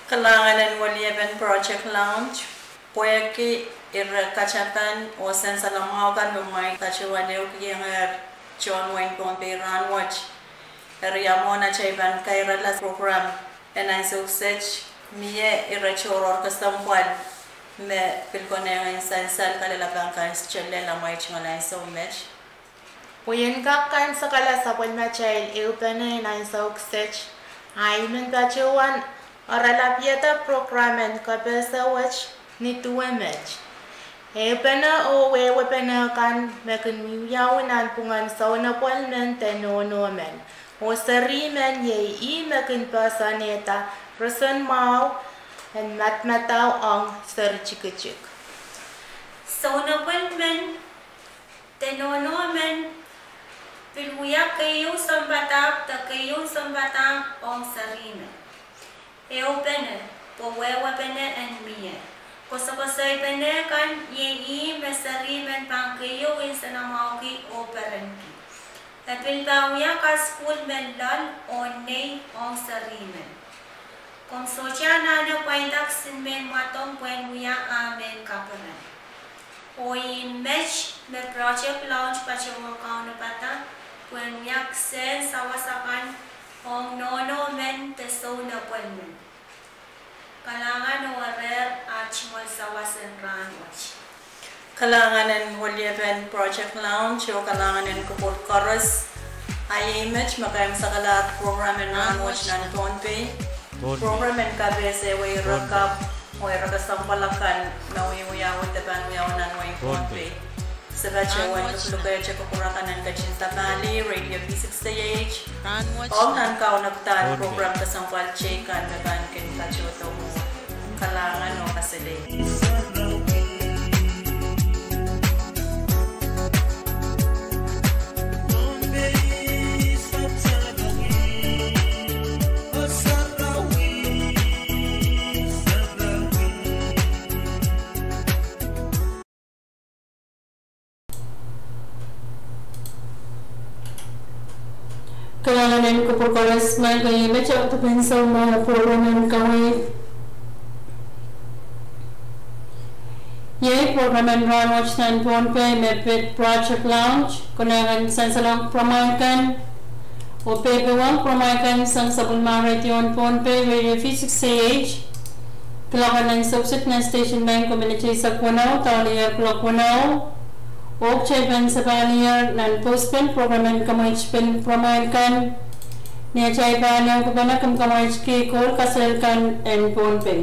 Kalahngan en weliepen Project Lounge, pwehki ire katapan oh sansal mwahu kan me kumwail patohwan ehukihongehr tohn wehin Pohnpei rahnwet. Eri ia mwohn atail pahn kairala program en ansou kiset, mie ire tohrohr kesempwal me pil konehng en sansal kalelapak kan, sitellel amwail tungoal ansou met. Pwe en kak kaimwisekala sapwellimatail ehupene en ansou kiset, a I men patohwan oaralapihada program en kapehse wet ni duwe met. Ehupene oh wehwehpene kan me kin wiawi nanpwungen sounapwel men de nohno men, oh seri men iei ih me kin poahsoanehda roson mwahu en madamadau ong seri tikitik. Sounapwel men de nohno men pil wia keieu sounpadahk de keieu sounpadahk ong seri men. Ehupene, pwe wehwehpene en mie. Koasokoasoipene kan iei ih me seri men pahn keieu nsenamwahuki oh perenki. E pil pahn wia kasukuhl me loal oh nei ong seri men. Komw sohte anahne pwainda kisin mehn mwadong pwehn wia ah mehn kaperen. Oh ih met me Project Lounge patohwan kaunopada pwehn wia kisehn sawas akan ong nohno men de sounapwel men. Kalahngan oh erehr ah tungoal sawas en rahnwet. Kalahngan en weliepen Project Lounge oh kalahngan en kupwur koaros. A iei met me kaimwisekala program en rahnwet nan Pohnpei. Program en kapehse wei ire kapw oh ire kesempwal akan me wiewiawi de pahn wiawi nan wehin Pohnpei. Se patohwan lukelukehte kupwur akan en ketin sapahlih Radio V six eight ong nan kaunopdahn program kesempwal teikan me pahn kin patohdo. Kalahngan oh kaselehlie. Kalahngan en kupwur koaros, maing, keieu met, oh dipin soumwahu program en kaweid. Iei program en rahnwet nan Pohnpei me pid Project Lounge, konehng en sansalohng pwuromwail kan oh peipehiong pwuromwail kan sang sapwellime radio en Pohnpei, Radio V six eight, Kuloak en Souksik nan station men kominiti eisek weneu, dohlier kuloak weneu. Oh kitail pahn sapahl ier nan postponed program en kamwaitpen pwuramwail kan. Ni atail pahr ieu kupwuren kamwaitki koul kaselel kan en Pohnpei.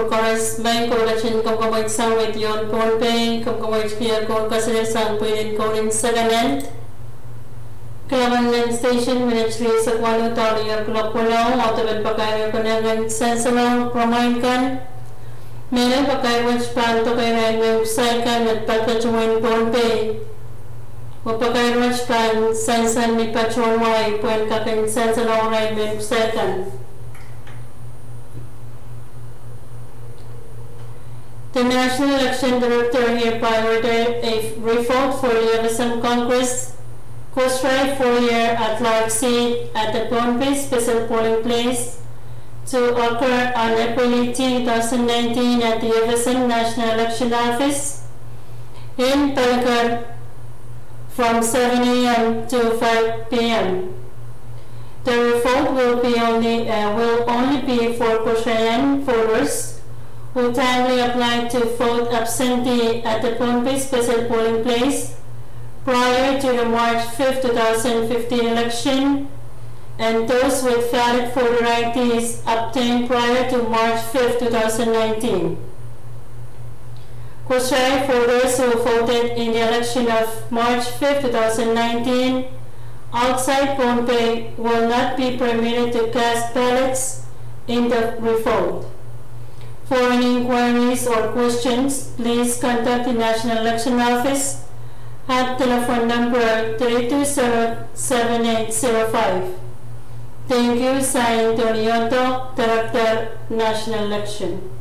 Koaros, maing ko, ketin kamwekid sang me iang Pohnpei, kamwekid kier ko kasalehda sang pwihn en kounen second hand. Kilaman nan station minit riehsek waluh doadoahk ong kuloak weneu, oh depen pakair konehng en sansal oh pwuromwail kan. Mehlel pakair wet pahn doke irail mehn kusaid kan me pahn ketin wehin Pohnpei. Oh pakair wet pahn sansal ni patohwan wai pwehn kak en sansal ong irail mehn kusaid kan. The National Election Director hereby order a revote for the F S M Congress Kosrae four-year at-large seat at the Pohnpei Special Polling Place to occur on April eighteen, two thousand nineteen at the F S M National Election Office in Palikir from seven A M to five P M. The revote will be only, uh, will only be for Kosraean voters who timely applied to vote absentee at the Pohnpei Special Polling Place prior to the March fifth, two thousand fifteen election, and those with valid voter I Ds obtained prior to March fifth, two thousand nineteen. Kosrae voters who voted in the election of March fifth, two thousand nineteen, outside Pohnpei will not be permitted to cast ballots in the revote. For any inquiries or questions, please contact the National Election Office at telephone number three two zero seven eight zero five. Thank you, signed Tony Yoto, Director, National Election.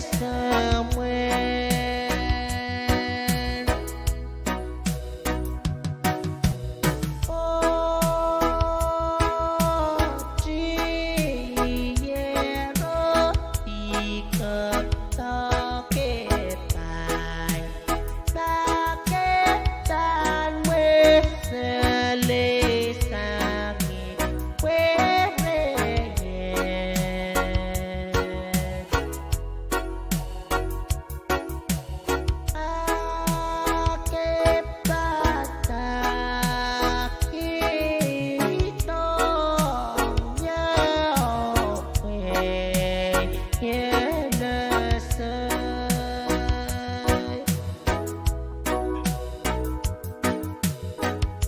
semwen. Oh, tiero, pik up, tohke pai. Pak etan wesele sang ih werei. Ake padahk ih dohng ie oh pwe ie mesei.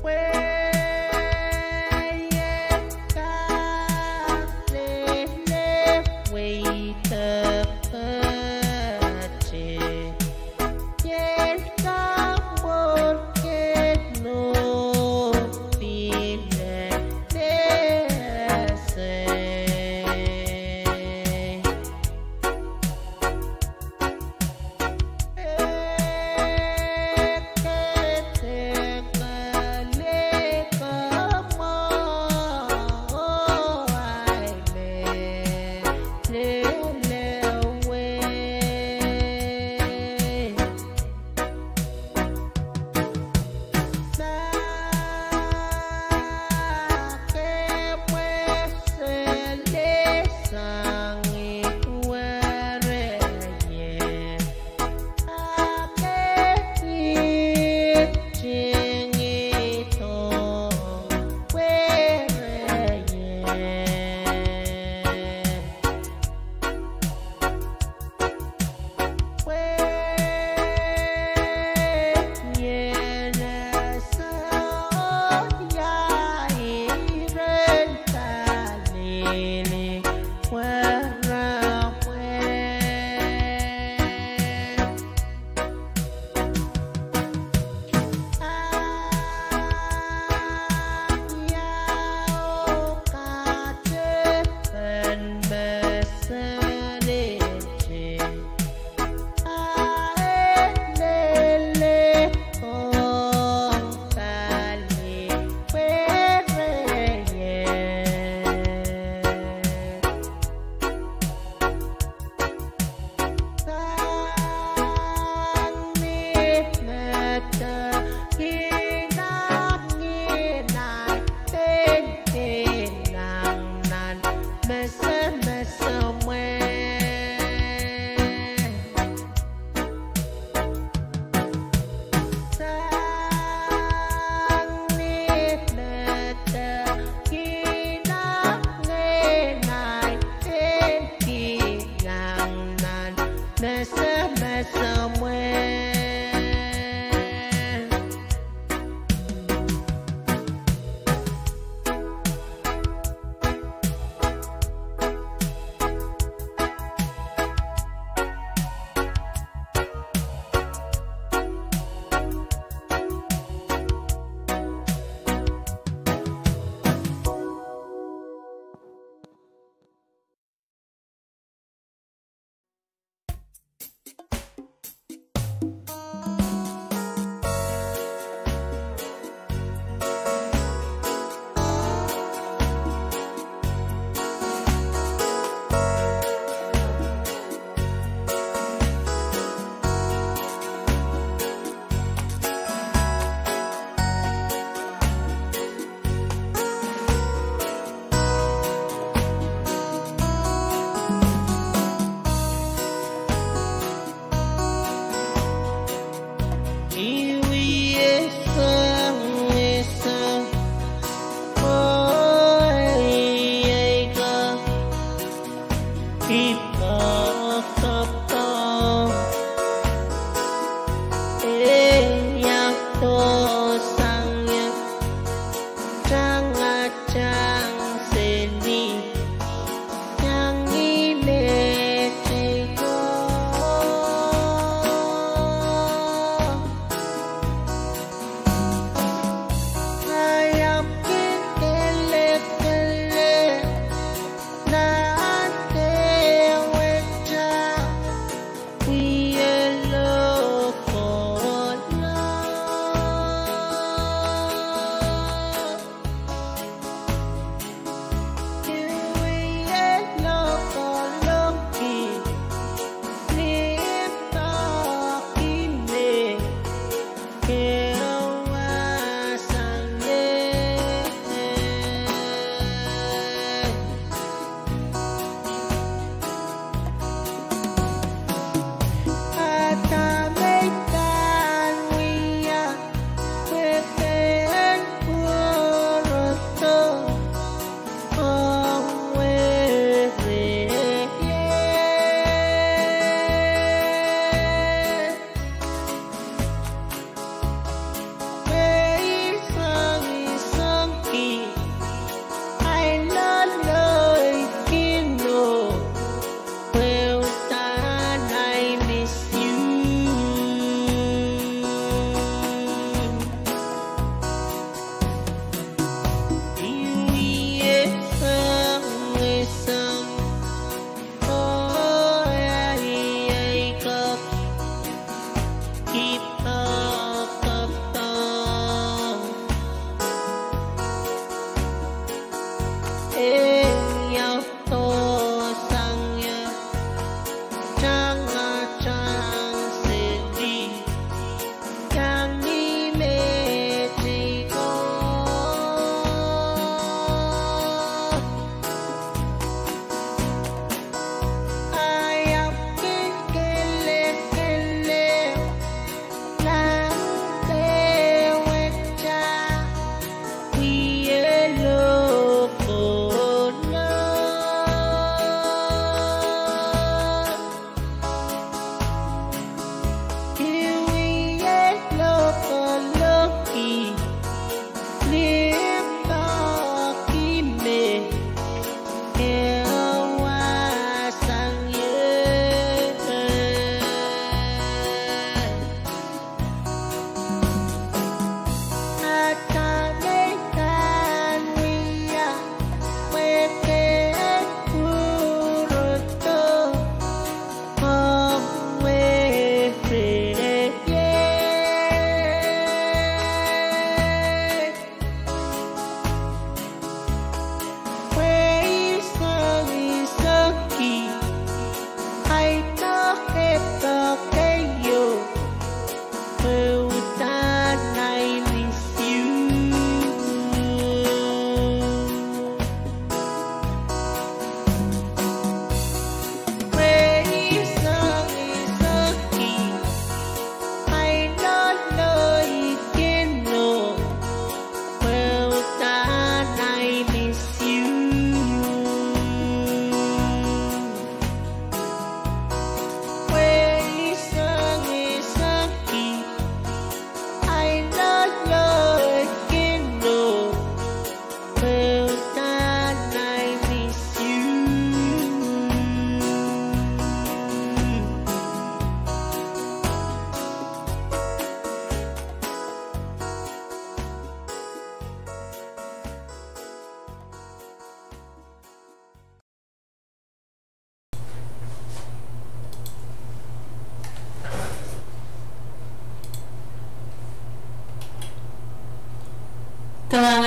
Pwe ie kaselehlie wehi de pete. Ie kamwor kehno pil mesei.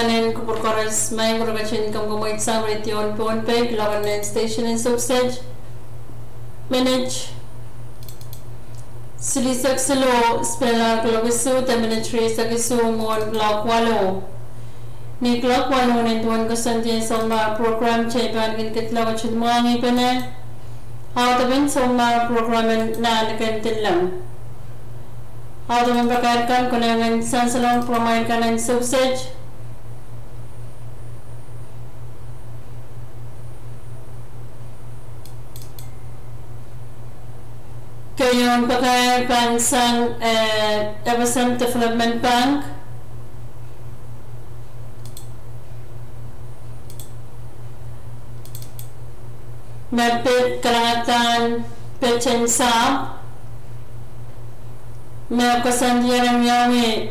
Nen kupwur koaros, maing, re ketin kamwkamweidsang radio en Pohnpei, kuloak en station en Sohp Site. Minit silihsek siluh, spelala kuloak isuh, de minit rieisek isuh mwohn kuloak waluh. Ni kuloak waluh, nin duwen koasoandi en sounmwahu program, kitail pahn kin ketila ketin mwahngih pene audepen sounmwahu program en Nahnken Dihlem. Audepen pakair kan konehng en sansalohng pwuromwail kan en Sohp Site. Keieun pakair pahn sang, eh, FSM Development Bank. Me pid kalangadahr pid en sahpw me koasoandier en wiawi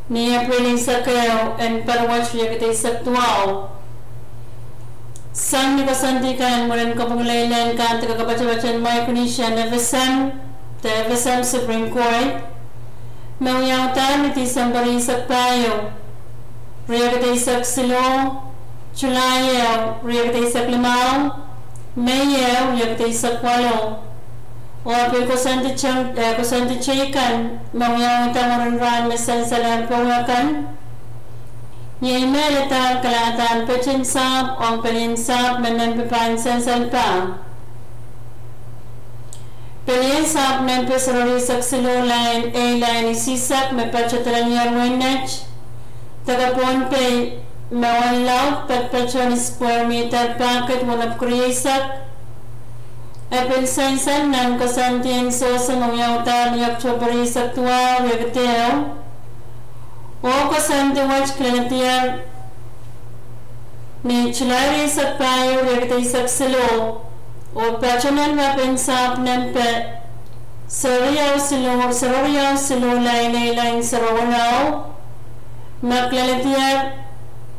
ni Epreil eisek ehu en paluwet riekid eisek duwau. Sang ni koasoandi kan en mwurin kapwung lel en kan de kapatapat en mwail kunishien FSM de FSM Supreme Court me wiawidahr ni Tisempe rieisek pahieu, riekid eisek siluh, Sulai ehu, riekid eisek limau, Mei ehu, riekid eisek waluh. Oh pil koasoandi teikan me wiawihda mwurin rahn me sansalehr powe kan, iei me ladahr kalangadahr pid en sahpw ong pelien sahpw me nempe pahn sansal pah. Pelien sahpw nempe soareh rieisek siluh, lain ehu, lain isihsek, me patohdo lel Iehrowe Net, deke Pohnpei, me wen laud patpato ni square meter packet wenepwiki rieisek. E pil sansal nan koasoandi en sewese me wiawihda ni Oktohpe rieisek duwau, riekid ehu. Oh koasoandi wet kileledier ni Sulai rieisek pahieu, riekid eisek siluh. Oh patohdo nan wahpen sahpw nempe soareh riau siluh, lain ehu, lain soareh weneu, me kileledier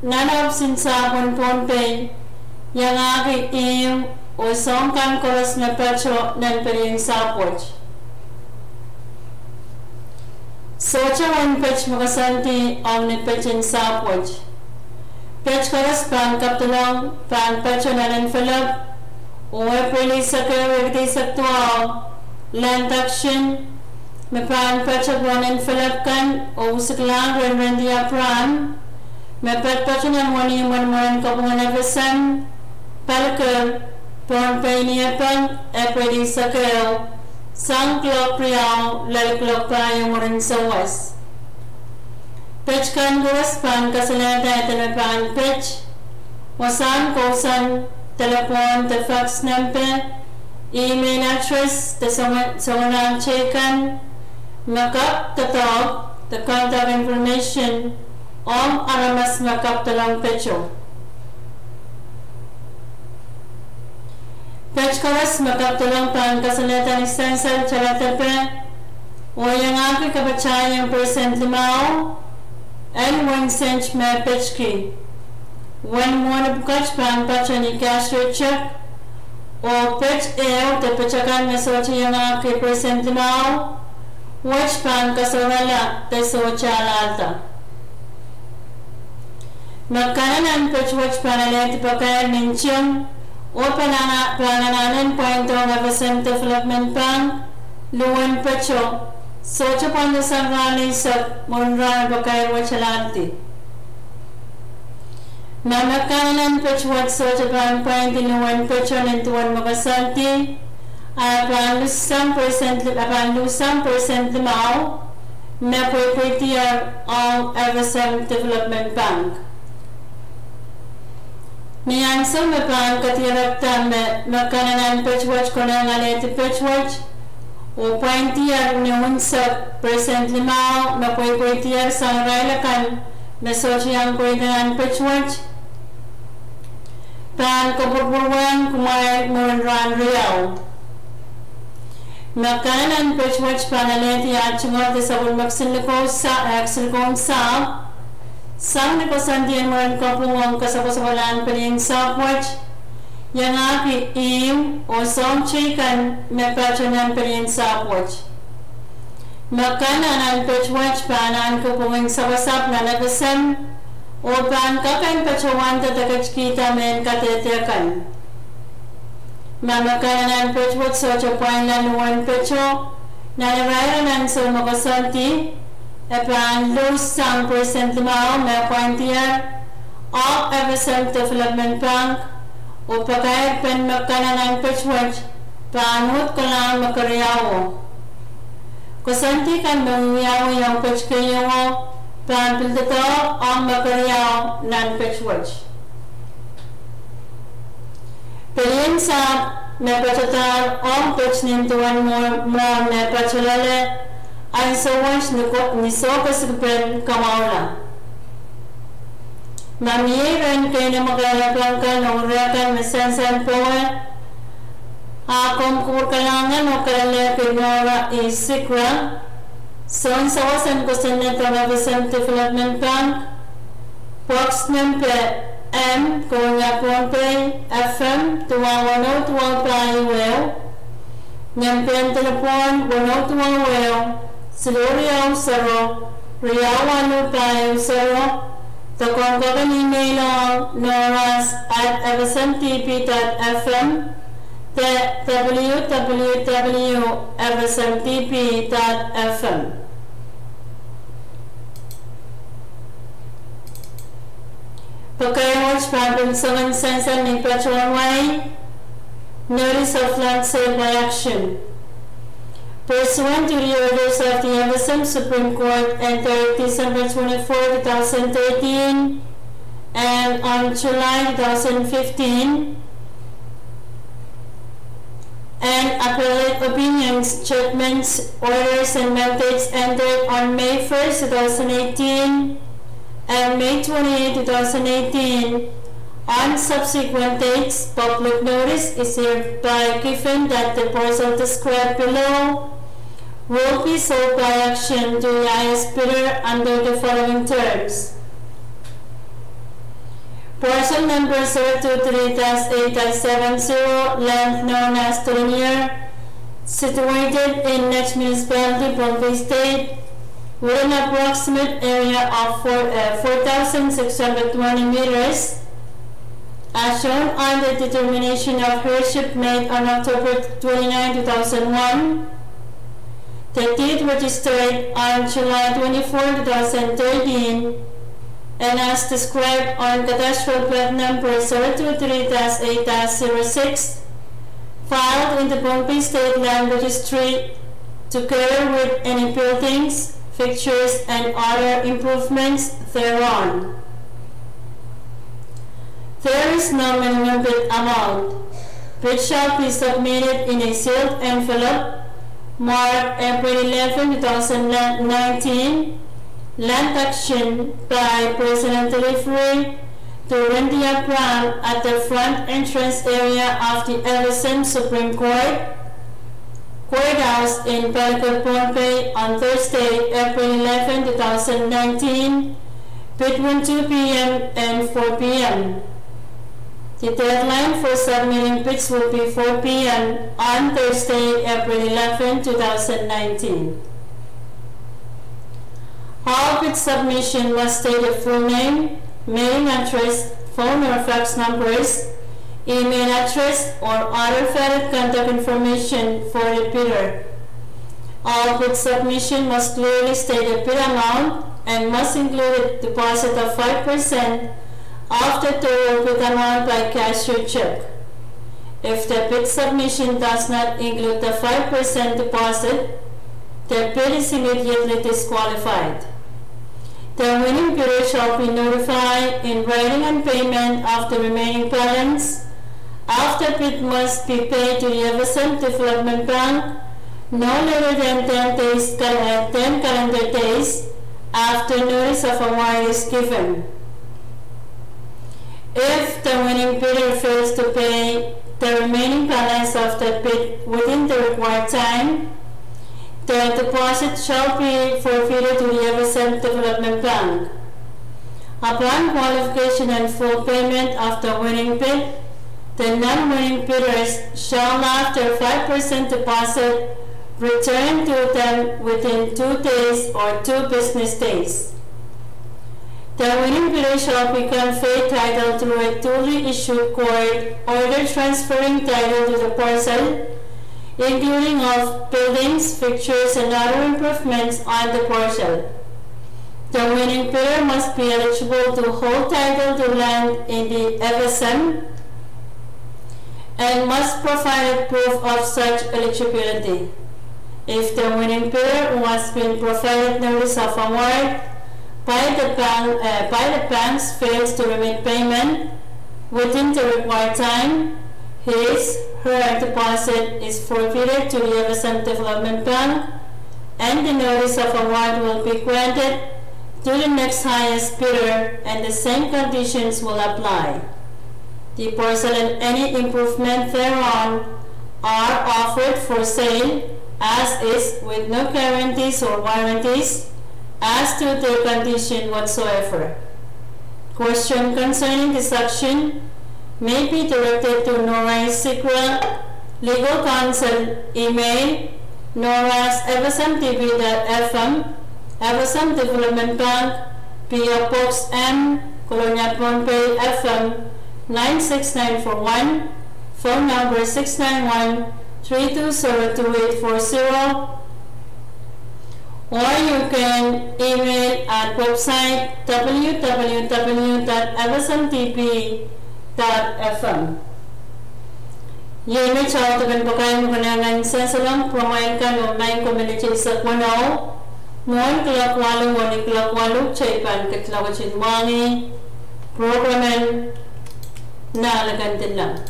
nan opisin sahpw en Pohnpei, iangahki ihmw oh soahng kan koaros me pato nan pelien sahpw wet. Sohte uwen pid me koasoandi ong ni pid en sahpw wet. Pid koaros pahn kapdolong pahn pato nan envelope, oh Epreil eisek ehu, riekid eisek duwau, land auction, me pahn pato pohn envelope kan oh usuklahng Reverend Abraham, me patpato nan wenihmw en mwurin kapwung en FSM, Palikir, Pohnpei, Niepeng, Epreil eisek ehu, sang kuloak riau lel kuloak pahieu mwurin sewese. Pid kan koaros pahn kasalehda eden me pahn pid, wasahn kousoan, delepwohn de fax nempe, email address de soangen, soangen teikan, me kak doadoahk de contact information ong aramas me kapdolong peto. Pid koaros me kapdolong pahn kasalehda ni sansal taradepe oh iangahki kapatahieng percent limau en uwen sent me pitki. Uwen mwohni pwukat pahn pato ni cashier check, oh pid ehu de pid akan me sohte iangahki percent limau wet pahn kasohrala de sohte alahlda. Me kanengen pid wet pahn alehdi pakair nin tiong oh pahn anahnen pwaindohng FSM Development Bank luhwen peto, sohte pwandasang rahn eisek mwurin rahn pakair wet alahldi. Ma me kanengen pid wet sohte pahn pwaindi luhwen peto nin duwen me koasoandi, a pahn luhsang percent, a pahn luhsang percent limau me pweipweidier ong FSM Development Bank. Ni ansou me pahn kadirekda me me kanengen pid wet konehng alehdi pid wet oh pwaindier ni unsek percent limau me pweipweidier sang irail akan me sohte iang pweidanahn pid wet, pahn kapwurpwurwehng kumwail mwurin rahn riau. Me kanengen pid wet pahn alehdi ah tungoal de sapwellimomwi kisin likou sa, eh, kisin likoun sahpw, sang ni koasoandi en mwurin kapwung ong kasapwasapwalahn pelien sahpw wet, iangahki ihmw oh soahng teikan me pato nan pelien sahpw wet. Me kanengen pid wet pahn ahneki pwungen sapwasapw nan FSM oh pahn kak en patohwanda de ketkihda mehn kadehde kan. Ma me kanengen pet wet sohte pwainla luhwen peto nan irair en ansou me koasoandi, e pahn luhs sang percent limau me pwaindier, ahpw FSM Development Bank oh pakair pen me kanengen pet wet pahn uhd kolahng me keriauo. Koasoandi kan me wiawi ong pet keieuo pahn pil doadoahk ong me keriau nan pet wet. Pelien sahpw me patohdahr ong pet nin duwen mwohn me patohlahte ansou wet ni soh kesikpen kamwahula. Ma mie iren keimwseklahn pangkan oh rehn kan me sansal powe, a komw kupwur kalahngan oh kalelehki Nora E. Sigrah, soun sawas en kosonned en FSM Development Bank, box nempe M, Kounia, Pohnpei, FM duwau weneu duwau pahieu ehu, nempe en delepwohn weneu duwau ehu, siluh riau sero, riau waluh pahieu sero, de komw kak en email ong noras at FSMDB dot FM de www FSMDB dot FM. Pakair wet pahn pil soangen sansal ni patohwan wai, notice of land sale by auction. Pursuant to the orders of the FSM Supreme Court entered December twenty-four, two thousand thirteen, and on July two thousand fifteen, and appellate opinions, judgments, orders, and mandates entered on May first, two thousand eighteen, and May twenty-eighth, two thousand eighteen. On subsequent dates, public notice is hereby given that the parcel described below will be sold by auction to the highest bidder under the following terms. Parcel number zero two three dash eight dash seven zero, land known as Tolinier, situated in Net Municipality, Pohnpei State, with an approximate area of four, uh, four thousand six hundred twenty meters, as shown on the determination of heirship made on October twenty-nine, two thousand one. The deed registered on July twenty-fourth, two thousand thirteen, and as described on cadastral plat number zero two three dash eight dash zero six, filed in the Pohnpei State Land Registry, together with any buildings, fixtures, and other improvements thereon. There is no minimum bid amount. Bid shall be submitted in a sealed envelope marked April eleven, two thousand nineteen, land auction by personal delivery to Rendia Brown at the front entrance area of the L S M Supreme Court Courthouse in Palikir, Pohnpei on Thursday, April eleven, two thousand nineteen, between two p.m. and four p.m. The deadline for submitting bids will be four p.m. on Thursday, April eleven, two thousand nineteen. All bid submission must state a full name, mailing address, phone or fax numbers, email address, or other valid contact information for the bidder. All bid submission must clearly state a bid amount and must include a deposit of five percent of the total bid amount by cash or check. If the bid submission does not include the five percent deposit, the bid is immediately disqualified. The winning bidder shall be notified in writing on payment of the remaining balance of the bid must be paid to the F S M Development Bank no later than ten days, uh, ten calendar days after notice of award is given. If the winning bidder fails to pay the remaining balance of the bid within the required time, the deposit shall be forfeited to the F S M Development Bank. Upon qualification and full payment of the winning bid, the non-winning bidders shall have their five percent deposit returned to them within two days or two business days. The winning bidder shall be conveyed title through a duly issued court order transferring title to the parcel, including of buildings, fixtures, and other improvements on the parcel. The winning bidder must be eligible to hold title to land in the F S M and must provide proof of such eligibility. If the winning bidder who has been provided notice of award by the bank, uh, by the banks fails to remit payment within the required time, his, her deposit is forfeited to the F S M Development Bank, and the notice of award will be granted to the next highest bidder, and the same conditions will apply. The parcel and any improvement thereon are offered for sale as is, with no guarantees or warranties as to their condition whatsoever. Question concerning this action may be directed to Nora Sigrah, Legal Counsel, email noras F S M D B dot F M, F S M Development Bank, P O Box M, Kolonia, Pohnpei, F M nine six nine four one, phone number six nine one, three two zero, two eight four zero, or you can email at website W W W dot F S M D B dot F M. Iei met audepen pakain me konehng en sansalohng pwamwail kan oh maing kominities akan weneu, mwohn kuloak waluh oh ni kuloak waluh kitail pahn ketilong ketin mwahngih program en Nanleng Dilang.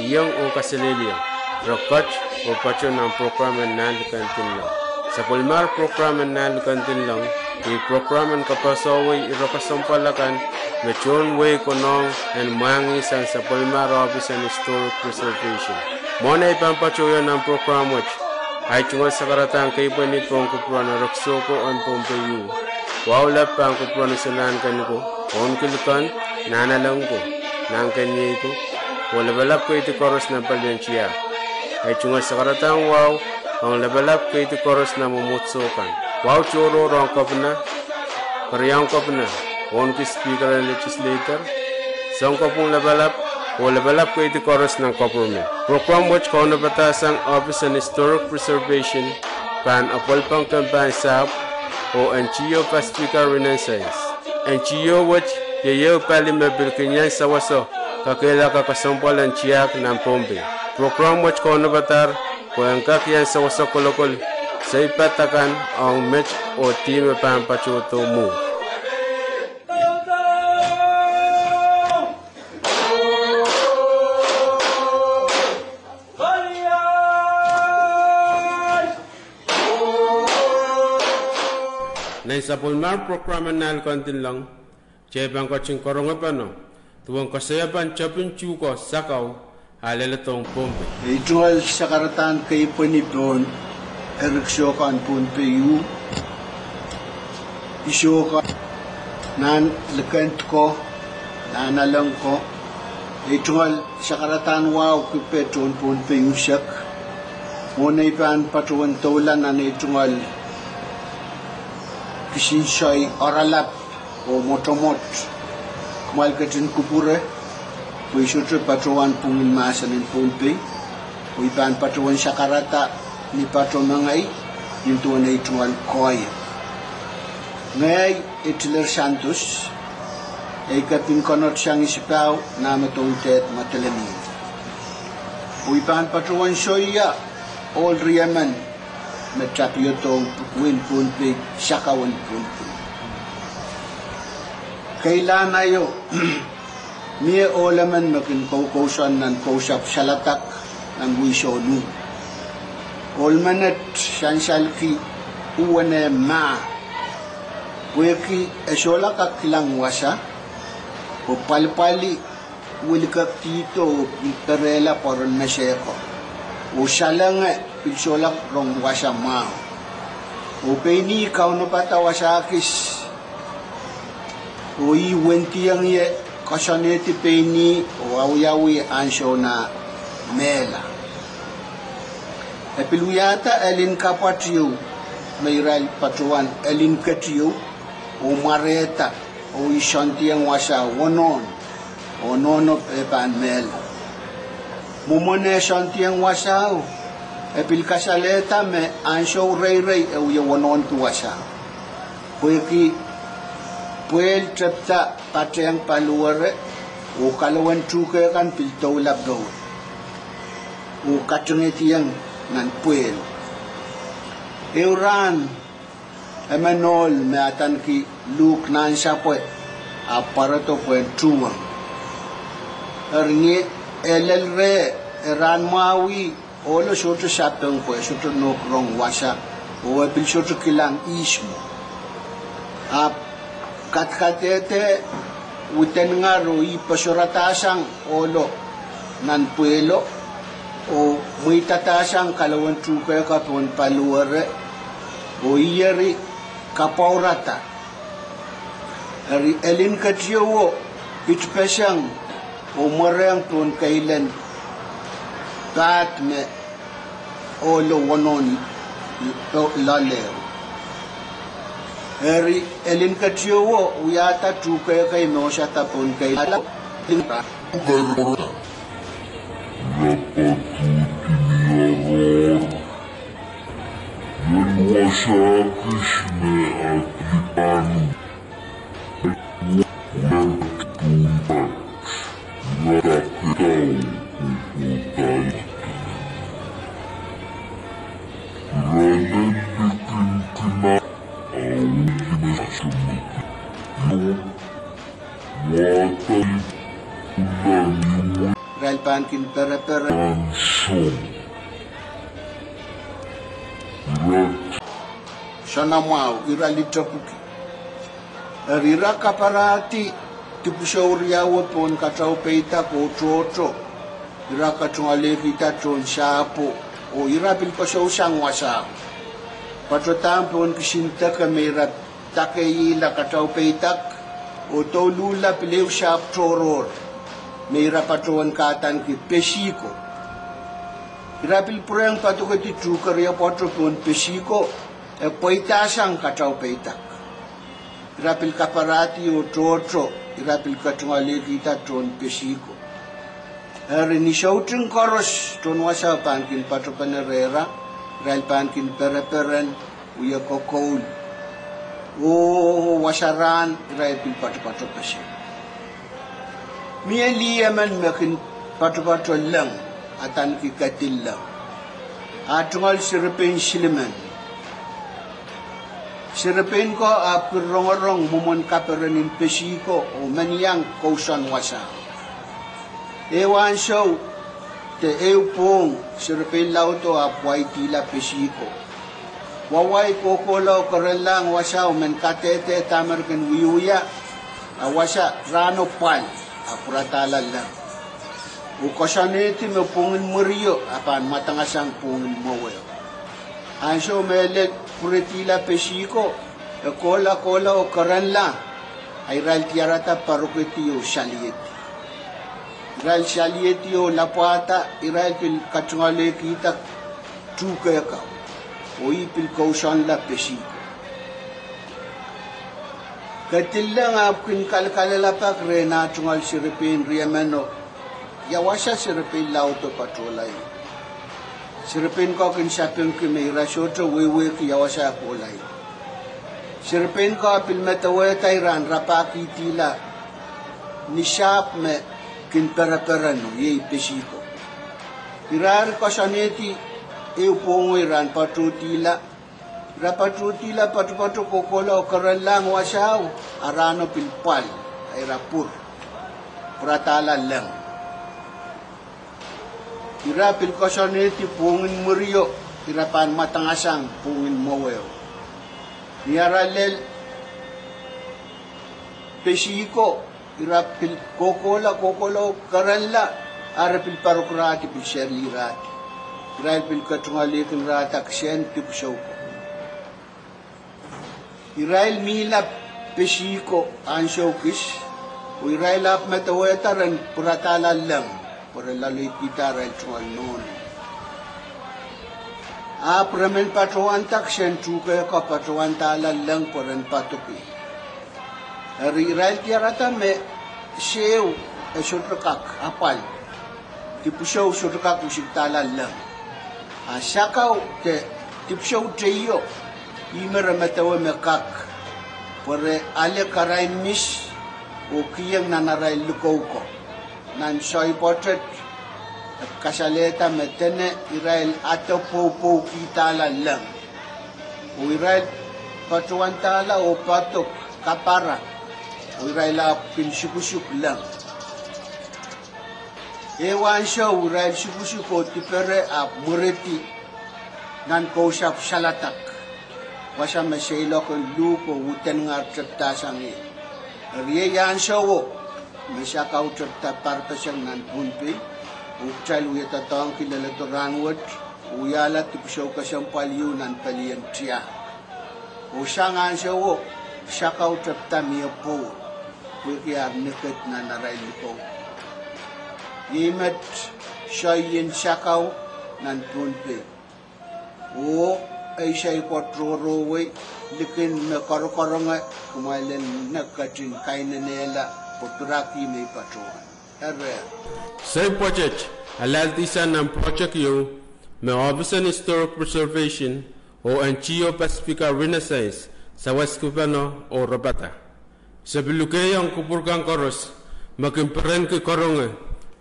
Iang oh kaselehlie rekot oh patoh nan prokram en Nahn Likendinlahng. Sapwellimahr prokram en Nahn Likendinlahng iei prokram en kapehsewei irekesempwal akan me tohn wehi konehng en mwahngih sang sapwellimahr ohpis en Historic Preservation. Mwohn ei pahn patohwan nan prokram wet, ei tungoal sakaradahn keipweni pohn kupwuren erekiso ko en Pohnpei uh. Wahu lap pahn kupwuren Iso Nahnken ko, Ounkilikend, Nahnalek ko, Nahnkeniei ko, oh lapalap keidi koaros nan palien tiahk. Ei tungoal sakaradahn wahu ong lapalap keidi koaros nan mwomwohdiso kan. Wahu tohrohr ong Kepina, Keriaun Kepina, Ounki Speaker en Legislature, Sounkopwung Lapalap, oh lapalap keidi koaros nan government. Prokram wet kaunopada sang ohpis en Historic Preservation pahn apwalpangki kempen sahpw oh NGO Pacifica Renaissance. NGO wet iei ehu pali me pil kin iang sewese kakehlaka kesempwal en tiahk nan Pohnpei. Prokram wet kaunopadahr pwe en kak iang sewese kolokol seipadahkan ong met oh dihme pahn patohdo mwuhr. Nan sapwellimahr prokram en Nahn Likendinlahng, kitail pahn ketin karongepene duwen koasoiepen tepin tuhke sakau a leledohng Pohnpei. Ei tungoal sakaradahn keipweni pohn erekiso kan Pohnpei uh, iso kan, Nahn Likend ko, Nahnalek ko. Ei tungoal sakaradahn wahu kipe tohn Pohnpei unsek. Mwohn ei pahn patohwan doula nan ei tungoal kisin soai oaralap oh mwotomwot, kumwail ketin kupwure pwe I sohte patohwan pwungen mahsen en Pohnpei, oh I pahn patohwan sakarada ni pato mengei nin duwen ei tungoal koahiek. Ngehi Etiler Santos, ei kepin konot sang Isipahu, Nahmedoun Dehd Madolenihmw. Oh I pahn patohwan soia ohl riemen me tapiodohng wehin Pohnpei, sakawen Pohnpei. Keilahn aio, mie ohl emen me kin koukousoan nan kousapw saladak nan wihsou luh. Ohl menet sansalki uwen eh mah, pwehki e solahr kak kilang wasa, oh pwalipwali wilikekdihdo oh perehla pwoaren mesehko, oh salenge pil solahr rong wasa mwahu. Oh pein ih kaunopada wasa kis, oh ih wendiong ie, koasoanehdi pein ih oh awiawih ansou nah mehla. E pil wiahda elin kapwat ieu me irail patohwan elin ketieu, oh mwarehda, oh e soandiong wasao wonohn, oh nohno e pahn mehla. Mwomwen e soandiong wasao, e pil kasalehda me ansou reirei e wie wonohn di wasao. Pwehki pwehl tepda patehng paliwere, oh kalowen tuhke kan pil doula powe, oh katingediong nan pwehl. Ehu rahn, emen ohl me adaneki Luhk Nansapwe ahpw pwarodo pwehn tuhwong. Eri ni e lel reh, e rahn mwahu, ohlo sohte sapeng pwe e sohte nohk rong wasa, oh e pil sohte kilang ihs mwo. Ahpw kadkadehde widengar oh ih posoradahsang ohlo nan pwehlo, oh mweidadahsang kalowen tuhke kan pohn paliwere, oh ih eri kapwaurada. Eri elin ketiewo pitpeseng oh mwerehng pohn keilen pahd me ohlo wonohn loale. Eri elin ketiewo wiahda tuhke kei me wosada pohn keilen Ien wasa kis me atlipanu, ulen pumpat, ira ketau, ukotai, ira lel likin kina, aulime sumeki, io, wata, ulan iwe, irail pahn kin pereperen ansou. Ira soanamwahu, ira litepuki. Eri ira kaparahdi dipwisou riau pohn katau peidak oh tohto. Ira katungoalehkihda tohn sahpwo, oh ira pil koasousang wasao. Patohdahng pohn kisin deke me ira dakehiehla katau peidak, oh douluhla pil ehu sahpw tohrohr me ira patohwan kadaneki Pesihko. Ira pil pwurehng padokedi tuhke riapwoato pohn Pesihko, e pweidahsang katau peidak. Ira pil kaparahdi oh tohto, ira pil katungoalehkihda tohn Pesihko. Eri ni soutik koaros tohn wasao pahn kin patopene rehra, irail pahn kin pereperen, wie kokoul. Oh wasa rahn irail pil patopatopeseng. Mie lih emen me kin patopato leng, adaneki Kedilla. A tungoal serepein silimen. Serepein ko ahpw kin rongorong mwomwen kaperen en Pesihko oh men iang kousoan wasao. Ehu ansou de ehu pwohng serepein laudo ahpw waidihla Pesihko. Wawai kohkohla oh kerenlahng wasao men kadehde dahme re kin wiewia, a wasa rahno pwal, a pwuradahla leng. Oh koasoanehdi me pwongin mwirio a pahn mwadangasang pwongin mwoweo. Ansou me e lel pwuredihla Pesihko, e kohla kohla oh kerenla, a irail diarada parokedi oh saliedi. Irail saliedi oh lapwada, irail pil katungoalehkihda tuhke kau, oh ih pil kousoanla Pesihko. Kedilleng ahpw kin kalkalelapak rehn ah tungoal serepein riemeno, ia wasa serepein laudo patohlaio. Serepein ko kin sapengki me ira sohte wehwehki ia wasa e kohlaio. Serepein ko ahpw pil medewehda ira en rapahkihdihla ni sahpw me kin perepereno, iei Pesihko. Ira eri koasoanehdi ehu pwohngo ira en patohdihla. Ira patohdihla patopato kohkohla oh kerenlahng wasao, a rahno pil pwal, a ira pwur, pwuradahla leng. Ira pil koasoanehdi pwongin mwirio, ira pahn mwadangasang pwongin mwoweo. Ni ara lel Pesihko, ira pil kohkohla kohkohla oh kerenla, a re pil parokarahdi, pil serihirahdi. Irail pil katungoalehkinrahda kisehn dipwisou ko. Irail mihla Pesihko ansou kis, oh irail ahpw medewehda ren pwuradahla leng. pwe re loaloikihda arail tungoal nohno. Ahpw re men patohwanda kisehn tuhke ko, patohwandahla leng pwe ren poadoki. Eri irail diarada me sehwu e sohte kak apwal, dipwisou sohte kak wisihdahla leng. A sakau de dipwisou teio, ih me re medewe me kak, pwe re ale karain mis oh kiheng nan arail likou ko. Nan soai pwoatet, e kasalehda me dene irail adopoupoukihdahla leng, oh irail patohwandahla oh poadok kapara, oh irail ahpw kin sukusuk leng. Ehu ansou irail sukusuk oh dipere ahpw mwuredi nan kousapw saladak, wasa me seiloak en luhk oh uhdenngahr tepidasang ie. Eri iei ansouo me sakau tepida parpeseng nan Pohnpei, oh kitail wie doadoahngki leledo rahnwet, wiahla dipwisou kesempwal ieu nan pelien tiahk. Oh sang ansouo, sakau tepida mie pwour, pwehki ar niked nan arail likou. Iei met soaien sakau nan Pohnpei. Oh eisek tohrohrwei likin me koarokoaronge, kumwail en ketin kainenehla pwe piraki me I patohwan. Eri, soai pwoatet, alahldi sang nan project ieu me Ohpis en Historic Preservation oh NGO Pasifika Renaissance sawaskipene oh rapada. Se pil lukehiong kupwur kan koaros me kin perenki karonge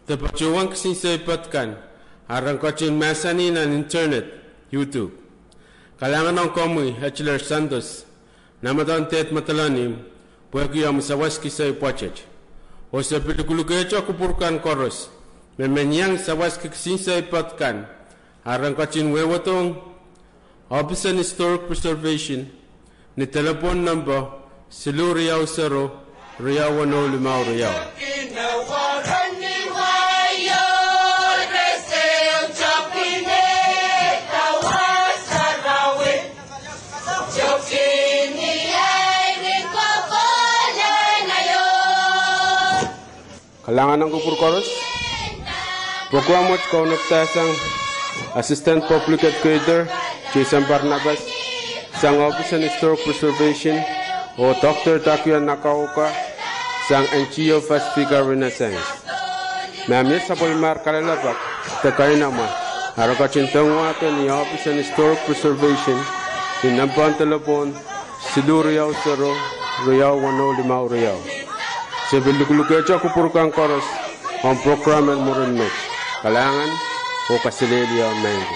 de patohwan kisin soai pwoat kan, a ren ketin mahsanih nan internet, YouTube. Kalahngan ong komwi Hetler Santos, Namadohn Deht Madolenihmw, pwehki omw sawaski soai pwoatet. Oh se pil lukelukehte kupwur kan koaros me men iang sawaski kisin soai pwoat kan, a ren ketin wehwehdohng Ohpis en Historic Preservation ni delepwohn nempe siluh riau sero, riau weneu limau riau. Kalahngan ong kupwur koaros. Pwukoa mwet kaunopada sang Assistant Public Educator Jason Barnabas, sang Ohpis en Historic Preservation, oh Doctor Takio Nakaoka, sang NGO Pasifika Renaissance. Ma mie sapwellimahr kalelapak de keinemwe, a re ketin pengwahdo ni Ohpis en Historic Preservation ni nempehn delepwohn siluh riau sero, riau weneu limau riau. Se pil lukelukehte kupwur kan koaros ong program en mwurin met. Kalahngan oh kaselehlie maing ko.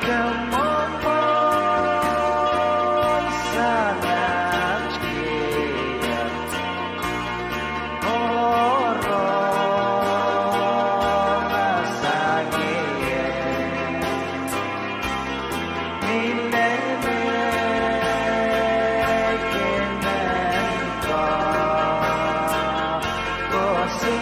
Kamwomwen sang aht kihong, oh rong sang ie. Ni leme ke men ko, ko se